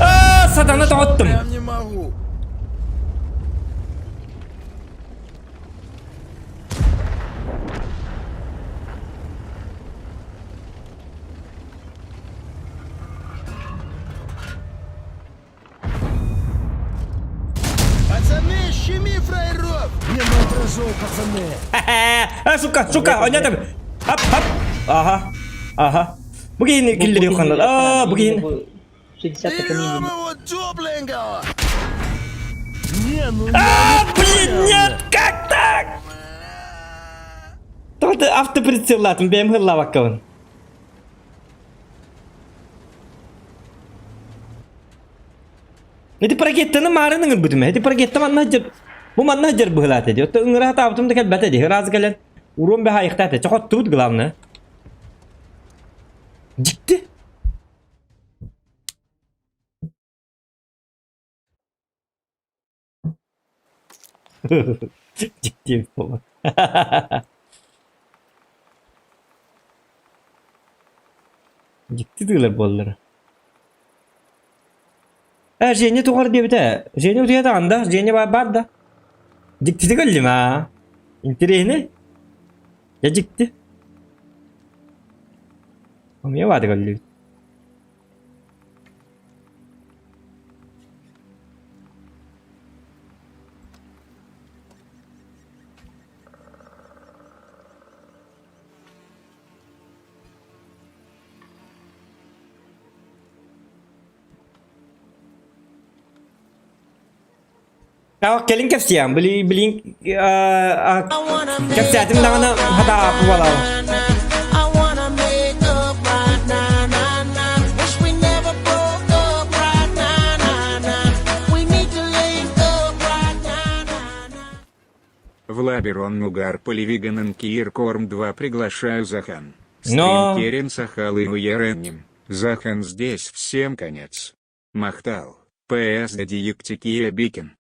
Аа, сатана тоҕоттум. Прям не могу. Пацаны, щеми фраеров! Не мандражу, пацаны! А, сука, сука, оня там. Хап, хап. Ага. Ага. Бу киһини киллэриэх ханна. Аа, бу киһини. 60 Берем его тепленького! Не, ну А, блин, нет, как так? Тоҕо автоприцеллаатым, бэйэм хыллаабаккабын. Ити паракеттаны маарын ыҥырбытым. Ити паракетта манна сылдьар бу манна сылдьар быһыылаата дии. Оттон ыҥыра сатаабытым да кэлбэтэ дии. Ыраас кэлэн уруом бэһэ айахтаата. Чохоттубут главное. Дьикти. Дьикти эбит буолла. Дьикти тыылар буоллара. Э, Женя тугар диэбитэ. Женя утуйа даҕаны да? Женя баар, баар да? Дьиктитик өллүм аа. Интэриэһинэй. Дьэ дьикти. Эмиэ баатык өллүбүт. Таа кэлин кэпсиэм, били билин кэпсээтим даҕаны хатааппы буолаҕын. Влаберон Мугар Поливиганен Киир Корм 2 приглашаю Захан. Но- Стрим Керен Сахал и Уеренним. Захан здесь всем конец. Махтал. ПС Диектикия Бикин.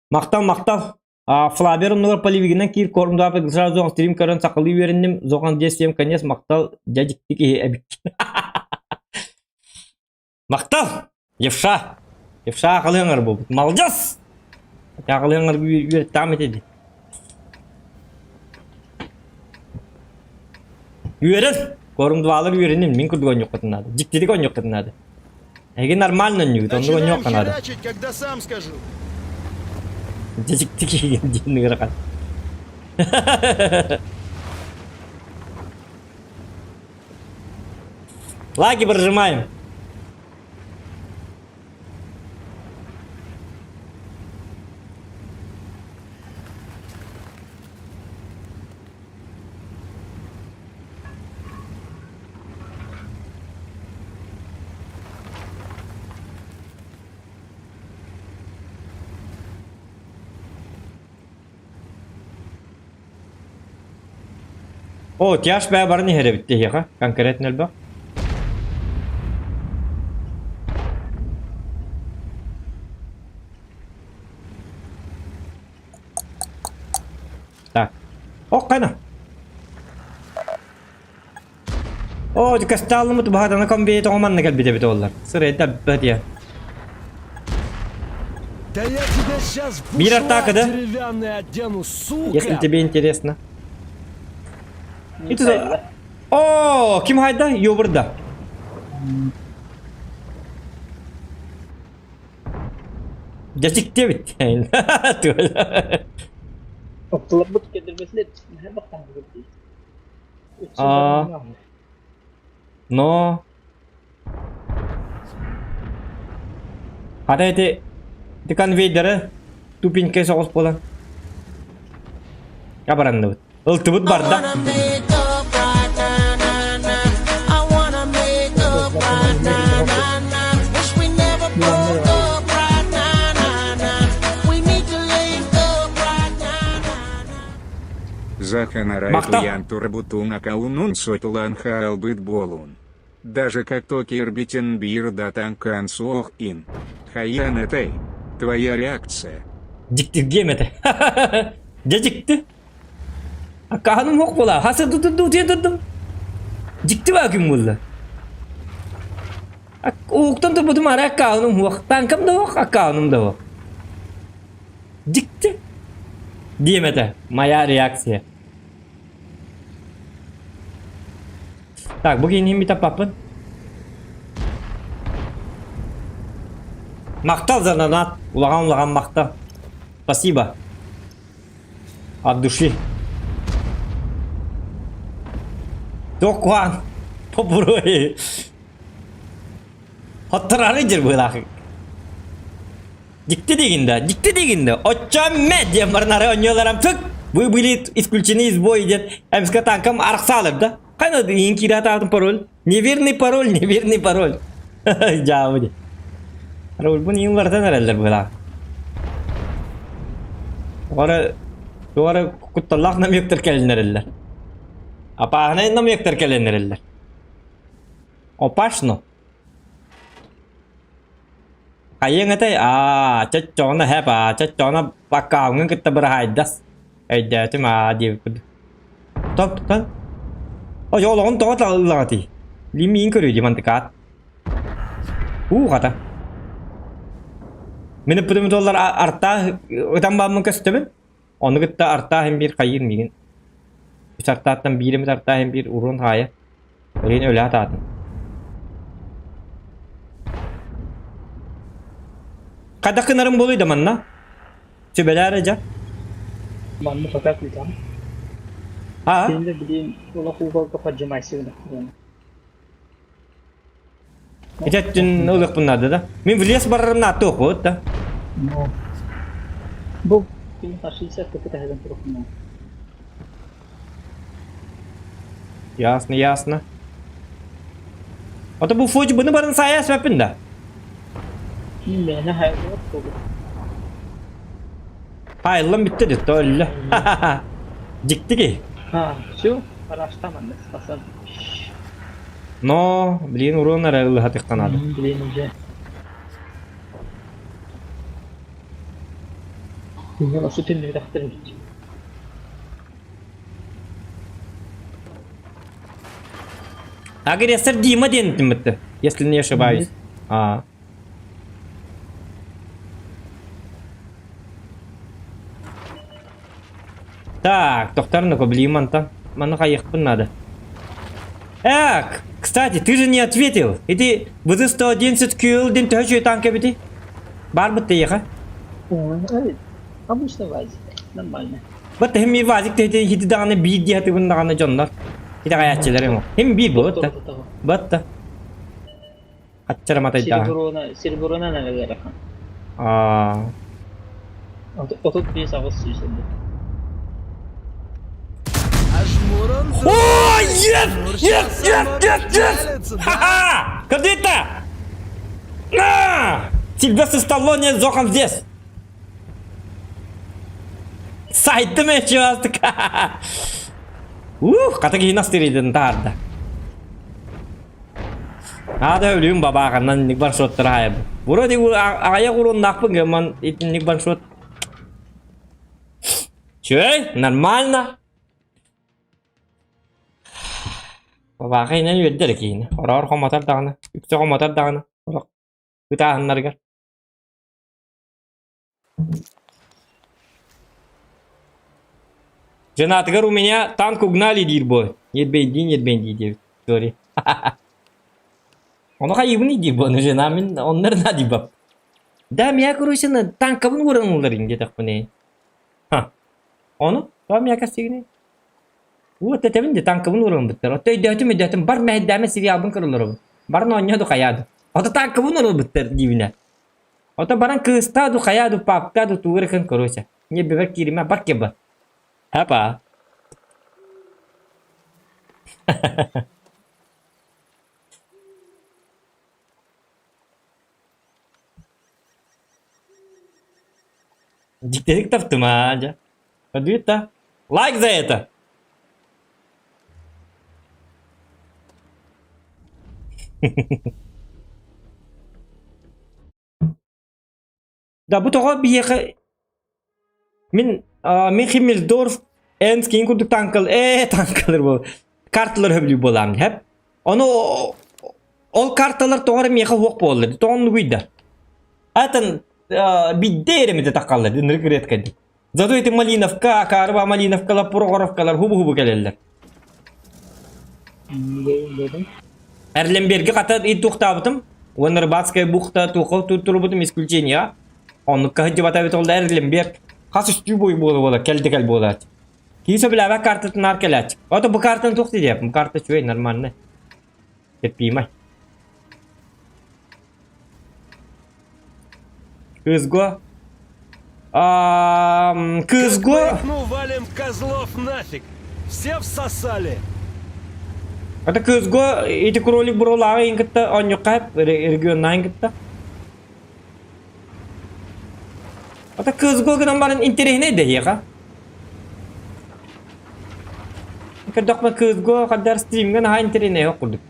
Махтал, махтал. А, Флабер оннугар поливигынан киир корм 2 сразу стрим көрөн сахалыы үөрэнним. Зохан здесь всем конец махтал дьэ дьикти киһи эбит. Махтал! Евша! Евша аҕалыаҥар буолбут. Молодец! Аҕалыаҥар үөрэттээҕим этэ дии. Үөрэн! Корумдубаалар үөрэнин, мин курдук оонньуоххутун наада. Дьиктитик оонньуоххутун наада. Эһиги нормально оонньуугут, оннук Начинаем оонньуохха наада. херачить, когда сам скажу. Дьиктик диэн ыарахан. Лаги прожимаем. О, тяж бээ баран иһэр эбит диэхэ, конкретно элбэх. Так. Ок кана. Оо, кастаалымыт баһатана комбиэт оҥоманна кэлбит эбит оллар. Сырайда бэтиэ. Да я тебя сейчас в Мир бушлат атака, да? деревянный одену, сука! Если тебе интересно. И тут... О, ким хайда? Йобурда. Дьэчиктиэбит. Оптуларбыт кэдэрбэтилэр Аа. Но. Хата ити ити конвейдеры тупенькай соҕус буолан абаранныбыт. Ылтыбыт барда. Заханарай туянтурабутун акаунун сотулан хаалбыт буолун. Даже как то кирбитен бир да танкан суох ин. Хаян этэй. Твоя реакция. Дьиктиргиэм этэ. Дьэ дьикти. Аккааһыным суох буолаа. Хас тутурдум, утуйан турдум. Дьикти баа күн буолла. Уһуктан турбутум ара аккааһыным суох. Таҥкам да суох, аккааһыным да суох. Дьикти. Диэм этэ. Моя реакция. Так, бу киһини мин таппаппын. Махтал за донат. Улахан-улахан махтал. Спасибо. От души. Туох куһаҕан попуруй. Хоттороору дьир быһыылаах. Дьикти диигин да, дьикти диигин да. Оччо мэ диэн баран оонньууларам фык. Вы были исключены из боя диэн эмискэ танкам арахсаалар да. Хайна иин киирэ сатаабытым пароль. Неверный пароль, неверный пароль. Дьаабы дии. Парольбун иин уларытан эрэллэр быһыылаах. Туора туора кутталлаах намектар кэлин эрэллэр. Апааһынай намектар кэлин эрэллэр. Опасно. Хайыаҥ этэй? Аа, чоччоҕуна һэп аа, чоччоҕуна аккаунҥун кытта быраһаайдас. Өйдөөтүм аа диэбит курдук. Топ тутан. Ой, олоҕун тоҕо талыллаҕытый? Лимиин көрүө дии мантыкаат. Уу хата. Мин ыппытым туоллар артаа ытан бааммын көстөбүн. Ону кытта артаа иһин биир хайыыр миигин. Үс артааттан биир эмит артаа иһин биир уруон хаайа. Өлүөн өлө атаатын. Хайдах гынарым буолуй да манна? Сүбэлээр дьэ. Манна пока күүтэҕин. Аа? Син билин олох ууга поджимайсыгына. Ити өттүн ылыахпын наада да. Мин в лес барарым наада туох да. Ну. Бу кини 60 кытаһыгын турукуна. Ясно, ясно. Ото бу фуч буну барын сая сөппүн да. Мин хайыллыбат буолу. Хайыллан бүттэ дит өллө. Дьикти ки. А, все, араштаман спасан. Но, блин, урон эрэ ылыһатыхха наада. Блин, уже. Күҥҥэ осы түннүбэтэхтэр эбит. Агрессор Дима диэн этиммитте, если не ошибаюсь. А. Так, тохтор ну-ка, блин, мантан. Манна хайыахпын надо. Эк, кстати, ты же не ответил. Ити ВЗ-111 QL диэн төһө үчүгэй танк эбитий? Бар бытта эйиэхэ. Ой, обычно вазик. Нормально. Бат хим биир вазик тэти хити даҕаны биир дии хатыбын даҕаны дьоннор. Итэҕэйээччилэр эмо. Хим биир буолут да. Бат да. Хаччара матайдааһын. Сереброна, сереброна наверное. Аа. 35 800 эбит. О, нет! Нет, нет, нет, нет! Ха-ха! Кредита! На! Сильвестр Сталлоне Зохан здесь! Сайтым эчи Ух, хата киһини астырыйдын таарда. Аада өлүүм бабааҕаннан инник баршоттар аайабын. Вроде аҕайах уруоннаахпын гымман итинник баршот. Чүөй, нормально. Бабааха инэн үөрдэр киһини. Ороор хомотор даҕаны, үксэ хомотор даҕаны. Ытааһыннарыгар. Женатыгар у меня танк угнали диир буо. Ньирбэйдии ньирбэйдии диэбит. Sorry. Ону хайыыбын диир буону жена мин оннор наадыйбап. Да, меня короче танкабын уоран ылларыҥ диэтэхпинэ. Ха. Ону? Тоҕо миэхэ сигини? Вот этэбин де танкабын уоран ылбыттар. Отто өйдөөтүм өйдөөтүм бар мэһэйдээмэ сериалбын көрөллөрөбүн. Баран оонньоо ду хайаа ду. Ото танкабын уоран ылбыттар диибинэ. Ото баран кыыстаа ду хайаа ду папка ду тугу эрэ кын короче. Не бэбэр кииримэ бар кеба. Хапа. Дьиктитик таптым аа дьэ. Көрдүгүт Лайк за это! Да бу тоҕо биһиэхэ мин мин Химмельдорф Энскин курдук танкал ээ танкалар бу карталар хөбүлүү буолаам хэп ону ол карталар тоҕо эрэ миэхэ суох буоллар тоҕоннугуйда атын бидде эрэ мите таккаллар ынырык редко Зато эти Малиновка, Акарова, Малиновкалар, Прохоровкалар хубу-хубу кэлэллэр. Эрленберги хата и туохтаабытым. Уонна Рыбацкая бухта туохха турбутум исключение. Оннукка сылдьыбата эбит ол да Эрленберг хас үстүү бой буола буола кэлди кэл буолааччы. Киһи сөбүлээбэт картатын наар кэлээччи. Ото бу картаны туох диэп, бу карта үчүгэй нормальный. Терпимай. Кызго. Кызго. Ну валим козлов нафиг. Все всосали. Это Кызго ити кролик бурулааҕы иин кытта оонньуохха регионнаан кытта. Это Кызго гынан баран интэриэһинэй да эһиэхэ. Көрдөхпө Кызго хаддар стримҥэ наһаа интэриэһинэй курдук.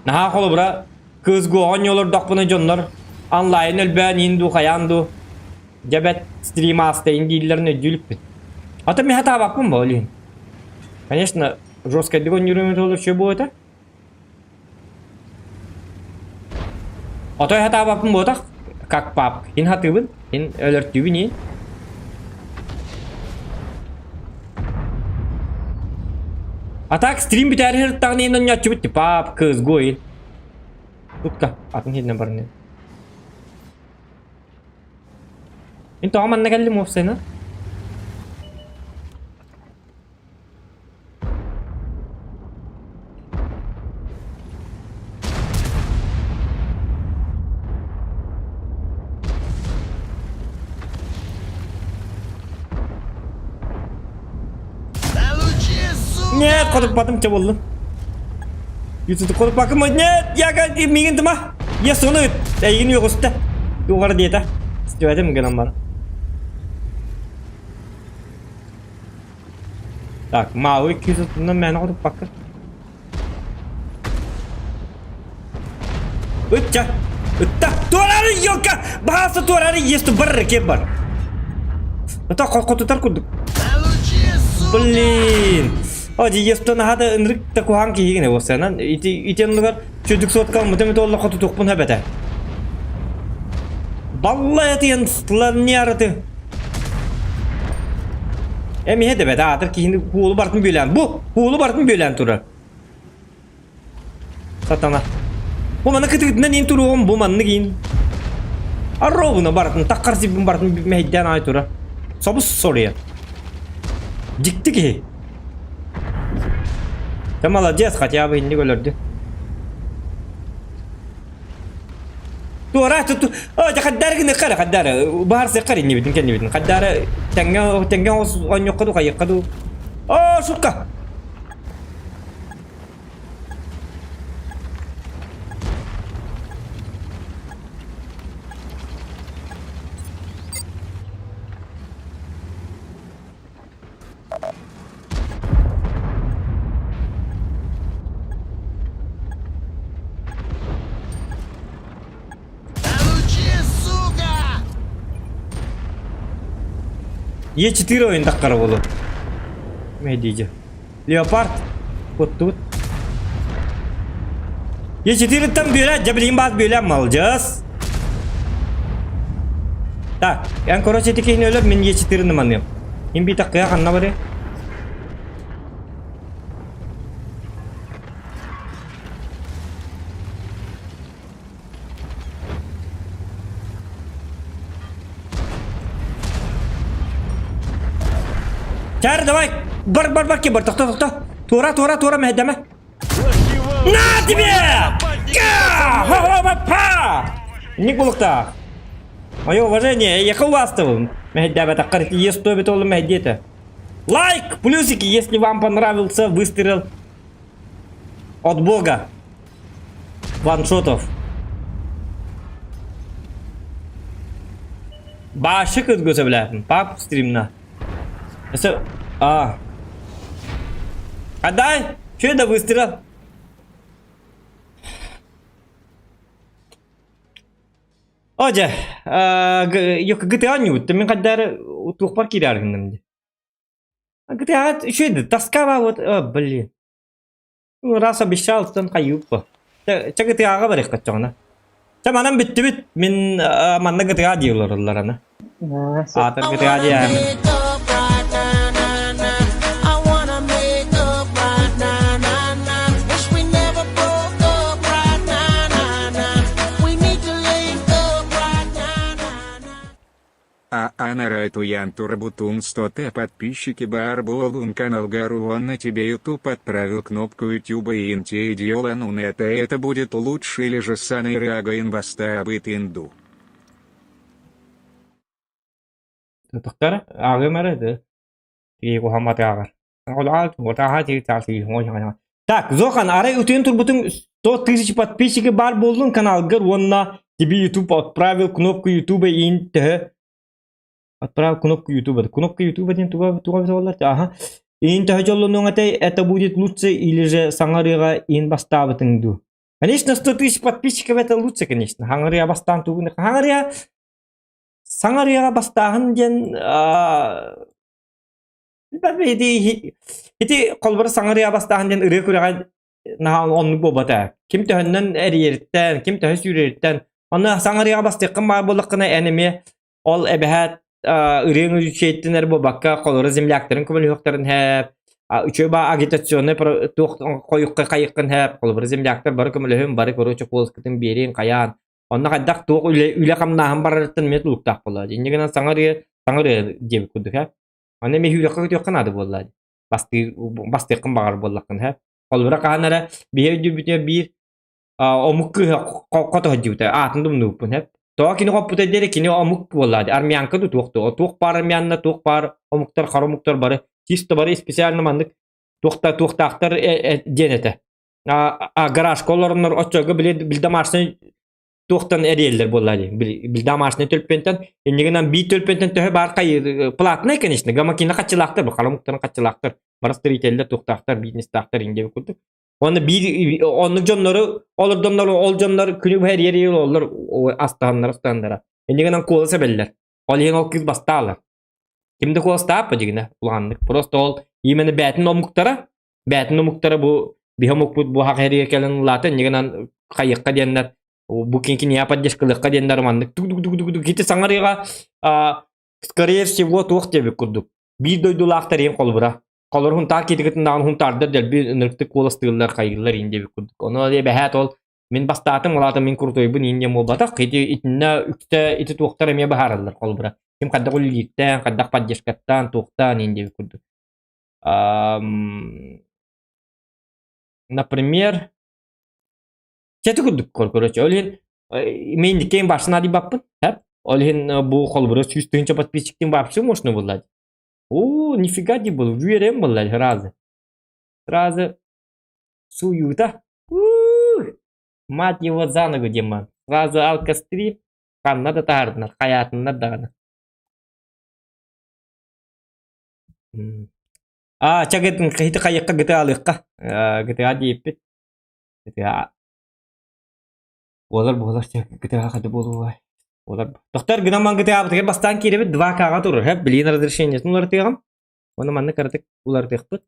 Наһаа холобура, кыыс гуоҕа олордохпуна дьоннор онлайн өлбөөн иин дуу хайаан дуу дьэбэт стрим аастайын дииллэрин өйдүү иликпин. Ата мин хатаабаппын бо ол иһин. Конечно, жесткайдык оонньуурум үчүгэй буолуо этэ. Отой хатаабаппын буотах, как пап. Ин хатыыбын, ин өлөртүүбүн иин. А так стрим бүтээри сырыттаҕына иин онньооччубут пап кыыс гуойун. Тутка атын хиннэ барны. Мин тоҕо манна кэллим уопсайынан? Нет, хотуппатым чэ буоллун. Ютуб хотуппакым нет, я миигин тыма. Я сону эйигин үөҕүстэ. Тугар диэтэ. Стюэтим гынан бар. Так, Мауи 230-ынан мээнэ хотуппакка. Ытча! Ытта! Туорары, елка! Баһааса туорары есть бар кеп бар. Это хотутар курдук. Блин! Оди естон наһаа ынырык да куһаҕан киһигин уопсайынан ити ити оннугар чүдүк суоткал мытым олла хотутуохпун хэбэтэ. Баллай слоняры ты. Эмиэ да бэт аатыр киһини куулу бартын бүөлээн. Бу куулу бартын бүөлээн турар. Сатана. Бу манна кытыытынан иин туруоҕум, бу маннык иин. Арробуна бартын, таккар сибин бартын мэһэйдээн аай тура. Собус соруйар. Дьикти киһи. Ты молодец, хотя бы инник өлөрдү. Туора ту о хаддар гына кара хаддар баар сыккар иннибитин кэннибитин хаддара тэҥҥэ тэҥҥэ оонньуохха ду хайыахха ду о шутка Получи, сука! Е4 ойын таққара болу. Медиже. Леопард. Куттубут. Е4-тан бөлә, жабилин баас бөлә, молодец. Так, эн короче ити киһини өлөр, мин Е4-ны маныам. Мин би таккыа ханна бары? Чар, давай! Бар, бар, бар, бар, тохто, тохто. Туора, туора, туора, мэһэдэме. На тебе! Ха-ха-ха-па! Не булуктаах. Мое уважение, я хвастал. Мэһэдэбэ Е100 ол мэһэдиэтэ. Лайк, плюсики, если вам понравился выстрел от бога. Ваншотов. Башы кызгы сөбүлээтим. Пап стримна. Өсө... А. Отдай! Че это выстрел? О, дьэ, GTA ньуут, мин хайдары туохпар киирэр гынным дии. GTA үчүгэй тоскава вот, о, блин. Ну, раз обещал, тон хайыыппа. Чэ GTA-га барыахха оччоҕуна. Чэ манан бүттүбүт. Мин манна GTA дии олороллор аны. Аатыр GTA диэм. А Анарайтуян Турабутун 100 Т подписчики Барболун канал Гаруон на тебе YouTube отправил кнопку YouTube и инте идиоланун это это будет лучше или же Санайрага инваста абыт инду. Тохтар ааҕыам эрэ ааҕар. Так, Зохан, арай утуйан турбутуҥ 100 тысяч подписчики баар буоллун каналгар уонна тебе YouTube отправил кнопку YouTube иин төһө отправил кнопку YouTube кнопка YouTube диэн туга туга буоллар аха иин төһө дьоллонуоҥ этэй это будет лучше или же саҥарыаҕа иин бастаабытыҥ дуу конечно 100 тысяч подписчиков это лучше конечно хаҥарыа бастаан тугун хаҥарыа саҥарыаҕа бастааһын диэн Ити ити холбор саҥарыа бастааһын диэн ырыа күрэҕэ наһаа оннук буолбата. Ким төһөннөн эрийэриттэн, ким төһө сүүрэриттэн. Онно саҥарыаҕа бастыаххын баар буоллаххына эн эмиэ ол эбэһээт ырыаҥ үчүгэйиттэн эрэ буолбакка, холоро земляктарын көмөлөһүөхтэрин һээп, үчүгэй баа агитационнай туох хойукка хайыккын һээп, холобура земляктар бары көмөлөһүн, бары короче куоласкытын биэриэн хайаан. Онно хайдах туох үлэ үлэ хамнааһын барарыттан эмиэ тулуктаах буолла. Инньэ гынан саҥа ырыа саҥа ырыа диэбит курдук һээп. Аны эмиэ үрэххэ көтүөххэ наада буолла дии. Бастыыр бастыаххын баҕар буоллаххын һэ. Холобура хаһан эрэ биһи өйдүүбүтүгэр биир омук кыыһа хото сылдьыбыта аатын да умнубуппун һэ. Тоҕо кини хоппута диэри кини омук буолла дии. Армянка да туох туох туох баар армянна туох баар омуктар хара омуктар бары чисто бары специально маннык туохта туохтаахтар диэн этэ. А гаражка олороннор оччолорго били били домашний туохтан эрийэллэр буолла дии били домашний төлпөнтөн иннигинэн биир төлпөнтөн төһө баар хайы платный конечно гамакина хаччылаахтар бу халамуктарын хаччылаахтар бары строителлэр туохтаахтар бизнестаахтар индиэбит курдук уонна биир оннук дьоннору олордоннор ол дьоннор күнү быһа эрийэр олор астаһаннар астаһаннара иннигинэн куолас эбэллэр ол иһин ол кыыс бастаалар ким да куоластааппа дьигинэ улаханнык просто ол именно бээтин омуктара бээтин омуктара бу биһи омукпут бу хах эрийэ кэлэн улаата иннигинэн хайыахха диэннэр. Бу киниэхэ поддержкалыахха диэннэр маннык тук-тук-тук-тук ити саҥарыыга скорее всего туох диэбит курдук. Биир дойдулаахтар иһин холобура. Холобур хунтаар киитигитиннааҕын хунтаардар дэлби ынырыктык куоластыыллар хайыыллар иһин диэбит курдук. Ону эбэһээт ол мин бастаатым, ол аата мин крутойбун иһин диэн буолбатах. Ити итиннэ үксэ ити туохтар эмиэ быһаараллар холобура. Ким хайдах үлэлииртэн, хайдах поддержкаттан, туохтаан иһин диэбит курдук. Например, Чэ курдук короче, ол иһин мен иккиэн башына дибаппын, хэп. Ол иһин бу холобура 100 000 подписчиктин вообще можно было. О, нифига не было, үөрэн было сразу. Сразу суюта. Мать его за ногу, Диман. Сразу алкострим, ханна да таһардынар, хаятыннар даҕаны. А, чагытын хити хайыкка гыты алыхха. Гыты диэппит. GTA буолар буолар GTA хады буолуой. Буолар. Доктор гынан ман GTA-бытыгар бастаан киирэбит 2К-га турар. Хэп, билин разрешениетин уларытыаҕым. Оны манны кыратык уларытыахпыт.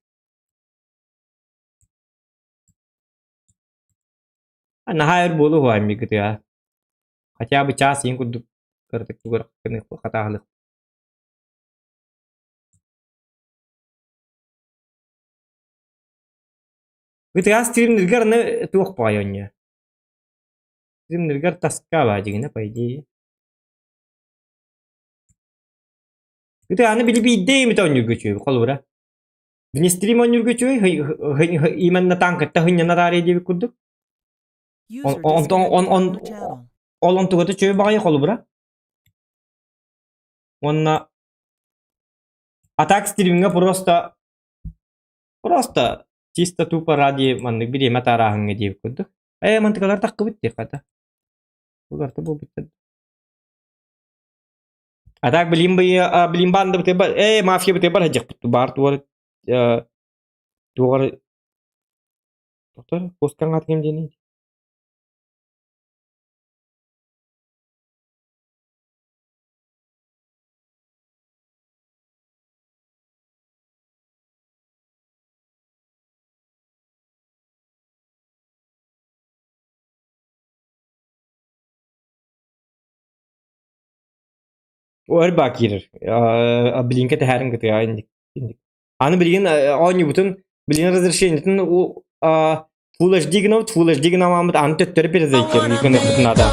Наһаа өр буолуо хуай GTA. Хотя бы час иин курдук кыратык тугар хатааһылык. GTA стримниргэр аны туох баҕайы оонньоо? Стримниргэр тоска баа дьигинэ по идее. GTA аны били биирдэ эмит оонньуурга үчүгэй холобура. Вне стрим оонньуурга үчүгэй именно танкатта хынньана таарыйа диэбит курдук. Онтон он он ол онтугата үчүгэй баҕайы холобура. Уонна а так стримҥа просто Просто чисто тупо ради маннык бириэмэ таарааһыҥҥа диэбит курдук. Ээ мантыкалар таххыбыт диэх хата. Уларта буолбуттар. А так билим билим баанда бытыба ээ мафия бытыба сылдьыахпыт баар туор туоҕар Доктор, кускаҥ аты ким диэний? Өр баа киирэр. Билиҥҥэ тэһээрин кытыа инник. Аны билигин оонньуубутун билигин разрешениетын Full HD гынабыт, Full HD гынамамыт аны төттөрү перезайти гыныахпытын наада.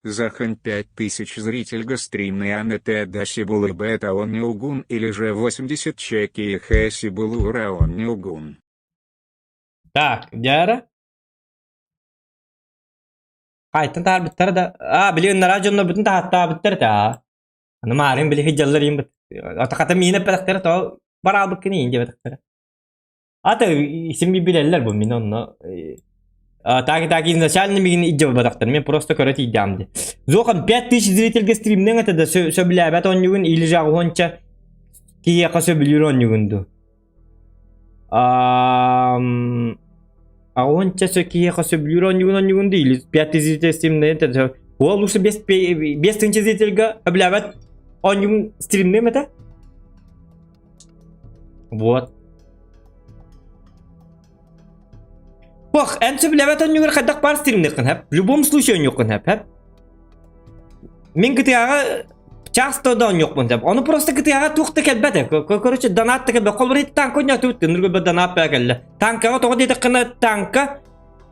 Захан 5000 зритель гостримный АНТ Дасибул и Бета он не угун или же 80 чеки и Хэсибул ура он не угун. Так, дьара. Хайтан таһаарбыттара да, аа били ыннараа дьоннорбутун таһааттаабыттар этэ аа. Аны маарыҥ били сылдьаллар иин атахата миин эппэтэхтэрэ тоҕо бараабыккын иин диэбэтэхтэрэ. Ата син билэллэр бу мин онно так так изначально мигин илдьэ барбатахтар мен просто көрө тиийдэҕим дии. Зохан 5000 зрительгэ стримнең этэ да сөбүлээбэт оонньугун или же аҕыһуонча киһиэхэ сөбүлүүр оонньугун дуу. А он часо киһиэхэ сөбүлүүр оонньугун оонньугун дии или пятый зритель стримнээн Уол лучше без без тысячи зрительга сөбүлээбэт оонньугун стримнэм этэ. Вот. Ох, эн сөбүлээбэт оонньугар хайдах баар стримниэххин хэп. В любом случае оонньуоххун хэп, хэп. Мин кытыаҕа часто да оонньуохпун сөп. Ону просто кытыаҕа туох да кэлбэт. Короче, донат да кэлбэт. Холобур, танка оонньоотубут. Нургу донат баа кэллэ. Танкаҕа тоҕо диэтэххинэ танка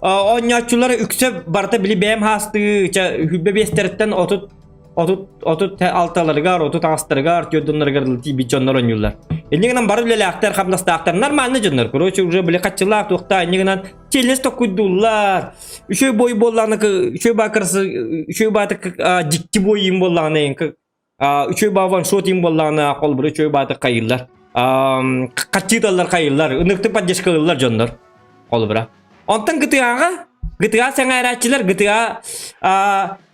оонньооччулар үксэ барыта били бэйэм хаастыы хүлбэ биэстэриттэн отут отут отут алталарыгар, отут аҕыстарыгар, түөрдуннарыгар тиийбит дьоннор оонньууллар. Инньэ гынан бары үлэлээхтэр, хамнастаахтар, нормальный дьоннор. Короче, уже били хаччылаах туохтаа инньэ гынан челлес токкуйдууллар. Үчүгэй бой буоллаҕына, үчүгэй баакырсы, үчүгэй баатык дьикти бой им буоллаҕына, үчүгэй баа ваншот им буоллаҕына, холбура үчүгэй баатык хайыыллар. Хаччыыталлар хайыыллар, ынырыктык поддержка ыллар дьоннор. Холобура. Онтон GTA-ҕа GTA сэҥээрээччилэр GTA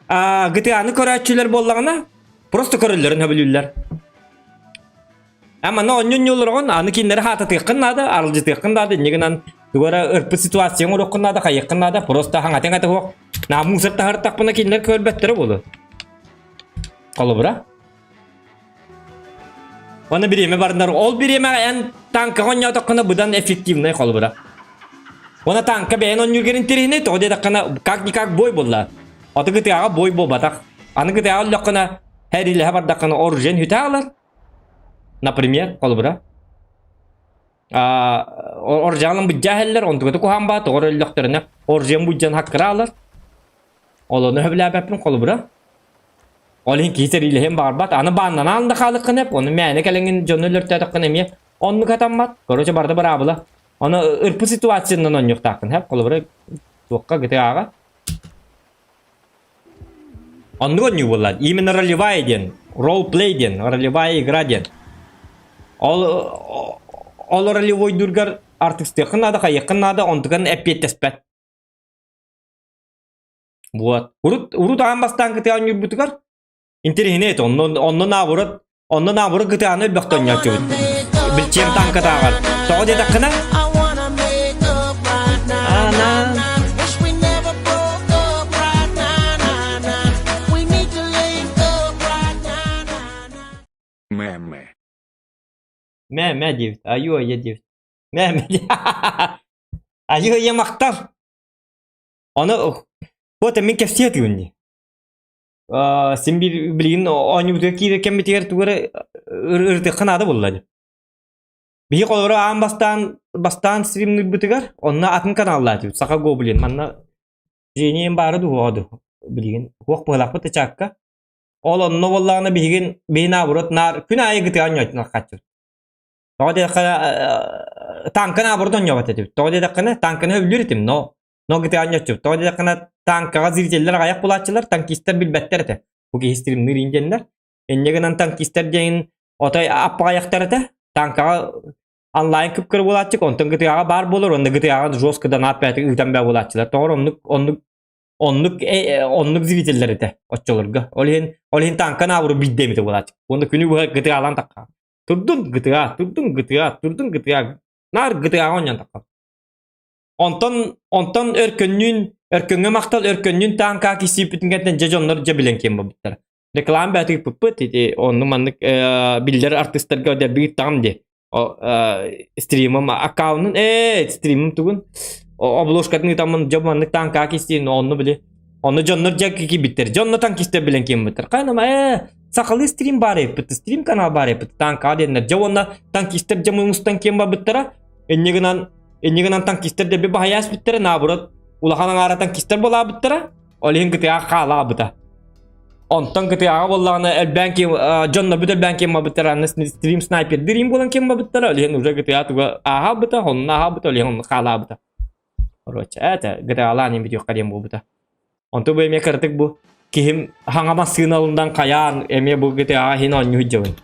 GTA-ны көрөөччүлэр буоллаҕына, просто көрөллөрүн сөбүлүүллэр. А манна онньун олороҕун, аны кинилэри хаататыаххын наада, аралдьытыаххын наада, инньэ гынан тугу эрэ ырпыт ситуацияҥ оруоххун наада, хайыаххын наада, просто хаҥатыҥ ата суох. Наа мусор таһыртахпына кинилэр көрбөттөрө буолуо. Холобура. Оны бириэмэ барынар. Ол бириэмэҕэ эн танкаҕа онньоотоххуна быдан эффективнай холобура. Уонна танка бэйэн онньуургар интэриэһинэй, тоҕо диэтэххинэ как-никак бой буолла. Аты кытыаҕа бой буолбатах. Аны кытыаҕа өллөххүнэ, хэриилэһэ бардаххына оружиен хүтэ аалар. Например, холобура. Оржаалан быдьаа иһэллэр, онтуката куһаан баа, тоҕо өллөхтөрүнэ оружиен буддьан хаккыраалар. Ол ону сөбүлээбэппин холобура. Ол иһин киһи сэриилэһиэн баҕарбат. Аны бааннанаан да хаалыаххын эп, ону мээнэ кэлэҥҥин дьону өлөртөөтөххүнэ эмиэ оннук хатаммат. Короче, барыта быраабыла. Ону ырпы ситуациянан оонньуохтааххын эп, холобура туохха GTA-ҕа. Оннук оонньуу буолла. Именно ролевая диэн, ролл-плей диэн, ролевая игра диэн. Ол ол ролевойдуургар артыстыаххын наада, хайыаххын наада, онтукан эппиэттэспэт. Вот. Урут, урут аан бастаан кытыы оонньуурбутугар интэриэһинэй этэ. Онно, онно наоборот, онно наоборот кытааны элбэхтэ оонньооччубут. Билчиэм танкатааҕар. Тоҕо диэтэххинэ, Ана. Мэмэ. Мэ, мэ диэбит. Айуу, айа диэбит. Мэ, мэ Айуу, айа махтал. Ону вот мин кэпсиэ этигин дии. Син биир билигин оонньуубутугар киирэр кэммитигэр тугу эрэ ырытыахха наада буолла дии. Биһи холобура аан бастаан бастаан стримныырбытыгар онно атын каналлаатыбыт Саха Гоблин манна Женя баара дуу дуу билигин туох быһалаахпыт ычаакка. Ол онно буоллаҕына биһигин биһи наоборот наар күн аайы гытыа оонньооччулар хааччыбыт. Тоҕо диэтэххэ танканы наоборот оонньообот этибит. Тоҕо диэтэххинэ танканы сөбүлүүр этим, но но гытыа оонньооччубут. Тоҕо диэтэххинэ танкаҕа зрителлэр аҕыйах булааччылар, танкистар билбэттэр этэ. Бу киһи стримныыр индианнар. Инньэ гынан танкистар диэн отой аппаҕайахтар этэ. Танкаҕа онлайн кып-кыра буолааччык, онтон ГТА-ҕа баар буолар, уонна ГТА-ҕа жестко донат бэйэтэ ыытан бээ буолааччылар. Тоҕо оннук оннук оннук оннук зрителлэр этэ оччолорго. Ол иһин ол иһин танка наабыры биирдэ эмитэ буолааччы. Уонна күнү быһа ГТА-лаан тахха. Турдун ГТА, турдун ГТА, турдун ГТА. Наар ГТА-ҕа оонньоон тахха. Онтон онтон өркөннүүн өркөҥҥө махтал өркөннүүн таанкаа киссииппитин кэнтэн дьэ дьоннор дьэ билэн киэн буолбуттара. Реклама бээтик ыппыппыт ити онну маннык биллэр артыыстарга дэ таҕым дии. Стримым аккаунун ээ стримым тугун обложкатын ыытаммын дьэ маннык таанкаа кистиин онну били онну дьоннор дьэ киирбиттэр дьонно танкистар билэн киирбиттэр хайнама ээ сахалыы стрим баар эппит стрим канал баар эппит танкаа диэннэр дьэ уонна танкистар дьэ мустан киэн барбыттара инньэ гынан инньэ гынан танкистар дэби баһайаас бүттэрэ наоборот улахан аҥаара танкистар буолаабыттара ол иһин кытыаҕа хаалаабыта онтон кытыаҕа буоллаҕына элбээн ким дьоннорбут элбээн ким барбыттара аны стрим снайпердир им буолан ким барбыттара ол иһин уже кытыаҕа туга ааһаабыта онно ааһаабыта ол иһин онно хаалаабыта короче это гытыаҕалаан им бүтүөххэ диэн буолбута онту бу эмиэ кыратык бу киһим хаҥа массыыналынан хайаан эмиэ бу гытыаҕа иһин оонньуу сылдьабын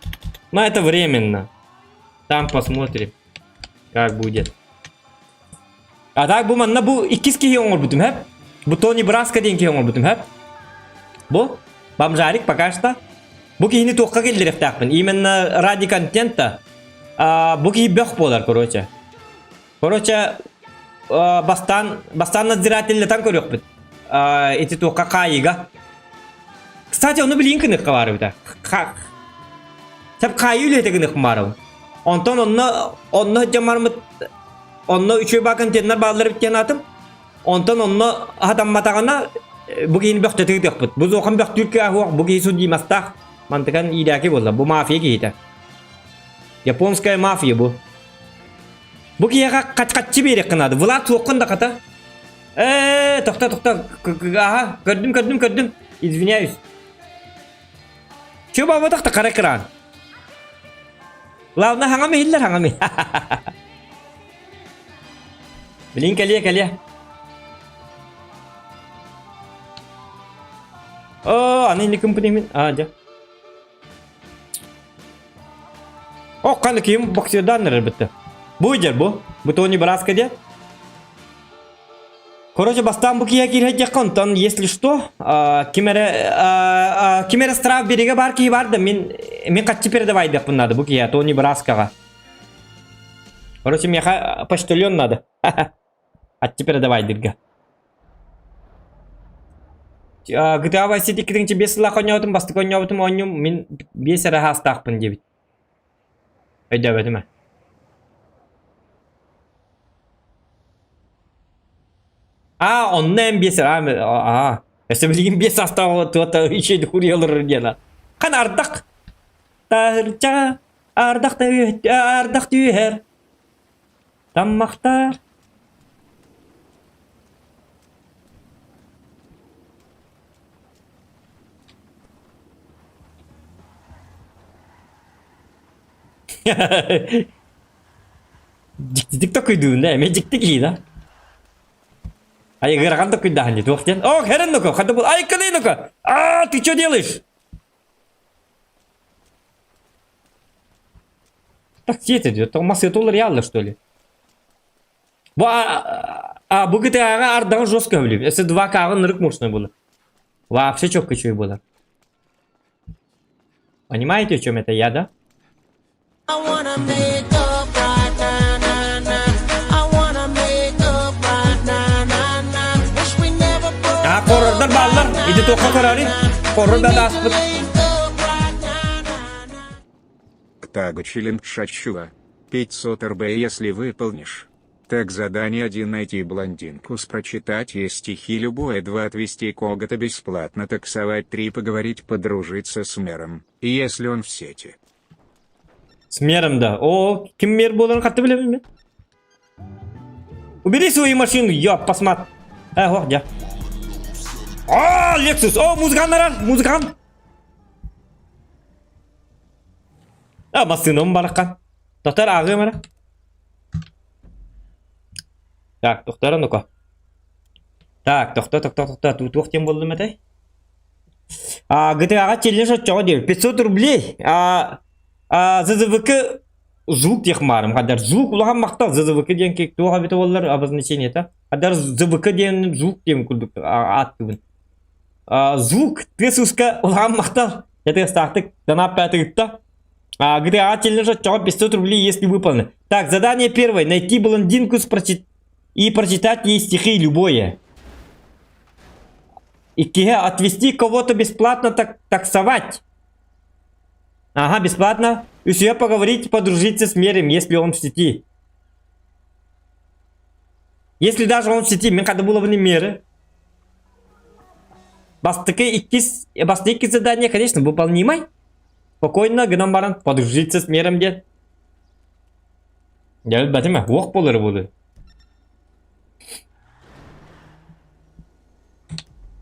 но это временно там посмотрим как будет А так бу манна бу иккис киһи оҥорбутум хэп. Бу Тони Браска диэн киһи оҥорбутум хэп. Бу бомжарик пока что. Бу киһини туохха киллэриэхтээхпин? Именно ради контента. А, бу киһи бөх буолар, короче. Короче, бастаан бастаан надзирателлэтэн көрүөхпүт. Ити туохха хаайыыга. Кстати, ону билиин кыныхха баар эбитэ. Сеп хаайыы үлэһитэ гыныах баарабын. Онтон онно онно дьамармыт Онно үчүгэй баа контейнер бааллар эбит диэн аатым. Онтон онно хатамматаҕына бу киһини бөхтөтө ыытыахпыт. Бу зохан бөхтүүр кыаһуох, бу киһи судимостаах. Мантыкан иирээки буолла. Бу мафия киһитэ. Японская мафия бу. Бу киһиэхэ хаччы биэриэххэ наада. Влад суоххун да хата. Ээ, тохто, тохто. Аха, көрдүм, көрдүм, көрдүм. Извиняюсь. Чё бабатах та қара экран. Главное хаҥам иһиллэр хаҥам Билин кэлиэ кэлиэ. Оо, аны инни кымпын А, дьэ. О, қаны ким боксердан эрэр битте. Бу дьэр бу. Бу Тони Браска де. Короче, бастаан бу киһи киирһэдьэххэ, онтон если что, ким эрэ ким эрэ страв береге бар киһи бар да мин мин хаччы передавайдыахпын надо бу киһи Тони Браскаҕа. Короче, миэхэ почтальон надо. Хаччы передавайдырга. GTA Vice City 2-5 сыллаах оонньообутум, бастакы оонньообутум оонньуум мин 5 эрэ саастаахпын диэбит. Өйдөөбөтүм ээ. Аа, онно эн 5 эрэ, аа, өссө билигин 5 саастаах туота үчүгэй хуруйалар диэн. Хан ардах таһырдьа ардах ардах түһэр таммахтар Дьиктитик токуйдуун да, эмиэ дьикти киһи да. Ай, ыарахан токуйдааһын дии, туох диэн? О, херен ну-ка, хата бул, ай, кыный ну-ка! А, ты что делаешь? Так, где это идет? Массы уларыйаллар, что ли? Бу а, а бу GTA-га ардаҕы жестко өлүм. Если 2К-ҕа нырык мощный было. Вообще четко үчүгэй буолар. Понимаете, о чем это я, да? А, хоррордар бааллар. Ити туохха көрөөрүй? Хоррор да ааспыт. Ктага челлендж Шачуа. 500 РБ если выполнишь. Так задание 1 найти блондинку с прочитать ей стихи любое 2 отвезти кого-то бесплатно таксовать 3 поговорить подружиться с мэром, если он в сети. С мэром да. О, ким мэр буоларын хатты билэбин мен. Убери свою машину, ёп, посмотри. Э, ох, дьэ. О, Lexus! О, музыканнар, музыкант! А, массыынам бараххан. Тохтор ааҕыам эрэ. Так, тохтор ну-ка. Так, тохто, тохто, тохто. Туох диэн буоллум этэй? А, GTA-ҕа челлендж оччоҕо диэбит. 500 рублей. А, а, ЗЗВК звук диэх маарым. Хадар звук улахан махтал ЗЗВК диэн туох эбитэ буоллар обозначениета. Хадар ЗВК диэн звук диэн курдук ааттыыбын. Звук тыас-ууска улахан махтал. Ятыгастаахтык донат пятыгытта. А, GTA челлендж оччоҕо 500 рублей, если выполнено. Так, задание первое. Найти блондинку с прочит... и прочитать ей стихи любое. Иккиһэ отвезти кого-то бесплатно так таксовать. Ага, бесплатно. Үсүһэ поговорить, подружиться с мэром, если он в сети. Если даже он в сети, мин хада булабыны меры. Бастакы иккис, бастакы иккис задание, конечно, выполнимай. Спокойно гынан баран подружиться с мэром диэн. Дьэ билбэтим уох буолары буолуо.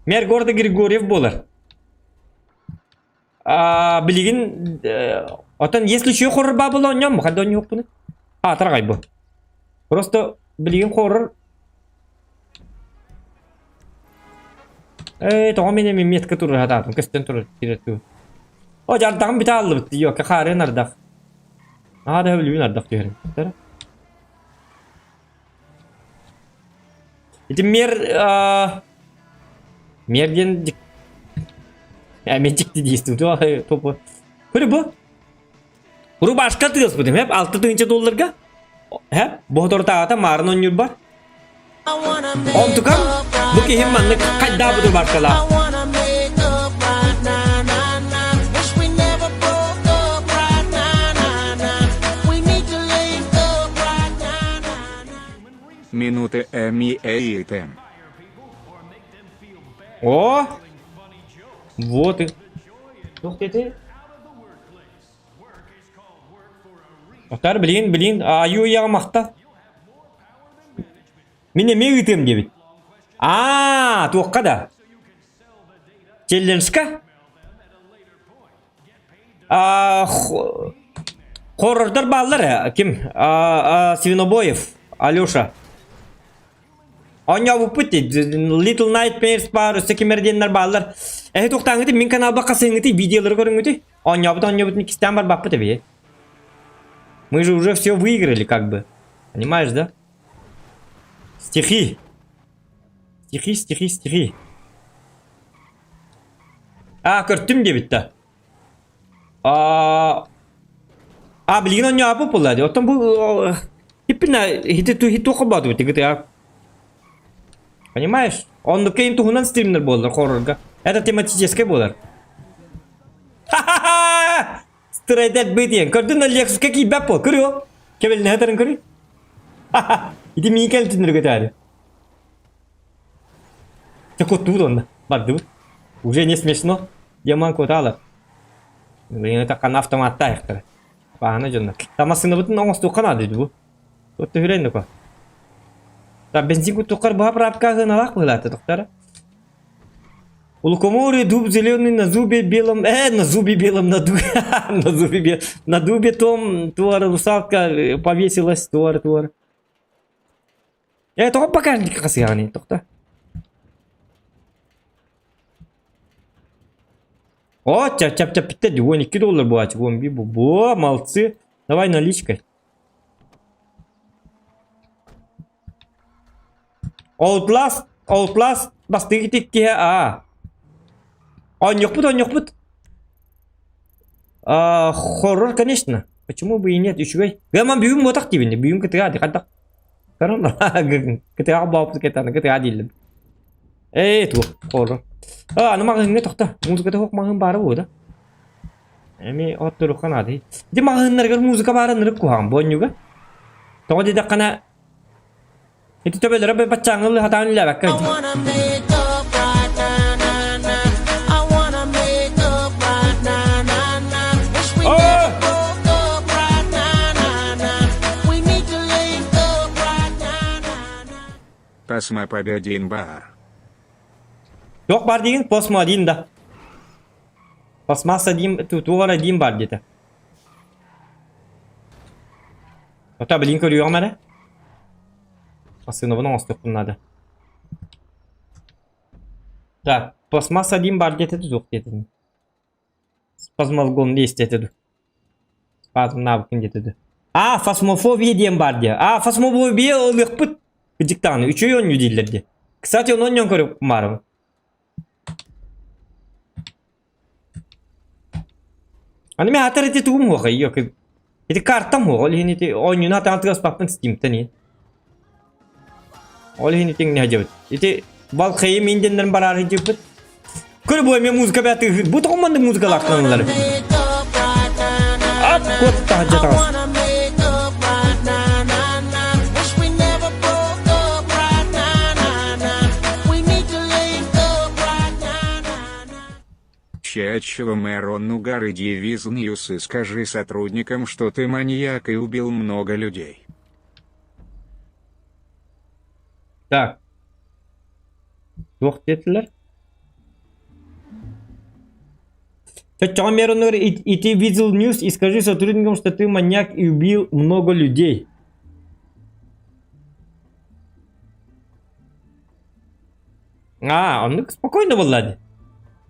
Мэр города Григорьев буолар. А, билигин отон если еще хоррор баа була онньоом ханна онньуохпунуй? А, тараҕай бу. Просто билигин хоррор Ээ, тоҕо мин эмиэ метка турар хатаатым, көстөн турар тирэтүү. О, дьардаҕым бүтэ ааллыбыт, йока хаарыан ардах. Аа да өлүүн ардах түһэрин. Ити мэр мэр диэн эмиэ дьикти диистим тупу. Көрө бу. Рубашка тыаспытым хэп 6 тыһыынча долларга. Хэп боһотортааҕыта маарын оонньуур бар. Онтукам бу киһим маннык хайдаабыт рубашкалаах. Минуты М и Т. О! Вот и. Туох диэтий? Отар билигин билигин айуу ыйаҕа махтал. Мин эмиэ ыытыам диэбит. Аа, туохха да? Челленджка? А, хоррордар бааллар э, ким? А, Свинобоев, Алеша. Оонньообуппут дии, Little Nightmares баар, өссө ким эрэ диэннэр бааллар. Эһи туохтааҥҥытый, мин каналба хасыҥҥытый, видеолары көрүҥҥүтүй? Оонньообут оонньообутун иккистээн барбаппыт эбии. Мы же уже все выиграли как бы. Понимаешь, да? Стихи. Стихи, стихи, стихи. А, көртүм диэбит да. А, а билигин оонньообут буолла дии. Оттон бу хиппина хити туохха боотубут тигит Понимаешь? Оннук кэйин туһунан стримнер буоллар хоррорга. Это тематическай буолар. Ха-ха-ха! Стрейдет бытиен. Көрдүн да Lexus'ка киирбэт буол. Көрүө. Кэбилнэһэ тарын көрүй. Ха-ха! Ити миин кэлтиннэр көтөөрү. Ты куттубут онно. Бардыбыт. Уже не смешно. Яман кутаалар. Блин, это хана автоматта айахтара. Баана дьонно. Тамасыныбытын оҥостуохха наада бу. Отто хүрэн дука. Та бензин куттуккар баһа прапка гыналаах быһылаата тохтара. У лукоморья дуб зеленый на зубе белом, э, на зубе белом, на дубе, на зубе белом, на дубе том, туара русалка э, повесилась, туара, туара. Э, тоҕо багажник хасыаҕыный, тохто. О, чап чап чап питте, 12 доллар буачы, 11 бу, бу, молодцы. Давай наличкой. Outlast, Outlast бастыгы тиккиһэ аа. Оонньуохпут, оонньуохпут. А, хоррор, конечно. Почему бы и нет, үчүгэй. Гаман бүгүн буотах диибин, бүгүн кытыга ди хантах. Карон кытыга бааппыт кетаны кытыга дииллим. Ээ, туох, хоррор. А, аны маҕаһыыҥҥа тохто. Музыката суох маҕаһыын баара буо да. Эми отторуохха наада. Ити маҕаһыыннарыгар музыка баара ынырык куһаҕан буонньуга. Тоҕо диэтэххинэ Ити төбөлөрө баччааҥҥы сатаан үлэлээбэккэ Тасма победин бар. Туох баар диигин? Посмо диин да. Пластмасса диим, туох эрэ диим баар диэтэ. Ото билин көрүөҕүм эрэ. Массыынабын оҥостуохпун наада. Так, пластмасса диим баар диэтэ суох диэтэ. Спазмолгон есть диэтэ ду. Спазмнаабыккын диэтэ ду. А, фасмофобия диэн баар диэ. А, фасмофобия ылыахпыт. Кыдьыктаҕына үчүгэй оонньуу дииллэр диэ. Кстати, ону оонньоон көрүөхпүн баарыбын. Аны мин аатар ити тугум уоҕай Ити картам уоҕа, ол иһин ити оонньууну атаҕын тыгаспаппын Steamтэн иһин. Ол иһин ити иҥнэ сылдьабыт. Ити Балхайы мин диэннэрин бараары сылдьыбыт. Көр бу эмиэ музыка бэт Бу тоҕо маннык музыкалаахтаналлар? Ат куот таһырдьа таҕыс. Чачева Мэрон Нугар иди в Визл и скажи сотрудникам, что ты маньяк и убил много людей. Так. Туох диэтилэр? Чаччаҕа Миронугар ити Weasel News и скажи сотрудникам, что ты маньяк и убил много людей. А, оннук спокойно буолла дии.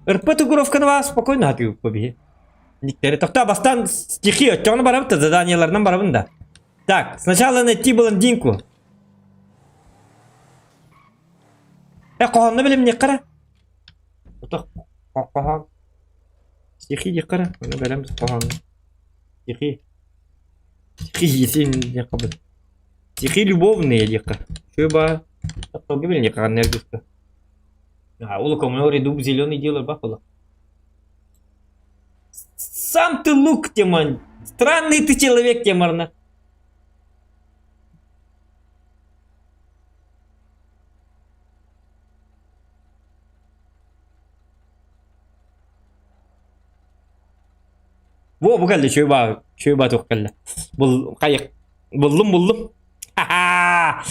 Ырпа тугуровканы баа спокойно хатыыбыппа биһи. Никтэри тохтоо бастаан стихи оччоҕуна барабыт да заданиеларынан барабын да. Так, сначала найти блондинку. Э, хоһоонно билимниэххэ эрэ. Отох хоһоон. Стихи диэххэ эрэ. Ону бэлэм хоһоон. Стихи. Стихи есен диэххэ бу. Стихи любовные диэххэ. Шөба. Тапталга билиниэххэ ханна эргиспэ. А, улукомнор дуб зеленый дело бахула. Сам ты лук, Тимон. Странный ты человек, Тимарна. Во, бу кэллэ, чүөй баа, чүөй баа туох кэллэ. Бул, хайык, буллум, буллум. Ха-ха!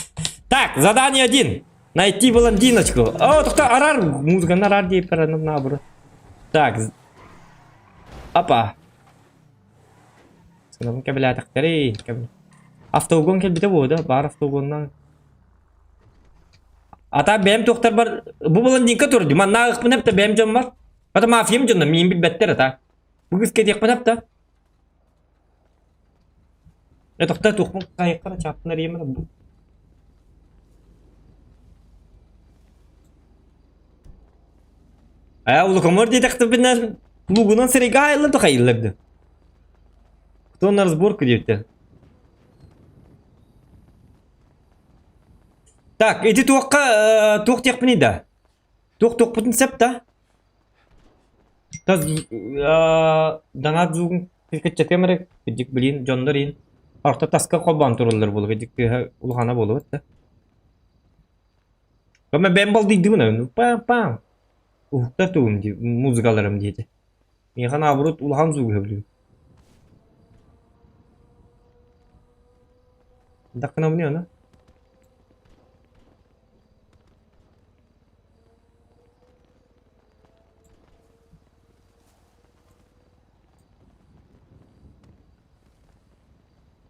Так, задание один. Найти блондиночку. О, тохто, арар, музыканы арар диэппэр, наоборот. Так, опа. Сынабын кэбилээтэхтэрий. Автоугон кэлбитэ буо да, баар автоугоннан. Ата бэйэм туохтарбар бу блондинка тур дии. Манна ыхпын эптэ бэйэм дьоммор. Ата мафиям дьоно миин билбэттэр ата. Бу кыыс кэтиэхпин эптэ. Э тохтоо туохпун хайыккара чааппын эрийэммэр бу. Ээ улукомор диэтэхтэрбинэ лугунан сирэйгэ аайыллар да хайыллар да. Кто на разборку диэбиттэр. Так, ити туохха туох диэхпиний да? Туох туохпутун сөп да? Тас донат звугун кыччатыам эрэ, кырдьык блин, дьоннор иин орто таска холбоон тураллар буолуо, кырдьык тыаһа улахана буолуо да. Ama ben балдыйдыбын пам-пам. Уһуктар тугум дии, музыкаларым диэтэ. Миэхэ наоборот улахан звук сөбүлүүр. Дакканабыный аны?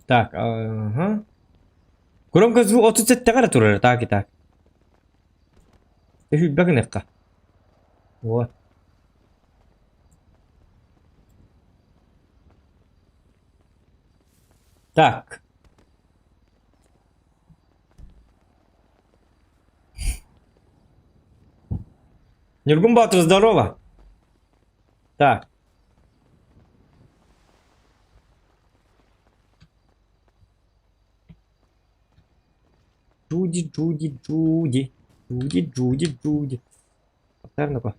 Так, ага. Громко звук 37 эрэ турар, так и так. Үһүйбэ гыныахха. Вот. Так. Нюргун Батыр, здорово. Так. Джуди, Джуди, Джуди. Джуди, Джуди, Джуди. Ну-ка.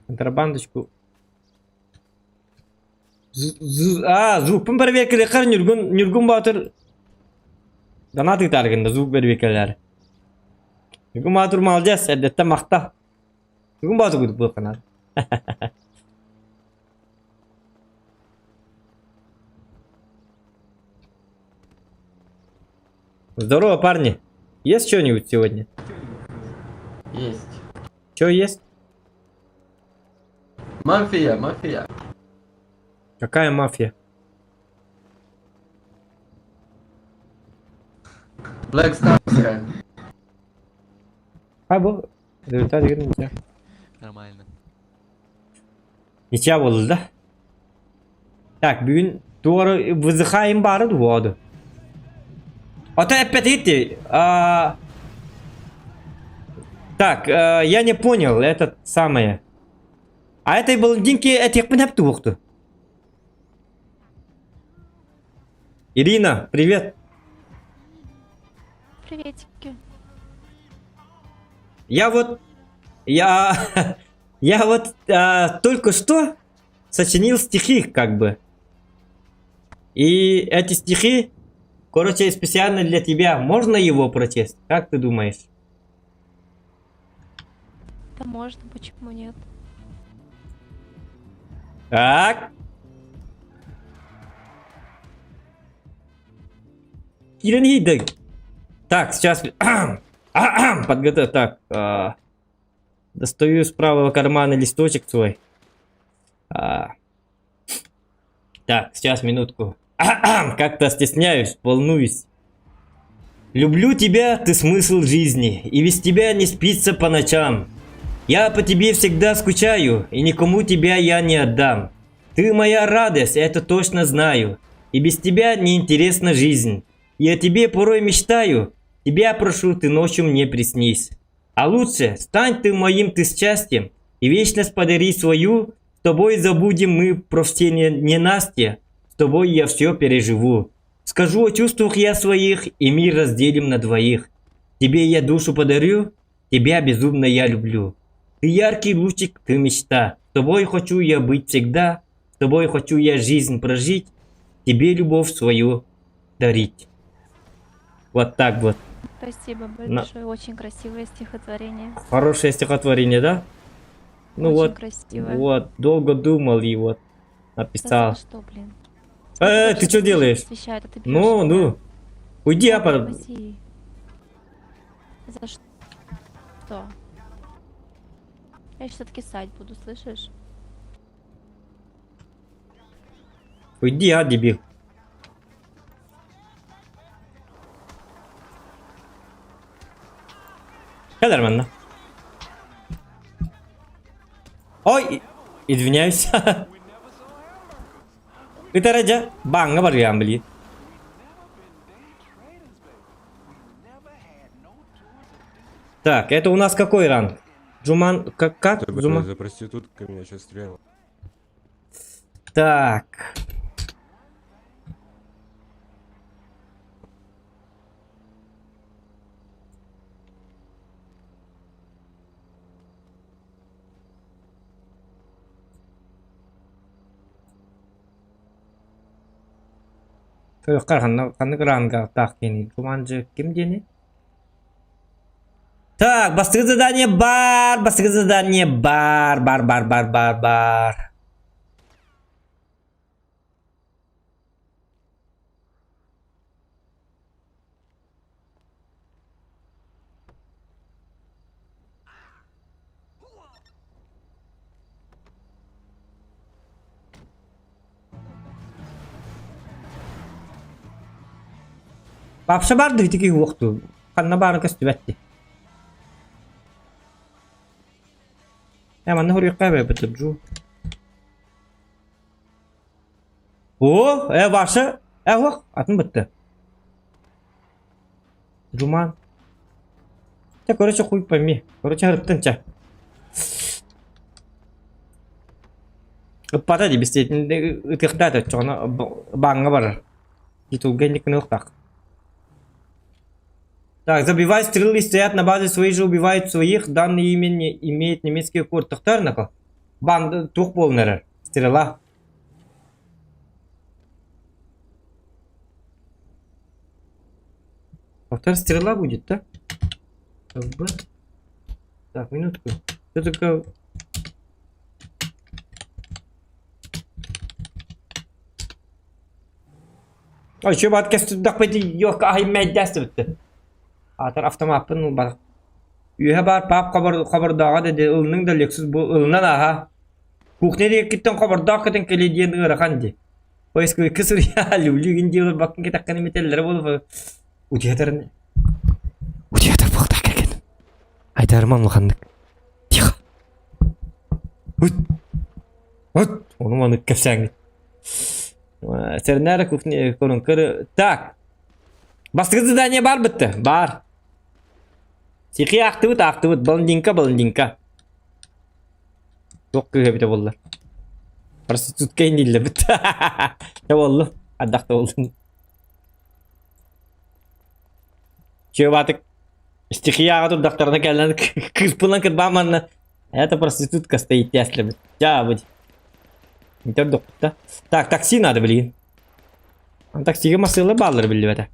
Контрабандочку. А, звукпун бэрэбиэркэлиэххэ Ньургун, Ньургун Боотур донат ыытаары гынна звук бэрэбиэркэлээри. Ньургун Боотур молодец, эрдэттэн махтал. Ньургун Боотур курдук буолуохха наада. Здорово, парни. Есть что-нибудь сегодня? Есть. Что есть? Мафия, мафия. Какая мафия? Black Starская. А, был. Результат игры ничья. Нормально. Ничья буолла да? Так, бүгүн туора вызыхайым баары дуоду. Ото эппэтигит а... Так, я не понял, этот самое. А этой блондинки этиэхпин сөп туохту. Ирина, привет. Приветики. Я вот, я вот только что сочинил стихи, как бы. И эти стихи, короче, специально для тебя. Можно его прочесть? Как ты думаешь? Да можно, почему нет? Так. Киран Так, сейчас подготовь. Так, достаю из правого кармана листочек свой. Так, сейчас минутку. Как-то стесняюсь, волнуюсь. Люблю тебя, ты смысл жизни, и без тебя не спится по ночам. Я по тебе всегда скучаю, и никому тебя я не отдам. Ты моя радость, это точно знаю, и без тебя неинтересна жизнь. Я о тебе порой мечтаю, тебя прошу, ты ночью мне приснись. А лучше стань ты моим ты счастьем, и вечность подари свою, с тобой забудем мы про все ненастья, с тобой я все переживу. Скажу о чувствах я своих, и мир разделим на двоих. Тебе я душу подарю, тебя безумно я люблю. Ты яркий лучик, ты мечта. С тобой хочу я быть всегда, с тобой хочу я жизнь прожить, тебе любовь свою дарить. Вот так вот. Спасибо большое, очень красивое стихотворение. Хорошее стихотворение, да? Ну Очень вот, красивое. вот, долго думал и вот Да написал. за что, блин? Ты что делаешь? Освещают, а ты бьёшь Ну, меня. ну, уйди, а Тормози. За что? Я сейчас откисать буду, слышишь? Уйди, а, дебил. Кэл манна. Ой, извиняюсь. Ыт дьэ, бааҥҥа барыам били. Так, это у нас какой ранг? Джуман, как? Джуман? За проститутка меня сейчас стрелял. Так. Көрүөххэ ханна ханнык рангаахтаах киһиний? Туманжы ким диэний? Так, бастакы задание бар, бастакы задание бар, бар, бар, бар, бар, бар. Бапша бар дуу ити уох дуу? Ханна баара көстүбэт дии. Э манна хоруйукка эбэбит джу. О, э Ваша, э уох, атын бытты. Жуман. Чэ, короче, хуй пойми. Короче, ырыттын чэ. Ыппата дии бистиэтин ытыахтаат оччоҕуна бааҥҥа барар. Титулга инникини ылтах. Так, забивай стрелы стоят на базе своих же убивают своих, данный имя не имеет немецкий корт. Тохтор нако. Бан тух буолан эрэр. Стрела. Повтор стрела будет, да? ФБ. Так, минутку. Что такое? Ой, еще бат кестүддахпыт йок аһый мэйдэстибитти. Атар автомаппын ылбатах. Үөһэ баар паап хобордооҕо да ылының да Lexus бу ылынан аха. Кухня диэккиттэн хобордоох кэтэн кэлиэ диэн ыарахан дии. Поисковикка суруйа люлүгүн дии олорбаккын кэтэххинэ мэтэллэрэ буолуо. Утуйатарын Утуйатар буолтах кэргэн. Айдарыман улаханнык. Тихо. Ыт. Ыт. Ону маны кэпсээҥҥит. Сэрнээре кухня көрүҥкөрү. Так. Бастакы задание бар бытты. Бар. Тихий аахтыбыт, аахтыбыт. Блондинка, блондинка. Туох кыыһа эбитэ буолла? Проститутка инниллэбит. Чэ буоллу. Ардах да буоллун. Чүөбаатык стихияҕа турдахтарына кэлэн кыыспынан кырбаан манна это проститутка стоит тяслебит. Дьаабыт. Интердохпут Так, такси надо билигин. Таксига массыылар бааллар биллибэтэ.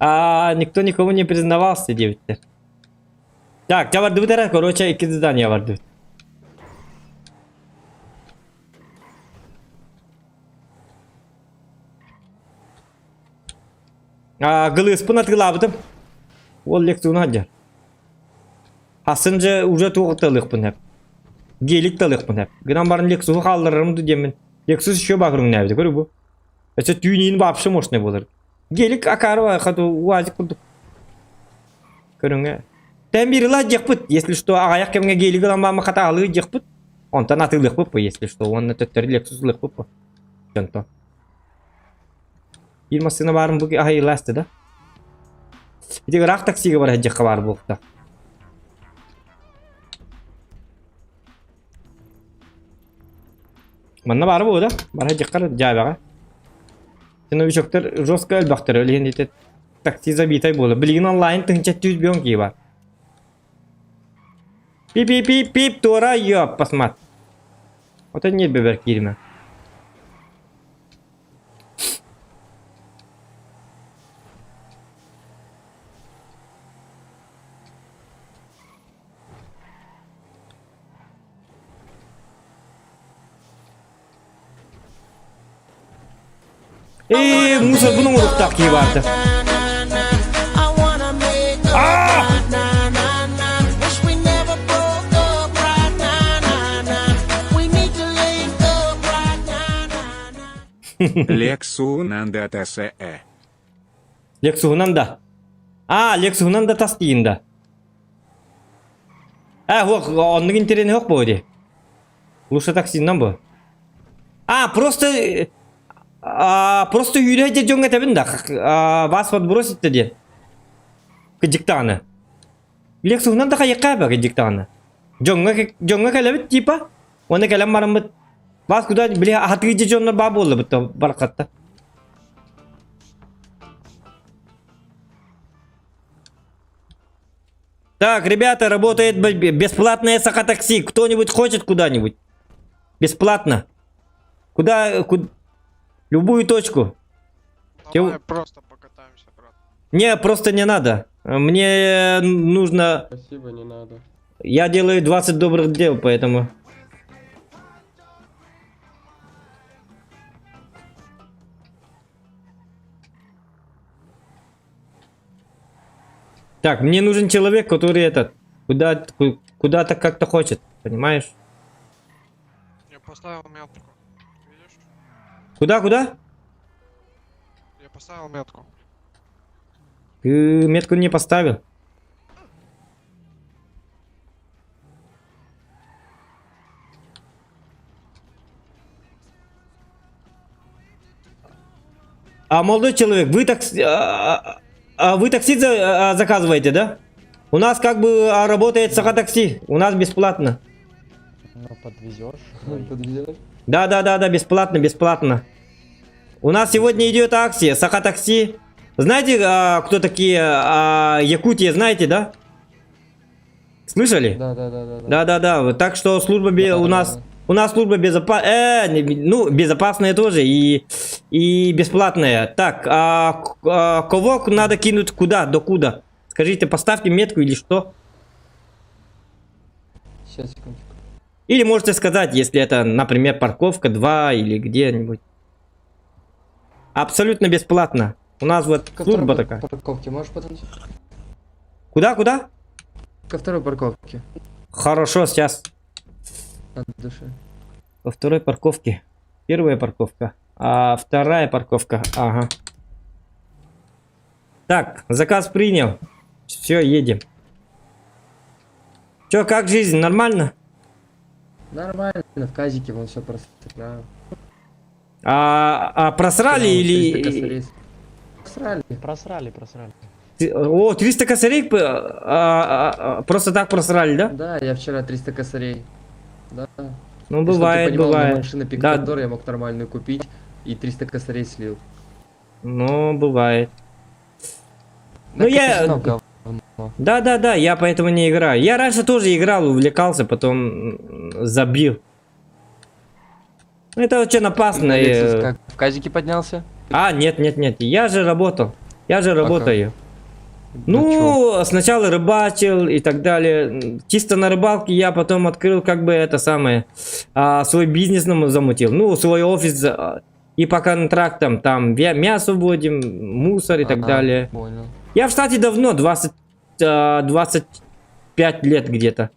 А, никто никому не признавался диэбиттэр. Так, дьэ бардыбыт эрэ, короче, икки задание бардыбыт. А, гылыспын атыылаабытым. Ол лекцияны сылдьар. Хасын же уже туох талыахпын сөп. Гелик талыахпын сөп. Гынан баран Lexus'у хаалларарым ду диэммин. Lexus еще баҕырыҥнаабыта көрү бу. Өссө түүн иин вообще мощный буолар. Гелик акары хату уазик курдук. Көрүҥэ. Тэн биир ыла дьиэхпит, если что, аҕайах кэмҥэ гелик ылан баама хатаалыы дьиэхпит. Онтон атыылыахпыт бу, если что, уонна төттөрү Lexus ылыахпыт бу. Дьонтон. Биир массыына баарын бу аһайылаасты да. Ити ыраах таксига бара сылдьыахха баар буолта. Манна баара буолуо да? Бара сылдьыахха дьаабаҕа. Новичоктар жестко элбэхтэр, ол иһин ити такси забитай буолар. Билигин онлайн тыһыынча 100 киһи бар. Пип-пип-пип, туора ёп, посмат. Ото не бебер киирмэ. Ээ, мусорбун оҥоруохтаах киһи баарда. Аа! Лексуунан да ТСЭ. Лексуһунан да. Аа, Лексуһунан да тас тиийин да. Ээ, хуох, оннук интэриэһинэй суох буолуо дии. Лучше таксиннан бу. А, просто а, просто үүрэ дьэ дьоҥҥо этэбин да, а, вас подбросит диэн. Кыдьык даҕаны. Лексуһунан да хайыахха эбэ кыдьык даҕаны. Дьоҥҥо дьоҥҥо кэлэбит типа, уонна кэлэн бараммыт вас куда били аһатыы дьэ дьоннор баа буоллабыт да бараххатта. Так, ребята, работает бесплатное Саха такси. Кто-нибудь хочет куда-нибудь? Бесплатно. Куда, куда... Любую точку. Давай просто покатаемся, брат. Не, просто не надо. Мне нужно... Спасибо, не надо. Я делаю 20 добрых дел, поэтому... Так, мне нужен человек, который этот, куда, куда-то как-то хочет, понимаешь? Я поставил метку. Видишь? Куда, куда? Я поставил метку. Ты метку не поставил. А, молодой человек, вы такси, а, а, а вы такси за, а, заказываете, да? У нас как бы а, работает Саха такси, у нас бесплатно. Ну, подвезешь. Подвезешь? Да, да, да, да, бесплатно, бесплатно. У нас сегодня идет акция Саха такси. Знаете, а, кто такие а, Якутия, знаете, да? Слышали? Да, да, да, да. Да, да, да. Так что служба да, у нас да. у нас служба безопа э, ну безопасная тоже и и бесплатная. Так, а, а кого надо кинуть куда, до куда? Скажите, поставьте метку или что? Сейчас, секундочку. Или можете сказать, если это, например, парковка 2 или где-нибудь. Абсолютно бесплатно. У нас вот Ко служба такая. Парковке можешь подойти? Куда, куда? Ко второй парковке. Хорошо, сейчас. От души. Во второй парковке. Первая парковка. А вторая парковка. Ага. Так, заказ принял. Все, едем. Че, как жизнь? Нормально? Нормально, в казике вон все просрал. А, а просрали или... Просрали. Просрали, просрали. О, 300 косарей а, а, а, просто так просрали, да? Да, я вчера 300 косарей. Да. Ну, бывает, ты понимал, бывает. Машина Пикадор да. я мог нормальную купить и 300 косарей слил. Ну, бывает. Ну, я... Да, да, да, я поэтому не играю. Я раньше тоже играл, увлекался, потом забил. Это очень опасно. Lexus как, в казике поднялся? А, нет, нет, нет, я же работал. Я же работаю. Ну, сначала рыбачил и так далее. Чисто на рыбалке я потом открыл как бы это самое, а, свой бизнес замутил. Ну, свой офис и по контрактам там мясо вводим, мусор и так далее. Понял. Я в штате давно, 20, 25 лет где-то.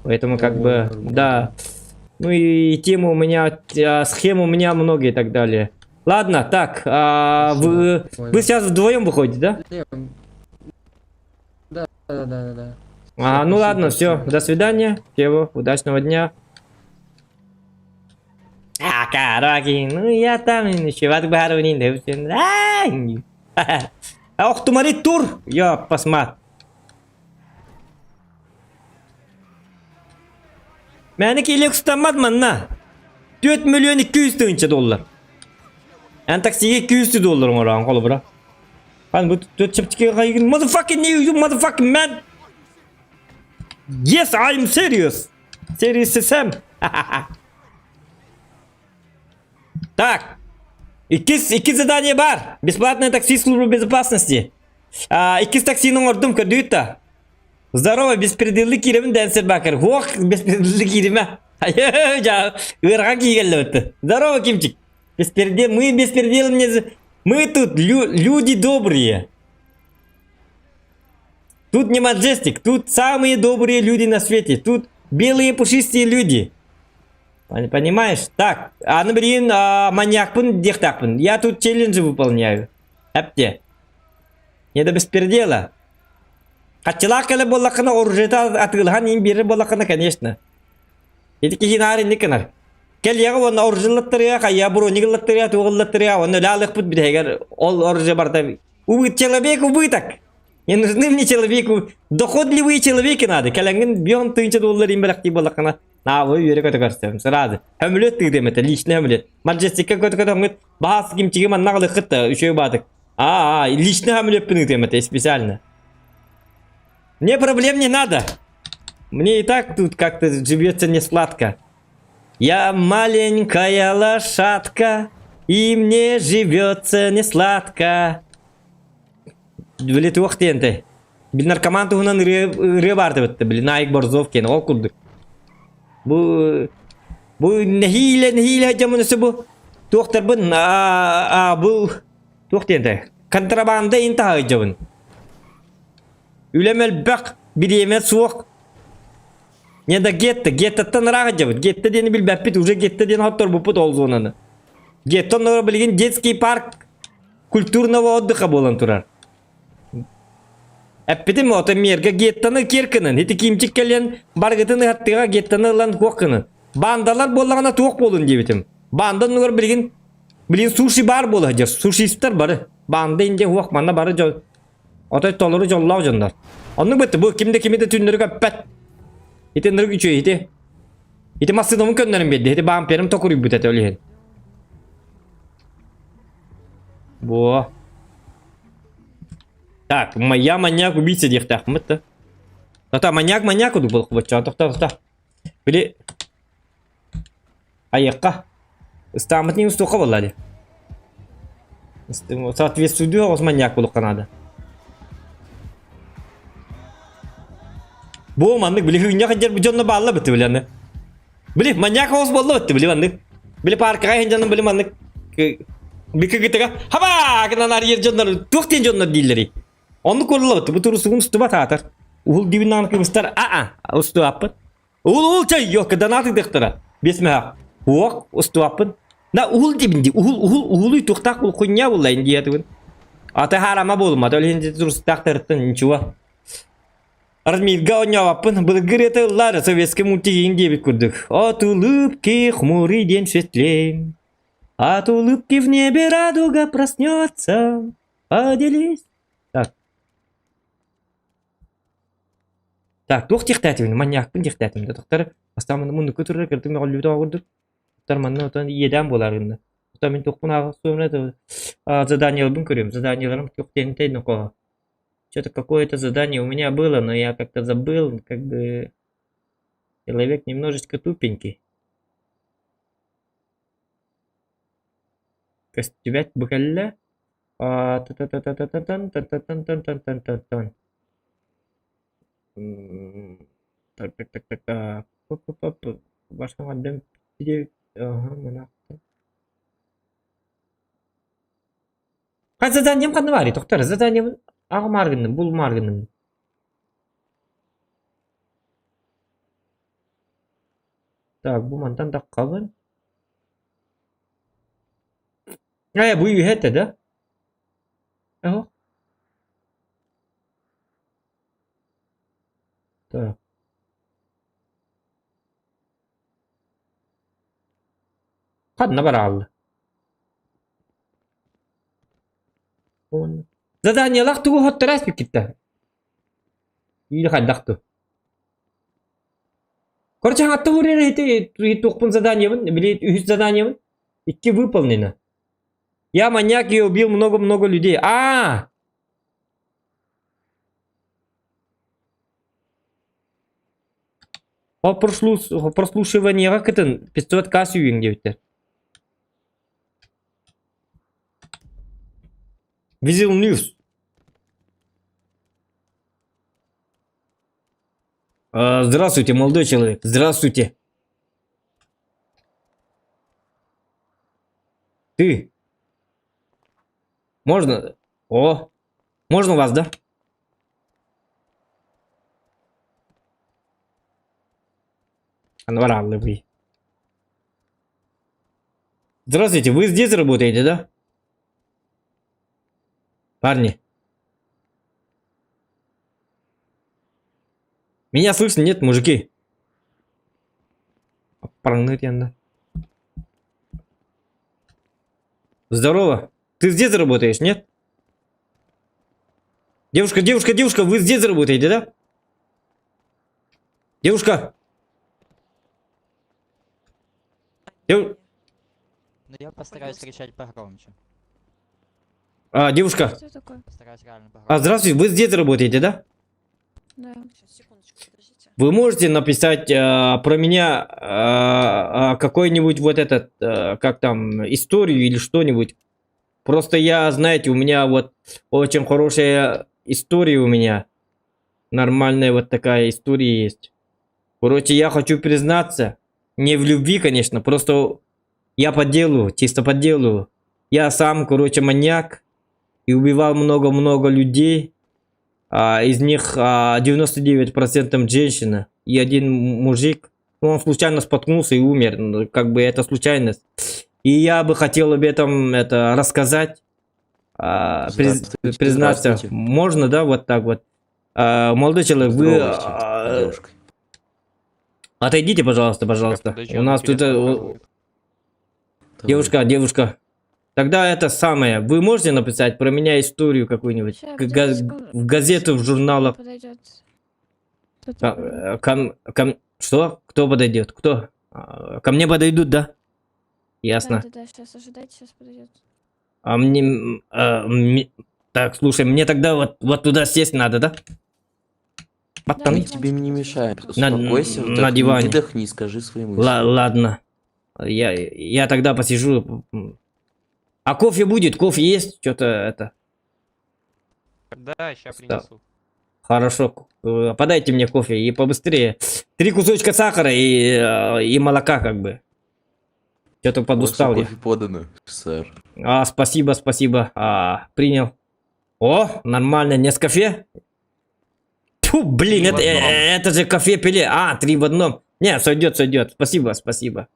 Поэтому как О, бы, да. Ну и тему у меня, схем у меня много и так далее. Ладно, так, а, вы, вы сейчас вдвоем выходите, да? Да, да, да, да. А, ну ладно, все, до свидания, всего, удачного дня. А, караки, ну я там ночевать Ох, тумари тур, я посмат. Меники Lexus'таммат манна. 4 миллион 200 тысяча доллар. Эн таксиге 200 доллар оҥорон холобура. Хан бу чэпчэки хайгын motherfucking you motherfucking man. Yes, I'm serious. Serious Sam. Так. Иккис, икки задание бар. Бесплатное такси службы безопасности. А, иккис таксины оҥордум көрдүгүт Здорово, беспределли кииребин Дэнсер Бакер. Ох, беспределли кииримэ. Ыарахан киирэллэбит. Здорово, Кимчик. Беспредел, мы беспределом не... Мы тут лю люди добрые. Тут не Маджестик, тут самые добрые люди на свете. Тут белые пушистые люди. Понимаешь? Так, аны билигин маньякпын диэхтээхпин. Я тут челленджи выполняю. Эпте. Не до беспредела. Хаччылаах кэлэ буоллаххына оружиета атыылаһан иин биэрэр буоллаххына конечно. Ити киһи наар инник гынар. Кэлиэҕэ уонна оружиелаттарыа, хайа броник ыллаттарыа, туох ыллаттарыа, уонна өлө алыахпыт бүтэһигэр ол оружие барыта убыт человек убыток. Не нужны мне человеку доходливые человеки надо. Кэлэҥҥин бион тыынча доллар иин бэлэхтии буоллаххына наабы үөрэ көтө көрсөм сразу. Хөмүлөт тыытыам этэ, личный хөмүлөт. Маджестикка көтө көтөҥҥүт баас кимчиги манна аҕалыаххыт да үчүгэй баатык. Аа, личный хөмүлөппүн ыытыам этэ специально. Мне проблем не надо. Мне и так тут как-то живется не сладко. Я маленькая лошадка. И мне живется не сладко. Били туох диэнтэй? Били наркоман туһунан ырыа ырыа баар дебитте. Били Наик Борзов диэн ол курдук. Бу бу нэһиилэ нэһиилэ дьомун өссө бу туохтарбын а, а бу туох диэнтэй? Контрабанда ин таһыйдьабын. Үлэм элбэх, бириэмэ суох. Не да гетто, геттоттан ыраах дьабыт. Гетто диэни билбэппит, уже гетто диэн хотторбуппут ол зонаны. Гетто оннугар билигин детский парк культурного отдыха буолан турар. Эппитим ото мерга геттоны кир кынын. Ити кимчик кэлэн баргытын ыһаттыга геттоны ылан туох кынын. Бандалар буоллаҕына туох буолун диэбитим. Банда оннугар билигин билигин суши бар буола сылдьар. Сушистар бары. Банда инде уох манна бары дьон Отой толору дьоллоох дьоннор. Оннук бытты бу ким да кими да түннөрү көппөт. Ити ынырык үчүгэй ити. Ити массыынабын көннөрөн биэрди. Ити бамперым токуруйбут этэ ол иһин. Бу. Так, я маньяк убийца диэхтээхпин да. Ата маньяк маньяк курдук буолуох тохто тохто. Били Айыахха. Ыстааммытын устуохха буолла дии. Соответствуйдуу оҕус маньяк буолуохха наада. Бу маннык били хыынньах дьэр дьонно баалла бытты били аны. Били маньяк оҕус буолла бытты били маннык. Били паркаҕа иһин дьонно били маннык бикы хаба гынан арыйар дьоннор туох диэн дьоннор дииллэрий. Оннук буолла бытты бу турусугун устубат аатар. Уһул дибин кыбыстар а а устуаппыт. Уһул уһул чай ёкка донат ыдыахтара. Биэс мөһөх. Уох устуаппын. На уһул дибин ди уһул уһул уһулуй туохтаах бул хуйня булла индиятыбын. Ата харама буолумат ол иһин турустаах тарыттан ничего. Армирга оонньообаппын былыргы ырыата ыллаар советский мультик иин диэбит курдук. От улыбки хмурый день светлей. От улыбки в небе радуга проснется. Поделись. Так. Так, туох диэхтээтибин, маньякпын диэхтээтим да, тохтор бастаан манна муннукка турар кырдык мөҕүллүбүтэ оҕурдук. Тохтор манна отон иэдээн буолаар гынна. Оттон мин туохпун ааҕа заданиеларбын көрүөм. Заданиеларым туох диэнтэй нокоо. Что-то какое-то задание у меня было, но я как-то забыл, как бы человек немножечко тупенький. Көстүбэт бу кэллэ. Та-та-та-та-та-тан, та-та-тан-тан-тан-тан-тан. Так, так, так, так, так. Пып-пып-пып. Башка Хас заданием ханна баарый? Тоқтар, заданием аҕымаар гынным, булумаар гынным. Так, бу мантан таххабын. Э, бу үһэ этэ да? Оһо. Так. Ханна бараалла? Заданиелаах тугу хотторо ааспыккыт Или хайдах ту? Короче, хатта уурар ити туохпун заданиебын, били үһүс заданиебын икки выполнено. Я маньяк и убил много-много людей. А! По прослушиваниеҕа кытын 500 к сүүйүҥ диэбиттэр. Визил News. Здравствуйте, молодой человек. Здравствуйте. Ты. Можно? О, можно вас, да? Анвар Здравствуйте, вы здесь работаете, да? Парни. Меня слышно? Нет, мужики? Параныть да. Здорово. Ты здесь работаешь, нет? Девушка, девушка, девушка, вы здесь работаете, да? Девушка! Дев... Ну я постараюсь кричать погромче. А, девушка. Что такое? Постараюсь реально погромче. А, здравствуйте, вы здесь работаете, да? Да. Сейчас, секундочку, подождите. Вы можете написать про меня какой-нибудь вот этот, как там, историю или что-нибудь? Просто я, знаете, у меня вот очень хорошая история у меня. Нормальная вот такая история есть. Короче, я хочу признаться, не в любви, конечно, просто я по делу, чисто по делу. Я сам, короче, маньяк и убивал много-много людей. Из них 99% женщина и один мужик. Ну, он случайно споткнулся и умер. Ну, как бы это случайность. И я бы хотел об этом это рассказать, Здравствуйте, признаться. здравствуйте. Можно, да, вот так вот? Молодой человек, вы Здравствуйте, девушка. отойдите, пожалуйста, пожалуйста. Подожди, У он нас тут интересно показывает. девушка, девушка. Тогда это самое. Вы можете написать про меня историю какую-нибудь? Ща, К- подожди В газету, в журналах. Подойдет. Кто такой? Что? Кто подойдет? Кто? Ко мне подойдут, да? Ясно. Да, да, да, сейчас ожидайте, сейчас подойдет. А мне... Так, слушай, мне тогда вот туда сесть надо, да? Да, Потом. на Мы тебе не диванчик мешаем. На, Успокойся, на вдохни, диване. выдохни и скажи свои мысли. Ладно. Я тогда посижу. А кофе будет? Кофе есть? Что-то это... Да, сейчас Стал. принесу. Хорошо. Подайте мне кофе и побыстрее. Три кусочка сахара и молока как бы. Что-то Ваше подустал я. кофе подано, сэр. Спасибо, спасибо. Принял. О, нормально, не с кофе? Тьфу, блин, Три в это, одном. это же кофе пиле. Три в одном. Не, сойдет, сойдет. Спасибо, спасибо.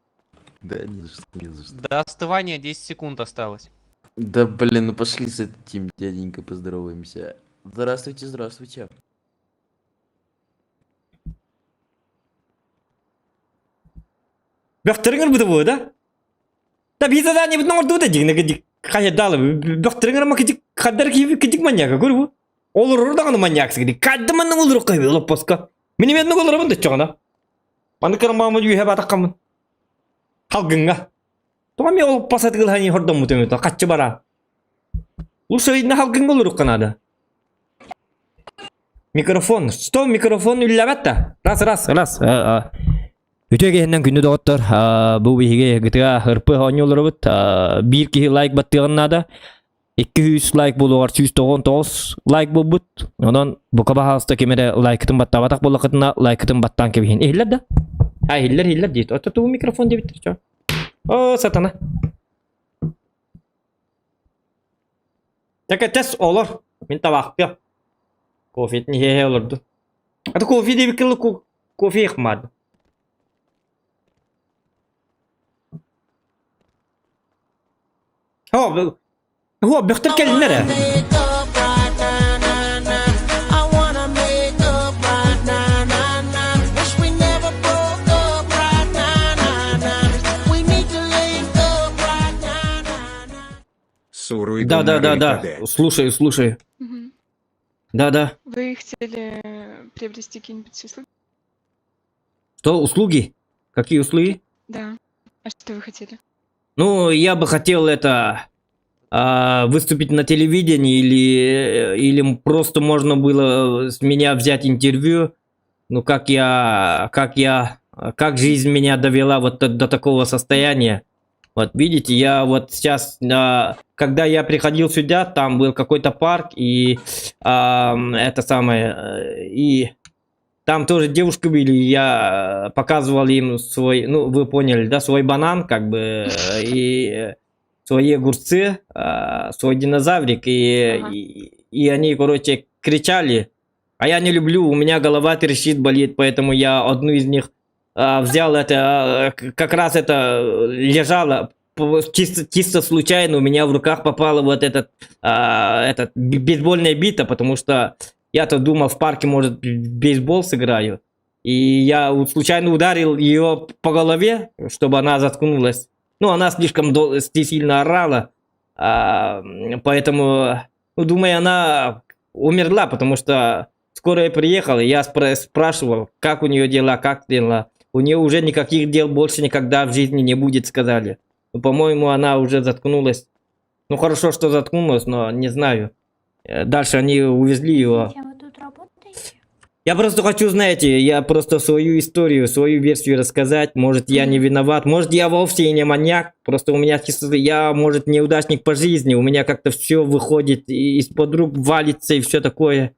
Да, не за что, не за что. До остывания 10 секунд осталось. Да блин, ну пошли с этим дяденькой поздороваемся. Здравствуйте, здравствуйте. Бөхтөрүҥэр бу да? Да биир задание бит оҥордубут дии хайдалы бөхтөрүҥэр ма кидик хаддар киһи кидик маньяка көрбү. Олорор даҕаны маньяк сигди. Кадды манны олорор кайбы олоппоска. Мин мен олоробун да чоҕона. Маны кырмаамы үйе батаққамын. Халгынга. Тоға мен олоппос атыгыл хани хордоммут өмөтө каччы бара. Лучше на халгынга олорук надо. Микрофон. Что микрофон үлләбәт Раз, раз, раз. Үтө киэһэнэн күндү доҕоттор, бу биһиги GTA RP оонньууларбыт, биир киһи лайк баттыаҕын наада. 200 лайк буолуоҕар 199 лайк буолбут. Онон бука баһаалыста ким эрэ лайкытын баттаабатах буоллахытына лайкытын баттаан кэбиһин. Иһиллэр да? А, иһиллэр, иһиллэр диит. Ото туу микрофон диэбиттэр чо. О, сатана. Так тэс олор. Мин табаахпыа. Кофетин иһэ олорду. Ата кофе диэбиккэ кофе ихмаады. О, о, бөхтөр кэллилэр ээ. I wanna make up right now, nah, nah. Wish we never broke up right now, nah, nah. We need to link up right now, nah, nah. Суруй Да, да, да, да. КД. Слушаю, слушаю. Мгм. Да, да. Вы хотели приобрести какие-нибудь услуги? Что, услуги? Какие услуги? Да. А что вы хотели? Ну, я бы хотел это выступить на телевидении или просто можно было с меня взять интервью. Ну, как жизнь меня довела вот до такого состояния. Вот видите, я вот сейчас, когда я приходил сюда, там был какой-то парк и это самое, и там тоже девушки были, я показывал им свой, ну, вы поняли, да, свой банан, как бы, и свои огурцы, свой динозаврик, и, Ага. и они, короче, кричали. А я не люблю, у меня голова трещит, болит, поэтому я одну из них взял это, как раз это лежало, чисто, чисто случайно у меня в руках попала вот этот бейсбольная бита, потому что я-то думал, в парке, может, в бейсбол сыграю. И я вот случайно ударил ее по голове, чтобы она заткнулась. Ну, она слишком сильно орала, поэтому, ну, думаю, она умерла, потому что скорая приехала, и я спрашивал, как у нее дела, как дела. У нее уже никаких дел больше никогда в жизни не будет, сказали. Ну, по-моему, она уже заткнулась. Ну, хорошо, что заткнулась, но не знаю. Дальше они увезли его. Чем вы тут работаете? Я просто хочу, знаете, я просто свою историю, свою версию рассказать. Может, я не виноват, может, я вовсе и не маньяк. Просто у меня чисто, я, может, неудачник по жизни. У меня как-то все выходит из-под рук, валится и все такое.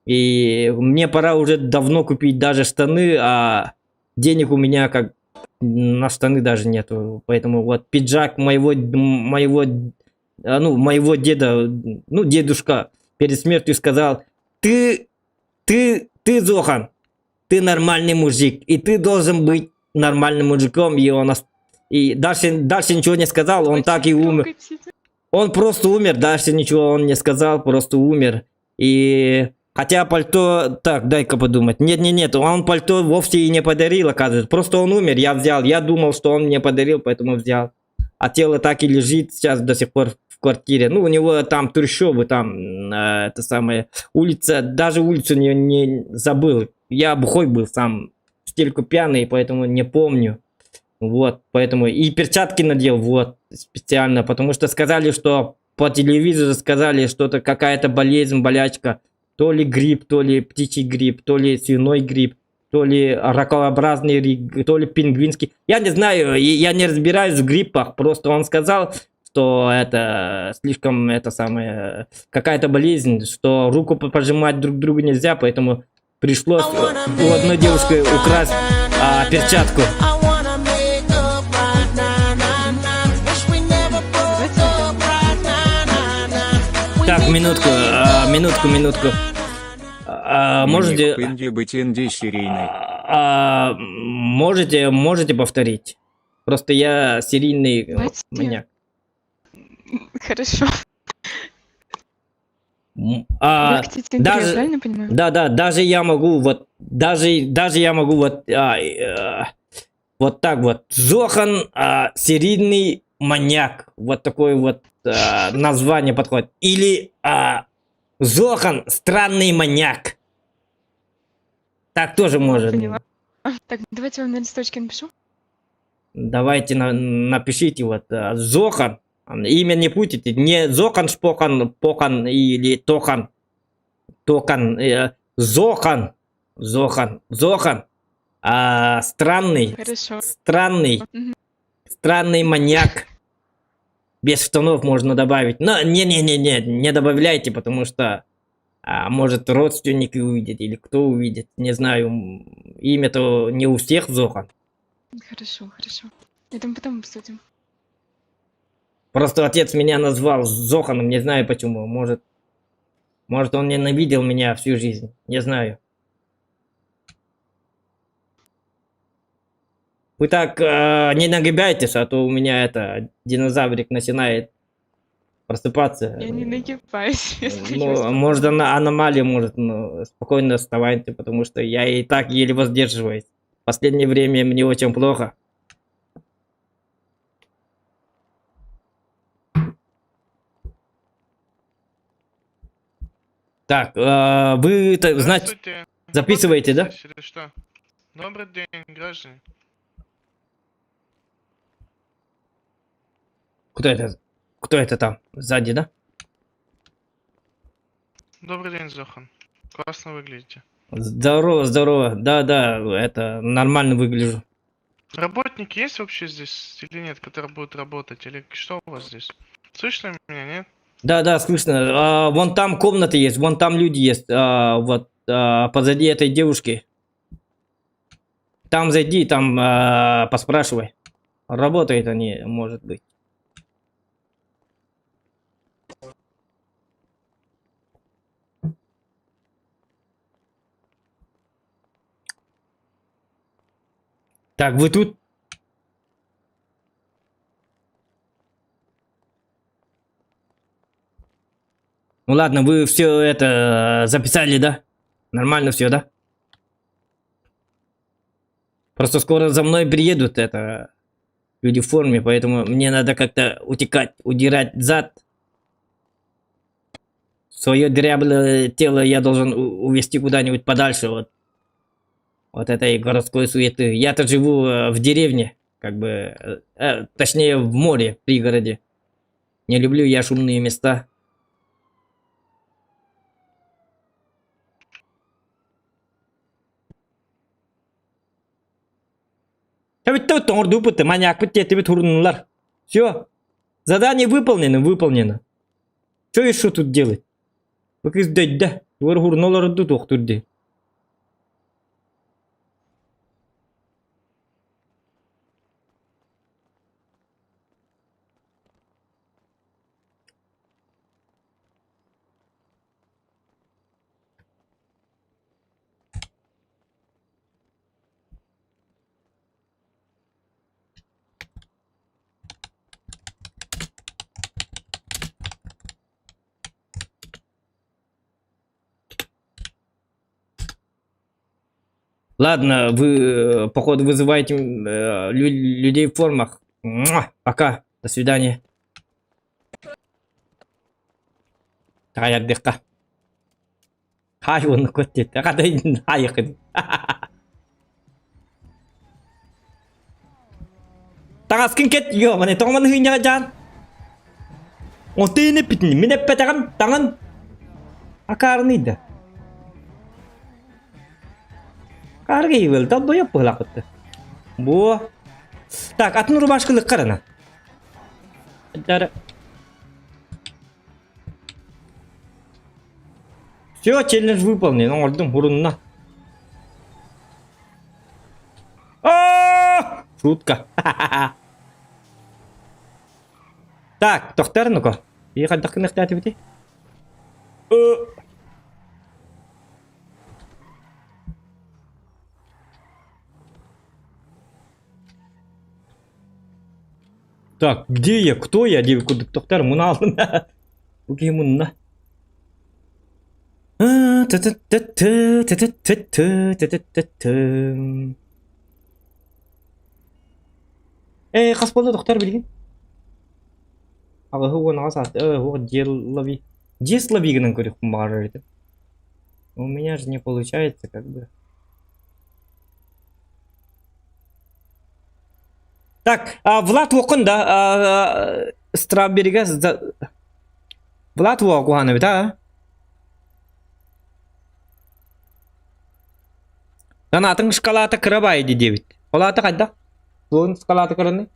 И мне пора уже давно купить даже штаны, а денег у меня как на штаны даже нету. Поэтому вот пиджак моего, ну, моего деда, ну, дедушка перед смертью сказал, ты, Зохан, ты нормальный мужик, и ты должен быть нормальным мужиком, и он и дальше ничего не сказал, он так и умер. Он просто умер, дальше ничего он не сказал, просто умер. И хотя пальто... Так, дай-ка подумать. Нет, нет, нет, он пальто вовсе и не подарил, оказывается. Просто он умер, я взял. Я думал, что он мне подарил, поэтому взял. А тело так и лежит сейчас до сих пор в квартире. Ну, у него там трущобы, там, это самое, улица, даже улицу не забыл. Я бухой был сам, в стельку пьяный, поэтому не помню. Вот, поэтому и перчатки надел, вот, специально, потому что сказали, что по телевизору сказали, что-то какая-то болезнь, болячка, то ли грипп, то ли птичий грипп, то ли свиной грипп, то ли ракообразный, то ли пингвинский. Я не знаю, я не разбираюсь в гриппах, просто он сказал, что это слишком, это самое, какая-то болезнь, что руку пожимать друг другу нельзя, поэтому пришлось у одной девушки украсть перчатку. Так, минутку, минутку, минутку. Можете, Инди быть инди серийный. можете повторить? Просто я серийный Давайте. маньяк. Хорошо. А, Вы хотите интервью, даже, правильно понимаю? Да, даже я могу вот, даже я могу вот, вот так вот. Зохан, серийный маньяк. Вот такое вот название подходит. Или Зохан, странный маньяк. Так тоже может. Поняла. Так, давайте я вам на листочке напишу. Давайте напишите вот Зохан. Имя не путайте. Не Зохан, Шпохан, Похан или Тохан. Токан. Зохан. Зохан. Зохан. Странный. Хорошо. Странный. Мгм. Странный маньяк. Без штанов можно добавить. Но не-не-не-не, не добавляйте, потому что может родственники увидят или кто увидит. Не знаю, имя-то не у всех Зохан. Хорошо, хорошо. Это мы потом обсудим. Просто отец меня назвал Зоханом, не знаю почему. Может он ненавидел меня всю жизнь, не знаю. Вы так не нагибайтесь, а то у меня это динозаврик начинает просыпаться. Я не нагибаюсь, если Ну, честно. может, она аномалия, может, но спокойно вставайте, потому что я и так еле воздерживаюсь. В последнее время мне очень плохо. Так, вы это, значит, Здравствуйте. записываете, да? Или что? Добрый день, граждане. Кто это? Кто это там? Сзади, да? Добрый день, Зохан. Классно выглядите. Здорово, здорово. Да, да, это нормально выгляжу. Работники есть вообще здесь или нет, которые будут работать? Или что у вас здесь? Слышно меня, нет? Да, да, слышно. Вон там комната есть, вон там люди есть. Вот позади этой девушки. Там зайди, там поспрашивай. Работают они, может быть. Так, вы тут? Ну ладно, вы все это записали, да? Нормально все, да? Просто скоро за мной приедут это люди в форме, поэтому мне надо как-то утекать, удирать зад. Свое дряблое тело я должен увести куда-нибудь подальше от этой городской суеты. Я-то живу в деревне, точнее в море, в пригороде. Не люблю я шумные места. Тэбиттэ тоҥордууппут, маньякпыт диэтибит хуруннулар. Все. Задание выполнено, выполнено. Что еще тут делать? Бу кыз дөйдө. Тугар хурна олорду туохтур дии. Ладно, вы, походу, вызываете людей в формах. Пока. До свидания. Таайардыхха. Хай уонна кот диэтэ. Хата хайыкын. Таҥаскын кэт, ёбаный, тоҕо маны хыынньаҕа дьаан? Отыын эппитин, мин эппэтэҕим, таҥын. Акаарыный да. Акаарга ивэл, долбоёп быһылаахпытты. Бу. Так, атын рубашкалык карана. Все, челлендж выполнен, оҥордум, урунна. Шутка. Так, тохтор ну-ка. И хайдах гыныахтаатыбыти? Так, где я? Кто я? Диэбит курдук тохтор муна алдым. Бу киһи мунна. Ээ, хас буолла тохтор билигин? Аҕыһы уон аҕыс аат. Э, дьиэ лови. Дьиэ лови гынан көрүөхпүн баҕарар этим. У меня же не получается как бы. Так, а, Влад уоккун да, Страбберига Влад уокуһан эбит а? Санаатын шкалата кыра баайы диэбит. Ол аата хайдах? Туон шкалата кыраны?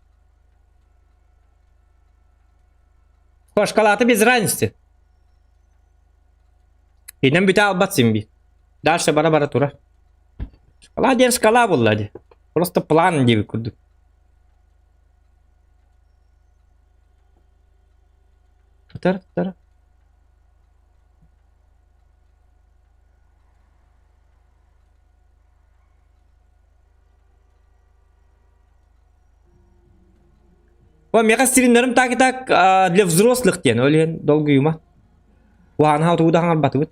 Шкалата без разницы. Инэн бүтэ албат син би. Дальше бара-бара турар. Шкала диэн шкала буолла дии. Просто план диэбит курдук. Тутар, тутар. О, меха стримнерим так и так для взрослых диэн, ол иһин долгуйума. Уһаан тугу да хаҥарбатыбыт.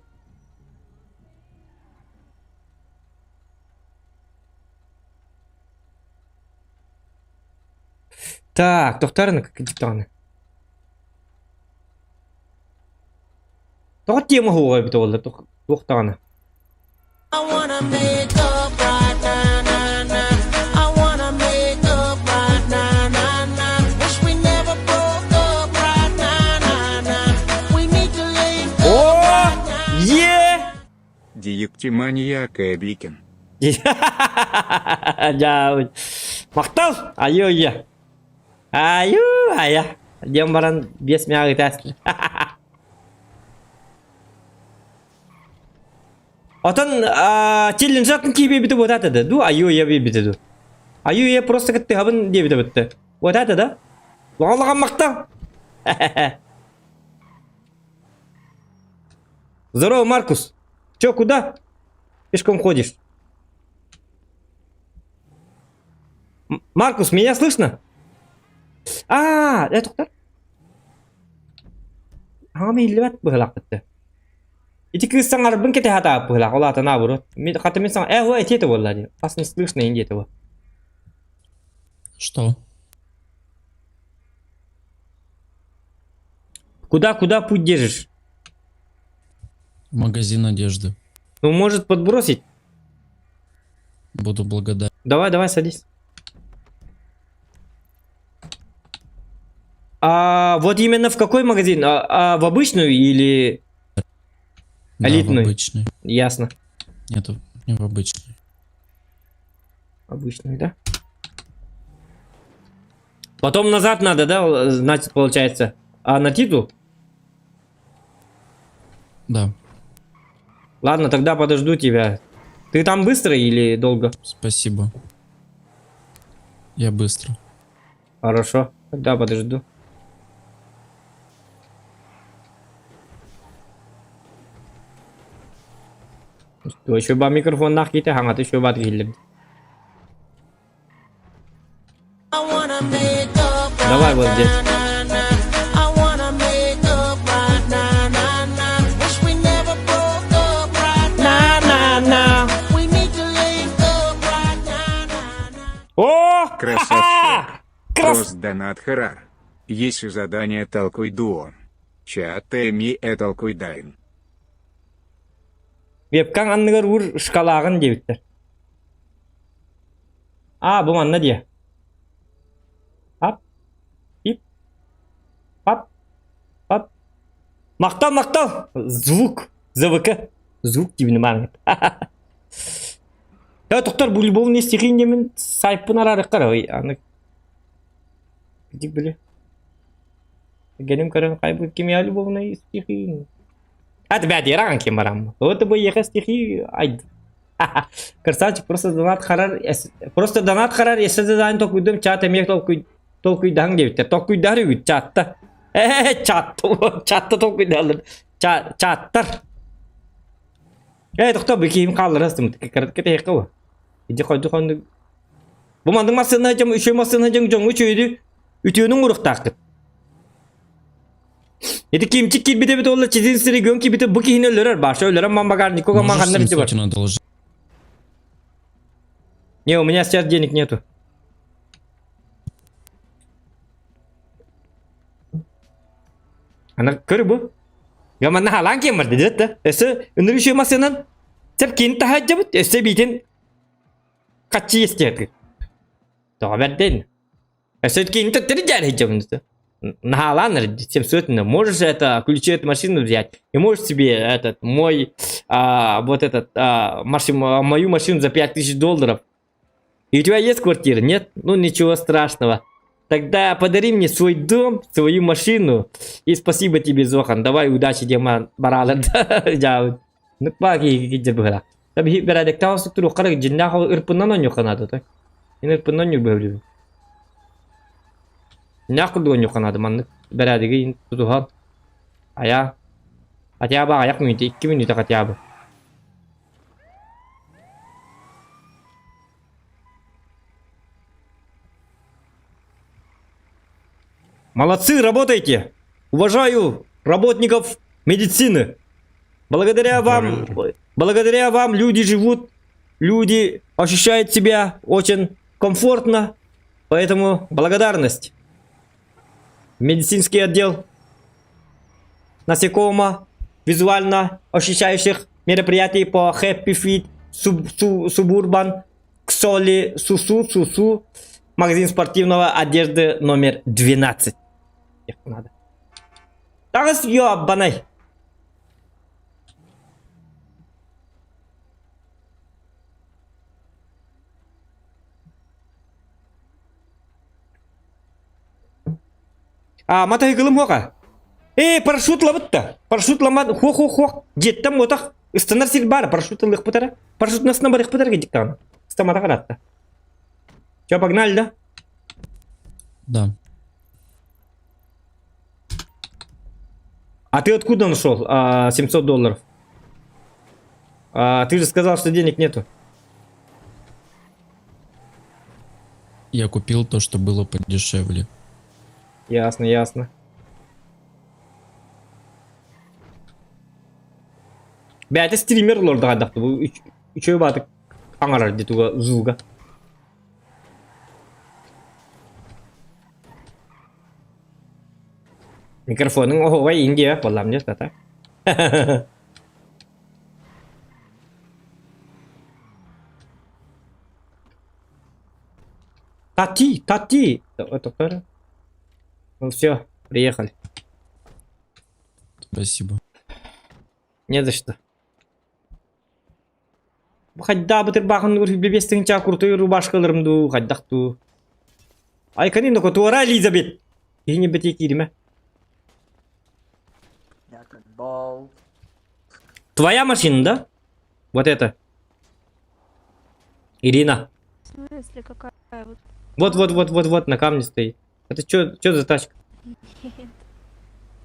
Так, тохтарына кырдьык Тоҕо тема уһуга эбит буолла туох даҕаны. О! Е! Диектиманьяк Эбикин. Дьаабыт. Махтал! Айыы-айа. Айуу, айа. Диэн баран биэс мэҕэ ытаас. Отон челленджатын киибиэбитэ буотаата да ду айуу-айа биэрбитэ ду. Айуу-айа просто кыттыһабын диэбитэ бытты. Буотаата да? Лоҕолоҕон махтал! Здорово, Маркус. Чё, куда? Пешком ходишь? Маркус, меня слышно? А, это кто? Аҕам иһиллибэт быһылаахпытты. Ити кыыс саҥарбын кэтэһэ сатаабыт быһылаах, ол аата наоборот. Мин хата мин саҥа, э, ой, эти это буолла дии. Вас не слышно, инди этого. Что? Куда, куда путь держишь? Магазин одежды. Ну, может подбросить? Буду благодарен. Давай, давай, садись. А вот именно в какой магазин? А в обычную или Да, в элитную? обычный. Ясно. Нету, не в обычный. Обычную, да? Потом назад надо, да, значит, получается? А на титул? Да. Ладно, тогда подожду тебя. Ты там быстро или долго? Спасибо. Я быстро. Хорошо, тогда подожду. Еще микрофон нах ките хаңаты еще бат киһиллер. Давай вот здесь. На-на-на. О! Красавчик. Крас... Просто донат харар. Есть задание толкуйдуон. Чат эми э толкуйдайн. Вебкаҥ анныгар уур шкалааҕын диэбиттэр. Аа, бу манна диэ. Ап, ип, ап, ап. Махтал, махтал! Звук, ЗВК. Звук диибин баарыҥыт. Э, тоқтар, бу любовные стихи диэмин сайппын араарыккар ой, аны Дик били. Геним көрөн хайбыт кимия любовные стихи. А тебя диран кем барам. Вот бы ехать стихи ай. Красавчик, просто донат харар, просто донат харар, если задан толкуйдум чат эмиэ толкуй толкуйдаһаҥ диэбиттэр. Толкуйдаһар үгүт чатта. Э, чат, чатта толкуйдаһаллар. Чаттар. Э, тохто бу киһим хааллара сымыт. Кэтэһиэххэ бу. Иди хойду хонду. Бу маннык массыына дьон үчүгэй массыына дьон дьоҥҥо үчүгэйди үтүөнү оҥоруохтааххыт. Ити кимчик киирбит эбит уолла чизин сиригөн киирбитэ бу киһини өлөрөр баша өлөрөн ман багажникка ман Можешь ханна 7 бар. сотен одолжить? Не, у меня сейчас денег нету. Ана көр бу. Я манна халаан киэн барды дет да. Өссө ыныры үчүгэй массыынан сеп киин таһаджабыт, өссө биитин хаччы естиэтик. Тоҕо бэрдин. Өссө киин төттөрү дьаарыйдьабын Наһаалаан 700 можешь это ключи от машины взять и можешь себе этот мой вот этот машину, мою машину за 5000 долларов. И у тебя есть квартира? Нет? Ну ничего страшного. Тогда подари мне свой дом, свою машину. И спасибо тебе, Зохан. Давай удачи, Дима баралар. Ныкпа киһи быһыра. Таби бэрээдэктээх туруоххара дьиннээх ырпынан онньуохха наада той. Ин ырпынан онньуур бөһүлүбүн. Дьиннээх курдук онньуохха наада маннык бэрээдэги тутуһан. Айаа. Хотя бы аҕыйах мүнүүтэ, икки мүнүүтэ хотя бы. Молодцы, работайте! Уважаю работников медицины. Благодаря вам люди живут, люди ощущают себя очень комфортно. Поэтому благодарность. Медицинский отдел насекомо визуально ощущающих мероприятий по Happy Feet, Суб, Су, Субурбан, Ксоли, Сусу, Сусу, магазин спортивного одежды номер 12. Надо. Таҕыс ёбанай. А, матайгылым хоқа. Э, парашют лабытта. Парашют ламан, хо-хо-хо. Дьиэттэн муотах. Ыстанар сир баар, парашют ылыахпытара. Парашют насына барыахпытара диктаҕына. Ыстамата харатта. Че, погнали, да? Да. А ты откуда нашел 700 долларов? А, ты же сказал, что денег нету. Я купил то, что было подешевле. Ясно, ясно. Бэйэтэ стример олордо бу үчүгэй баатык аҥарар дии туга звуга. Микрофонуҥ оһуобай Индия буоллаҕым дии тата. Тати, тати! Ну все, приехали. Спасибо. Не за что. Хайда бытыр баҕын бэбиэстиҥ чаа крутой рубашкаларым дуу, хайдах дуу. Айканин доко туора Элизабет. Киһини бити кииримэ. Твоя машина, да? Вот это. Ирина. В смысле, какая вот? Вот, вот, вот, вот, вот, на камне стоит. Это что за тачка? Нет,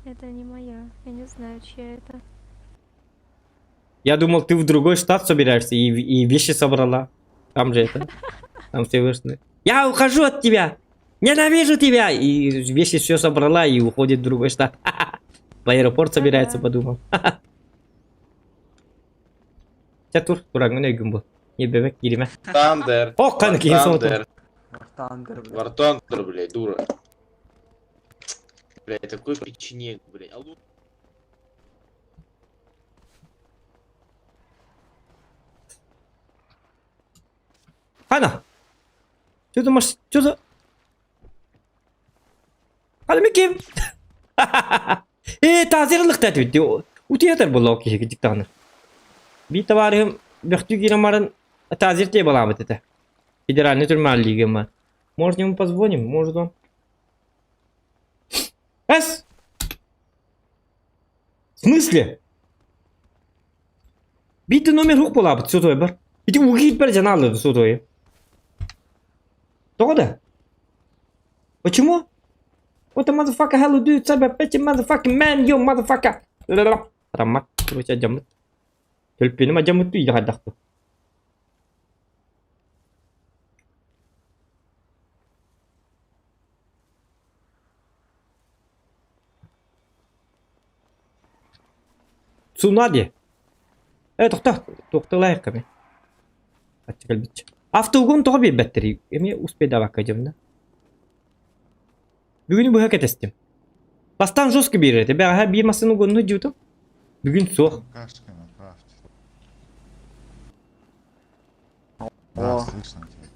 это не моя. Я не знаю, чья это. Я думал, ты в другой штат собираешься и вещи собрала. Там же это. Там все вышли. Я ухожу от тебя! Ненавижу тебя! И вещи все собрала и уходит в другой штат. В аэропорт собирается, подумал. Чэ тур, тураҥҥын өйгүн бу. Ньирбэбэк кииримэ. Тандер. Ох, ханна киһи соҕотох. War Thunder, блядь, дура. Блядь, такой печенек, блядь. Алло. Хана! Что за маш... Что за... Хана Микки! Ээ, тазырлык этибит. Утуйатар буолла ол киһи диктаҕына. Биир табаарыһым бөхтүү киирэн баран тазир тиэ балаабыт этэ. Федеральный түрмэ лига Может, ему позвоним, может он. Эс! В смысле? Биир номер суох буолаабыт сотовой бар. Ити угиит бар дьанааллар сотовой. Тоҕо да? Почему? What the motherfucker hell do you bitch motherfucking man you motherfucker. Раммат, короче, дьаммыт. Төлпүнүм адьаммыт үйде хайдахту. Цунади. Э, тохто, тохтолайық ками. Аччы кэлбитчэ. Автоугун тоҕо биэрбэттэрий? Эмиэ успейдаабакка дьомно. Бүгүнү быһа кэтэстим. Бастаан жестко биэрэр этэ. Бэҕэһээ биир массыына угунну дьуутум. Бүгүн суох. Да, слышно тебя.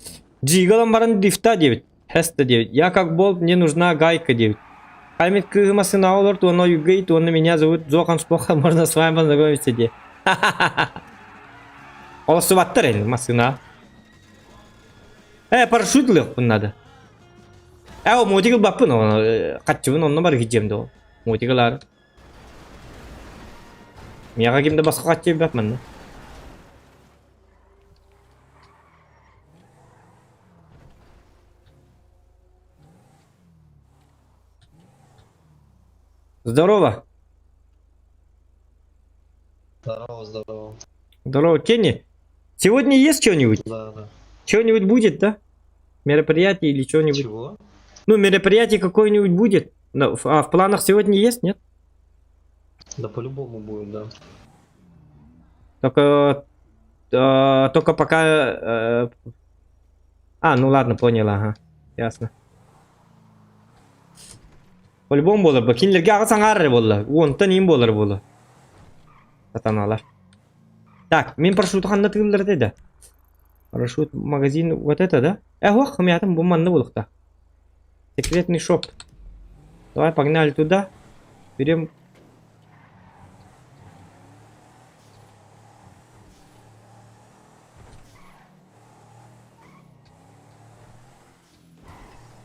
Джигалан баран дрифта диэбит. Хеста диэбит. Я как болт, мне нужна гайка диэбит. Хаймит кыыһы массыынаҕа олорт уонна уйгайт уонна меня зовут Зохан Шпоха, можно с вами познакомиться диэ. Олсубаттар эн массыына. Э, парашют ылыахпын надо. Э, ол мотик ылбаппын, хаччыбын онно бар киджем да. Мотик ылаар. Миэхэ ким да басқа хаччы билбэт манна. Здорово. Здорово, здорово. Здорово, Кенни. Сегодня есть что-нибудь? Да, да. Что-нибудь будет, да? Мероприятие или что-нибудь? Чего? Ну, мероприятие какое-нибудь будет. А в планах сегодня есть, нет? Да по-любому будет, да. Только, только пока... А, ну ладно, понял, ага. Ясно. По-любому буолар бу. Кинилэргэ аҕыс аҥаар эрэ буолла. Уонтан им буолар буолла. Сатаналар. Так, мин парашюту ханна тыыллар этэ да? Парашют магазин вот это, да? Э, ох, мятым бу манна буолуохта. Секретный шоп. Давай, погнали туда. Берем.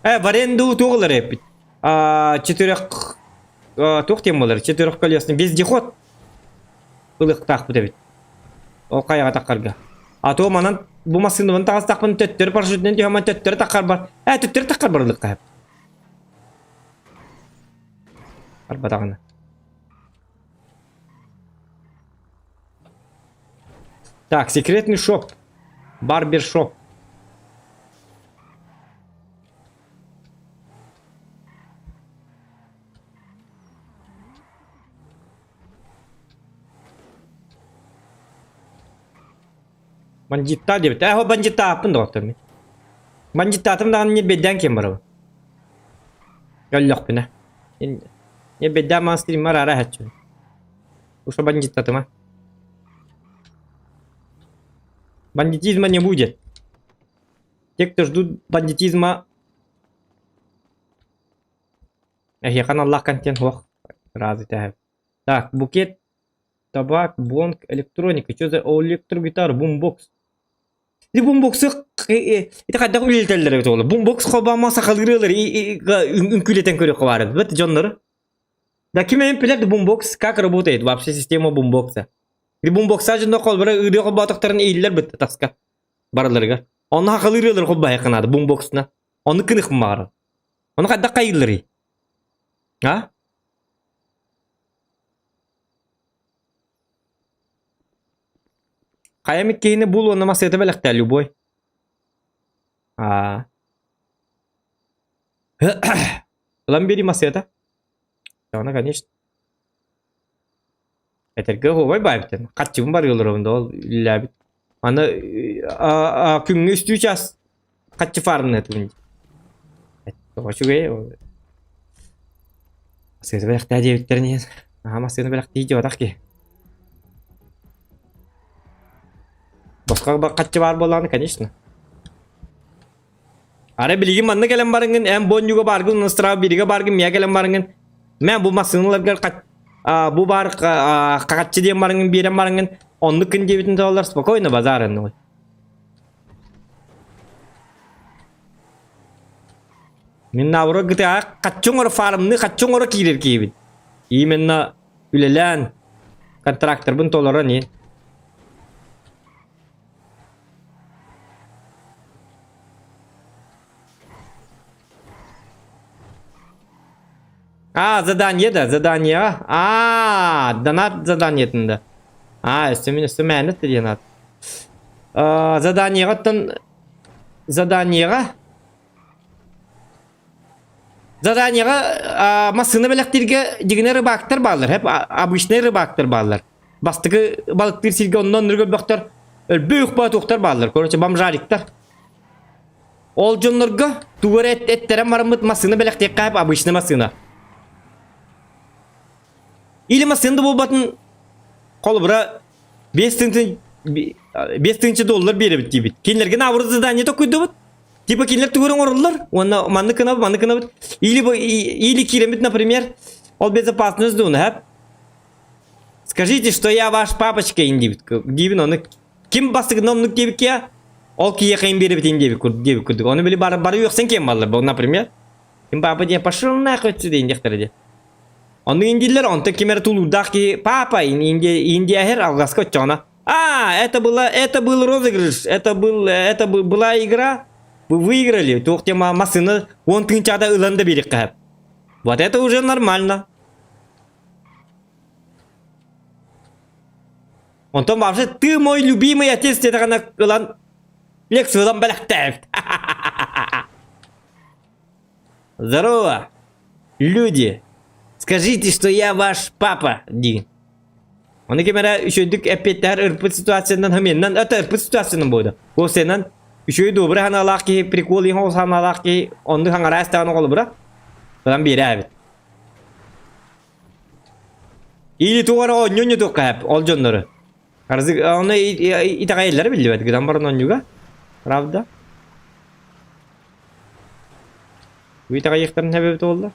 Э, в аренду туох эппит. Четырех... Туох диэн буолар? Четырехколесный вездеход. Ылыахтаахпыт эбит. Ол хайаҕа таххарга. А то манан бу массыынабын таҕыстахпын төттөрү парашютунан түһэммин төттөрү таххар бар. Э, төттөрү таххар бар ылыахха Арбатаҕына. Так, секретный шоп. Барбершоп. Бандиттаа диэбит. Ээ, бандиттааппын доҕоттор мин. Бандиттаатым даҕаны ньирбэйдээн киэн барабын. Өллөхпүнэ. Ньирбэйдээн маҥан стриммар аара иһээччибин. Уша бандиттатыма. Бандитизма не будет. Те, кто ждут бандитизма... Эһиэхэ аналлаах контент суох. Разы тэһэ. Так, букет, табак, бонг, электроника. Что за электрогитара, бумбокс? Ити бумбоксы ити хайдах үлэлэтэллэр эбит оҕолор. Бумбокс холбомо сахалыырыалар үҥкүүлэтэн көрүөххэ баар эбит дьоннору. Да ким эм билэр бумбокс как работает вообще система бумбокса. Ити бумбокса дьонно холбора ырыа холбоотохторун ииллэр бит таска барыларыгар. Онно сахалыырыалар холбоһайхха наада бумбоксна. Ону кыныхпын баҕарар. Ону хайдах хайыылларый? А? Хайа эмит киһини бул уонна массыыта бэлэхтээ любой. Аа. Ылан биэрии массыыта. Она, конечно. Этэргэ оһуобай баайбытын. Харчыбын барыыларым да ол үлэлээбит. Аны күҥҥэ үстүү час харчы фармныатыбын. Үчүгэй. Массыына бэлэхтээ диэбиттэрин иһин. Аха массыына бэлэхтии диэбатах киһи. Босхо харчы баар буоллаҕына, конечно. Ара билигин манна кэлэн барыҥын, эн бонньуга бааргын, настраав биригэ бааргын, миэ кэлэн барыҥын. Мэ бу массыыналаргар бу баар хаччы диэн барыҥын, биэрэн барыҥын, оннук кын диэбитин толлар спокойно базар эннуй. Мин наоборот гытаа хаччы оҥоро фармны хаччы оҥоро киирэр киһибин. Именно үлэлээн контракторбын толорон и. А, задание да, задание. А, донат заданиетын да. А, өссө мин өссө мээнэ диэн ат. Заданиеҕа заданиеҕа Заданиеҕа массыына бэлэхтииргэ дьигинэ рыбаактар бааллар, хэп обычный рыбаактар бааллар. Бастакы балыктыыр сиргэ онно оннук өлбөхтөр, өлбө туохтар бааллар, короче, бомжариктар. Ол дьоннорго тугу эрэ эттэрэн бараммыт массыына бэлэхтиэххэ хэп обычный массыына. Или массыына да буолбатын холобура 5 тыһыынча доллар биэрэбит диибит. Кинилэргэ наоборот задание токуйдубут. Типа кинилэр тугу оҥороллор уонна маннык гынабыт, маннык гынабыт. Или, или киирэммит, например, ол безопасность дуна, хэп. Скажите, что я ваш папочка диибит. Диибин ону ким бастыгына оннук диэбиккэ, ол киһиэхэ им биэрэбит диэбит диэбит курдук. Ону били бары бары үөхсэн киэн баллар, например. Ким папа диэн пошел нахуй отсюда диэхтэрэ диэ. Ону индииллэр, онтон ким эрэ тулуурдаах киһи папа Индия Индия алҕаска оччоҕуна А, это было, это был розыгрыш, это был, это была игра, вы выиграли, туох тема массыына он тыынчаада ылан да биэриэххэ Вот это уже нормально. Онтон вообще ты мой любимый отец диэтэҕинэ ылан лекция ылан бэлэхтээбит. Здорово, люди! Скажите, что я ваш папа, диин. Оны ким эрэ үчүгэйдик эппиэттэһэр ырпыт ситуациянан хамианнан, это ырпыт ситуациянан буолда. Уопсайынан үчүгэй добрый санаалаах киһи, прикол иһин ол санаалаах киһи оннук хаҥараа истэҕин оҕолобура. Ылан биэрэ эбит. Или туох эрэ оонньуу оонньотуохха сөп ол дьоннору. Оны итэҕэйэллэрэ биллибэт гынан баран оонньууга. Правда? Бу итэҕэйиэхтэрин сөп эбит буолла.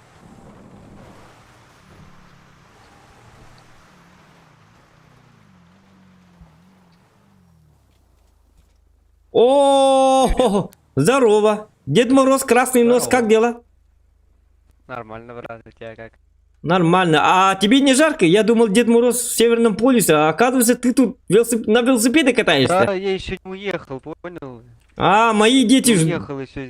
О, здорово! Дед Мороз, Красный Нос, как дела? Нормально, брат, у тебя как? Нормально. А тебе не жарко? Я думал, Дед Мороз в Северном полюсе, а оказывается, ты тут велосип... на велосипеде катаешься. Да, я еще не уехал, понял? А, мои дети... Не уехал еще.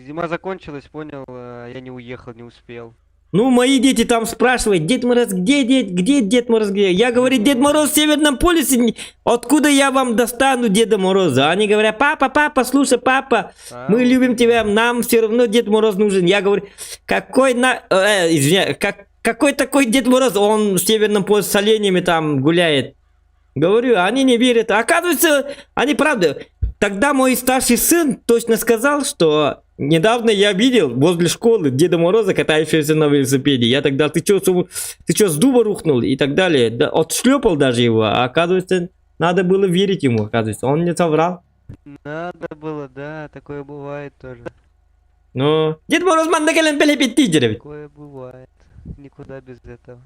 Зима закончилась, понял, а я не уехал, не успел. Ну, мои дети там спрашивают, Дед Мороз, где Дед, где Дед Мороз, где? Я говорю, Дед Мороз в Северном полюсе, откуда я вам достану Деда Мороза? Они говорят, папа, папа, слушай, папа, мы любим тебя, нам все равно Дед Мороз нужен. Я говорю, какой на... извиняюсь, как, какой такой Дед Мороз? Он в Северном полюсе с оленями там гуляет. Говорю, они не верят. Оказывается, они правда. Тогда мой старший сын точно сказал, что недавно я видел возле школы Деда Мороза, катающегося на велосипеде. Я тогда, ты чё, ты чё, с дуба рухнул и так далее. Да, отшлепал даже его. А оказывается, надо было верить ему, оказывается. Он не соврал. Надо было, да, такое бывает тоже. Ну, Дед Мороз манна кэлэн бэлэпиттии Такое бывает. Никуда без этого.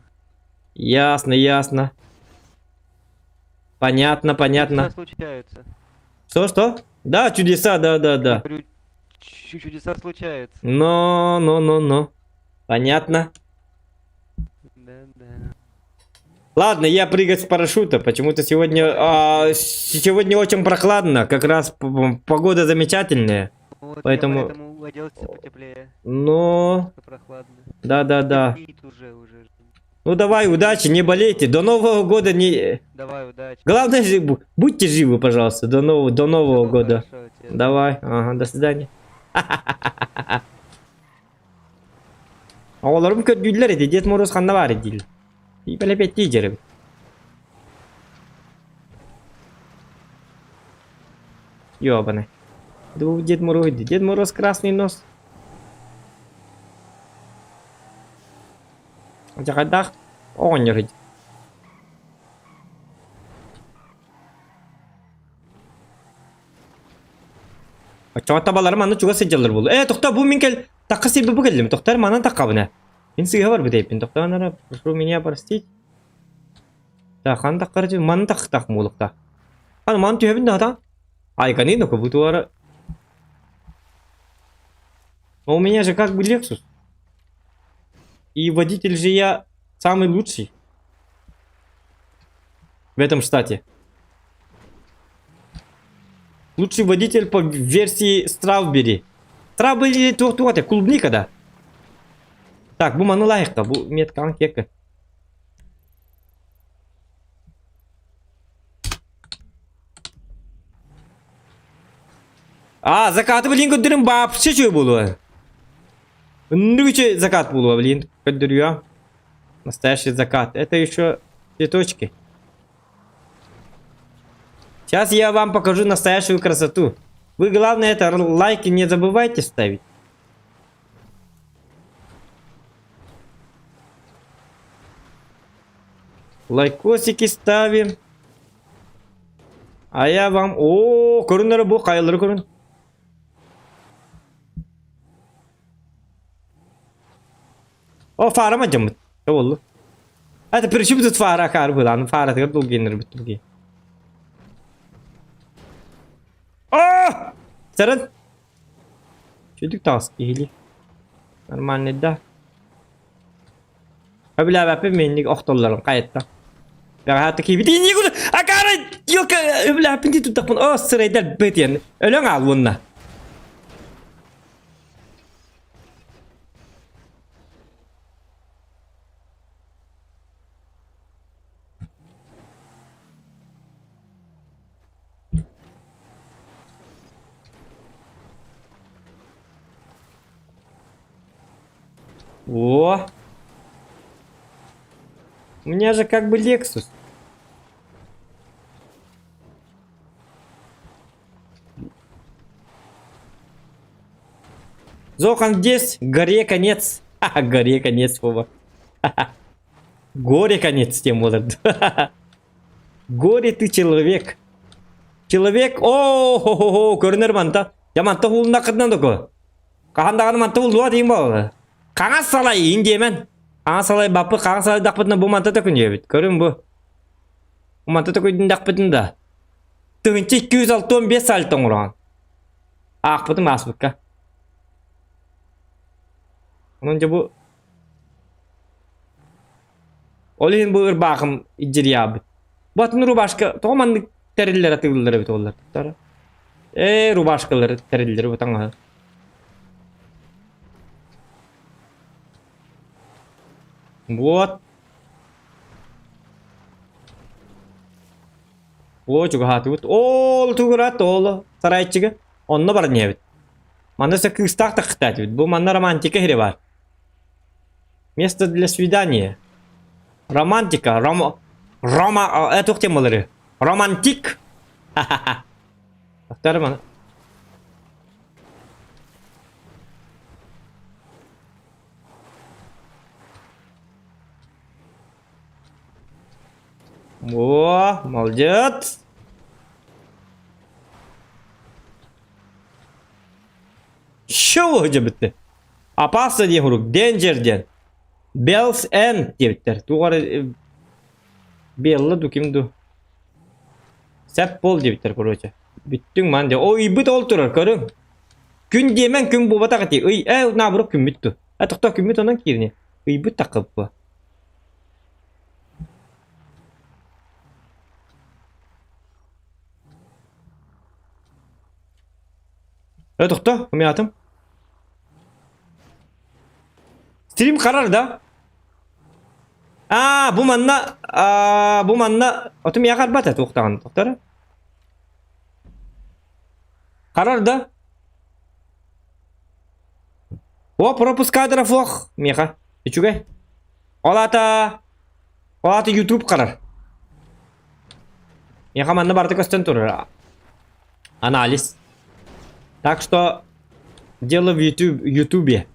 Ясно, ясно. Понятно, понятно. Чудеса случаются. Что, что? Да, чудеса, да, да, да. Говорю, чудеса случаются. Но, но, но, но. Понятно. Да, да. Ладно, я прыгать с парашюта. Почему-то сегодня, а, сегодня очень прохладно. Как раз погода замечательная. Вот я Поэтому, поэтому оделся потеплее. но, Прохладно. да, да, да. Темнеет уже, уже. Ну давай, удачи, не болейте. До Нового года не... Давай, удачи. Главное, будьте живы, пожалуйста, до Нового года. хорошо, тебе. Давай, ага, до свидания. Оҕолорум көрдүүллэр ити Дед Мороз ханна баар дииллэр. Тиипэлэпэттии дьэрим. Ёбаный. Ду Дед Мороз, Дед Мороз красный нос. Дьаҕайдаах оҕонньор ити. Оччоҕо табаларым аны чугас сылдьаллар буолуо. Ээ, тохтоо, бу мин кэл такка сирбэ бу кэллим. Тохтоор, манан таккабын ээ. Мин сыыһа барбыт эбиппин. Тохтоон эрэ, прошу меня простить. Так, ханна таккар манан тахтах муулуктаах. Аны манан түһэбин да хатаан. Айканы ну бу туара. Но у меня же как бы Lexus. И водитель же я самый лучший. В этом штате. Лучший водитель по версии Strawberry. Strawberry туох туох клубника да. Так, бу маны лайыққа, бу меткаң кека. А, закаты блин көрдөрүм вообще чөй буолуо. Үндүк үчүгэй закат буолуо, блин, көрдөрүө. Настоящий закат. Это еще цветочки. Сейчас я вам покажу настоящую красоту. Вы, главное, это лайки не забывайте ставить. Лайкосики ставим. А я вам... О, көрүннөрө бу хайалары көрүн. О, фара ма дьаммыт. Болду. Это при чем тут фара кар было? Фара тыгар долгенер бүттү. А! Саран. Чүдүк таас киһили. Нормальный да. Өбүлээбэппин минник охтоллорун хайатта. Бэҕэһээ киһибит инник акаары ёлка өбүлээппин дии туттахпын оо сырайдар бытыан өлөҥ аал уонна. О! У меня же как бы Lexus. Зохан здесь, горе конец. Ха-ха, горе конец, Вова. Ха-ха. Горе конец тем вот. Горе ты человек. Человек, о хо хо хо көрүнэр манта. Я манта хулуннаккытынан доко. Хаһан даҕаны манта буллуа диин буолла. Хаҥас салай иин диэмэн. Хаҥас салай баппыт хаҥас салайдахпытына бу манта төкүнүйэбит. Көрүҥ бу. Бу манта төкүннэхпитин да. 1265 сальто оҥороон. Аахпытым ааспыкка. Онон дьэ бу Ол иһин бу ырбаахым идьириябыт. Бу атын рубашка тоҕо маннык тэриллэр атыыллар эбит оллар. Ээ рубашкалары тэриллэр бу таҥаһы. Вот. О, чугаһаатыбыт. Ол тугураат ол сарайчыга. Онно баран иһэбит. Манна өссө кыыстаах таххытаатыбыт. Бу манна романтика иһирэ баар. Место для свидания. Романтика. Рома... Рома... Э, туох диэн буоларый? Романтик! Ха-ха-ха. Маны. О, молодец! Чего дебитте? Опасно диэн курдук, danger диэн. Bells End диэбиттэр. Туох эрэ Белла ду ким ду. Сеп пол диэбиттэр короче. Бүттүҥ ман дьэ. О ыйбыт ол турар, көрүҥ. Күн диэмэн күн буолбатах ити. Ый, э, наоборот күммүт ту. Э, тохтоо күммүт онон киирни. Ыйбыт таххыппа. Э, тохтоо, умятым. Стрим харар да? Аа, бу манна, аа, бу манна, отум я харбата туохтаҕын, тохтор. Харар да? О, пропуск кадров ох, меха. Үчүгэй. Ол аата, ол аата YouTube харар. Меха манна барыта көстөн турар. Анализ. Так что дело в YouTube, Ютубе.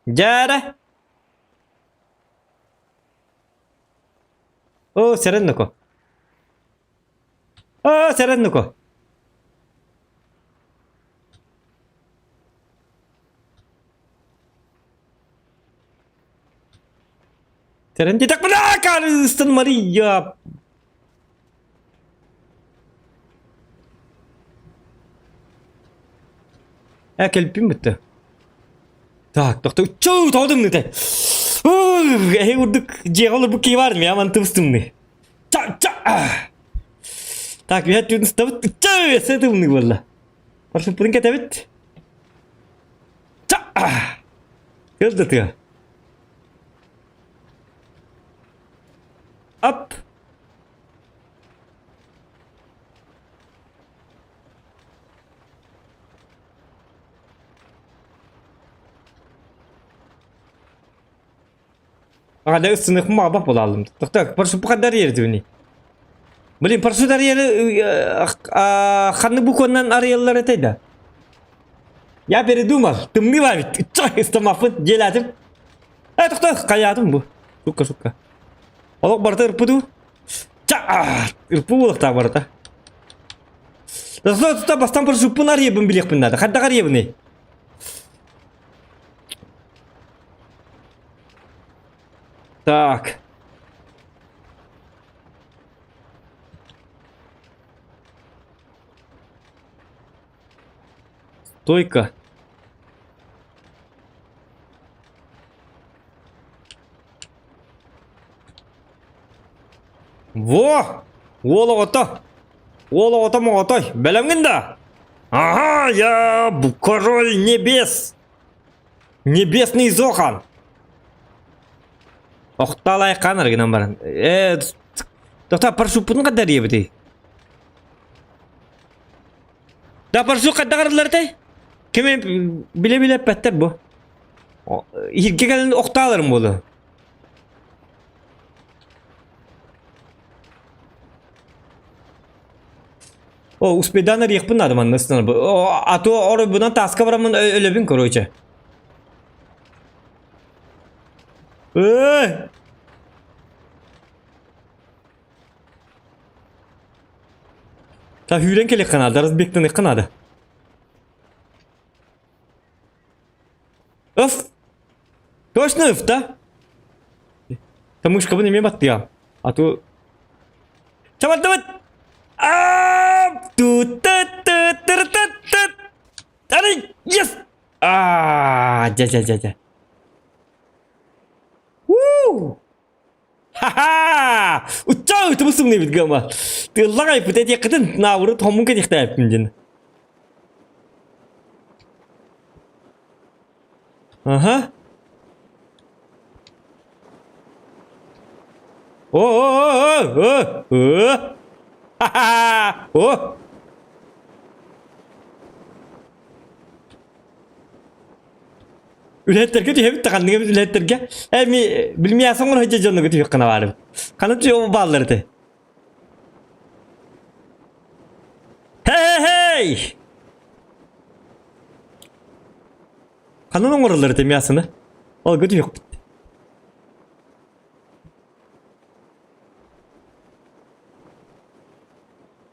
Дьээрэ! Оо, сэрэн ноко. Оо, сэрэн ноко. Сэрэн диэтэхпинэ, карыстан Мария! Э, кэлбин бүтті. Так, тохто. Чуу, тоҕо тымныытай. Эһи курдук дьиэҕэ олорбут киһи баар миа мантым тымныы. Ча, ча. Так, үһэ түүн ыстабыт. Ча, эсэ тымныы буолла. Паршуппутун кэтэбит. Ча. Кыл да тыа. Ап. Ага, ысынык маба булалым. Так, парашют кадар ерди Блин, парашют арыйары ханны букваннан арыйаллар этэй да. Я передумал. Тымныы бар бит. Ыстамаппын, дьиэлээтим. Э, тохто, хайаатым бу. Сука, сука. Олох барыта ырпы дуу? Ырпы буолуохтаах барыта. Тохто, бастан парашюппун арыйабын билиэхпин наада. Хайдах арыйабыный? Так. Стойка. Во! Уол оҕото! Уол оҕото моҕотой! Бэлэмҥин да? Ага, я король небес! Небесный Зохан! Охталай канар гынан баран. Э, тоқта парашютпутун қадар ебітей? Да парашют қадда қарылар Кеме биле-биле эппэттэр бу. Иһиргэ кэлэн охтааларым буолуо. О, успейдан арыйыахпын наада манна ыстана. А то оройбунан тааска бараммын өлөбүн короче. Эй! Та hүүрэн кэлиэххэ наада, разбектаныахха наада. Öf! Точно öf да? Та мышкабын эмиэ баттыам. А то... Чабардыбыт! Ту-ту-ту-ту-ту-ту! Арый! Yes! Аа, дьэ дьэ дьэ дьэ. Уу! Ха-ха! Уччаа тумусум небит гама. Тыллаҕай путэтиэххитин наабырыт хомун кэтиэхтээппин диэн. Аха. О-о-о-о! Ха-ха! О! Үлэһиттэргэ түһэбит да ханнык эбит үлэһиттэргэ. Э ми билмиэсэн оҥоро сылдьар дьоннорго түһүөххэ баарым. Ханна түһүө бааллар этэ. Хей-хей! Ханан оҥороллор этэ мясоны? Олго түһүөхпүт.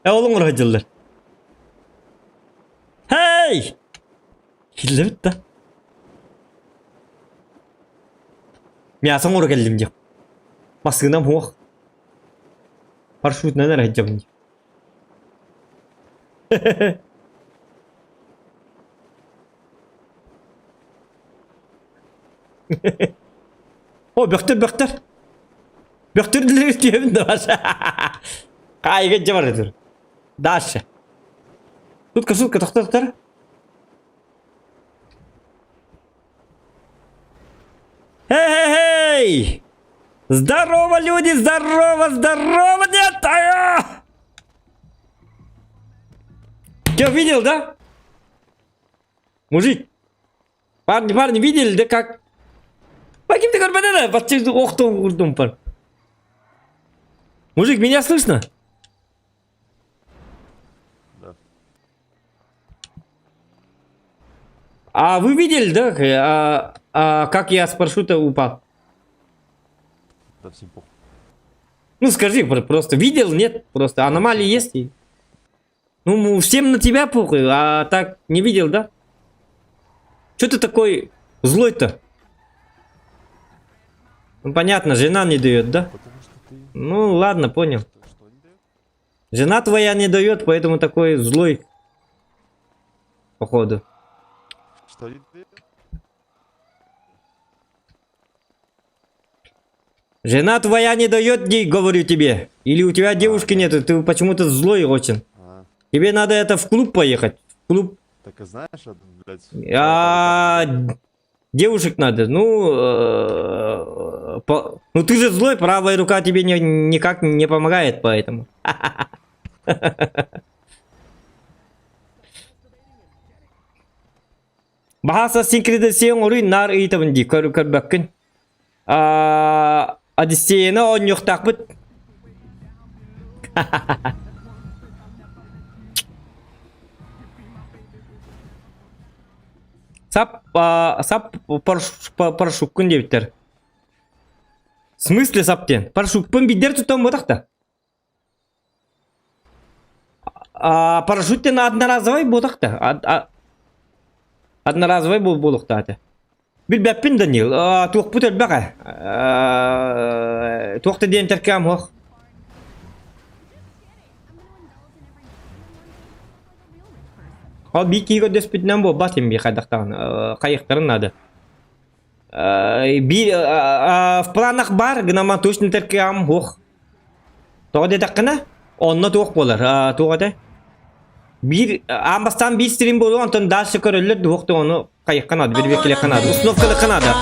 Э ол оҥоро сылдьаллар. Хей! Киллэбит да. Мясо оҥоро кэллим диэх. Массыынам суох. Парашютынан эрэ сылдьабын дии. О, бөхтөр, бөхтөр. Бөхтөр dilleri түһэбин да Хаайыга дьэ барар тур. Дальше. Сутка, сутка, тохтор, тохтор. Эй! Здорово, люди, здорово, здорово, нет! А! Ты видел, да? Мужик, парни, парни, видели, да как? Каким ты көрбөдө Почти охтум урдум пар. Мужик, меня слышно? Да. А вы видели, да, а, а, как я с парашюта упал? Да всем похуй. Ну скажи просто, видел, нет? Просто аномалии есть? Ну, всем на тебя похуй, а так не видел, да? Че ты такой злой-то? Ну, понятно, жена не дает, да? Ну, ладно, понял. Жена твоя не дает, поэтому такой злой. Походу. Что не дает? Жена твоя не дает ей, говорю тебе. Или у тебя девушки нету, ты почему-то злой очень. А. Тебе надо это в клуб поехать. В клуб. Так и знаешь, а, блядь. А, девушек надо. Ну, э, ну ты же злой, правая рука тебе никак не помогает, поэтому. Баһааса синкредесиэн оруй наар ыйытабын дии көр көрбөккүн. Одиссеяны оонньуохтаахпыт. Сап, сап парашюккун диэбиттэр. В смысле сап диэн? Парашюкпун биирдэр тутан буотах да? А, парашют диэн одноразовай буотах да? Одноразовай буолуохтаах этэ. Билбэппин Данил, туохпут элбэх ээ. Туох да диэн тэркээм суох. Ол биир киһи көрдөспүтүнэн буолбат им биир хайдахтаҕын хайыахтарын наада. Биир в планах баар гынан точно тэркээм суох. Тоҕо диэтэххинэ, онно туох буолар, туох этэ? Биир аан бастаан биир стрим буолуо, онтон дальше көрөллөр дуох да ону хайыахха наада, бирбиэккэлиэххэ наада, установкалыахха наада.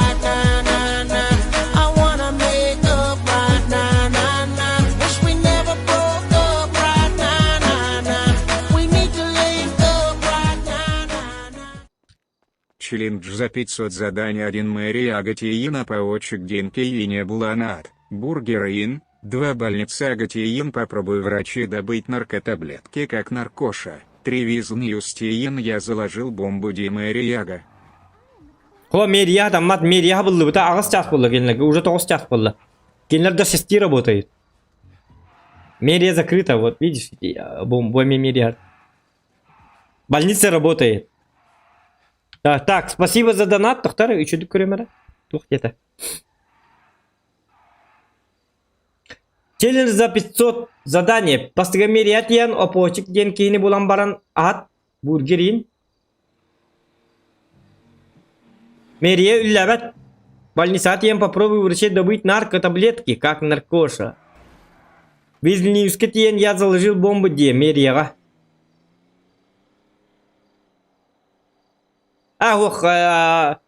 Челлендж за 500 задание 1 Мэри Агатиина по очек Динкиине Буланат, Бургер Ин, 2 больница Агатиин попробуй врачи добыть наркотаблетки как наркоша, 3 Визньюстиин я заложил бомбу Ди Мэри Яга. Хо мэрия таммат мэрия буллубута аҕыс чаас буолла кинилэргэ уже тоҕус чаас буолла. Кинилэр до шести работает. Мэрия закрыта, вот видишь, бомба мэрия. Больница работает. Так, так, спасибо за донат, тохтар, үчүдүк көрөмөрө. Тух где-то. Челлендж за 500 задание. Бастыга мэрия тиэн, опочик диэн киһини булан баран аһат бургерин. Мэрия үллэбэт. Больница тиэн попробуй врачей добыть наркотаблетки, как наркоша. Вильнюске тиэн я заложил бомбу диэ мэрияҕа. А, ох, я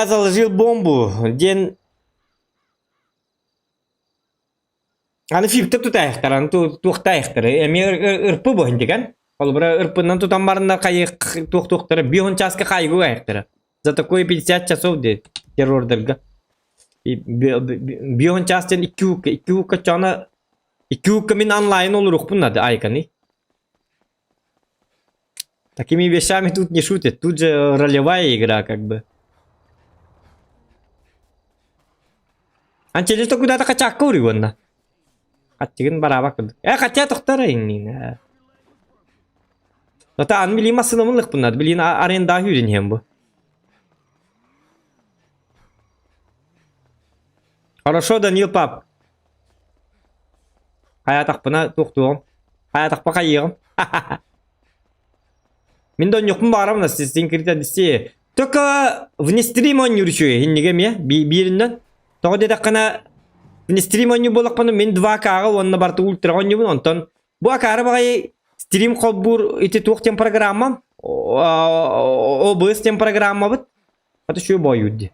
заложил бомбу диэн аны фиптер тутаайахтар аны туохтаайахтар эмиэ ырпы буһун дигэн холобура ырпынан тутан бараннар хайы туох туохтара бион чааска хайгу айахтара за такое 50 часов де террордарга бион час диэн икки укка икки укка чана икки укка мин онлайн олоруохпун надо айканы Такими вещами тут не шутят. Тут же ролевая игра, как бы. Анчелито куда-то хачаакка уруйуонна. Хаттигин бараабак курдук. Э, хотя тохтор иннин. Ата ан билин массыынамын лыхпыннад. Билин аренда хүрин иһэн бу. Хорошо, Данил пап. Хайаатахпына туохтуоҕум. Хайаатахпа хайыаҕым. Мин да онньукпун баҕарабын ассистент киритэ Только вне стрим оонньуур үчүгэй иннигэ эмиэ бииринэн. Тоҕо диэтэххинэ вне стрим оонньуур буоллахпына мин 2К-ҕа уонна барыта ультраҕа оонньуубун онтон бу акаары баҕайы стрим холбуур ити туох диэн программам OBS диэн программабыт это үчүгэй боойуур дии.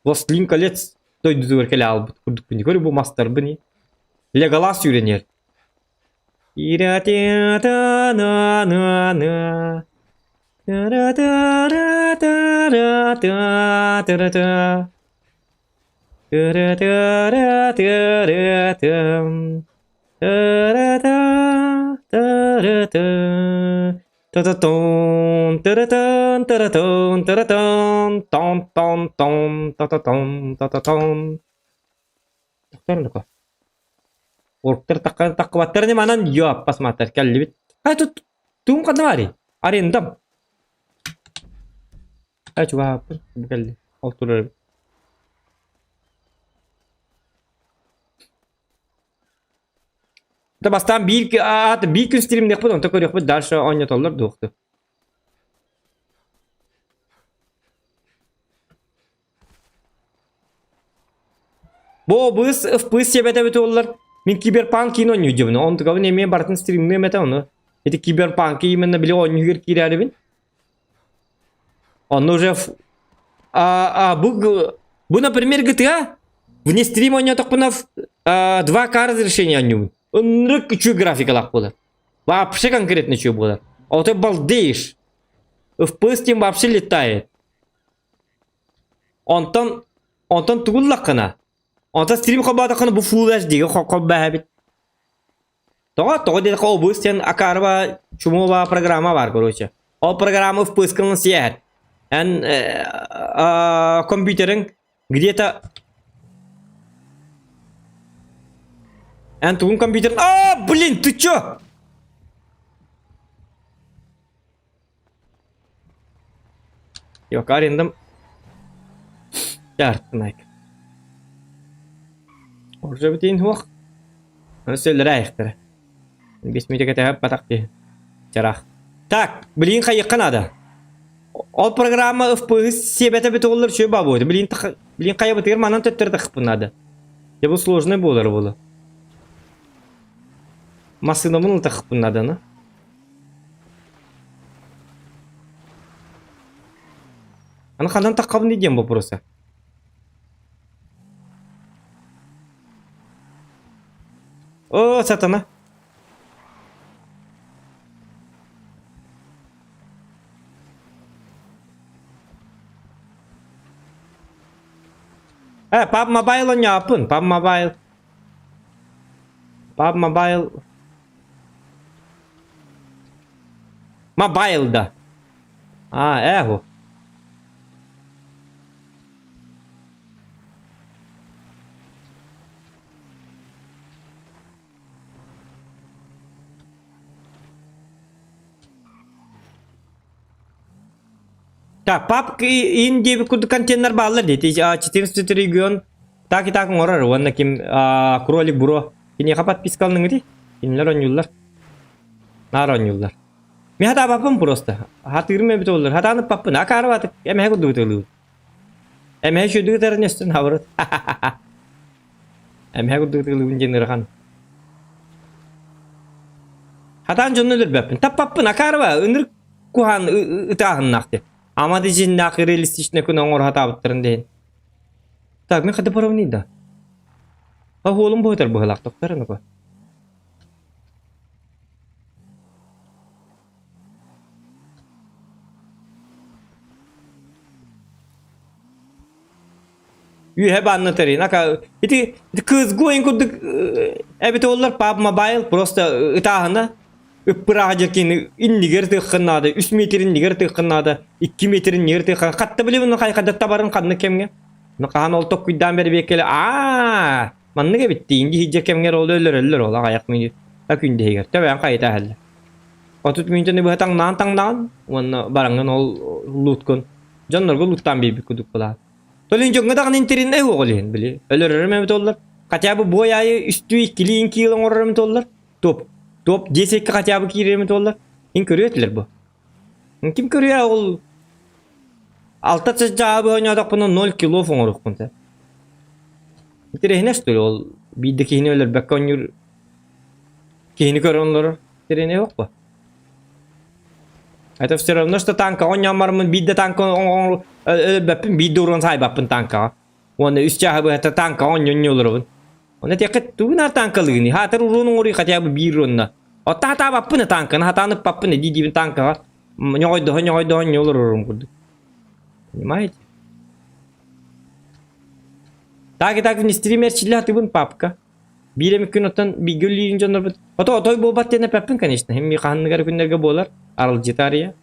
Властелин колец дойдутугар кэлэ аалбыт курдукпун көрү бу мастарбын Леголас сүүрэн иһэр. Орктар таххыбаттар ини манан ёппас мааттар кэллибит. Ай тут туум ханна баарый? Арендам. Ай чугаһааппын бу кэлли. Ол турар эбит. Да бастаан биир аат биир күн стримниэхпит онто көрүөхпүт дальше оонньотоллор дуохту. Бу быыс ФПС сиэбэтэ эбит уоллар. Мин киберпанк киин оонньуу диэбин. Онтукабын эмиэ барытын стримныам этэ ону. Ити киберпанк именно били оонньуугар киирээрибин. Онно уже а, а, бу, бу, например, GTA вне стрим оонньоотохпуна 2К разрешение оонньуубун. Ынырык үчүгэй графикалаах буолар. Вообще конкретно үчүгэй буолар. А ты балдеешь. FPS тем вообще летает. Онтон онтон тугу ыллаххына? Онтон стрим холбоотоххуна бу Full HD-гэ холбооһобит. Тоҕо? Тоҕо диэтэххэ обус диэн акаарба чумуоба программа баар короче. Ол программа впысканын сиэһэр. Эн э, компьютериҥ где-то Эн тугун компьютерин... А, блин, ты чё? Yok арендам Тартынайк. Оржа битин хуах. Сөллөрө айыктара. Бес мүнөтө кэтэһэ батах дии. Чарах. Так, билин хайыкка надо. Ол программа ФПС сиэбэтэ бүтүгүллэр үчүгэй баа буолуо. Билин билин хайабытыгар манан төттөрү тахыппын надо. Дьэ бу сложный буолар буолуо. Массыынабын ылтахыппын надо, Аны ханан таххабын диэн боппуруоса. О, сатана. Э, PUBG Mobile оонньооппун, PUBG Mobile. PUBG Mobile. Mobile да. А, эго. Так, папка ин диэбит курдук контейнер бааллар дии. 14 регион так и так оҥорор уонна ким кролик бро киниэхэ подпискаланыҥый кинилэр оонньууллар наар оонньууллар мин хатаабаппын просто хатыырым эбит оллар хатаан ыппаппын акаарыбатык эмэһэ курдук ытылыыбын эмэһэ үчүгэйдик ытарын өстөн хабырыт эмэһэ курдук ытылыыбын диэн ыарахан хатаан дьонну өлөрбөппүн таппаппын акаарыба ынырык куһаан ытааһыннаах диэн ама да дьиннээх реалистичный күн оҥоро сатаабыттарын диэн так мин хата барабыный да Оһуолум быһытар быһылаах тохтор ну-ка. Үөһэ баанна тэрин. Ака ити кызгуойун курдук эбит оллар PUBG Mobile просто ытааһына ыппырааҕа дьэркин иннигэр тыаххын наада, үс метр иннигэр тыаххын наада, икки метр иннигэр тыаххын. Хатта билебин хайхада табарын ханнык кэмҥэ. Ну хаһан ол токкуйдаан бэрбиэккэлэ аа маннык эбит диин дьиһидьэ кэмҥэр ол өлөрөллөр ол аҕайах мүнүүт күндэһигэр төбөөн хайыта аһаллар. Отут мүнүүтэни быһа таҥнаан таҥнаан уонна бараҥҥын ол лууткун дьоннорго лууттаан биэрбит курдук былаан. Толин дьоҥҥо даҕаны интэринэ суох ол иһин били өлөрөрүм эбит оллар. Хотя бы бой аайы үстүү иккилии киил оҥорорум эбит оллар. Топ. Топ 10 хотя бы киирэрим эбит оллар. Ин көрүө этилэр бу. Ким көрүө ол алта чыччааҕы оонньоотохпуна 0 килов оҥоруохпун сөп. Интэриэһинэй что ли ол биирдэ киһини өлөрбөккө оонньуур киһини көрөн олорор интэриэһинэй суох дуо? Это все равно, что танкаҕа оонньоон бараммын биирдэ танка өлөрбөппүн, биирдэ уран саайбаппын танкаҕа. Уонна үс чааһы быһата танкаҕа оонньоон олоробун. Онно этиэххит тугу наар танкалыыгыный? Хаатар уруон оҥоруй хотя бы биир уонна. Отта хатаабаппын танканы хатаан ыппаппын дии диибин танкаҕа ньоҕойдоһо ньоҕойдоһо оонньуу олорорум курдук. Понимаете? Так и так в стример чилля папка. Биир эмит күн оттон бииргэ үлэлиирин дьоннорбут ото отой буолбат диэн эппэппин конечно һин хаһанныгар күннэргэ буолар аралдьыта арыйа.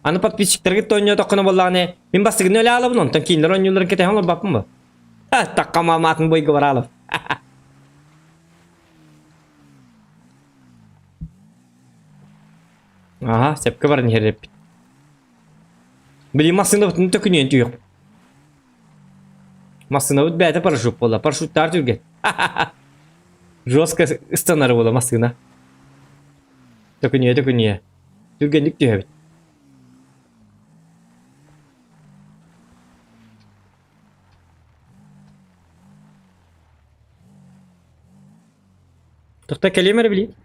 Аны подписчиктаргыт оонньоотоххуна буоллаҕына мин бастакыны өлө аалабын онтон кинилэр оонньуулларын кэтэһэн олорбаппын бу. Такка маамаатын бойго бараалап. Аха, сөпкө баран иһэр эппит. Били массыынабытын төкүнүйэн түһүөх. Массыынабыт бэйэтэ парашют буолла. Парашюттаар түргэн. Жестко ыстанары буолла массыына. Төкүнүйэ төкүнүйэ. Түргэнник түһэбит. Тохта кэлиэм эрэ билии.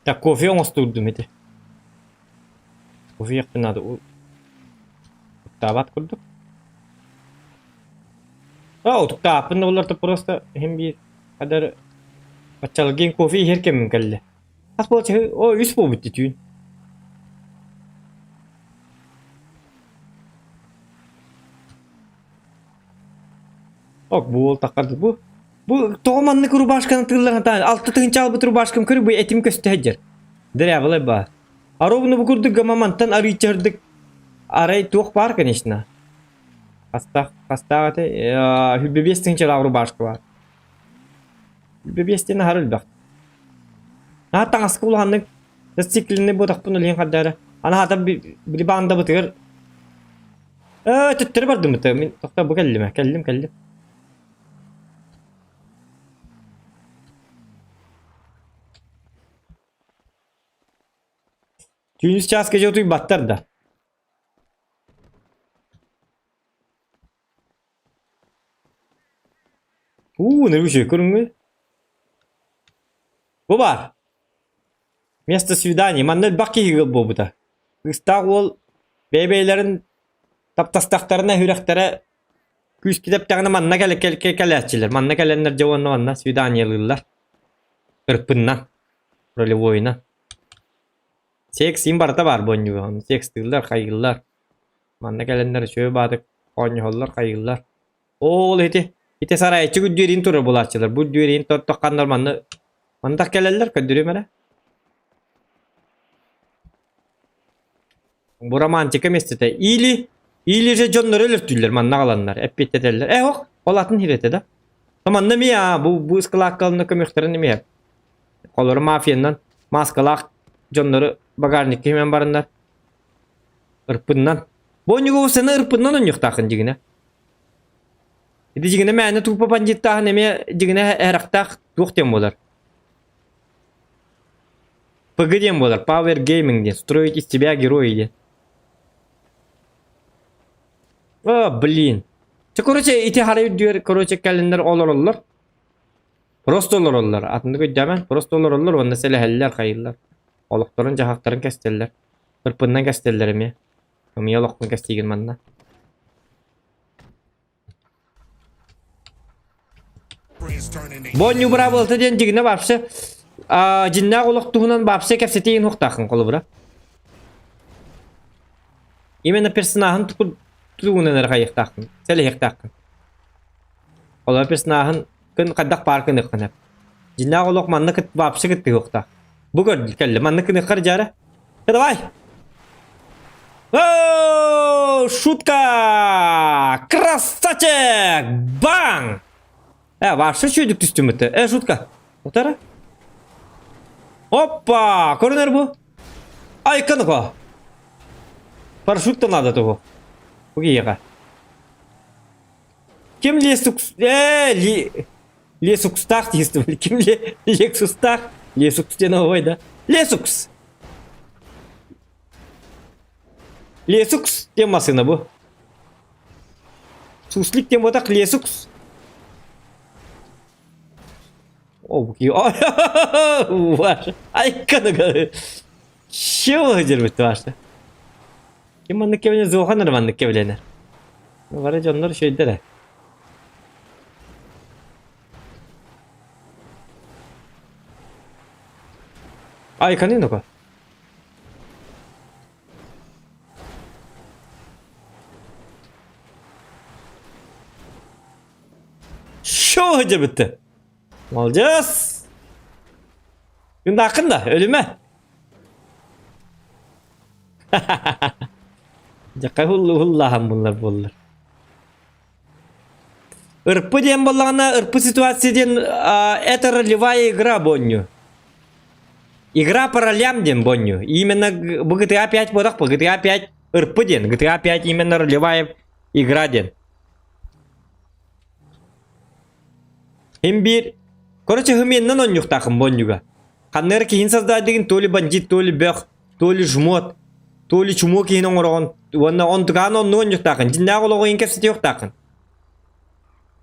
Так кофе оҥостуурдум ити. Кофе иһиэхпин наада. Утуктаабат курдук. А, утуктааппын да буоллар просто иһин биир хадары баччалгын кофе иһэр кэмим кэллэ. Хас буол чаһы о үс буолбут дии түүн. Ок буол таххар бу бу тоҕо маннык рубашканы тыылларан таан алта тыһыынча албыт рубашкам көрү бу этим көстө сылдьар. Дырябылай баа. Аробуну бу курдук гамамантан арыйчардык арай туох баар конечно. Хастаах хастаах этэ хүлбэ биэс тыһыынчалаах рубашка баар. Бэбиэс диэн аһары элбэх. Наһаа таҥаска улаханнык зацикленный буотахпын үлэһин хардаара. Аны хата били баандабытыгар Ээ, төттөрү бардым быта. Мин тохтоо бу кэллим ээ. Кэллим, кэллим. Түүнүс чааска дьэ утуйбаттар да. Уу, нөргүчү, көрүҥҥү. Бу баар. Место свидания. Манна элбэх киһи ыал буолбута. Кыыстаах уол бэйэ-бэйэлэрин таптастахтарына сүрэхтэрэ күүскэ тэптэҕинэ манна кэлэ кэлээччилэр. Манна кэлэннэр дьэ уонна манна свиданиелыыллар. Ырпыннан, ролевойунан. Секс им барыта баар буонньуга. Секстыыллар, хайыыллар. Манна кэлэннэр үчүгэй баатык оонньоһоллор, хайыыллар. Ол ити ити сарайчы күрдүөрийн турар булааччылар. Бу үрдүөрийн тохханнар манна мандах кэлэллэр көрдөрүм эрэ. Бу романтика миэстэтэ. Или или же дьоннору өлөртүүллэр манна аҕаланнар эппиэттэтэллэр. Э ох, ол атын хирэтэ да. Манна эмиэ аа бу бу ыскылаакка көмүөхтэрин эмиэ. Олору мафиянан маскалаах дьоннору багажникка химэн бараннар Ырпыннан. Бу онньугу саны ырпыннан онньуохтааххын дьигинэ. Ити дьигинэ мээнэ тупа бандьыыттааһын эмиэ дьигинэ эрэхтээх туох диэн буолар. ПГ диэн буолар, Power Gaming диэн, строить из тебя герои диэн. О, блин. Чэ, короче, ити хара үрдүгэр, короче, кэлиннэр олороллор. Просто олороллор. Атыннык өйдөмөн, просто олороллор уонна сэлэһэллэр, хайыыллар. Олохторун-дьаһахтарын кэстэллэр. Ырпыннан кэстэллэр эмиэ. Ымыйа олохпун кэстиигин манна. Бонню быраабылата диэн дьигинэ вообще дьиннээх олох туһунан вообще кэпсэтиин хуохтааххын холобура. Именно персонаһын тугунан эрэ хайыахтааххын, сэлэһиэхтааххын. Олор персонаһын күн хайдах баар гыныаххын сөп. Дьиннээх олох манна кыт вообще кыттыһыахтаах. Бу көр кэллэ манна кыныаххар дьаара. Давай! О, шутка! Красавчик! Бang! Э, вообще чүйдүк түстүм бітті. Э, шутка. Утара. Опа! Көрүнэр бу. Ай, кыныко. Парашют-то надо того. Угиеға. Ким Лесукс... Э, Ли... Лесукстах дейсің Ким Ле... Лексустах? Лесукс диэн ой да? Лесукс! Лесукс диэн массыына бу. Суслик диэн буотах Лесукс. О, бу Ваш. Айканыга. Чего дербит ваша? Ким маннык кэбилэнэр, Зохан эрэ маннык кэбилэнэр. Бары дьоннор үчүгэйдэр ээ. Айканы ну-ка. Шо дебитти. Молодец! Күн да, өлүмэ. Дьэ hulлаһан буллар буоллар. Ырпы диэн буоллаҕына, ырпы ситуация диэн это ролевая игра бонню. Игра по ролям диэн бонню. Именно бу GTA 5 буолах бу GTA 5 ырпы диэн. GTA 5 именно ролевая игра диэн. Им биир Короче, хымиэннэн онньуктаахын бонньуга. Ханна эрэ киһин создадыгын то ли бандит, то ли бөх, то ли жмот, то ли чумуо киһини оҥороҕун уонна онтукаан оннук онньуктаахын. Дьиннээх олоҕу иһин кэпсэтиэхтааххын.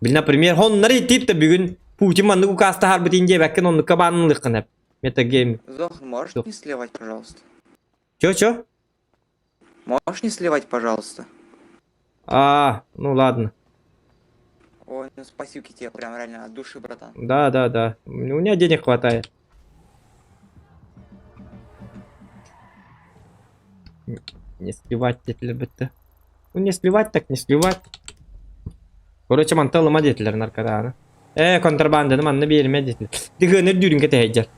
Бил, например, хоннор итип да бүгүн Путин маннык укаастаһарбытын диэбэккин оннукка баанылыаххын эп. Метагейм. Зохан, можешь не сливать, пожалуйста? Чё, чё? Можешь не сливать, пожалуйста? А, ну ладно. Ой, ну спасибо тебе, прям реально от души, братан. Да, да, да. У меня денег хватает. Не сливать диэтилэр Ну не сливать так не сливать. Короче, мантан ылыма диэтилэр наркотаны. Э, контрабанданы манна биэримэ диэтилэр. Дыгыны үрдүүрүн кэтэһэйдэр.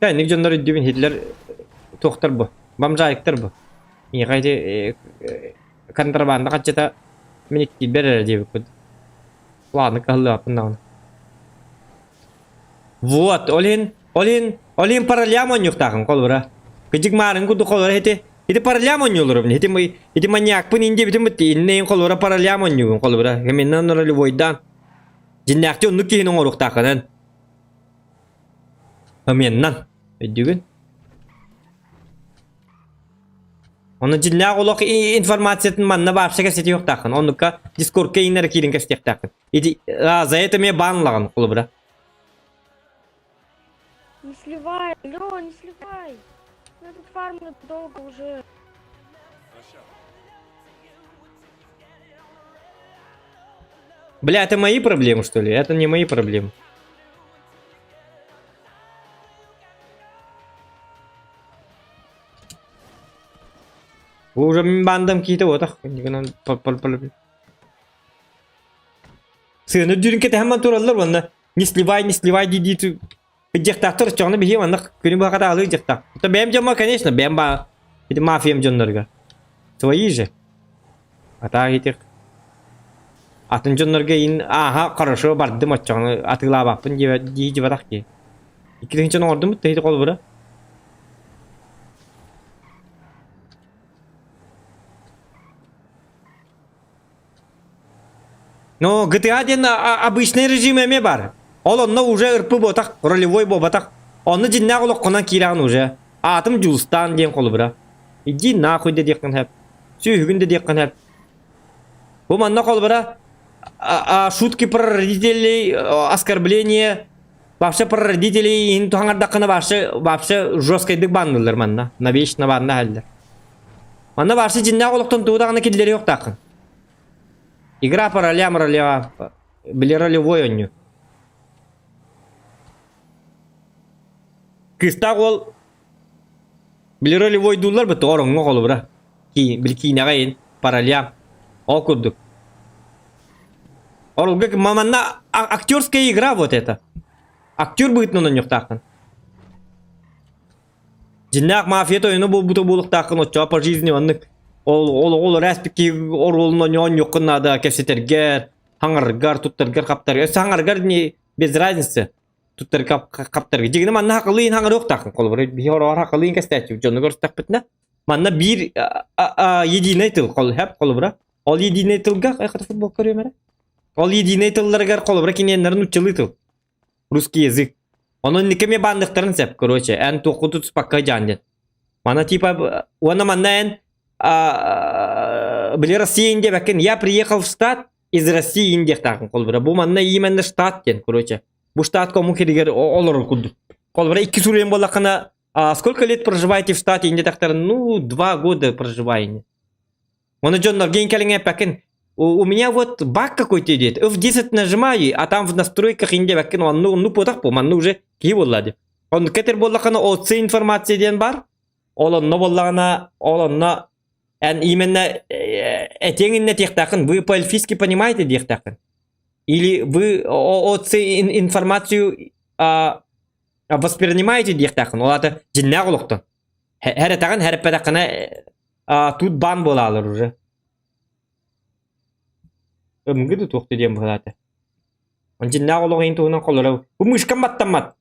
Кэнник дьоннор үрдүбүн Хитлер туохтар бу? Бомжайыктар бу. Миэхэ ити контрабанда хаччыта. Мин киирбэр эрэ диэбиппит. Ладно, кыһаллыбаппын даҕаны. Вот, ол иһин, ол иһин, ол иһин паралям оонньуохтаахын холобура. Кыдьык маарын курдук холобура ити ити паралям оонньууларым ити ити маньякпын ин диэбитим бит иннин холобура паралям оонньуубун холобура. Гаминнан ролевойдаан. Дьиннээхти оннук киһини оҥоруохтааххынан. Гаминнан. Өйдүүгүн? Онно дьиннээх олох информациятын манна вообще кэпсэтиэхтааххын. Оннукка дискордка ииннэрэ киирин кэпсэтиэхтааххын. Ити а, за это мне банлаҕын холобура. Не сливай, алло, не сливай. Ну тут фармлю долго уже. Бля, это мои проблемы, что ли? Это не мои проблемы. Бу уже мин бандам киитэ буотах. Сыана үрдүрүн кэтэһэн тураллар уонна не сливай, не сливай дии-дии дьахтаахтар оччоҕуна биһиги маннык күнү быһа хатаалыы дьахтаах. Это бэйэм дьоммор, конечно, бэйэм ба ити мафиям дьоннорго. Свои же. А так этих атын дьоннорго ин ааха хорошо бардым оччоҕуна атыылаабаппын дии дьыбатах дии. Иккитинчи оҥордум бытта холобура. Но GTA диэн обычный режим эмиэ бар. Ол онно уже ырпы буотах, ролевой буолбатах. Онно дьиннээх олоххунан киирэҕин уже. Аатым Дьулустаан диэн холобура. Иди нахуй да диэххин сөп. Сүөһүгүн да диэххин сөп. Бу манна холобура шутки про родителей, оскорбление, вообще про родителей иһин туһаҥардаххына вообще вообще жесткайдык баннылар манна. Навечно банна аһаллар. Манна вообще дьиннээх олохтон тугу даҕаны киллэриэ суохтааххын. Игра по ролям ролева, били ролевой оонньуу. Кыыстаах уол били ролевойдууллар бытты ороҥҥо холобура. Били киинэҕэ иһин по ролям. Ол курдук. Оролга манна актерская игра вот это. Актер быһыытынан оонньуохтааххын. Дьиннээх мафия тойоно буолбута буолуохтааххын оччоҕо по жизни маннык ол олоҕу олоро ааспыт киһи оруолун оонньуоххун наада кэпсэтэргэр, хаҥаргар, туттаргар, хаптаргар. Өссө хаҥаргар не без разницы туттарга хаптарга. Дьигинэ манна хакылыын хаҥарыахтааххын холобура биһи ороҕор хакылыын кэстээччи дьонугар устахпытына манна биир единый тыл холобура ол единый тылга хата футбол көрүөм эрэ ол единый тылларыгар холобура киниэннэрин нуччалыы тыл русский язык. Онон инники эмиэ баанныктарын сөп, короче, эн туохку тутуспакка дьаан диэн. Мана типа, уонна манна эн били Россия диэбэккин, я приехал в штат из России диэхтаахын холбура. Бу манна именно штат диэн, короче. Бу штатка омук сиригэр олорор курдук. Холбура икки суруйан буоллаххына, сколько лет проживаете в штате диэтэхтэрин, ну, 2 года проживаю. Оны дьоннор кэлин кэлиҥ эппэккин у меня вот баг какой-то идет. F10 нажимаю, а там в настройках инде бэккин онну онну потах бу манны уже киһи буолла ди. Он кетер буоллахына ОЦ информация диэн бар. Ол онно буоллаҕына, ол онно эн именно этиэҥ иннэ тиэхтааххын, вы по-эльфийски понимаете диэхтааххын. Или вы ОЦ информацию воспринимаете диэхтааххын. Ол аата дьиннээх олохтон. Хэрэтэҕин хэрэппэтэххинэ тут бан буолаалар уже. Ымгы да туох да диэн быһалаата. Дьиннээх олох иһин туһунан холоро. Бу мышкам баттаммат.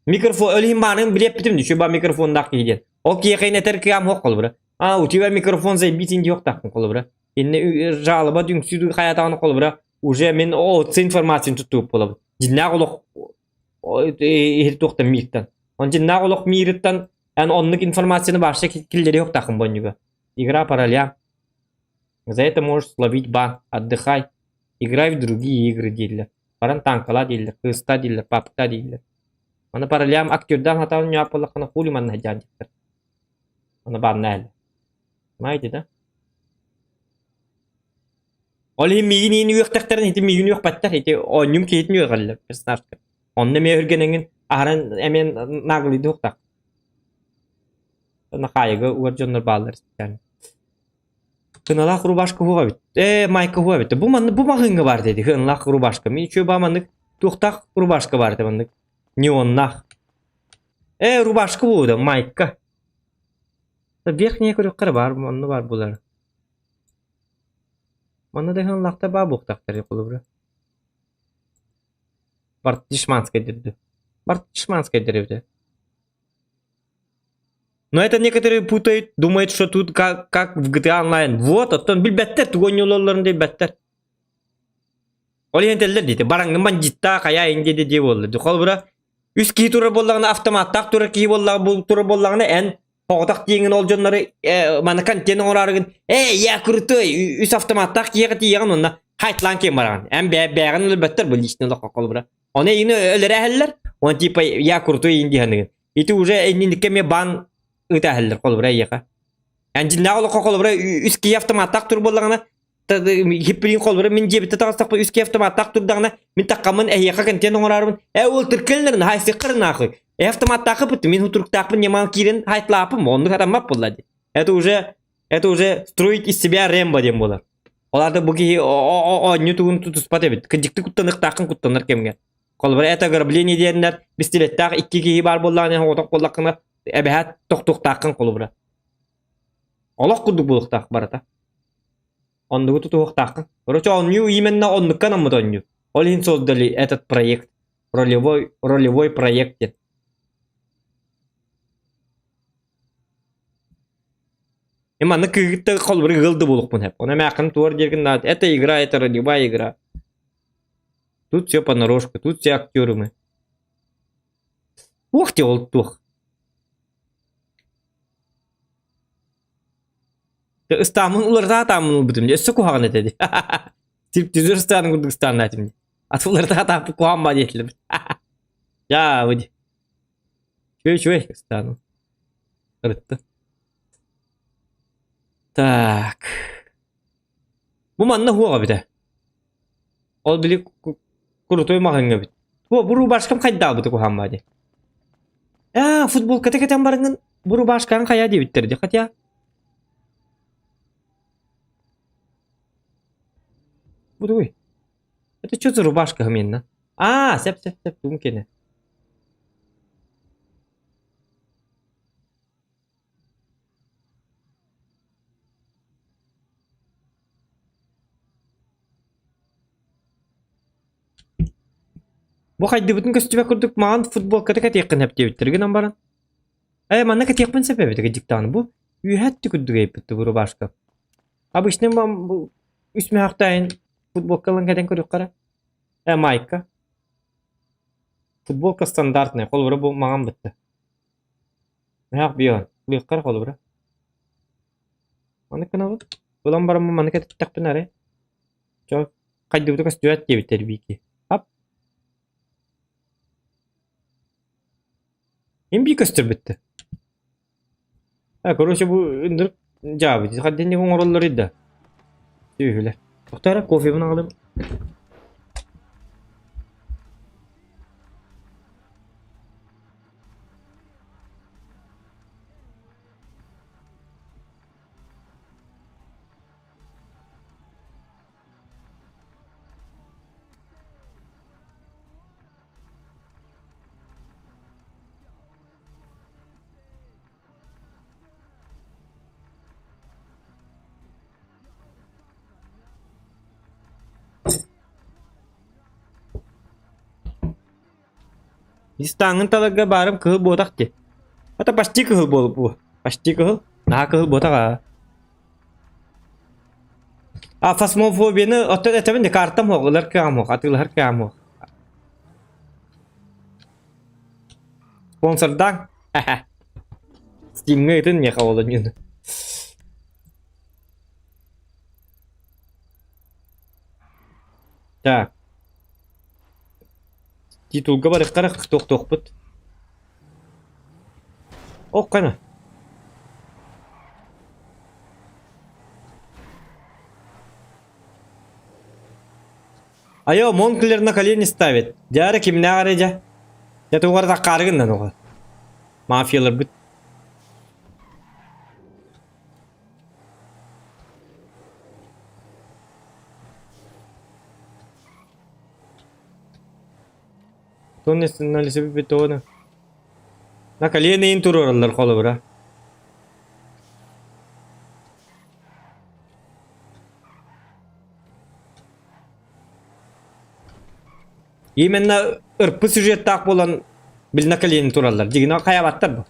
Микрофон өлүһүн баанын билиэппитим дии, ба микрофоннаах киһи диэн. Ол киһиэхэ этэр кыам суох холобура. А, у тебя микрофон заебись диэхтаахпын холобура. Инне жалоба дүҥсүү хайатаҕына холобура уже мин ОЦ информацияны туттубут буолабын. Дьиннээх олох иһит туохтан мииртэн. Он дьиннээх олох миириттэн эн оннук информацияны вообще киллэриэ суохтааххын бонньуга. Игра по ролям. За это можешь словить бан. Отдыхай. Играй в другие игры дииллэр. Баран танкала дииллэр, кыыста дииллэр, папка дииллэр. Аны по ролям актердаан хатаан ньааппалаххына хули манна сылдьаан диэхтэр. Аны баанна элэ. Понимаете, да? Ол иһин миигин иин үөхтэхтэрин ити миигин үөхпэттэр, ити оонньуум киһитин үөҕэллэр персонажка. Онно эмиэ үргэнэҥин аһаран эмиэ наглыйды уохтаах. Нахаайыга угар дьоннор бааллар специально. Кыналаах рубашка уһуга эбит. Ээ, майка уһуга эбит. Бу маннык бу маҕыыҥҥа баар диэти кыналаах рубашка. Мин үчүгэй баа маннык туохтаах рубашка баар этэ маннык неоннаах. Ээ, рубашка буолуо майка. Верхняя көрүөххэ эрэ баар, онно баар буолар. Манна да ыһыллахта баа буохтахтар холобура. Бартишманскай дырды. Бартишманскай дырыбыта. Но это некоторые путают, думают, что тут как, как в GTA Online. Вот, оттон билбэттэр, тугу оонньуулалларын да билбэттэр. Ол иһин этэллэр диэтэ, бараҥҥын бандьыыттаах хайаа иҥ диэди диэ буолла. Холобура, үс киһи турар буоллаҕына, автоматтаах турар киһи буоллаҕына, бу турар буоллаҕына, эн соҕотох тиэҥин ол дьоннору э, маны контент оҥораарыгын, эй, я крутой, үс автоматтаах киһиэхэ тиийэҕин уонна хайтлаан киэн бараҕын. Эн бэйэҕин өлөрбөттөр бу лично олоххо холобура. Ону эйигин өлөрөөһөллөр, уон типа я крутой иин диэханыгын. Ити уже инникке эмиэ баан ыытааһыллар холобура эйиэхэ. Эн дьиннээх олоххо холобура үс киһи автоматтаах тур буоллаҕына хиппирин холобура мин дьиэбиттэ таҕыстахпа үс киһи автоматтаах турдаҕына мин таххаммын эһиэхэ контент оҥораарбын э уол тыркылларын хайсыххар нахуй э автоматтаахы пыт мин хутуруктаахпын ньамаан киирэн хайтлааппын оннук хатаммат буолла ди это уже это уже строить из себя Рэмбо диэн буолар ол аата бу киһи оонньуу тугун тутуспат эбит кырдьыктык куттаныахтааххын куттанар кэмҥэ холобура это ограбление диэннэр пистолеттаах икки киһи баар буоллаҕына оҕотох буоллаххына эбэһээт тохтуохтааххын холобура Олох курдук буолуохтаах барыта. Оннугу тутуһуохтааххын. Короче, оонньуу именно оннукка анаммыт оонньуу. Ол иһин создали этот проект. Ролевой, ролевой проект диэн. И манна кыгытта холбур ыал да буолуохпун сөп. Оны эмээххин туор диэргин наада. Это игра, это ролевая игра. Тут все понарошку, тут все актеры мы. Ух ты, ол туох. Ыстааммын уларыта сатааммын ылбытым дии, өссө куһаҕан этэ дии. Стриптизер ыстаанын курдук ыстааннаатым дии. Аты уларыта сатааппыт куһаҕан баа диэтилэр. Дьаабы дии. Үчүгэй үчүгэй ыстааным. Ырытты. Так. Бу манна хуоҕа эбитэ. Ол били крутой маҕаҥҥа эбит. Бу бу рубашкам хайдаабыта куһаҕан баа дии. Аа, футболката кэтэн бараҥҥын бу рубашкаҥ хайаа диэбиттэр дии хотя. Бу тугуй? Это что за рубашка гменна? Аа, сеп сеп сеп тугун кэнэ. Бу хайдыбытын көстүбэт курдук маҕан футболката кэтиэххин сөп диэбиттэр гынан баран. Ээ, манна кэтиэхпин сөп эбит дьиктааны бу. Үөһэ өттү курдук эйпит бу рубашка. Обычно бу үс мөһөхтөйүн футболка ылан кэтэн көрүөххэ эрэ. Э, майка. Футболка стандартная, холобура бу маҥан бытта. Мөһөх бион. Лыаххар холобура. Маннык гынабыт. Ылан бараммын маннык этиттэхпинэ арай. Чо, хайдыбыта көстүбэт диэбиттэр биики. Ап. Им бии көстөрбүттэ. А, короче, бу ындырык дьаабы. Хаддин оҥороллор да. Сүөһүлэр. Тохтоо кофебын аҕалым. Истааҥҥын таларга баарым кыһыл буотах дии. Это почти кыһыл буолбу. Почти кыһыл. Наһаа кыһыл буотах аа. А фасмофобияны оттон этэбин де картам суох, ылар кыаҕым суох, атыылаһар кыаҕым суох. Спонсордаан. Стимҥа ытын миэхэ олонньуну. Так. Титулга барыахтара туохтуохпут. Ох кана. Айо, Монклер на колени ставит. Дьэ кимнээх эрэ дьэ. Дьэ тугар таккаарыгын оҕо. Мафияларбыт. Тоны На колени ин туруораллар холобура. Именно ырпы сюжеттаах буолан били на колени тураллар. Дьигинэ хайаабаттар бу.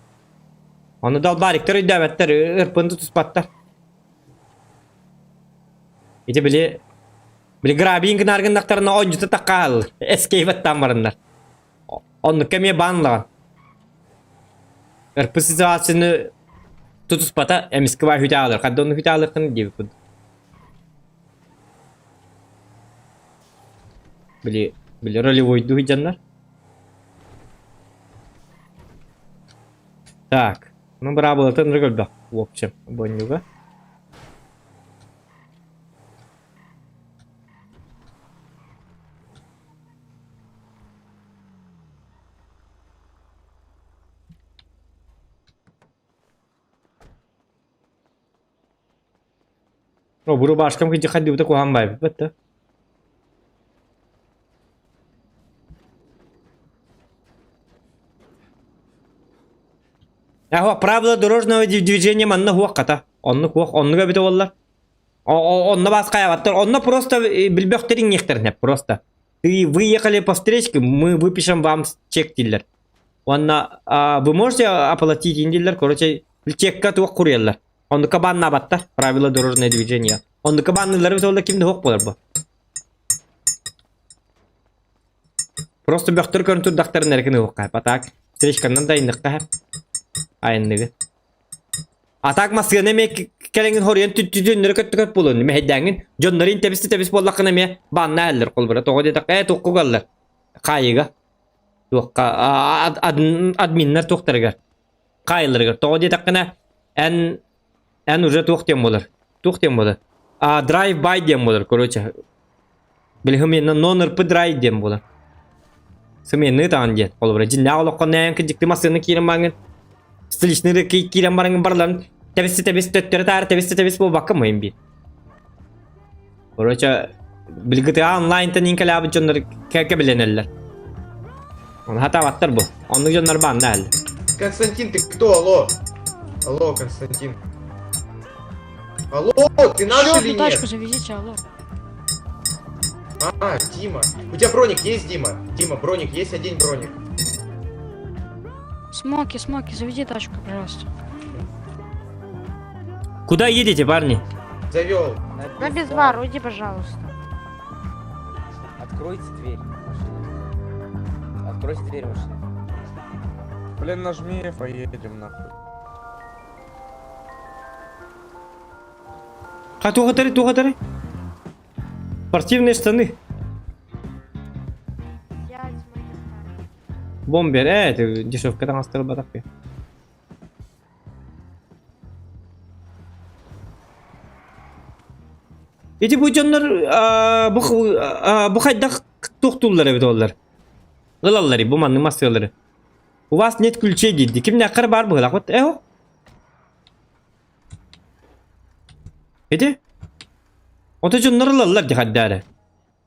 Ону далбариктар өйдөөбөттөр, ырпын тутуспаттар. Ити били били грабин гынаар гыннахтарына оонньута таккааллар. Эскейбаттаан бараннар. Оннукка эмиэ баанлаҕан. РП ситуацияны тутуспата эмискэ баа хүтэ аалар. Хадда онну хүтэ аалыаххын диэбит Били, били ролевойдуу сылдьаннар. Так, ну быраабылатын ыры көрбөх, в общем, бонньуга. О, бу рубашкам кыдьы хаддыбыта куһаҕан баайбыт да. Аһо, правила дорожного движения манна хуох хата. Оннук хуох, оннук эбитэ буоллар. Онно бас хайабаттар. Онно просто билбөхтөрүн иэхтэринэ просто. Ты выехали по встречке, мы выпишем вам чек дииллэр. Уонна вы можете оплатить дииллэр, короче, чекка туох куруйаллар. Оннука бааннаабаттар, правила дорожного движения. Оннука баанныылары бит ким да суох буолар бу. Просто бөхтөр көрөн турдахтарын эркин уһукка. А так, встречканнан да айынныхха айынныгы. А так массыына эмиэ кэлэҥин хоруйан түннэри көттүкөт буолуон мэһэйдээҥҥин дьоннорун тэбис тэбис буоллаххына эмиэ баанна аһаллар холбура тоҕо диэтэххэ ээ туохха угаллар хаайыга туохха админнар туохтарыгар хаайыларыгар тоҕо диэтэххинэ эн эн уже туох диэн буолар туох диэн буолар а драйв бай диэн буолар короче билиһим нон РП драйв диэн буолар сымыйаны таҕан диэн холобура дьиннээх олоххо нээн кырдьыкты массыына киирэн бараҥын столичный киирэн бараҥын барларын тэбис тэбис төттөрү таары тэбис тэбис буолбакка мыйын биир короче билгытыга онлайнтан иҥкэлээбит дьоннор кэкэ билэнэллэр Оны хатаабаттар бу оннук дьоннор баанна әлі Константин, ты кто? Алло. Алло, Константин. Алло, ты наш Алло, или нет? тачку завезите, алло. А, Дима. У тебя броник есть, Дима? Дима, броник есть, один броник. Смоки, Смоки, заведи тачку, пожалуйста. Куда едете, парни? Завел. На безвар, уйди, пожалуйста. Откройте дверь машины. Откройте дверь машины. Блин, нажми, поедем нахуй. Ха, туохатары, туохатары. Спортивные штаны. Бомбер, это дешевка там осталась батарейка. Ити бу дьоннор бу бу хайдах туохтууллар эбит оллар. Ылаллар бу маннык массыалары. У вас нет ключей диди. Ким нахар бар быһылах вот эho. Ити? Ото дьоннор ылаллар ди хаддаары.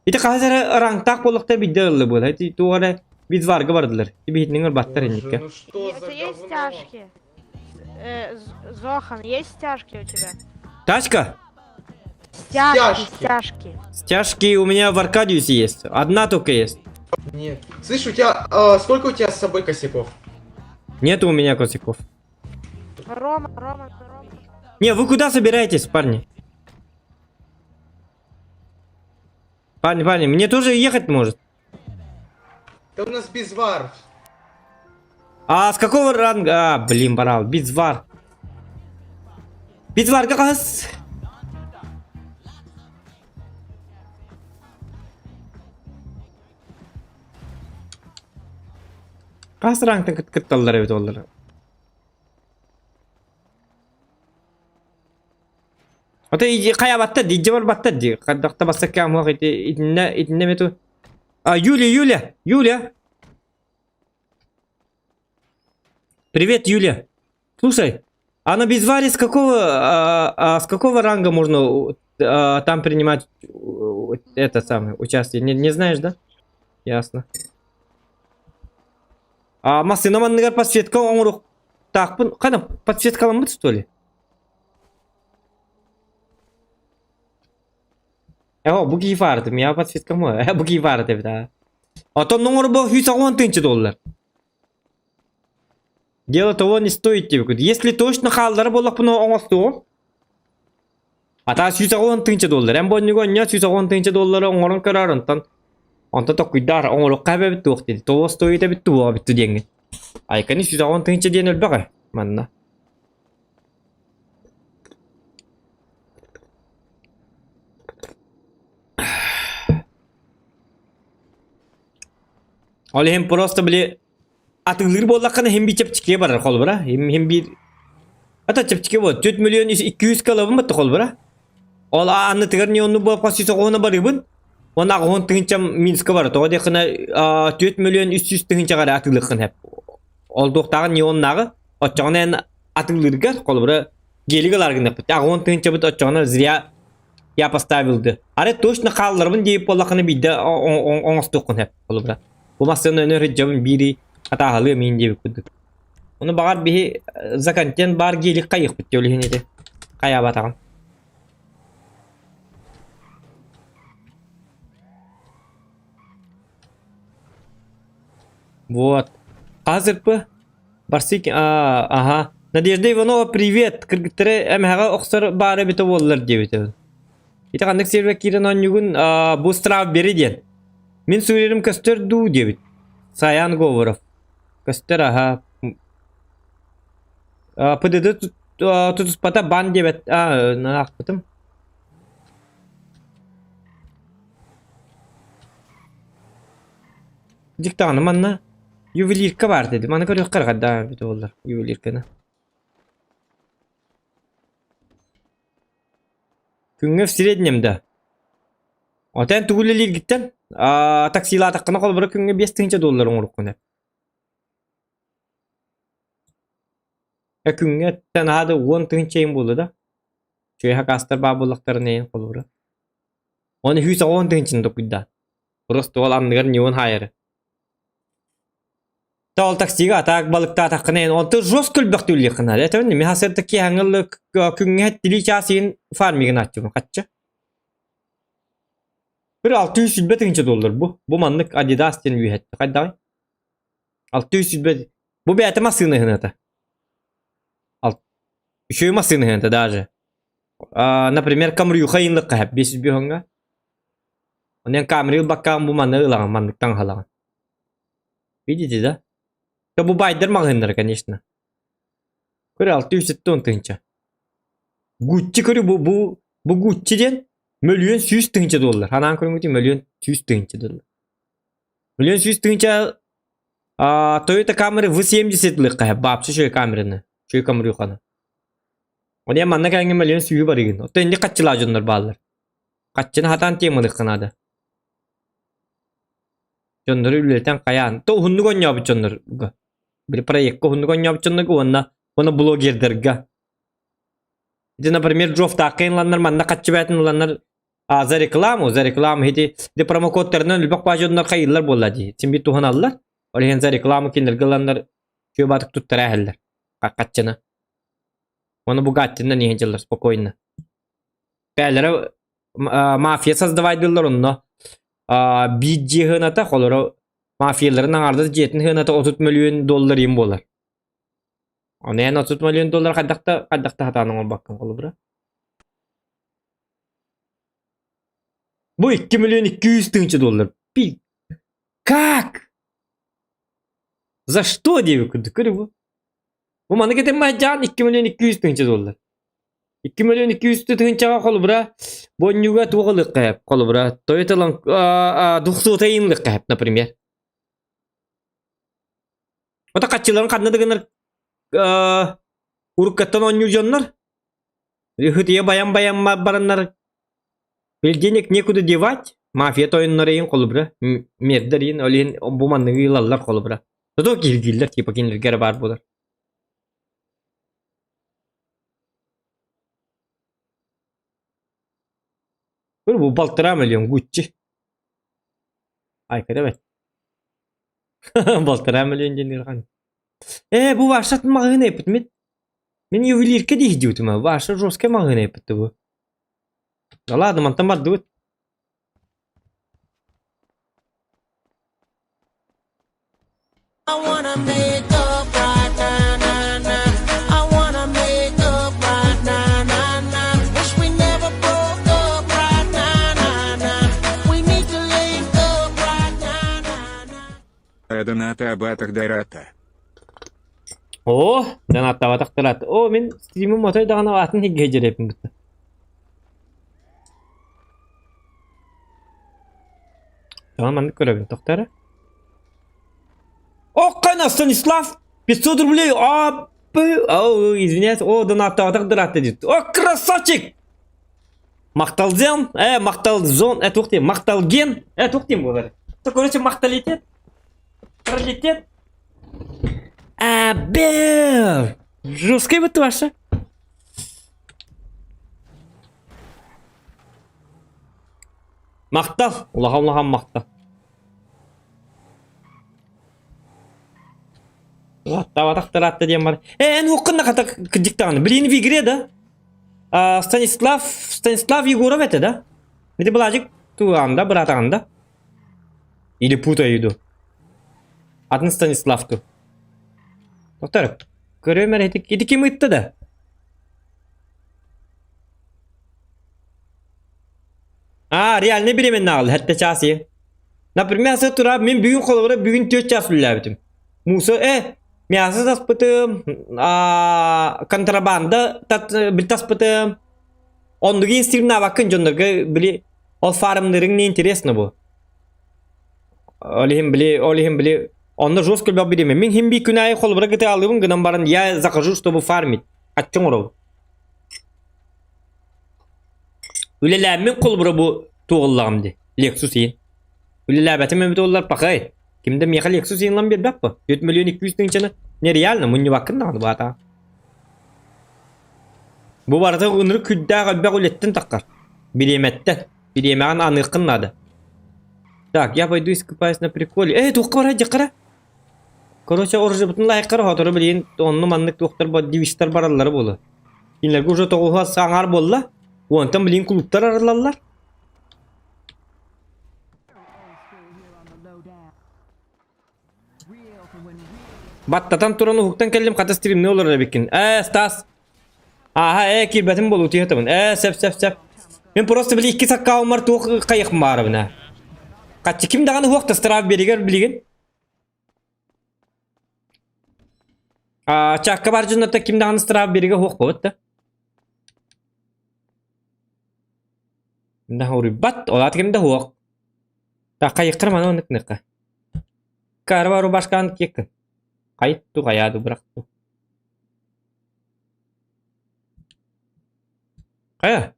Ити хаһыс эрэ рангтаах буоллахтар биирдэ ылла буола. Ити туох эрэ видварга бардылар. Ибиһитинэн ырбаттар инникке. Ну что У за тебя есть говно? стяжки? Зохан, есть стяжки у тебя? Тачка? Стяжки, стяжки. Стяжки у меня в Аркадиусе есть. Одна только есть. Нет. Слышь, у тебя, сколько у тебя с собой косяков? Нет у меня косяков. Рома, Рома, Рома. Не, вы куда собираетесь, парни? Парни, парни, мне тоже ехать может. Да у нас безвар. А с какого ранга? А, блин, барал, Битвар. Битвар как раз? Хас рангтан кытталлар эбит оллар. Ото иди хайабаттар ди бар баттар ди. Хаддахта бассакка амуах ити итинне итинне мету. А, Юлия, Юля, Юля. Привет, Юля. Слушай, а на Безваре с какого, с какого ранга можно там принимать это самое участие? Не, не знаешь, да? Ясно. А массына манныгар подсветка оҥорук таахпын хана подсветкаламмыт что ли? Э, бу киһи баар я подсветка мо, бу киһи баар эбит аа. Отон оҥорбо 110 тыһыынча доллар. Дело того не стоит диэбиккит. Если точно хааллара буоллахпына оҥостуоҕум. Атаа 110 тыһыынча доллар. Эн бонньуга онньо 110 тыһыынча доллары оҥорон көрөр онтон онтон токкуйдаар оҥоруохха эбэбит туох диэн. Того стоит эбит туох эбит диэҥҥин. Айканы 110 тыһыынча диэн элбэх ээ манна. Ол иһин просто били атыылыыр буоллаххына иһин биир чэпчэкигэ барар холобура. Иһин биир Ата чэпчэки буол. 4 миллион 200 кылабын батта холобура. Ол аннытыгар не онну буолпас сүүс барыбын. Уонна аҕыһын тыһыынчам Минска бар. Тоҕо диэххинэ 4 миллион 300 тыһыынчаҕа эрэ атыылыаххын сөп. Ол дуохтааҕын не оннааҕы. Оччоҕуна эн атыылыыргар холобура гелик ылар гыннахпыт. Аҕыһын тыһыынчабыт оччоҕуна зря я поставил ды. Арай точно хаалларбын диэбит буоллаххына биирдэ оҥостуоххун сөп холобура. Бу массыына өнөр сылдьабын биири хатааһылыам иин диэбит курдук. Ону баҕар биһи за контент баар гелик хайыахпыт диэ ол иһин ити хайаабатаҕым. Вот. Хазырпы Барсик, а, ага. Надежда Иванова, привет! Кыргыттары эмэһэҕэ охсор баара эбитэ буоллар диэбитэ. Ити ханнык сервер киирэн оонньуугун бу Стравбери диэн. Мин суруйарым көстөр дуу диэбит. Саян Говоров. Көстөр аха. ПДД тутуспата бан диэбэт. А, аахпытым. Дьиктаҕына манна ювелирка баар деді. Маны көрүөххэ эрэ хайдах эбитэ буоллар ювелирканы. Күҥҥэ в среднем да. Отен тугу үлэлииргиттэн таксилаатаххына холобура күҥҥэ 5000 доллар оҥоруккун Күҥҥэ наһаа да 10 тыһыынча иһин буолла да. Үчүгэй хакаастар баар буоллахтарына иһин холобура. Оны 110 тыһыынчаны токуйдаан. Просто ол анныгар неон хаайары. Та ол таксига атаак балыктаатаххына эн онто жестко өлбөхтүү үллиэххин наада. Этэн мин хасырда киэһэҥҥэ күҥҥэ тили чаас иһин фармигын ааччыбын хачча. Бір 620 тыһыынча доллар бу. Бу маннык Adidas диэн үөһэтти. Хайдаҕый? 620 Бу бэйэтэ массыына ыһыната. Үчүгэй массыына ыһыната даже. Например, Камрюха ыйынлыкка хэп 500 хоҥҥа. Онон Камри ылбаккаҕын бу манна ылаҕын, манныктан аһалаҕын. Видите, да? То бу байдар маҕаһыыннара, конечно. Көрө 670 тыһыынча. Гуччи көрү бу бу бу Гуччи диэн мөлүйүөн сүүс тыһыынча доллар. Ханаан көрүҥүтүй мөлүйүөн сүүс тыһыынча доллар. Мөлүйүөн сүүс тыһыынча Toyota Camry V70 ылыахха баапчы үчүгэй камераны, үчүгэй камрюханы. Онон манна кэлэҥҥин мөлүйүөн сүүһү барыгын. Оттон инник хаччылаах дьоннор бааллар. Хаччыны хатаан темалыахха наада. Дьоннору үлэлэтэн хайаан. То уһуннук оонньообут дьоннорго. Били проекка уһуннук оонньообут дьоннорго уонна уонна блогердарга. Ити, например, Джофтаахха ыланнар манна хаччы бээтин ыланнар а за рекламу, за рекламу ити ити промокодтарынан элбэх баа дьоннор хайыыллар буолла дии. Син биир туһаналлар. Ол иһин за рекламу кинилэргэ ыланнар үчүгэй баатык туттара иһэллэр. Хаччыны. Оны Бугаттинан иһин дьыллар спокойно. Бээлэрэ мафия создавайдыллар онно биир дьиэ сыаната холоро мафияларын аҥаардас дьиэтин сыаната 30 мөлүйүөн доллар иин буолар. Ону эн 30 мөлүйүөн доллар хайдах да хайдах да сатаан оҥорбаккын холобура. Бу 2 миллион 200 тыһыынча доллар. Пи. Как? За что диэбит курдук көрү бу. Бу маны кэтэн майдьаан 2 миллион 200 тыһыынча доллар. 2 миллион 200 тыһыынчаҕа холобура бонньуга туох ылыахха сөп холобура Toyota двухсотый ылыахха сөп например. Ото хаччыларын ханна да гынар уруккаттан оонньуур дьоннор Ыһытыйа байан-байан бараннар денег некуда девать мафия тойонноро иһин холобура мердэр иһин ол иһин бу манныгы ылаллар холобура зато киһиргииллэр типа кинилэргэ эрэ баар буолар бу балтараа миллион Гуччи ай кэтэбэт балтараа миллион диэн ыарахан ээ бу ваша маҕаһыын эппит мин Мин ювелирка дии диэбитим Ваша жесткай маҕаһыын эппит бу. Да ладно, мантан бардыбыт. wanna make up right now, nah, nah. I wanna make up right now, nah, nah. Wish we never broke up right now, nah, nah. We need to link up right now, nah, nah. Доната абатах дарата. О, донаттаабатах дырат. О, мин стримим отой даҕаны атын сиргэ дьирэппин бытта. Тоҕо маннык көрөбүн, тохтоо эрэ. Оххана, Станислав! 500 рублей! А, О, извиняюсь, о, донаттаабатах дыратта диэт. О, красавчик! Махталзен, э, махталзон, э, туох диэн, махталген, э, туох диэн буолар. То, короче, махталитет, пролетет. А, бэр! Жесткий вот ваша. Махтал, улахан улахан махтал. Таватах диэн бар. Э, эн уоккун хата кырдьык даҕаны. Блин, в игре, да? А, Станислав, Станислав Егоров это, да? Ити Былаажык туганда, быраатаҕында? Или путаю иду? Атын Станислав ту. Доктор, көрөм эрэ ити, ити ким ыытта да? А, реальный беременна аҕал, хэттэ час ийэ. Например, асы тура мин бүгүн холобура бүгүн 4 час үлэлээбитим. Муса, э, мясо таспытым, а, контрабанда тат, таспытым. Оннугин стримнаабаккын дьоннорго били ол фармнырыҥ не интересно бу. Ол иһин били, ол иһин били онно жестко элбэх бириэмэ. Мин хим би күн аайы холобура гыта алыбын гынан баран я захожу, чтобы фармить. Ачча оҥоробун. Үлэлээммин холобура бу туоҕуллаҕым дии. Lexus иин. Үлэлээбэтим эбит оллар пахай. Ким да миэхэ Lexus иин ылан биэрбэт бу. 4 миллион 200 тыһыынчаны нереально мунньубаккын даҕаны баата. Бу барыта ынырык күүрдээх элбэх үлэттэн таххар. Бириэмэттэн. Бириэмэҕин аныаххын наада. Так, я пойду искупаюсь на приколе. Эй, туохха барай дьахара? Короче, оружебытын лайккар хотору билигин онну маннык туохтар девичтар бараллара буолуо. Кинилэргэ уже тоҕуһа саҥар буолла. Уонтан билигин клубтар арыллаллар. Баттатан туран уһуктан кэллим хата стримныы олорор эбиккин. Ээ, Стас. Ааха, ээ, киирбэтим буолуо утуйа Ээ, сөп, сөп, сөп. Мин просто били икки саккаумар туох хайыхым баарабына. Хаччы ким даҕаны уһуох тастараав беригэр билигин. А, чакка бар дьоннорто ким даҕаны страв беригэ уһуох буолбут да. Да уруйбат, ол аата ким да уһуох. Так хайыхтар маны оннук ныкка. Карва рубашкан кеккин. Хайтту хаяду бырахту. Хайа?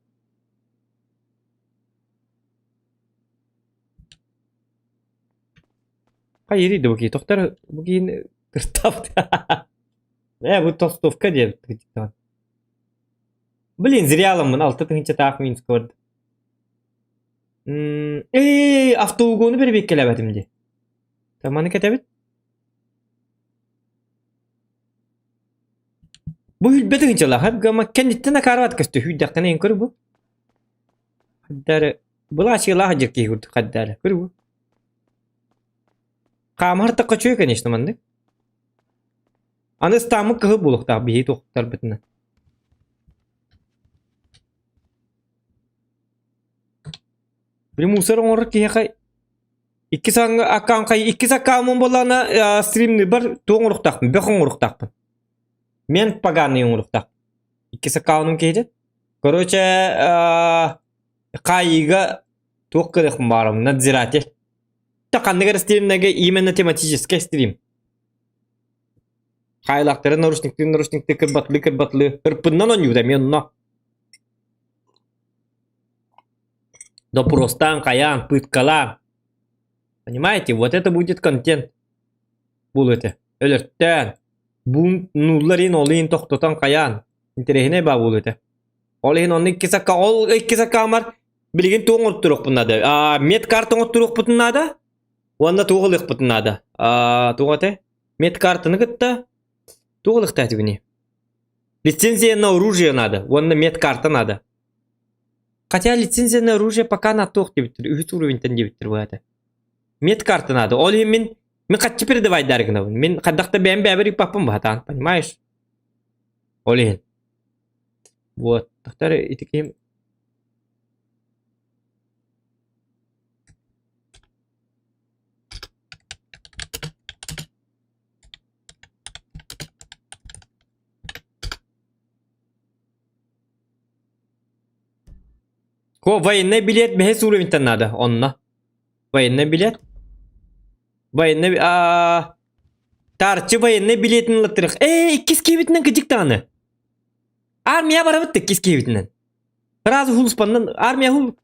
Хайыр бу кии тохтор бу киин кыртапт. Э бу толстовка диэбит Блин, зря аламмын алта тыһыынча таах минус көрдүм. Эй, автоугону бэрбиэккэлээбэтим дии. Маны кэтэбит. Бу хүлбэ тыһыынчалаах гама кэнниттэн акаарбат көстө хүйдэххинэ эн көр бу. Хаддары былаачыылаах дьир киһи курдук хаддары көр бу. Хаамар такка чуй конечно маннык. Аны ыстааммыт кыһыл буолуохтаах биһи туохтарбытына. Били мусор оҥорор киһиэхэ иккис аккаунт иккис аккаунмун буоллаҕына стримныырбар туох оҥоруохтаахпын бөх оҥоруохтаахпын. Мен поганый оҥоруохтаахпын. Иккис аккаунум киһитэ. Короче, хаайыыга туох гыныахпын баҕарабын надзиратель. Ханнык эрэ стримнэргэ именно тематический стрим. Хаайлаахтары наручниктыы наручниктыы кырбатлыы кырбатлыы ырпыннан оонньуубут эмиэ онно. Допростаан, хайаан, пыткалаан. Понимаете, вот это будет контент. Буолуо этэ. Өлөртөөн, бунт нууллар иһин ол иһин тохтотон хайаан. Интэриэһинэй баа буолуо этэ. Ол иһин онно икки сакка ол икки саккаамар билигин туох оҥортуруохпун наада? Аа, медкарта оҥортуруохпутун наада уонна туох ылыахпытын наада? Аа, туох этэ? Медкартаны кытта туох ылыахтаах этибиний? Лицензия на оружие надо уонна медкарта надо. Хотя лицензия на оружие пока на туох диэбиттэр, үһүс уровеньтэн диэбиттэр быһата. Медкарта надо. Ол иһин мин Мин хаччы передавайдаары гынабын. Мин хайдах да бэйэм бэйэбэр ыыппаппын баһатаан, понимаешь? Ол иһин. Вот. Тахтар ити киһим Ко военный билет бэһис уровеньтан надо, онно. Военный билет. Военный а Тарчы военный билетин ылаттырых. Ээ, иккис киэбитинэн кыдьык даҕаны. Армия барабыт иккис киэбитинэн. Сразу хулуспаннан армия хул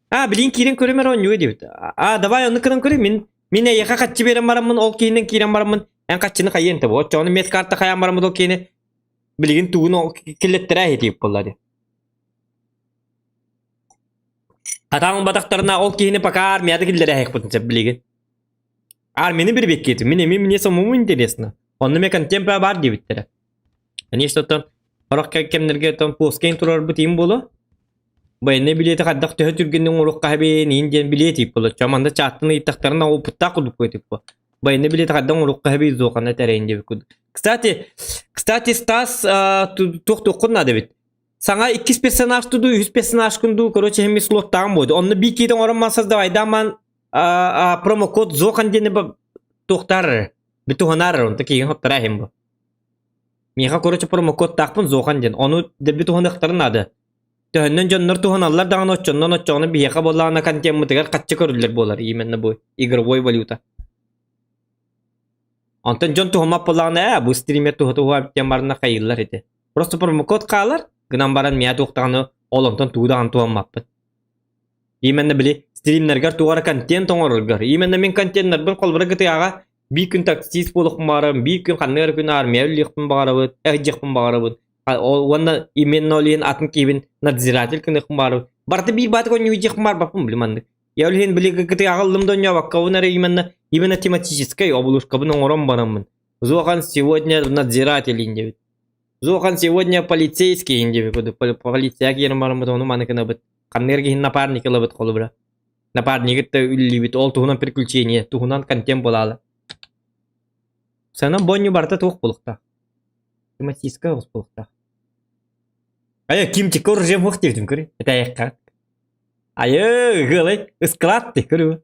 А, билин киирэн көрүмэр оонньууга диэбит. А, давай ону кыран көрү. Мин мин эйиэхэ хаччы биэрэн бараммын, ол киһинэн киирэн бараммын, эн хаччыны хайыан табы. Оччоҕуна медкарта хайаан бараммыт ол киһини билигин тугун ол киллэттэрэ иһитиip буолла дии. Хатаан ылбатахтарына ол киһини пока армияда киллэрэ иһиэхпитин сөп билигин. Армияны бирбеккиэтим. Мин эмиэ мне самому интересно. Онно мне контемпа баар диэбиттэрэ. Конечно, оттон сорох кэмнэргэ оттон поскейн турарбыт иин буолуо. Военный билиэти хайдах төһө түргэнник оҥоруохха эбин иин диэн билиэт иип буолар. Чо манна чааттан ыйыттахтарына опыттаах курдук типа. Военный билиэти хайдах оҥоруохха эбин зоохана тэрэйин диэбит курдук. Кстати, кстати, Стас туох туоххун наада эбит. Саҥа иккис персонаж дуу, үһүс персонажкын дуу, короче, эми слоттаан буолду. Онно биир киһи оҥорон ман создавайдаан промокод Зохан диэни туохтаар битуһанаар онто киһи хоттара иһин бу. Миэхэ короче промокодтаахпын Зохан диэн. Ону дэлби туһаныахтарын наада. Төһөннөн дьоннор туһаналлар даҕаны оччоннон оччоҕуна биһиэхэ буоллаҕына контеммытыгар хаччы көрүллэр буолар именно бу игровой валюта. Онтон дьон туһаммат буоллаҕына ээ бу стример туһа туһа диэн баранна хайыыллар ити. Просто промокод хаалар, гынан баран миэхэ туох даҕаны ол онтон тугу даҕаны туһаммаппын. Именно били стримнэргэр туох эрэ контент оҥороргор. Именно мин контеннарбын холобура гытыаҕа биир күн таксист буолуохпун баҕарабын, биир күн ханнык эрэ күн армия үлэлиэхпин баҕарабын, эһдьиэхпин баҕарабын. Уонна именно ол иһин атын киһибин надзиратель гыныахпын баҕарабын. Барыта биир баатык оонньуу дьиэхпин баҕарбаппын били маннык. Я ол иһин били гытыаҕа ыллым да оонньообоккобун эрэ именно именно тематическай оболушкабын оҥорон бараммын. Зохан сегодня надзиратель диэбит. Зохан сегодня полицейский диэбит. Полиция киирэн бараммыт ону маны гынабыт. Ханнык киһин напарник ылабыт холобура. Напарнигыт да үллүүбүт ол туһунан приключение, туһунан контент буолаалы. Санам бонню барыта туох буолуохтаах. Тематическай оҕус буолуохтаах. Айа кимчик оружием хуох диэбитим көрү. Этээйэххэ. Айы, ыгылай, ыскылаат ти көрү.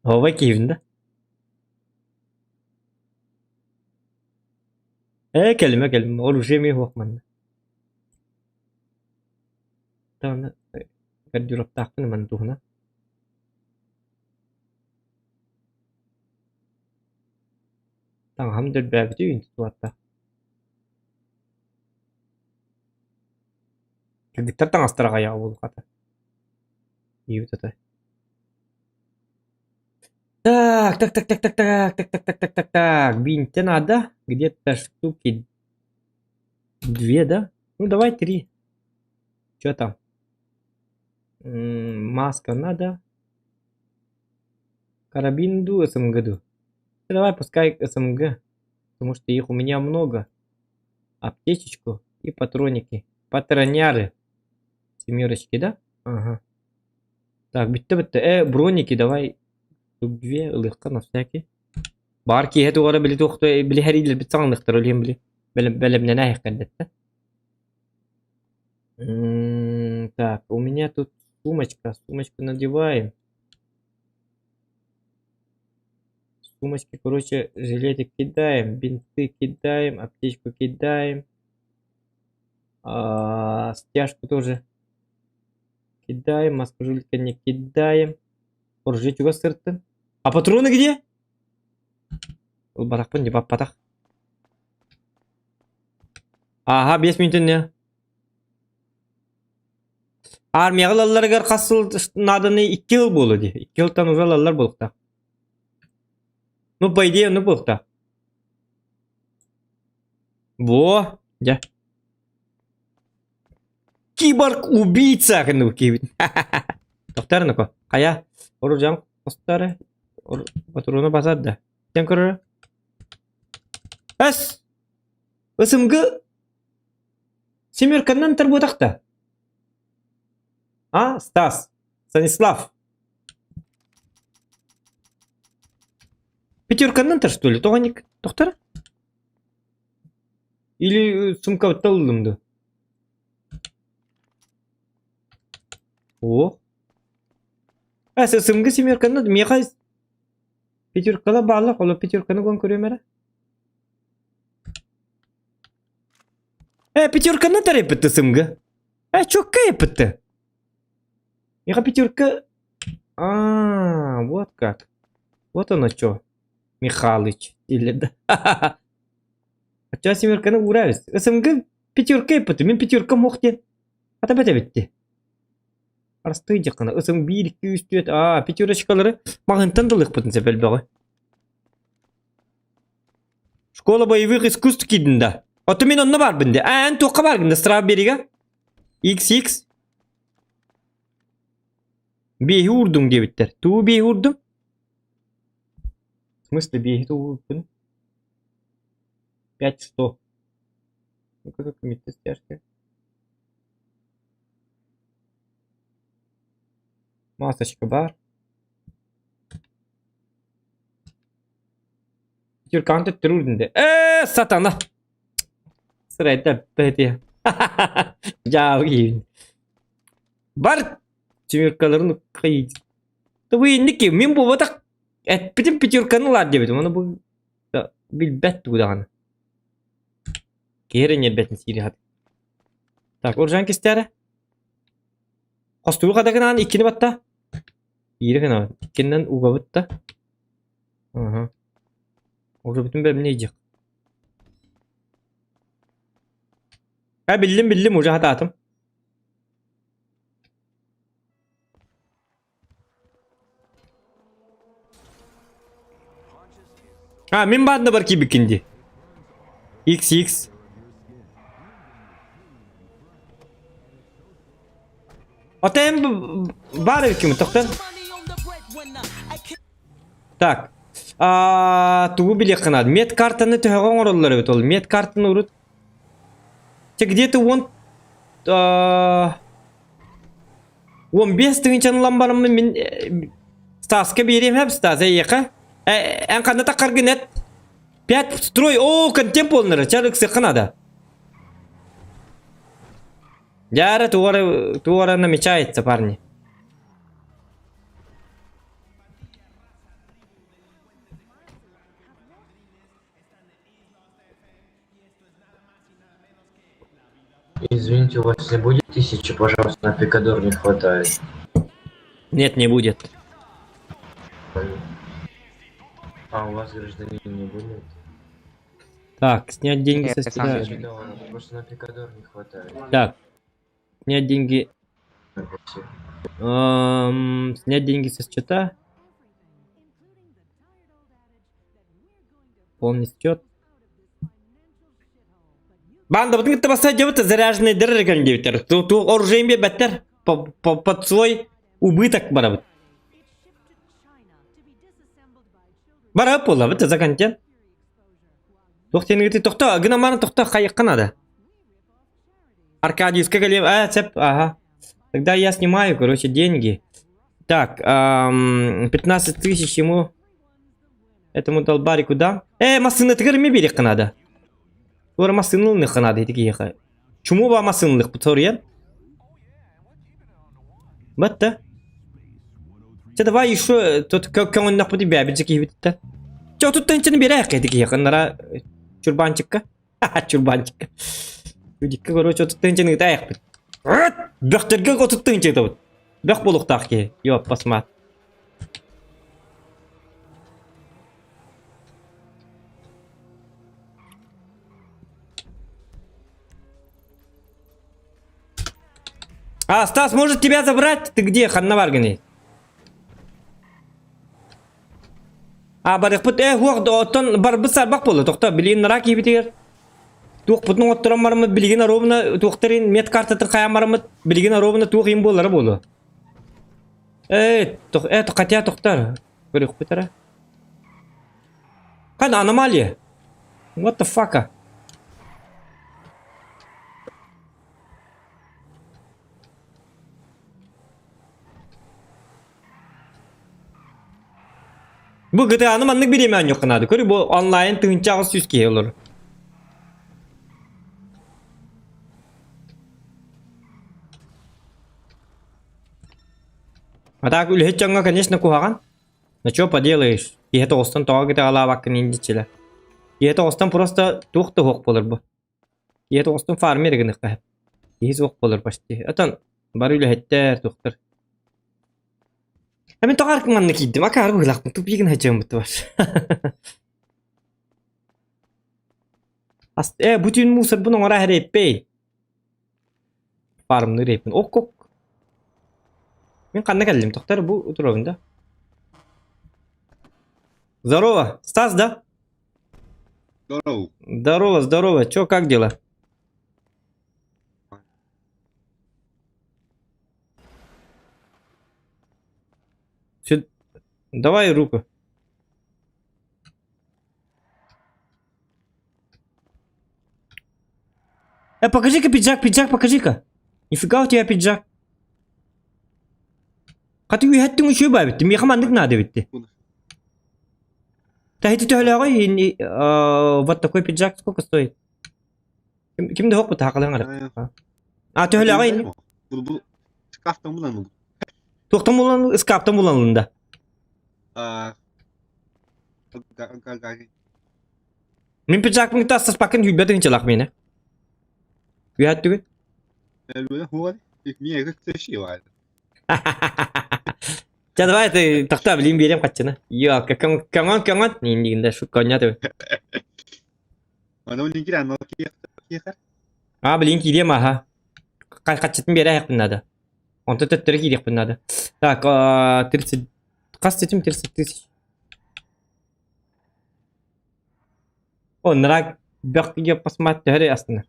Оба киһибин да. Ээ, кэлимэ кэлимэ, оружие эмиэ суох манна. Даҕаны гардеробтаахпын манна туһунан. Таҥаһым дөрбөөбүтүй институттаах. Кыргыттар таҥастара аҕыйаҕа буолуохата. Ийэбит ата. Так, так, так, так, так, так, так, так, так, так, так, так. Бинтэ надо. Где-то штуки две, да? Ну, давай три. Что там? М, Маска надо. Карабин ду, СМГ ду. Давай пускай СМГ, потому что их у меня много. Аптечечку и патроники. Патроняры. Семерочки, да? Ага. Так, бүттэ бүттэ. Э, броники давай. Тут две ылыахха на всякий. Баар киэһэ тугара били туохта били хэриилэрбит саҥалыахтара олиһин били бэлэмнэнэ иһэххэрдэттэ. Так, у меня тут сумочка. Сумочку надеваем. Сумочки, короче, жилетик кидаем, бинты кидаем, аптечку кидаем. А, стяжку тоже кидаем, маску жулика не кидаем. Оружие чугас сырттын. А патроны где? Ылбатахпын не баппатах. Ага, 5 минут Армияҕа ылалларыгар хас сыл нааданы икки сыл буолуо дии. Икки сылтан уже ылаллар буолуохтаах. Ну, по идее, оннук буолуохтаах. Во, дьэ. Киборг-убийца гынныбыт киһибит. Тохтор ноко. Хайа, оружиям хостары, патрону басар да. Кем көрөр? Эс! СМГ Семерканнан тарбуотахта. А, Стас, Станислав. Пятерканнан тар что ли? Тоҕо тохтор? Или сумкабытта ыллым ду? О. А, СМГ семерканы миэхэ пятеркала бааллах, оло пятерканы гон көрүөм эрэ. Э, пятерканы тарайпытты СМГ. Э, чокка еппитти. Миэхэ пятерка... А, вот как. Вот оно чё. Михалыч. Или да. Оччо семерканы уурабыз. СМГ пятерка еппити. Мин пятерка мох диэн. Ата бэтэбитти. Арастыы дьаххана. Ысым биир, икки, үс, түөрт. Аа, пятерочкалары маҕынтан да ылыахпытын сөп элбэҕи. Школа боевых искусств киирдин да. Ото мин онно баарбын де. Аа, эн туохха бааргын да Стравберига? XX. Биэһи уурдуҥ диэбиттэр. Тугу биэһи уурдум? В смысле биэһи тугу уурбун? Пять сто. Ну-ка, как стяжка. Масочка бар. Тюркан төттөрү үрдүндэ. Ээ, сатана! Сырайда бэти. Дьаабы киһибин. Бар! Тюркаларын уккайы. Тобу инники мин буолбатах эппитим пятерканы ылаар диэбитим. Ону бу билбэт тугу даҕаны. Киһи эрэ ньиэрбэтин сиири хат. Так, Уржан кистээрэ. Хостугу хадагынаан иккини батта. Биири гына иккиннэн угабыт да. Ага. Уже бүтүн бэбини идиэх. А биллим биллим уже хатаатым. А, мин баанда бар киибиккин дии. XX. Отен баар эбиккин тохтон. Так. А, тугу билиэххэ наада? Медкартаны төһөҕө оҥороллор эбит ол? Медкартаны урут Те где-то он 15 тыһыынчаны ылан бараммын мин Стаска биэриэм һэп Стас эйиэхэ. Эн ханна таххаргын эт. Пять строй, о, контент полнары, чар ыксыахха надо. Дяра туора, туора намечается, парни. Извините, у вас не будет тысячи, пожалуйста, на пикадор не хватает. Нет, не будет. А у вас гражданин не будет? Так, снять деньги со себя. Просто на пикадор не хватает. Так, снять деньги. Эм, снять деньги со счета. Полный счет. Банда кытта басса дебит заряженный дырыр диэбиттэр. Ту оружием биэрбэттэр под свой убыток барабыт. Барап буоллабыт за контент. Туох диэн тохто гына маны тохто хайыкка надо. Аркадиевска кэлиэм, а, цеп, ага. Тогда я снимаю, короче, деньги. Так, 15 тысяч ему, этому долбарику дам. Э, массыынатыгар эмиэ биэриэххэ надо. Туора массыына ылыныахха надо ити киһиэхэ. Чуму ба массыыналыахпыт соруйан. Батта. Чэ, давай еще тут көҥөннөхпүт бэбит же киһибит Чэ, отуттан инчини биэрээххэ ити киһиэхэ. Нара чурбаанчыкка. Чурбанчик. Дикка короче 30 тыһыынчаны ыытаайахпыт. Бөхтөргө 30 тыһыынча ыытабыт. Бөх буолуохтаах киһи. Йоп, басмаат. А, Стас, может тебя забрать? Ты где, ханна баргыный? А барыахпыт ээ суох оттон барбыт сарбах буолла тохто билигин нараа киһибитигэр туохпутун оҥотторон бараммыт билигин оруобуна туохтарын медкартатын хайаан бараммыт билигин оруобуна туох иһин буолара буолуо ээ тох ээ хотя тохтор көрүөхпүт эрэ хана аномалия what the fuck Бу GTA-ны маннык бириэмэ оонньуохха наада. Көрү бу онлайн 1800 киһи олорор. А так үлэһит дьоҥҥо, конечно, куһаҕан. Но чё поделаешь? Киһи тоҕустан тоҕо GTA-лаабаккын индиччилэр. Киһи тоҕустан просто туох да суох буолар бу. Киһи тоҕустан фармер гыныхха сөп. Киһи суох буолар почти. Отон бары үлэһиттэр, туохтар. Мин тоҕо аркы манна киирдим, акаары быһыылаахпын, тупигин хачыаммыт бар. Ас бу түүн мусорбун оҥоро эрэппэй. Фармныыр эппин. Ок ок. Мин ханна кэллим? Тохтор бу утуробун да. Здорово, Стас, да? Здорово. Здорово, здорово. Чё, как дела? Сю- Давай руку. Покажи-ка пиджак, пиджак покажи-ка. Нифига у тебя пиджак. Хаты үһэттиҥ үчүгэй баабитти, миэхэ маннык наада эбитти. Таһити төһөлөөҕүй вот такой пиджак сколько стоит? Ким, ким да хоппут хакалаң ара. А төһөлөөҕүй ини? Бу бу шкафтан булан Туохтан булан ыскааптан буланылында. А Мин пиджакпын кытта астаспаккын сүүрбэ тыһыынчалаах миэнэ. Үһэттүгүн? Чэ, давай ты тохтоо, билин биэриэм хаччыны. Йоо, көҥөн көҥөн. Нин шутка онньооту. А, билин киириэм аха. Хаччытын биэрэ надо. Онто төттөрү киириэхпин надо. Так, 30... Хас этим 30 тысяч. О, нырак бөх посмотри, төһөрө астына.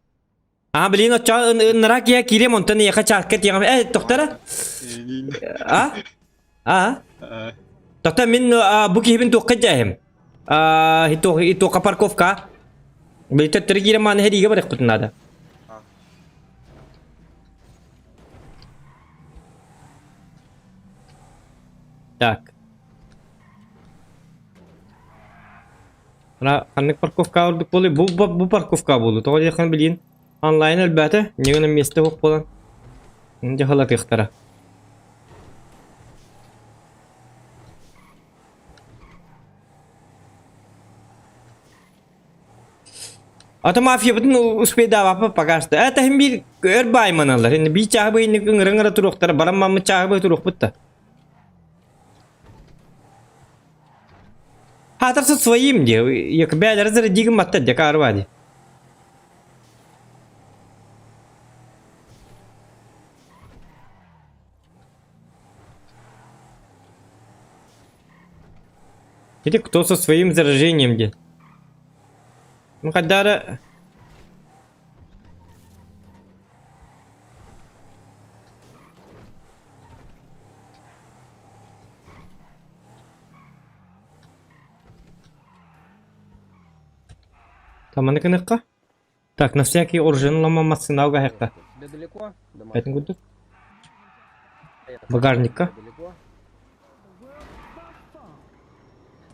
А, блин, оччо нырак я киирем, онтон эйиэхэ чааска тиэҕим. Э, тохтора? А? А? Тохто мин бу киһибин туохха дьээһим? Туохха парковка? Били төттөрү киирэн мааны сэриигэ барыахпытын наада. Так. Ана ханнык парковка ордук буолуй? Бу, бу, бу парковка буолуо. Тоҕо диэххин билиин онлайн элбээтэ. Ньыгына миэстэ суох буолан дьаһалатыахтара. Ата мафиябытын успейдаабаппыт пока что. Это иһин биир өр баайманаллар. Инни биир чааһы быйыннык ыҥыра-ыҥыра туруохтара. Баран маммыт чааһы быһа туруохпут да. Хаатар со своим де. Бээлэрэ зарядигым матта де каарва ди. Или кто со своим заражением де. Ну, Хадара... Там аны Так, на всякий оружие массына угахекка. Тебе далеко? До Это курдук. Багажникка. Далеко?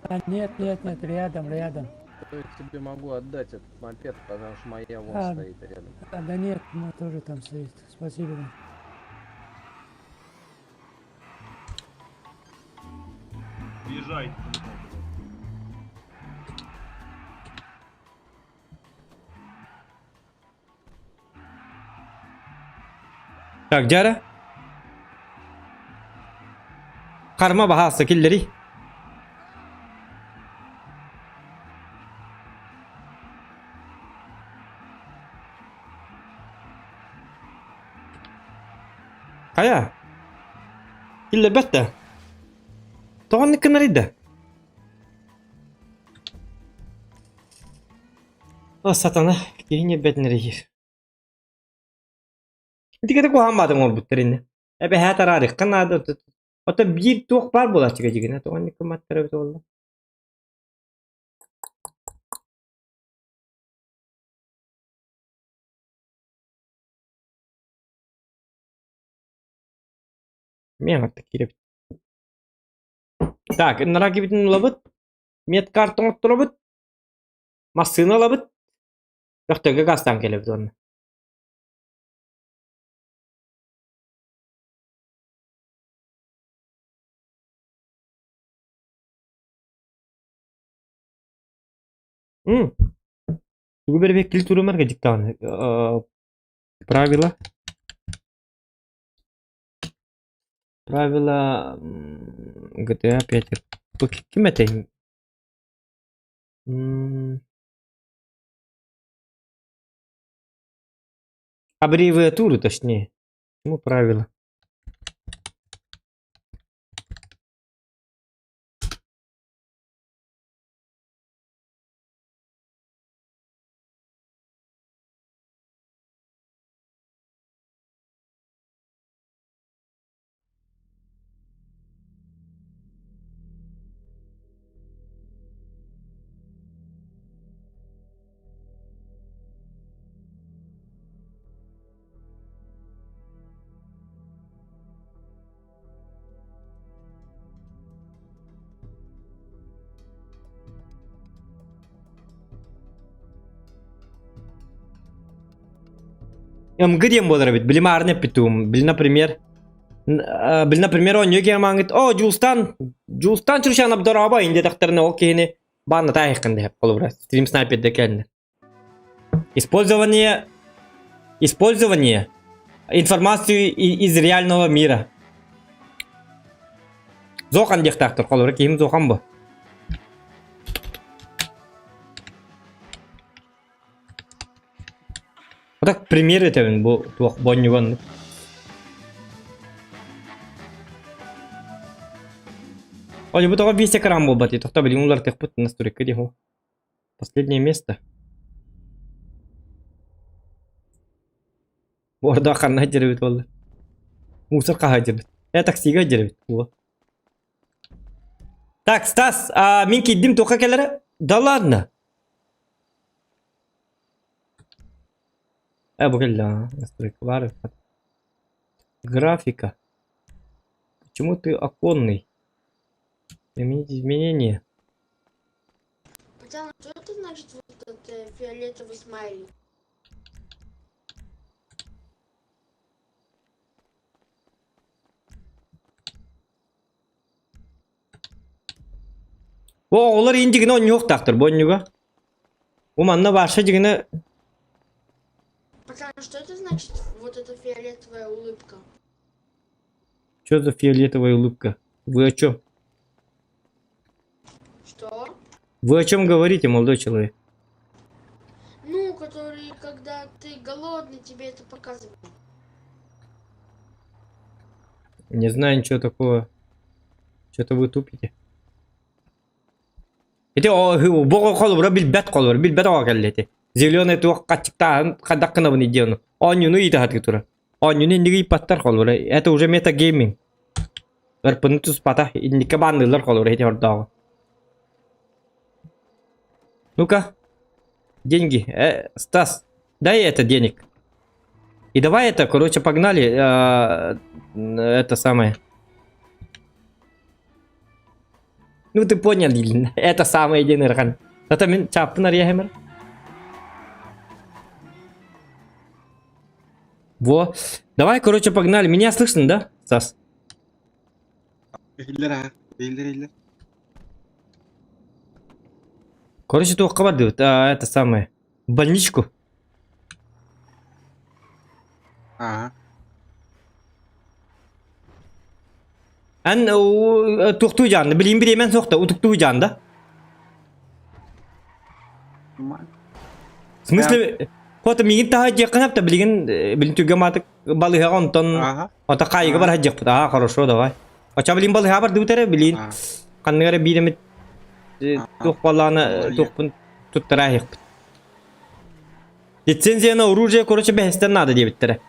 А, нет, нет, нет, рядом, рядом. Я тебе могу отдать этот мопед, потому что моя вон А, стоит рядом. А, да нет, она тоже там стоит. Спасибо вам. Езжай. Так, дьара. Карма баһааса киллери. Хайа? Киллэрбэт да. Тоҕо кынарыйда? О, сатана, киһи ньирбэтин эрийир. Итигэтэ куһаҕан баатыҥ оҥорбуттар иннэ. Эбэһээ тараарыахха наада. Ото биир туох баар буолааччыга дьигинэ тоҕо инник гымматтара эбитэ буолла. Миэхэ киирэбит. Так, ыннараа кибитин ылабыт. Медкарта оҥотторобут, массыына ылабыт, Бөхтөргө газтаан кэлэбит уонна. М. Тугу бэрэбиэркэлии турумарга дьиктаҕына правила правила GTA 5 бу ким этэй? М Аббревиатуру точнее. Почему правила? МГ диэн буолар эбит. Били маарны эппитум. Били, например, били, например, оонньуу киэмааҥҥыт, о, Дьулустан, Дьулустан Чурчанов дорообо инде тахтарына ол киһини баанна таайыххын дэһэп холобура. Стрим снайперде кэллэ. Использование использование информацию из реального мира. Зохан диэхтаахтар холобура киһим Зохан бу. Так пример этэбин бу туох бонньуган. Ой, бу тоҕо 2 экран буолбат, тохто билигин уларытыахпыт настройка диэху. Последнее место. Ордо ханна дьэрбит буолла. Мусор хаһа дьэрбит. Э таксига дьэрбит. Так, Стас, а, мин киирдим туохха кэлэрэ? Да ладно. Э, бу кэллэ, настройка баар. Графика. Почему ты оконный? Изменить изменения. Пацан, что это значит вот этот фиолетовый смайлик? Бу оҕолор иин дьигинэ онньуохтаахтар бу онньуга. Бу манна баарша дьигинэ Пацан, что это значит вот эта фиолетовая улыбка? Что за фиолетовая улыбка? Вы о чем? Что? Вы о чем говорите, молодой человек? Ну, который, когда ты голодный, тебе это показывают. Не знаю ничего такого. Что-то вы тупите. Ити бу холобура билбэт холобура билбэт оҕо кэллэ ити. Зеленый туох хаччыктааһын хайдах гынабын диэн оонньууну ыйыта сатыы турар. Оонньууну инники ыйпаттар холобура. Это уже метагейминг. Ырпыны туспата инникке баанныыллар холобура ити ордооҕу. Ну-ка, деньги. Стас, дай это денег. И давай это, короче, погнали. Это самое. Ну ты понял, это самое диэн ырахан. Ата мин чааппын арыйа Во. Давай, короче, погнали. Меня слышно, да, Стас? Иһиллэр аа, иһиллэр иһиллэр. Короче, туохха бардыбыт? А, это самое. В больничку. Аа. Эн туохтуу дьаанна, билиин бириэмэн суох да, утуктуу дьаанда. В смысле, Хото миигин таһа дьиэххин апта билигин билин түргэн маатык балыһаҕа онтон ото хаайыга бар дьиэхпит. Аа, хорошо, давай. Оча билин балыһа бардыбыт эрэ билин ханнык эрэ биир эмит туох балааны туохпун туттара иһиэхпит. Лицензия на оружие, короче, бэһэстэн наада диэбиттэрэ.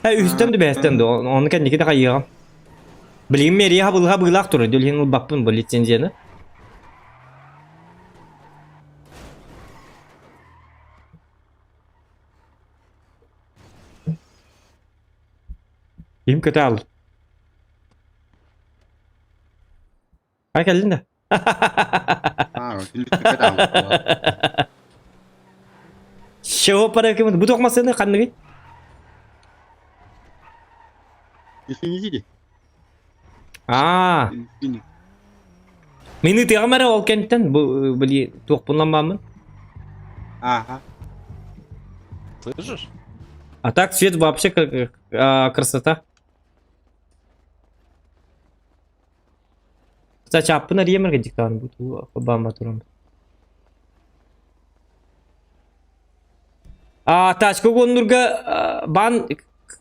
Э, үһүстэн да бэһэстэн да, ону кэнники да хайыаҕым. Билигин мэрия хабылыха быылаах турар, дьол ылбаппын бу лицензияны. Ким көтө аал? Ай кэллин да? А, Чего порядка? Бу туох массыына ханныгый? Инфинити. Аа. Инфинити. Мин ытыаҕым эрэ ол кэнниттэн бу били туохпунан бааммын. Ага. Слышишь? А так цвет вообще как красота. Кстати, аппын арыйамарга диктант бу баамма туран. А тачка уоннурга баан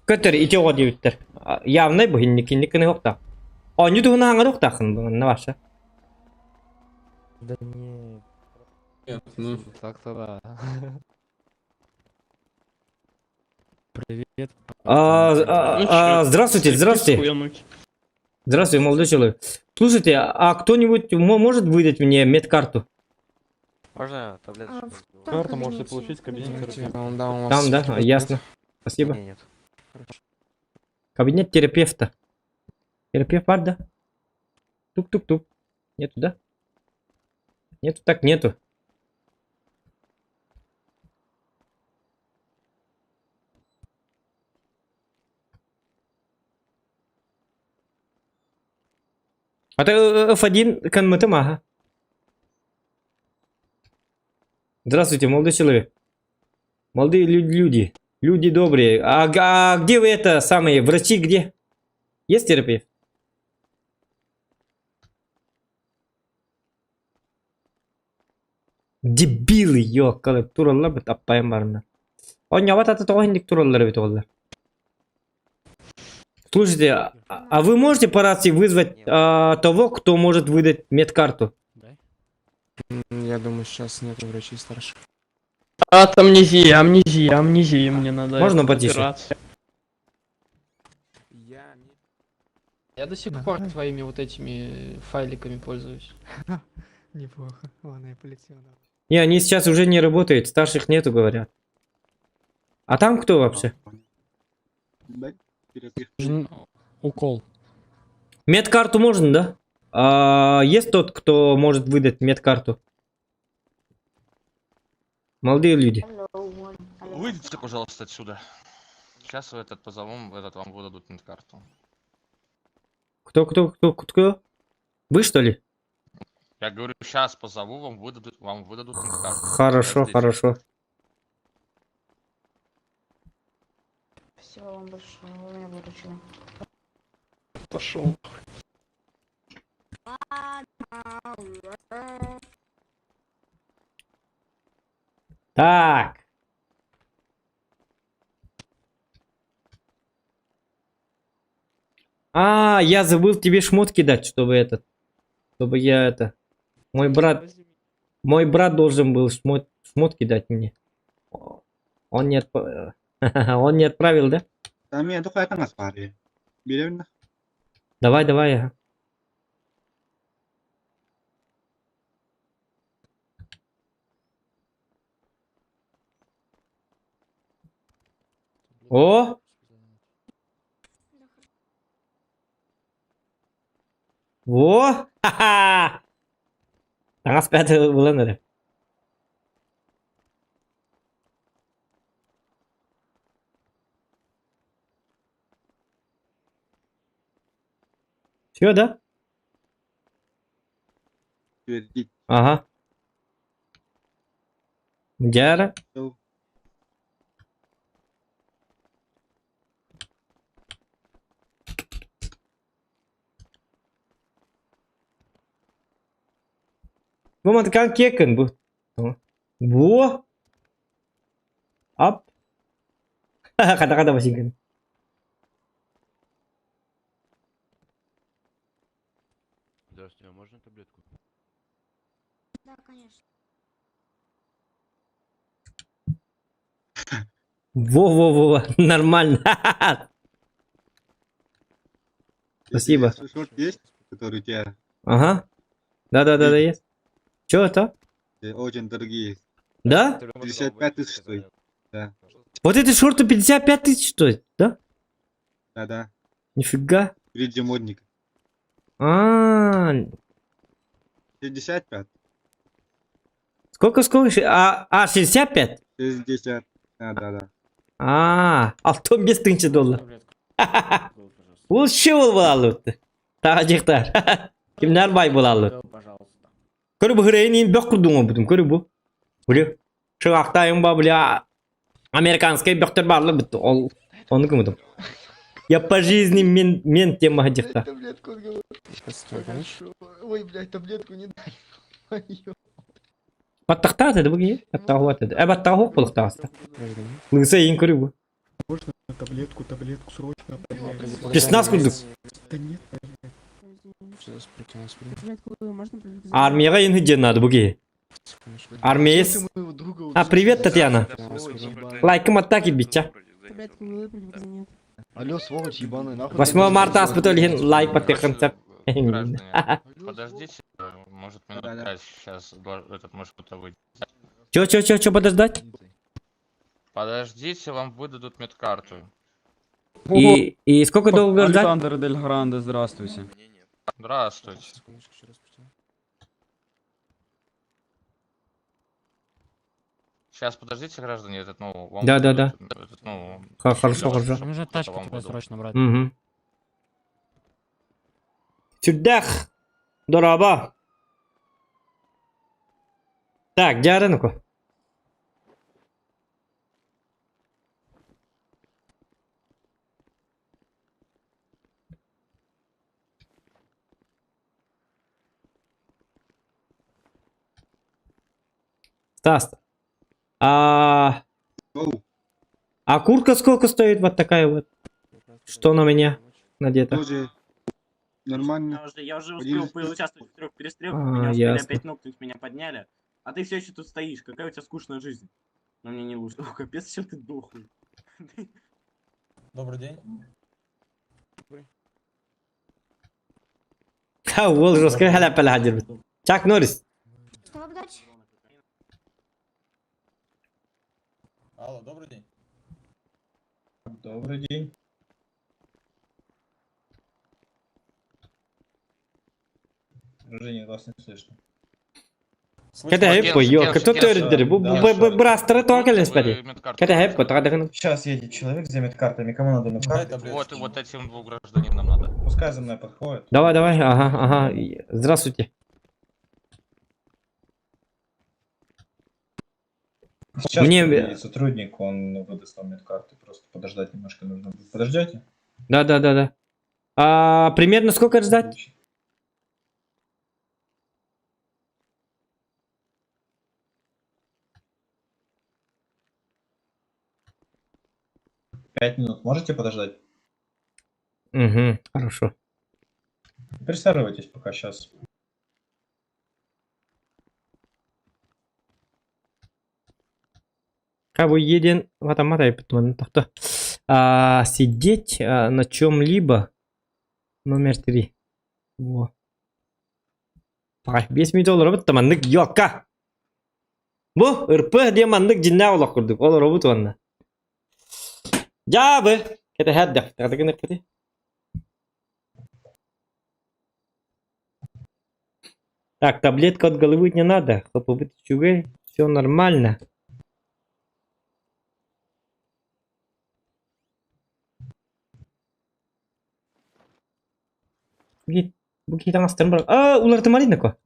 көтөр ити оҕо диэбиттэр. Явнай бу хинник кыны хоқтаах. Оонньуу туһуна хаҥар охтааххын манна ваша. Да не. Нет, ну. Так-то да. Привет. Здравствуйте, здравствуйте. Здравствуйте, молодой человек. Слушайте, а кто-нибудь может выдать мне медкарту? Можно таблеточку? Карту можете получить в кабинете терапевта. Там, да? А, Ясно. Спасибо. Не, нет. Кабинет терапевта. Терапевт бар, да? Тук-тук-тук. Нету, да? Нету, так нету. А то F1 конмытым, ага. Здравствуйте, молодой человек. Молодые люди. Люди добрые. А где вы это самые врачи где? Есть терапевт? Дебилы, ёкалы, тураллар бит аппайым барына. Онньабат ата тоҕо инник тураллар эбит оллар. Слушайте, а вы можете по рации вызвать того, кто может выдать медкарту? Я думаю, сейчас нет врачей старших. От амнезии, амнезия, амнезия мне надо. Можно потише? операция. Я до сих пор твоими вот этими файликами пользуюсь. Неплохо. Ладно, я полетел. Не, они сейчас уже не работают, старших нету, говорят. А там кто вообще? Да, терапевт. Укол. Медкарту можно, да? А, есть тот, кто может выдать медкарту? Молодые люди. Выйдите, пожалуйста, отсюда. Сейчас этот позовем, этот вам выдадут карту. Кто, кто, кто, кто? Вы что ли? Я говорю, сейчас позову, вам выдадут карту. Хорошо, хорошо. Спасибо вам большое, вы меня выручили. Пошел. Так. А, я забыл тебе шмотки дать, чтобы этот, чтобы я это, мой брат должен был шмотки дать мне. Он не отправил, да? Там я только это нас пари. Берем. Давай, давай. Ага. О! Во! Ха-ха! Таҥас пятый булан эрэ. Все, да? Твердить. Ага. Дьэ. Всё. Бу матыкан кекин бу. Бу. Ап. Ката-ката басинкин. Здравствуйте, а можно таблетку? Да, конечно. Во-во-во, нормально. Спасибо. Шорт есть, который у тебя Ага. Да-да-да, да, есть. Чё это? Очень дорогие. Да? 55 тысяч стоит. Да. Вот эти шорты 55 тысяч стоят, да? Да-да. Нифига. Впереди модник. А. 65. Сколько, сколько? А, 65? 60. Да, да, да. А, 65 тысяч доллар. Ол ше ол болалыпты. Тағажықтар. Кимнер бай болалы. Көрі бұл хрейін бөк құрдың о бұдым, көрі бұл. Біле, шығақтайын ба, бля, американский бөктер барлы бітті. Ол, оны кім Я по жизни мен, мен тема жықта. Таблетку Ой, блядь, таблетку не дали. Баттақтады еді бұл Баттағы еді. Ә, баттағы хоқ болықтағыста. Лыңса ең көрі бұл. Можно таблетку, таблетку срочно, блядь. Песнас күрдік. Да нет, Армияға ең хыджен надо бұл Армия А, привет, Татьяна. Лайкым атаки бича. Алло, сволочь ебаный, нахуй. 8 марта аспытал лайк паттыхын Подождите, может минут пять сейчас этот может кто-то выйдет. Чё, чё, чё, чё подождать? Подождите, вам выдадут медкарту. И сколько долго ждать? Александр Дель Гранде, здравствуйте. Здравствуйте. Сейчас подождите, граждане, этот, ну, вам Да, да, да. Этот, ну, Хорошо, хорошо. Нужно тачку тебе срочно брать. Угу. Сюдах. Дороба. Так, дярынку. Стас. А куртка сколько стоит вот такая вот? Что на меня надето? Тоже нормально. Я уже успел поучаствовать в трех перестрелках, А, меня успели ясно. опять нокнуть, меня подняли. А ты все еще тут стоишь, какая у тебя скучная жизнь. Но мне не лучше. О, капец, что ты дохлый. Добрый день. Ха, ол жестко халяпа хадир. Чак Норрис. Что обдать? Алло, добрый день. Добрый день. Женя, вас не слышно. Ката хеппо, йо, кто төрдер? Бу бу брастары тоакелес спади. Ката хеппо, тагадыгын. Сейчас едет человек за медкартами. Кому надо медкарты? Вот, вот этим двум гражданинам надо. Пускай за мной подходит. Давай, давай, ага, ага. Здравствуйте. Сейчас Мне- приедет сотрудник, он выдаст вам медкарты. Просто подождать немножко нужно. будет. Подождете? Да, да, да, да. А примерно сколько ждать? 5 минут можете подождать? Угу, хорошо. Присаживайтесь пока сейчас. Как бы един а, сидеть на чем-либо номер 3. Во. 5 минут олоробут маннык ёлка. Бу РП де маннык дьиҥнээх олох курдук. Олоробут онно. Дьаабы. Это хадда. Тагын. Так, таблетка от головы не надо. Все нормально. Бу китang астырын бар. А, улар тымарин ко.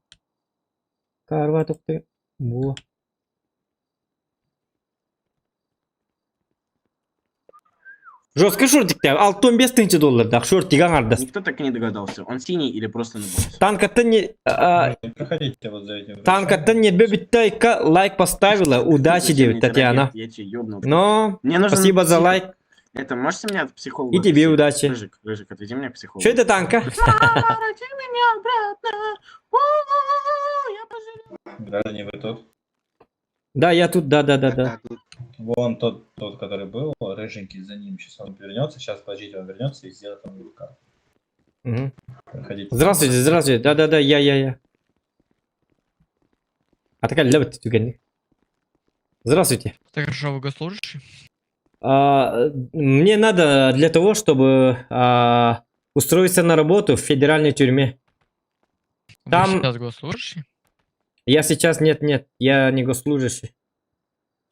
Карва токты. Бу. Жестко шортик 6,5 тысячи доллардаах шортик аңардас. Никто так и не догадался, он синий или просто набрался. Танкаттан не... Проходите вот за этим. Танкаттан не бебиттайка лайк поставила. Удачи, Зачем мне девять, Татьяна. терапевт? Я тебе ёбнул. Но Мне нужен спасибо за псих- лайк. Это, можете меня от психолога И тебе отвести? удачи. Рыжик, Рыжик, отведи меня к психологу. Что это танка? Воротил меня обратно. У-у-у, я пожалел. Граждане, вы тут? Да, я тут, да. Вон тот, который был, рыженький, за ним. Сейчас он вернется. Сейчас, подождите, он вернется и сделает вам медкарту. Мгм. Проходите. Здравствуйте, здравствуйте. Да-да-да, я. А такая левая түгенник. Здравствуйте. Так хорошо, вы госслужащий? Мне надо для того, чтобы устроиться на работу в федеральной тюрьме. Вы Там сейчас госслужащий? я сейчас нет, нет, я не госслужащий.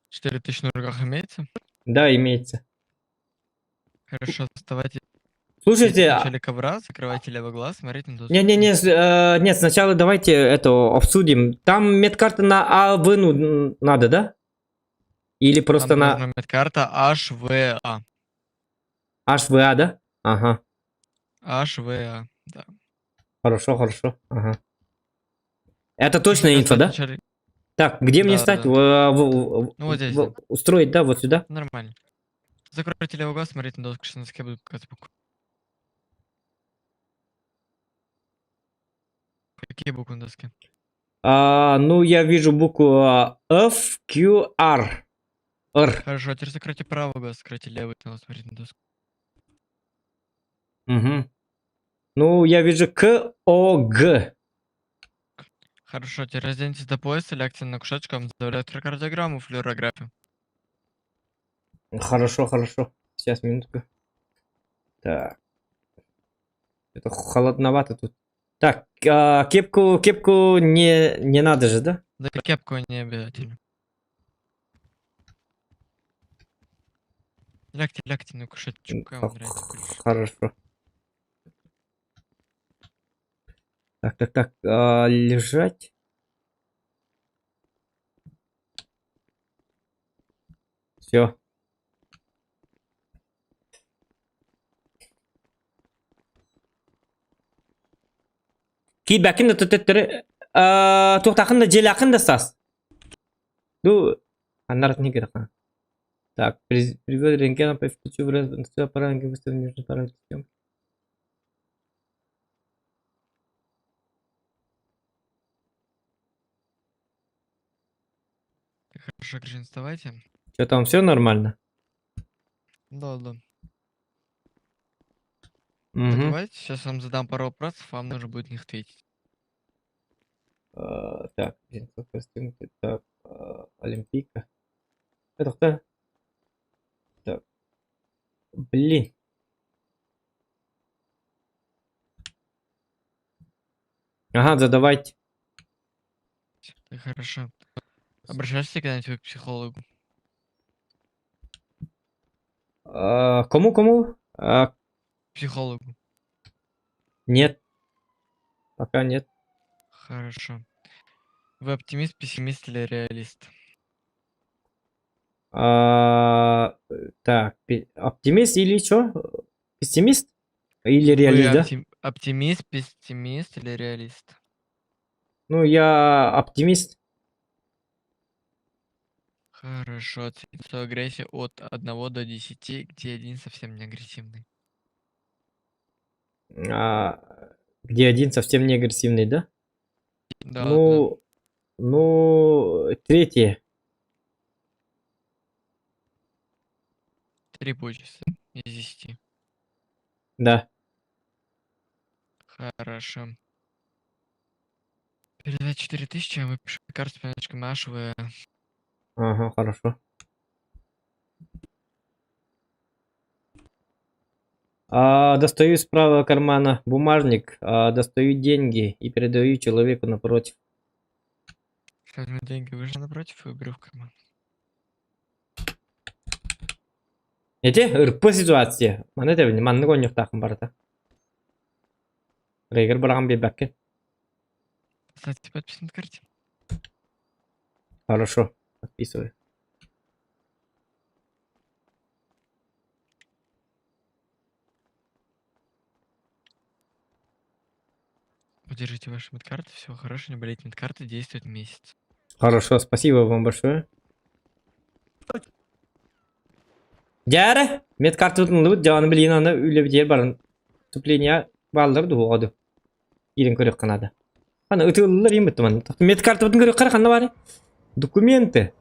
4000 на руках имеется? Да, имеется. Хорошо, вставайте. Слушайте, а Вначале ковра, закрывайте левый глаз, смотрите на доску. Не-не-не, нет, сначала давайте это обсудим. Там медкарта на АВ ну, надо, да? Или просто Там на нужна медкарта HВА. HВА, да? Ага, HВА, да. хорошо, хорошо. Ага. Это точная Нужно инфа, да? вначале- Так, где мне Да, встать? да. Ну, вот здесь, да. Устроить, да, вот сюда? Нормально. Закройте левый глаз, смотрите на доску, сейчас на доске буду показывать буквы. Какие буквы на доске? А, ну, я вижу букву F, Q, R. R. Хорошо, а теперь закройте правый глаз, закройте левый, снова смотрите на доску. Мгм. Ну, я вижу К, О, Г. Хорошо, теперь разденьтесь до пояса, лягте на кушетку, вам сделаю электрокардиограмму, флюорографию. Хорошо, хорошо. Сейчас, минутку. Так. Это холодновато тут. Так, а, кепку, кепку не, не надо же, да? Да кепку не обязательно. Лягте, лягте на кушеточку, вам нравится больше. Хорошо. Так, так, так, а, лежать. Все. Кийбэкин да төттөрү туохтаахын да дьиэлээххин да Стас? Ду аннарат не керек Так, привел рентген, включу в аппарат, выставлю нужный параметр съемки. Хорошо, Гришин, вставайте. Что там, все нормально? Да, да. Мгм. Давайте, сейчас вам задам пару вопросов, вам нужно будет на них ответить. Так, блин, как расстегнуть? Так, Олимпийка. Это кто? Так. Блин. Ага, задавайте. Так, хорошо. Обращаешься когда-нибудь вы к психологу? Кому, кому? А, Психологу. нет. Пока нет. Хорошо. Вы оптимист, пессимист или реалист? А, так, оптимист или что? Пессимист? Или Вы реалист, да? оптимист, пессимист или реалист? Ну, я оптимист. Хорошо. Оцените свою агрессию от 1 до 10, где один совсем не агрессивный. А, где один совсем не агрессивный, да? Да, Ну, ну, третье. 3 получится из 10. Да. Хорошо. Передать 4000, я выпишу карту с пометочкой HV. Ага, хорошо. А, достаю из правого кармана бумажник, а, достаю деньги и передаю человеку напротив. Сейчас возьму деньги, выжду напротив и уберу в карман. Эти РП ситуация. Маны тэбини, маннык оонньуохтааххын барыта. Рейгер быраҕан биэрбэккин. Кстати, подпись на карте. Хорошо, подписываю. Удержите ваши медкарты. Всего хорошего, не болейте. Медкарты действует месяц. Хорошо, спасибо вам большое. Дьэ, медкартабытын ыллыбыт, дьэ аны билигин аны үлэбитигэр баран вступление бааллар дуу оҕо киирэн көрүөххэ наада. Аны ытыыллар иин быттым аны. Медкартабытын көрүөххэ эрэ ханна баарый? Документы.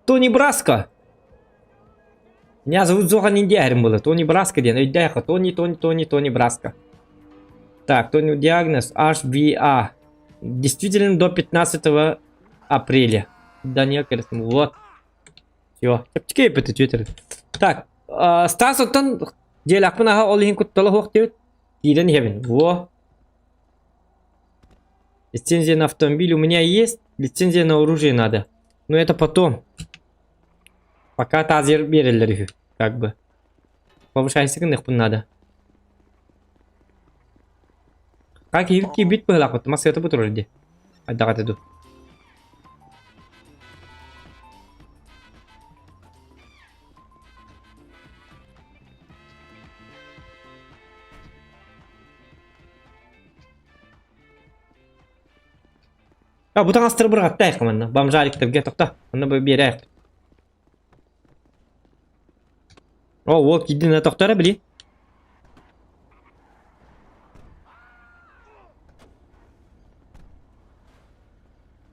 Тони Браско. Меня зовут Зохан Индиарин было. Тони Браско диэн өйдөөххө. Тони, Тони, Тони, Тони Браско. Так, Тони диагноз HVA. Действительно до 15 апреля. Даниэл Керестин. Вот. Все. Чэпчэки эппит Твиттер. Так, Стас оттон дьиэлээхпин аһа ол иһин куттала суох диэбит. Киирэн иһэбин. Во. Лицензия на автомобиль у меня есть, лицензия на оружие надо. Но это потом. Пока тазер береллэр үһү, как бы. Повышайся гыныахпын надо. Как киирбит быһылаахпыт, массыата бу турар дии. Айдаҕа ду. А, бу таҥастары бырҕаттаайх манна. Бомжариктарга тохто. Онно бу биэрээйх. О, уол киирдин тохтора били.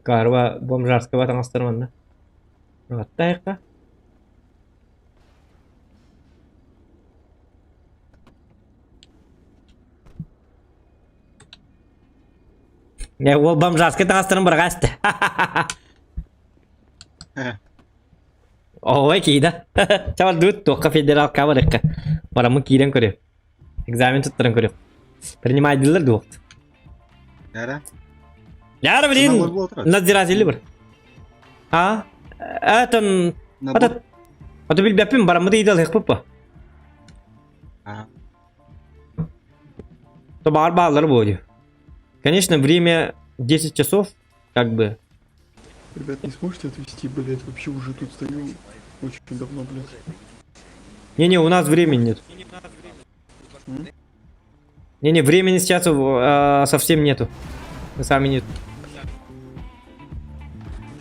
Карва бомжарского таҥастары манна. Бырҕаттаайхха. Э, уол бомжарскай таҥастарын быраҕа эстэ. Ой, киида. Чабардыбыт туохха федералка барыкка. Бараммын киирэн көрүө. Экзамен туттаран көрүө. Принимайдылар дуохт. Яра. Яра, блин, надзиратели бар. А? Это... Это... Это билбэппин бараммыт ыйдалыахпыт па. То баар бааллар буолуо. Конечно, время 10 часов, как бы. Ребят, не сможете отвезти, блять, вообще уже тут стою очень давно, блять. Не-не, у нас времени нет. Не-не, времени сейчас э, совсем нету. Мы сами нет.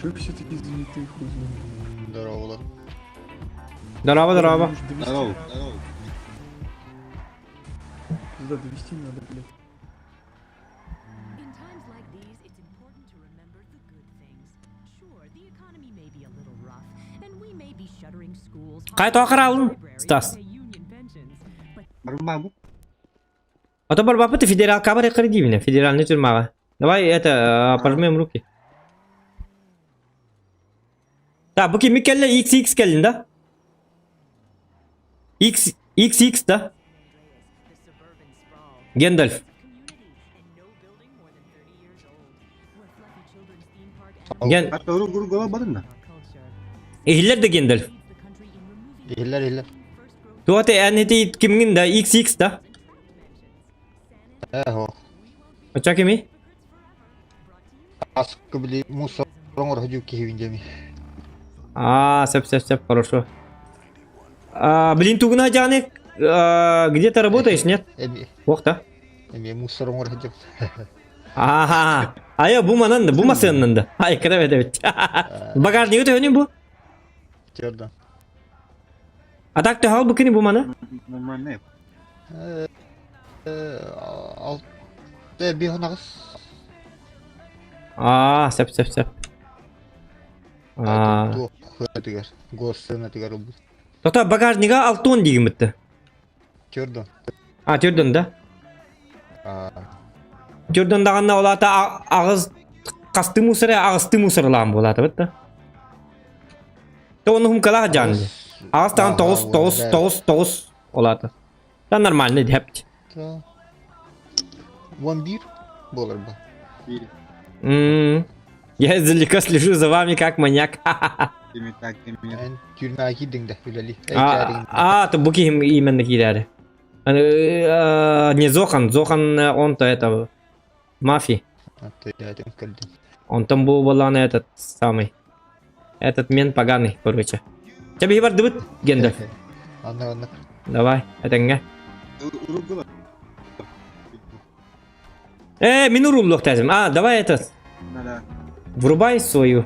Чё все такие занятые, хуй знает. Здорово, Здорово, здорово. Здорово. Пизда, довести надо, блять. Хайа тоқыралын, Стас. Бармабу. А то барбапы ты федерал кабаре меня, федеральный тюрьма. Давай это, э, пожмем руки. Так, бу кими кэллэ XX кэллин да? X, XX да? Гендальф. Ген... Иһиллэр да Гендальф? Иһиллэр, иһиллэр. Туох эн ити кимҥин да XX да? Э, о. Оча кими? Аскы били мусор оҥорһодьу киһибин дьэми. А, сөп, сөп, сөп, хорошо. А, блин, тугуна дьааны, где ты работаешь, нет? Эми. Уохта. Эми мусор оҥорһодьу. Ага. Айа, бу манан да, бу масыаннан да. Ай, кыра бит. Багажнигы төһөнүн бу? Терда. А так төһал бу кини бу маны? Нормально. Ал биһонаҕыс. Аа, сөп, сөп, сөп. Аа. Туох тыгар, госсына тыгар ылбыт. Тота багажнига алтон дигин битти. Тердон. А, тердон да? Тердон даҕанна олата аҕыс хасты мусора аҕысты мусорлаан буолаата битта. То ону хумкалаах дьаан. Аҕыс таҕан тоҕус тоҕус тоҕус тоҕус олата. Да нормально диэпт. Вамбир буолар ба. Я издалека слежу за вами как маньяк. Эн тюрьма киирдиҥ да үлэли. А, то буки именно киирээри. Не Зохан, Зохан он-то это мафии. Он там был балан этот самый. Этот мент поганый, короче. Тебе бардыбыт, Гендальф. Анна, анна. Давай, этэҥҥэ. Э, мин урууллуохтаатым. А, давай этот. Врубай свою.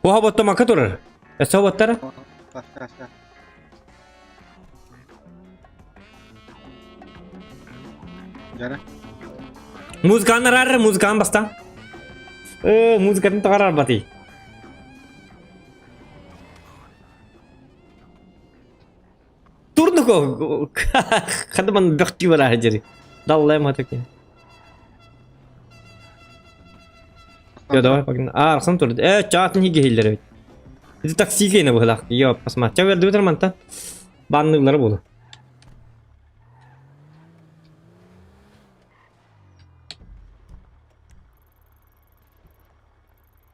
Оха боттамакка турар. Өссө боттара? Музыканы арар, музыканы баста. Э, музыкатын тоҕор арбатый. Турнуко хадаман бөхтүү бараа дери. Даллайм атаки. Yo, давай погнали. А, Арсан турду. Э, чаатын хиги хиллер эбит. Это такси кейне быһылаах. Йо, посмотри. Ча берди бутар манта. Банныыллара буолуо.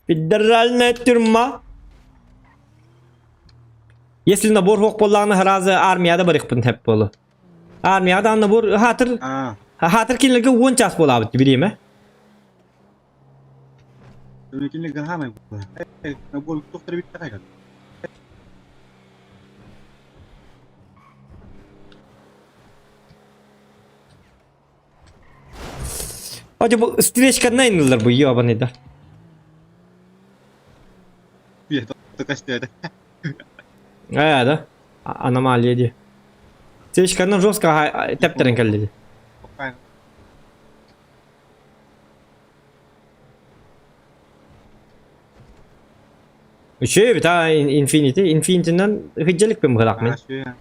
Федеральная тюрьма. Если набор суох буоллаҕына сразу армияда барыахпын сөп буолуо. Армияҕа даҕаны набор хаатыр хаатыр кинилэргэ уон чаас буолаабыт бириэмэ. Ати бу встречканан иннилэр бу ёбаный да. Э, да. Аномалия дии. Встречканан жестко тэптэрэн кэллэ дии. Үчүгэй эбит а Infinity. Infinity-нан ыһыдьалыкпын быһылаах мин.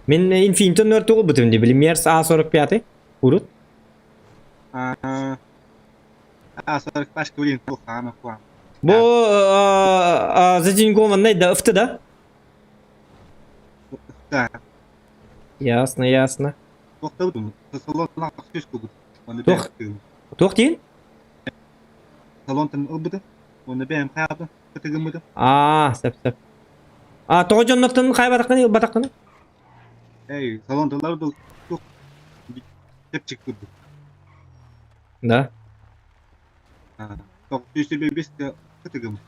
Мин Infinity нөр тугу бутум ди били Мерс А45 урут. Бу затюнингованный да ыфты да? Ясно, ясно. Туох туох диин? Салонтан ылбыты. Уонна бэйэм хаалбын. Кытыгыммытым. Аа, сөп сөп. А тоҕо дьоннортон хайбатаххыный ылбатаххыный? Эй, салонталар был тух чэпчик курдук. Да. Тоқ сүүс бес кытыгым.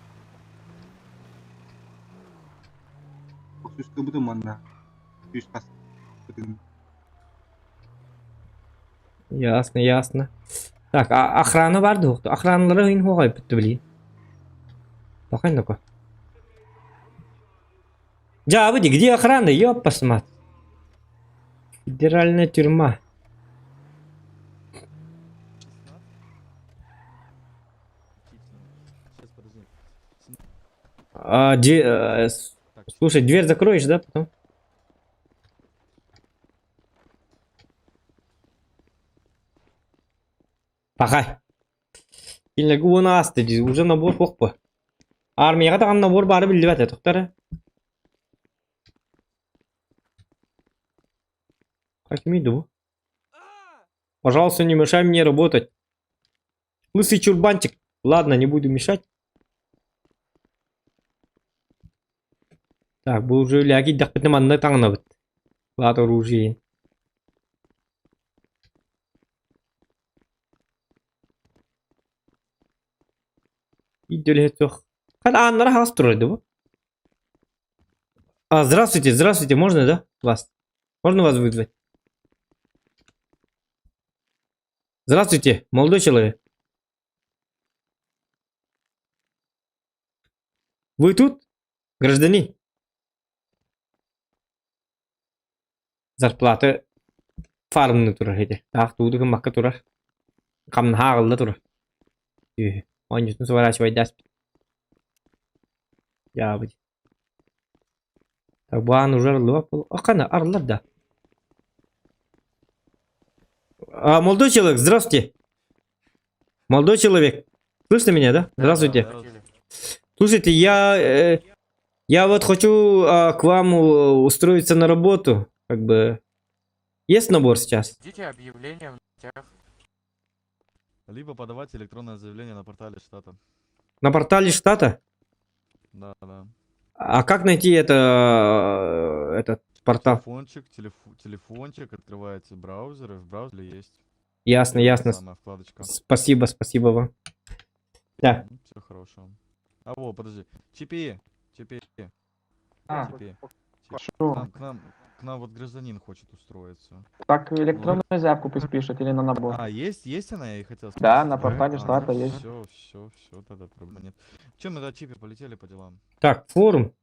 Сүүс кыбытым уонна сүүс хас кытыгым. Ясно, ясно. Так, а охрана бар дуо? Охраналары ыйын хуоҕайбыт билигин. Пахай ну-ка. Дьаабы где охрана? Ёппас мать. Федеральная тюрьма. А, де, слушай, дверь закроешь, да, потом? Пахай. Кинилэргэ уон ааста дии, уже набор суох буо. Армияҕа даҕаны набор баара биллибэт ээ, тохтор Как иду? Пожалуйста, не мешай мне работать. Лысый чурбанчик. Ладно, не буду мешать. Так, бу уже ляги дахпытны манна таҥнабыт. Лад оружие. Идөлөһө Хат ааннара хаҕас турар бу. А, здравствуйте, здравствуйте, можно, да, вас? Можно вас вызвать? Здравствуйте, молодой человек. Вы тут, гражданин? Зарплата фармны турар ити. Таах тууду гыммакка турар. Хамнаһа аҕылла турар. Оонньуутун сворачивайдаспыт. Дьаабы. Так, баан уже арыллыбат буол. Хана арыллар да. А, молодой человек, здравствуйте. Молодой человек, слышно меня, да? Здравствуйте. Слушайте, я вот хочу к вам устроиться на работу. Как бы есть набор сейчас? Ждите объявления в новостях. Либо подавать электронное заявление на портале штата. На портале штата? Да. А как найти этот портал? Телефончик, телефончик, открываете браузер, и в браузере есть Ясно, ясно. самая вкладочка. Спасибо, спасибо вам. Да. Все хорошо. А во, подожди. ЧПИ, ЧПИ. А, ЧПИ. Шо? К нам вот гражданин хочет устроиться. Так электронную заявку пусть пишет или на набор. А, есть она, я и хотел Да, спросить. на портале штата есть. Все, все, все, тогда проблем нет. Чем мы до Чипи полетели по делам? Так, форум.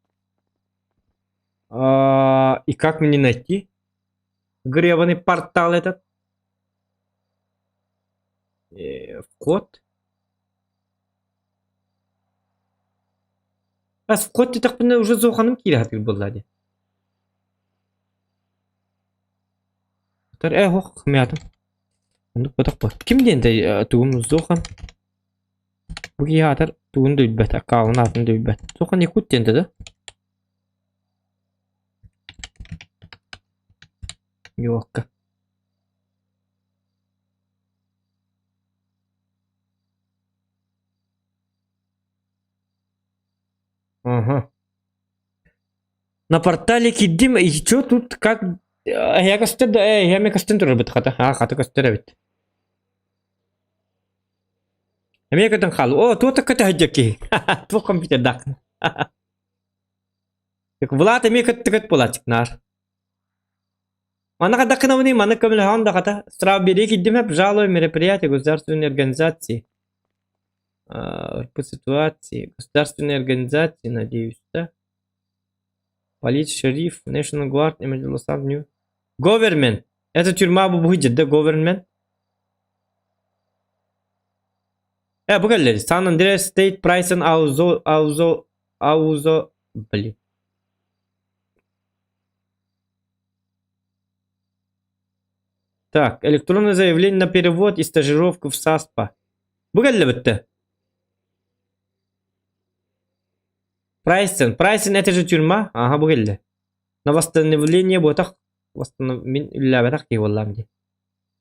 А, и как мне найти? Гребаный портал этот. Вход. А вход ты так уже зоханым киирэ буолла дии. Тар ох мятым. Оннук ботох бу. Ким диэн тугум зохан? Бу киһи аатар тугун да билбэт, аккаунт аатын да билбэт. Зохан Якут диэн да? Ньуокка. Ага. На портале киирдим, и чё тут как... Эһиэ көстөр да, эһиэ эмиэ көстөн турар бит хата. Аа, хата көстөр эбит. Эмиэ көтөн хаал. О, туох да көтө сылдьар киһи. Туох компьютердаах. Влад эмиэ көттө көт буолааччык наар. Манна хайдах гынабыный, манна көмөлөһөҕүн да хата. Сразу биэрии киирдим эп, жалую мероприятие государственной организации. По ситуации. Государственной организации, надеюсь, да? Полиция, шериф, National Guard, New. Government. Это тюрьма будет, да, government? Бу кэллэ. San Andreas State Prison Аузо, Аузо, Аузо, блин. Так, электронное заявление на перевод и стажировку в САСПа. Бу кэллэ бүттэ. Prison. Prison это же тюрьма. Ага, бу кэллэ. На восстановление буотах. Восстанов... Мин үллээбэтэх киһи буоллаам дии.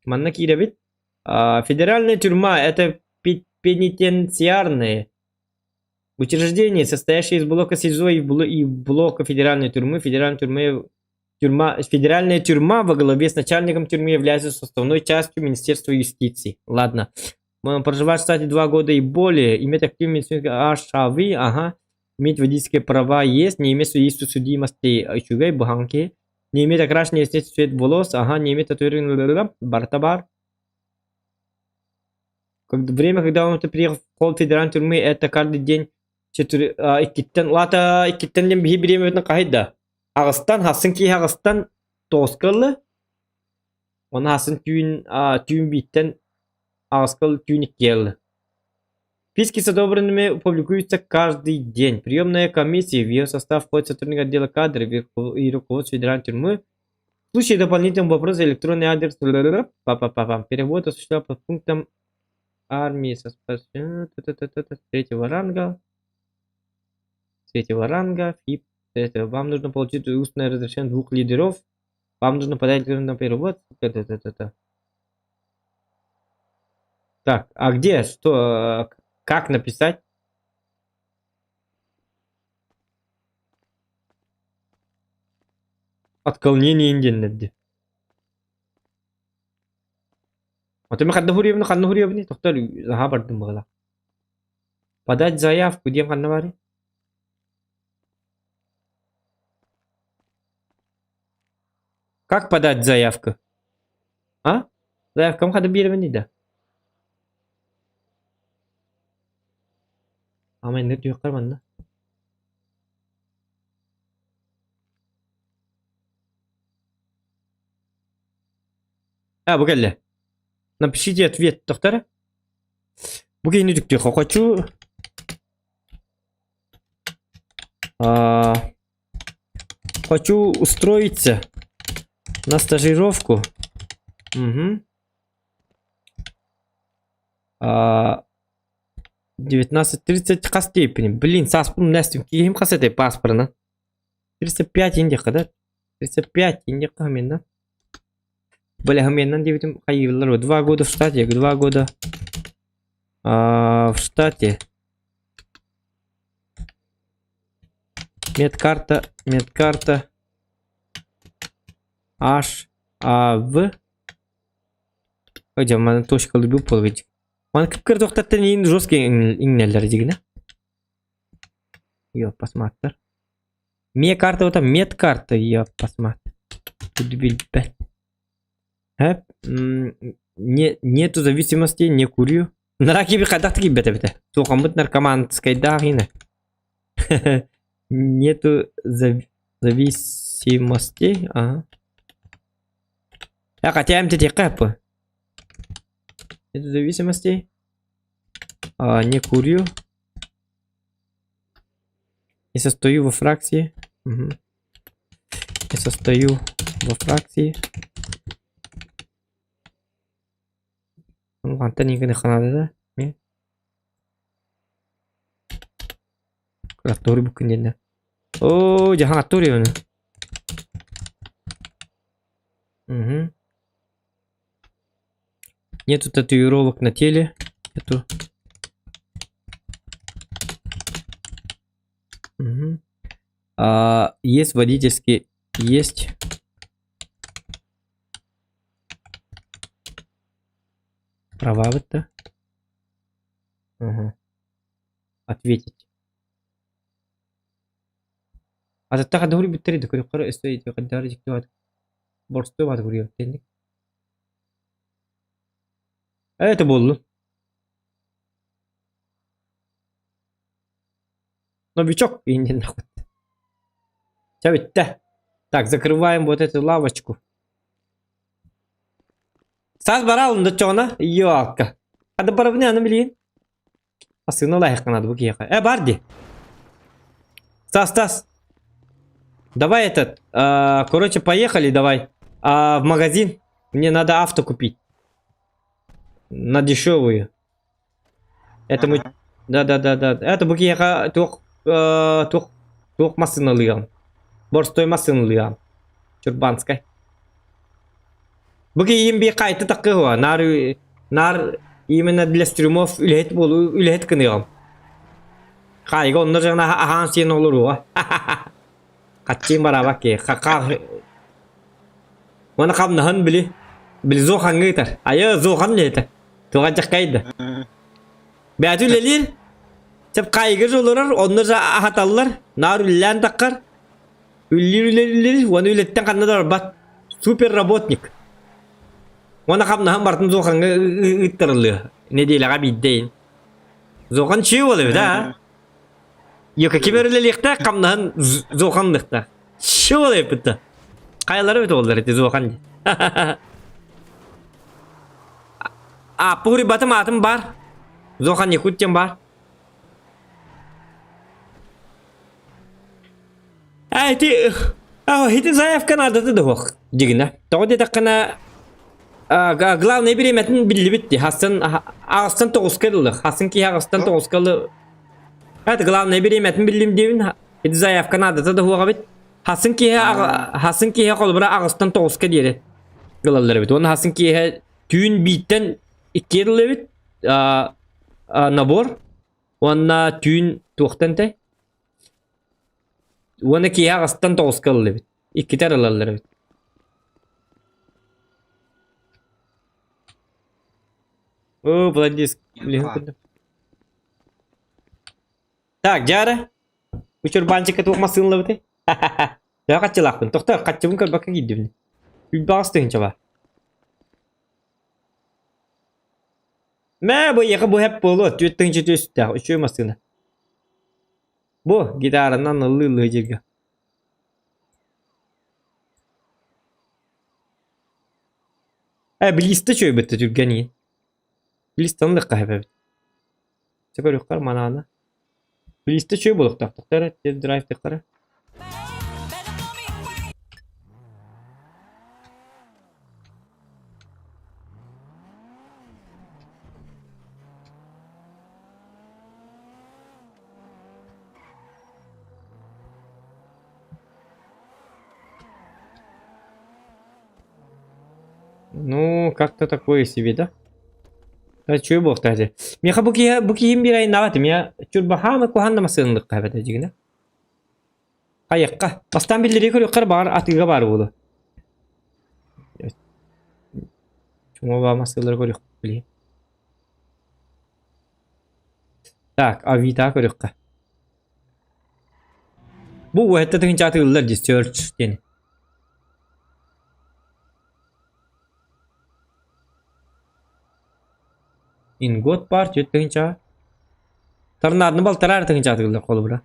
Манна киирэбит. Федеральная тюрьма это пенитенциарное учреждение, состоящее из блока СИЗО и блока федеральной тюрьмы. Федеральная тюрьма, тюрьма, федеральная тюрьма во главе с начальником тюрьмы является составной частью Министерства юстиции. Ладно. Проживать в штате 2 года и более, иметь активный медицинский АШВ, ага, иметь водительские права есть, не иметь свидетельства судимости, үчүгэй, буханки, не иметь окрашенный естественный цвет волос, ага, не иметь татуировки, бартабар. Время, когда он приехал в холл федеральной тюрьмы, это каждый день иккиттэн лата иккиттэн диэн биһи бириэмэбитин хаһыйда. Аҕыстан хасын киһи аҕыстан тоҕускаллы. Оны хасын түүн түүн бииттэн аҕыскал түүн иккиэллы. Списки с одобренными публикуются каждый день. Приемная комиссия, в ее состав входит сотрудник отдела кадров и руководство федеральной тюрьмы. В случае дополнительных вопросов электронный адрес па па Перевод осуществлял по пунктам армии со третьего ранга. Третьего ранга. ФИП. Это вам нужно получить устное разрешение двух лидеров. Вам нужно подать на перевод. Это. Так, а где? Что? Как написать? Отклонение инденнерди. Ото ханна хуриевна ханна хуриевни тохтор аха бардым быҕала. Подать заявку диэн ханна баарый? Как подать заявку? А? Заявкам хада биэрэбин да? Ама инде түһүөххэ манна. А, бу кэллэ. Напишите ответ, доктор. Бу киһини түктүөххэ хочу хочу устроиться на стажировку. Угу. 19.30 хас степени. Блин, сааспын нэстим. Киһим хас этэй паспорна. 35 индиха, да? 35 индиха мен, Бля, мен диэбитим хайыыллар 2 года в штате, 2 года в штате. Медкарта, медкарта. H, А, В. Хотя, маны точка любил половить. Маны кып тоқтаттан ең жесткий иңнелер дегені. Ё, посмотри. Ме карта, вот там медкарта, ё, посмотри. Тут билбэт. Не, нету зависимости, не курю. Нараки би хайдах киирбэтэ битэ. Туохаммыт наркоманскайдаах Нету зависимости. Ага. Я хотя МТТК. Нету зависимости. Не курю. Не состою во фракции. Угу. Не состою во фракции. Ну, хантан игны ханада да? Ме? Кратори букиннен. О, жахан аттори оны. Угу. Нету татуировок на теле. Нету. Угу. А, есть водительский, есть. Права это. Угу. Ответить. Ататтаха дури биттери докурюккара өстө итиқаддаары жиктуат борстуо бат куриоттенник. Это болду. Новичок и не нахуй. Ча Так, закрываем вот эту лавочку. Сас барал, да чона, ёлка. А да барабны аны билин. Асыны лайық надо бу киһиэхэ. Э, бар ди. Стас, Стас. Давай этот, э, короче, поехали давай. А, в магазин. Мне надо авто купить. На дешевую. Это мы... Да, да, да, да. Это бу киһиэхэ туох, э, туох, туох массыыналыам. Борстой массыыналыам. Чурбанскай. Бу киһим би хайты таккыһуа. Нар, нар именно для стримов үлэһит буолу үлэһит гыныам. Хайга онно жана аһаан сиэн олоруо. Хаччыын бараабак киһи. Хака Уонна хамнаһын били били зоохаҥҥа ыытар. Айа зоохан үлэһитэ. Туох дьахкайда. Бэйэтэ үлэлиир. Сөп хаайыга же олорор, онно же аһаталлар. Наар үлэлээн таххар. Үллүүр үлэлиир, уонна үлэттэн ханна да барбат. Супер работник. Уонна хамнаһын барытын зоохаҥҥа ыыттарыллыа. Нэдиэлэҕэ биирдэ иһин. Зохан чиэ буолар эбит аа? Йока ким үлэлиэхтээх хамнаһын зооханныахтаах. Чиэ буолар эбит да. Хайалара эбит буоллар ити зохан дии. А, пугрибатым аатым бар. Зохан Якут диэн бар. А, ити, а, ити заявка наадата да суох дьигинэ. Тоҕо диэтэххинэ, главное бириэмэтин биллибит дии. Хастан аҕыстан тоҕуска дылы. Хастан киһи аҕыстан тоҕуска дылы. Это главное бириэмэтин биллим диэбин. Ити заявка наадата да суох эбит. Хастан киһи хастан киһи холобура аҕыстан тоҕуска диэри ылаллар эбит. Уонна хастан киһи түүн бииртэн иккиэ дылы эбит. Набор. Уонна түүн туохтан этэй? Уонна киэһэ аҕыстан тоҕуска ылла эбит. Иккитэ ылаллар эбит. О, Владис, Так, дьаара. Учурбаанчыкка туох массыыналабытай? Төһө хаччылаахпын? Тохтоо, хаччыбын көрбөккө киирдим. Үббаҕас тыһыынча баар. Мэ, бу эйиэхэ бу һэп буолуо, 4 тыһыынча түөстээх, үчүгэй массыына. Бу гитаранан ыллыы-ыллыы дьиргэ. Э, билиистэ үчүгэй түргэн иин. Билиистэн ылыахха сөп эбит. Чэ көрүөххэ манаана. Билиистэ үчүгэй буолуохтаах. Тохтоо эрэ, драйв тыххара. Ну, как-то такое себе, да? А чё буолта этэ? Миэхэ бу киһи бу киһим биир айнаабат эмиэ чурбаһаамы куһаан да массыынылыкка эбэтэ дьигинэ. Хайыахха. Бастаан биллэрии көрүөххэ баҕар атыыга баар буолуо. Чуҥа массыылары көрүөх билиһин. Так, Авито көрүөххэ. Бу уһэтте тыһыынча атыыллар дии search диэн. Ингот баар 4 тыһыынчаҕа. Торнадоны балтараа тыһыынча атыыллар холобура.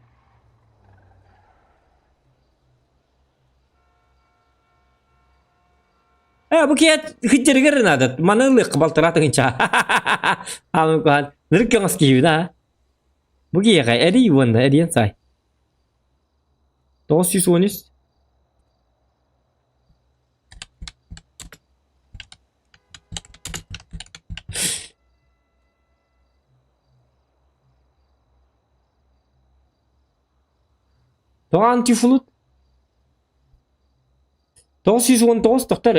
Э, бу киэт хиттеригэр наада. Маны ылыахха балтараа тыһыынча. Аамын куһаан. Нырык көҥөс киһибин аа. Бу киһиэхэ эрий уонна эриэн саай. 913 Тоҕо антифлут? 919 тохтор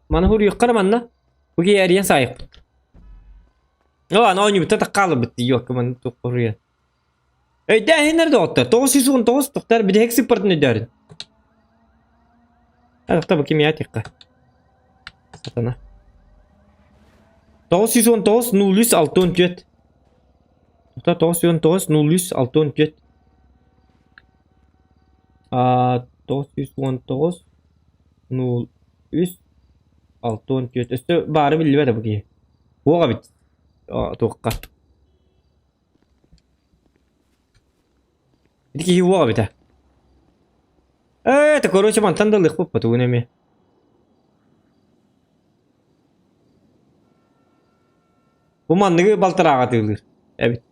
маны хуруйуккара манна. Бу киһи эрийэн саайыппыт. О, аны оонньуубуттан таккаалыбыт дии маны туруйан. Өйдөөһүннэр доҕоттор 919 тохтор бүтэһик сыппартын өйдөөрүн. Тохтор бу кимиэ тихха. Сатана. 919 03 64. Тохтор 919 03 64. А 919 03 64. Өссө баары биллибэт бу киһи. Уоҕа бит. Туохха. Ити киһи уоҕа эбитэ. Ээ, это короче мантан да ылыахпыт потугун эмиэ. Бу манныгы балтарааҕа атыылыыр эбит.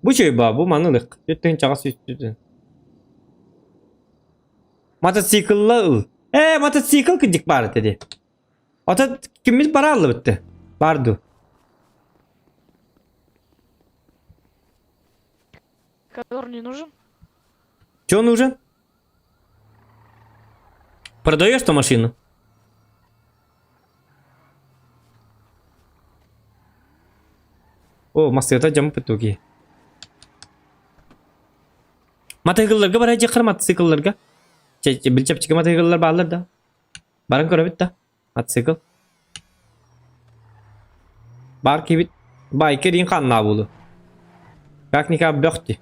Бу чөй баа, бу маны ылыах. Түттүн чаҕас үстүтүн. Мотоциклла ыл. Ээ, мотоцикл кырдьык баар этэ дии. Ата киммит бара аллыбытты? Бар ду. Который не нужен? Чё нужен? Продаешь ту машину? О, массыата дьам пытуги. Мотоциклларга барай дьахар мотоциклларга. Билчэпчики мотоцикллар бааллар да. Баран көрөбүт да. Мотоцикл. Бар кибит байкер иин ханнаа буолу. Как никак бөхти.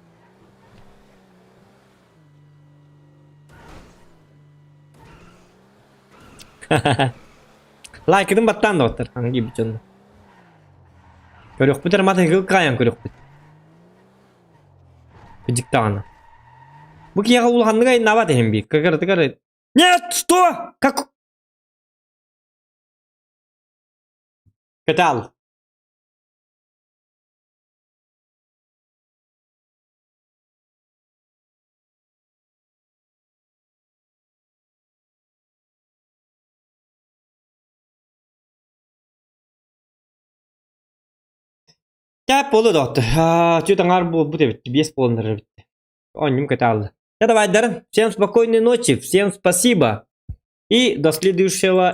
Лайкытын баттаан да оттар. Аны киирбит дьонно. Көрүөхпүт эрэ мотоцикл каайан көрүөхпүт. Кыдьык даҕаны. Бу киһиэхэ улаханнык айаннаабат иһин биир. Кыгырытыгар Нет, что? Как? Катал. Кэп буолу доҕоттор. Чүт аҥаар буолбут эбит. Биэс буолан эбит. Оонньум кэтаалла. Давай, Дарren. Всем спокойной ночи. Всем спасибо. И до следующего.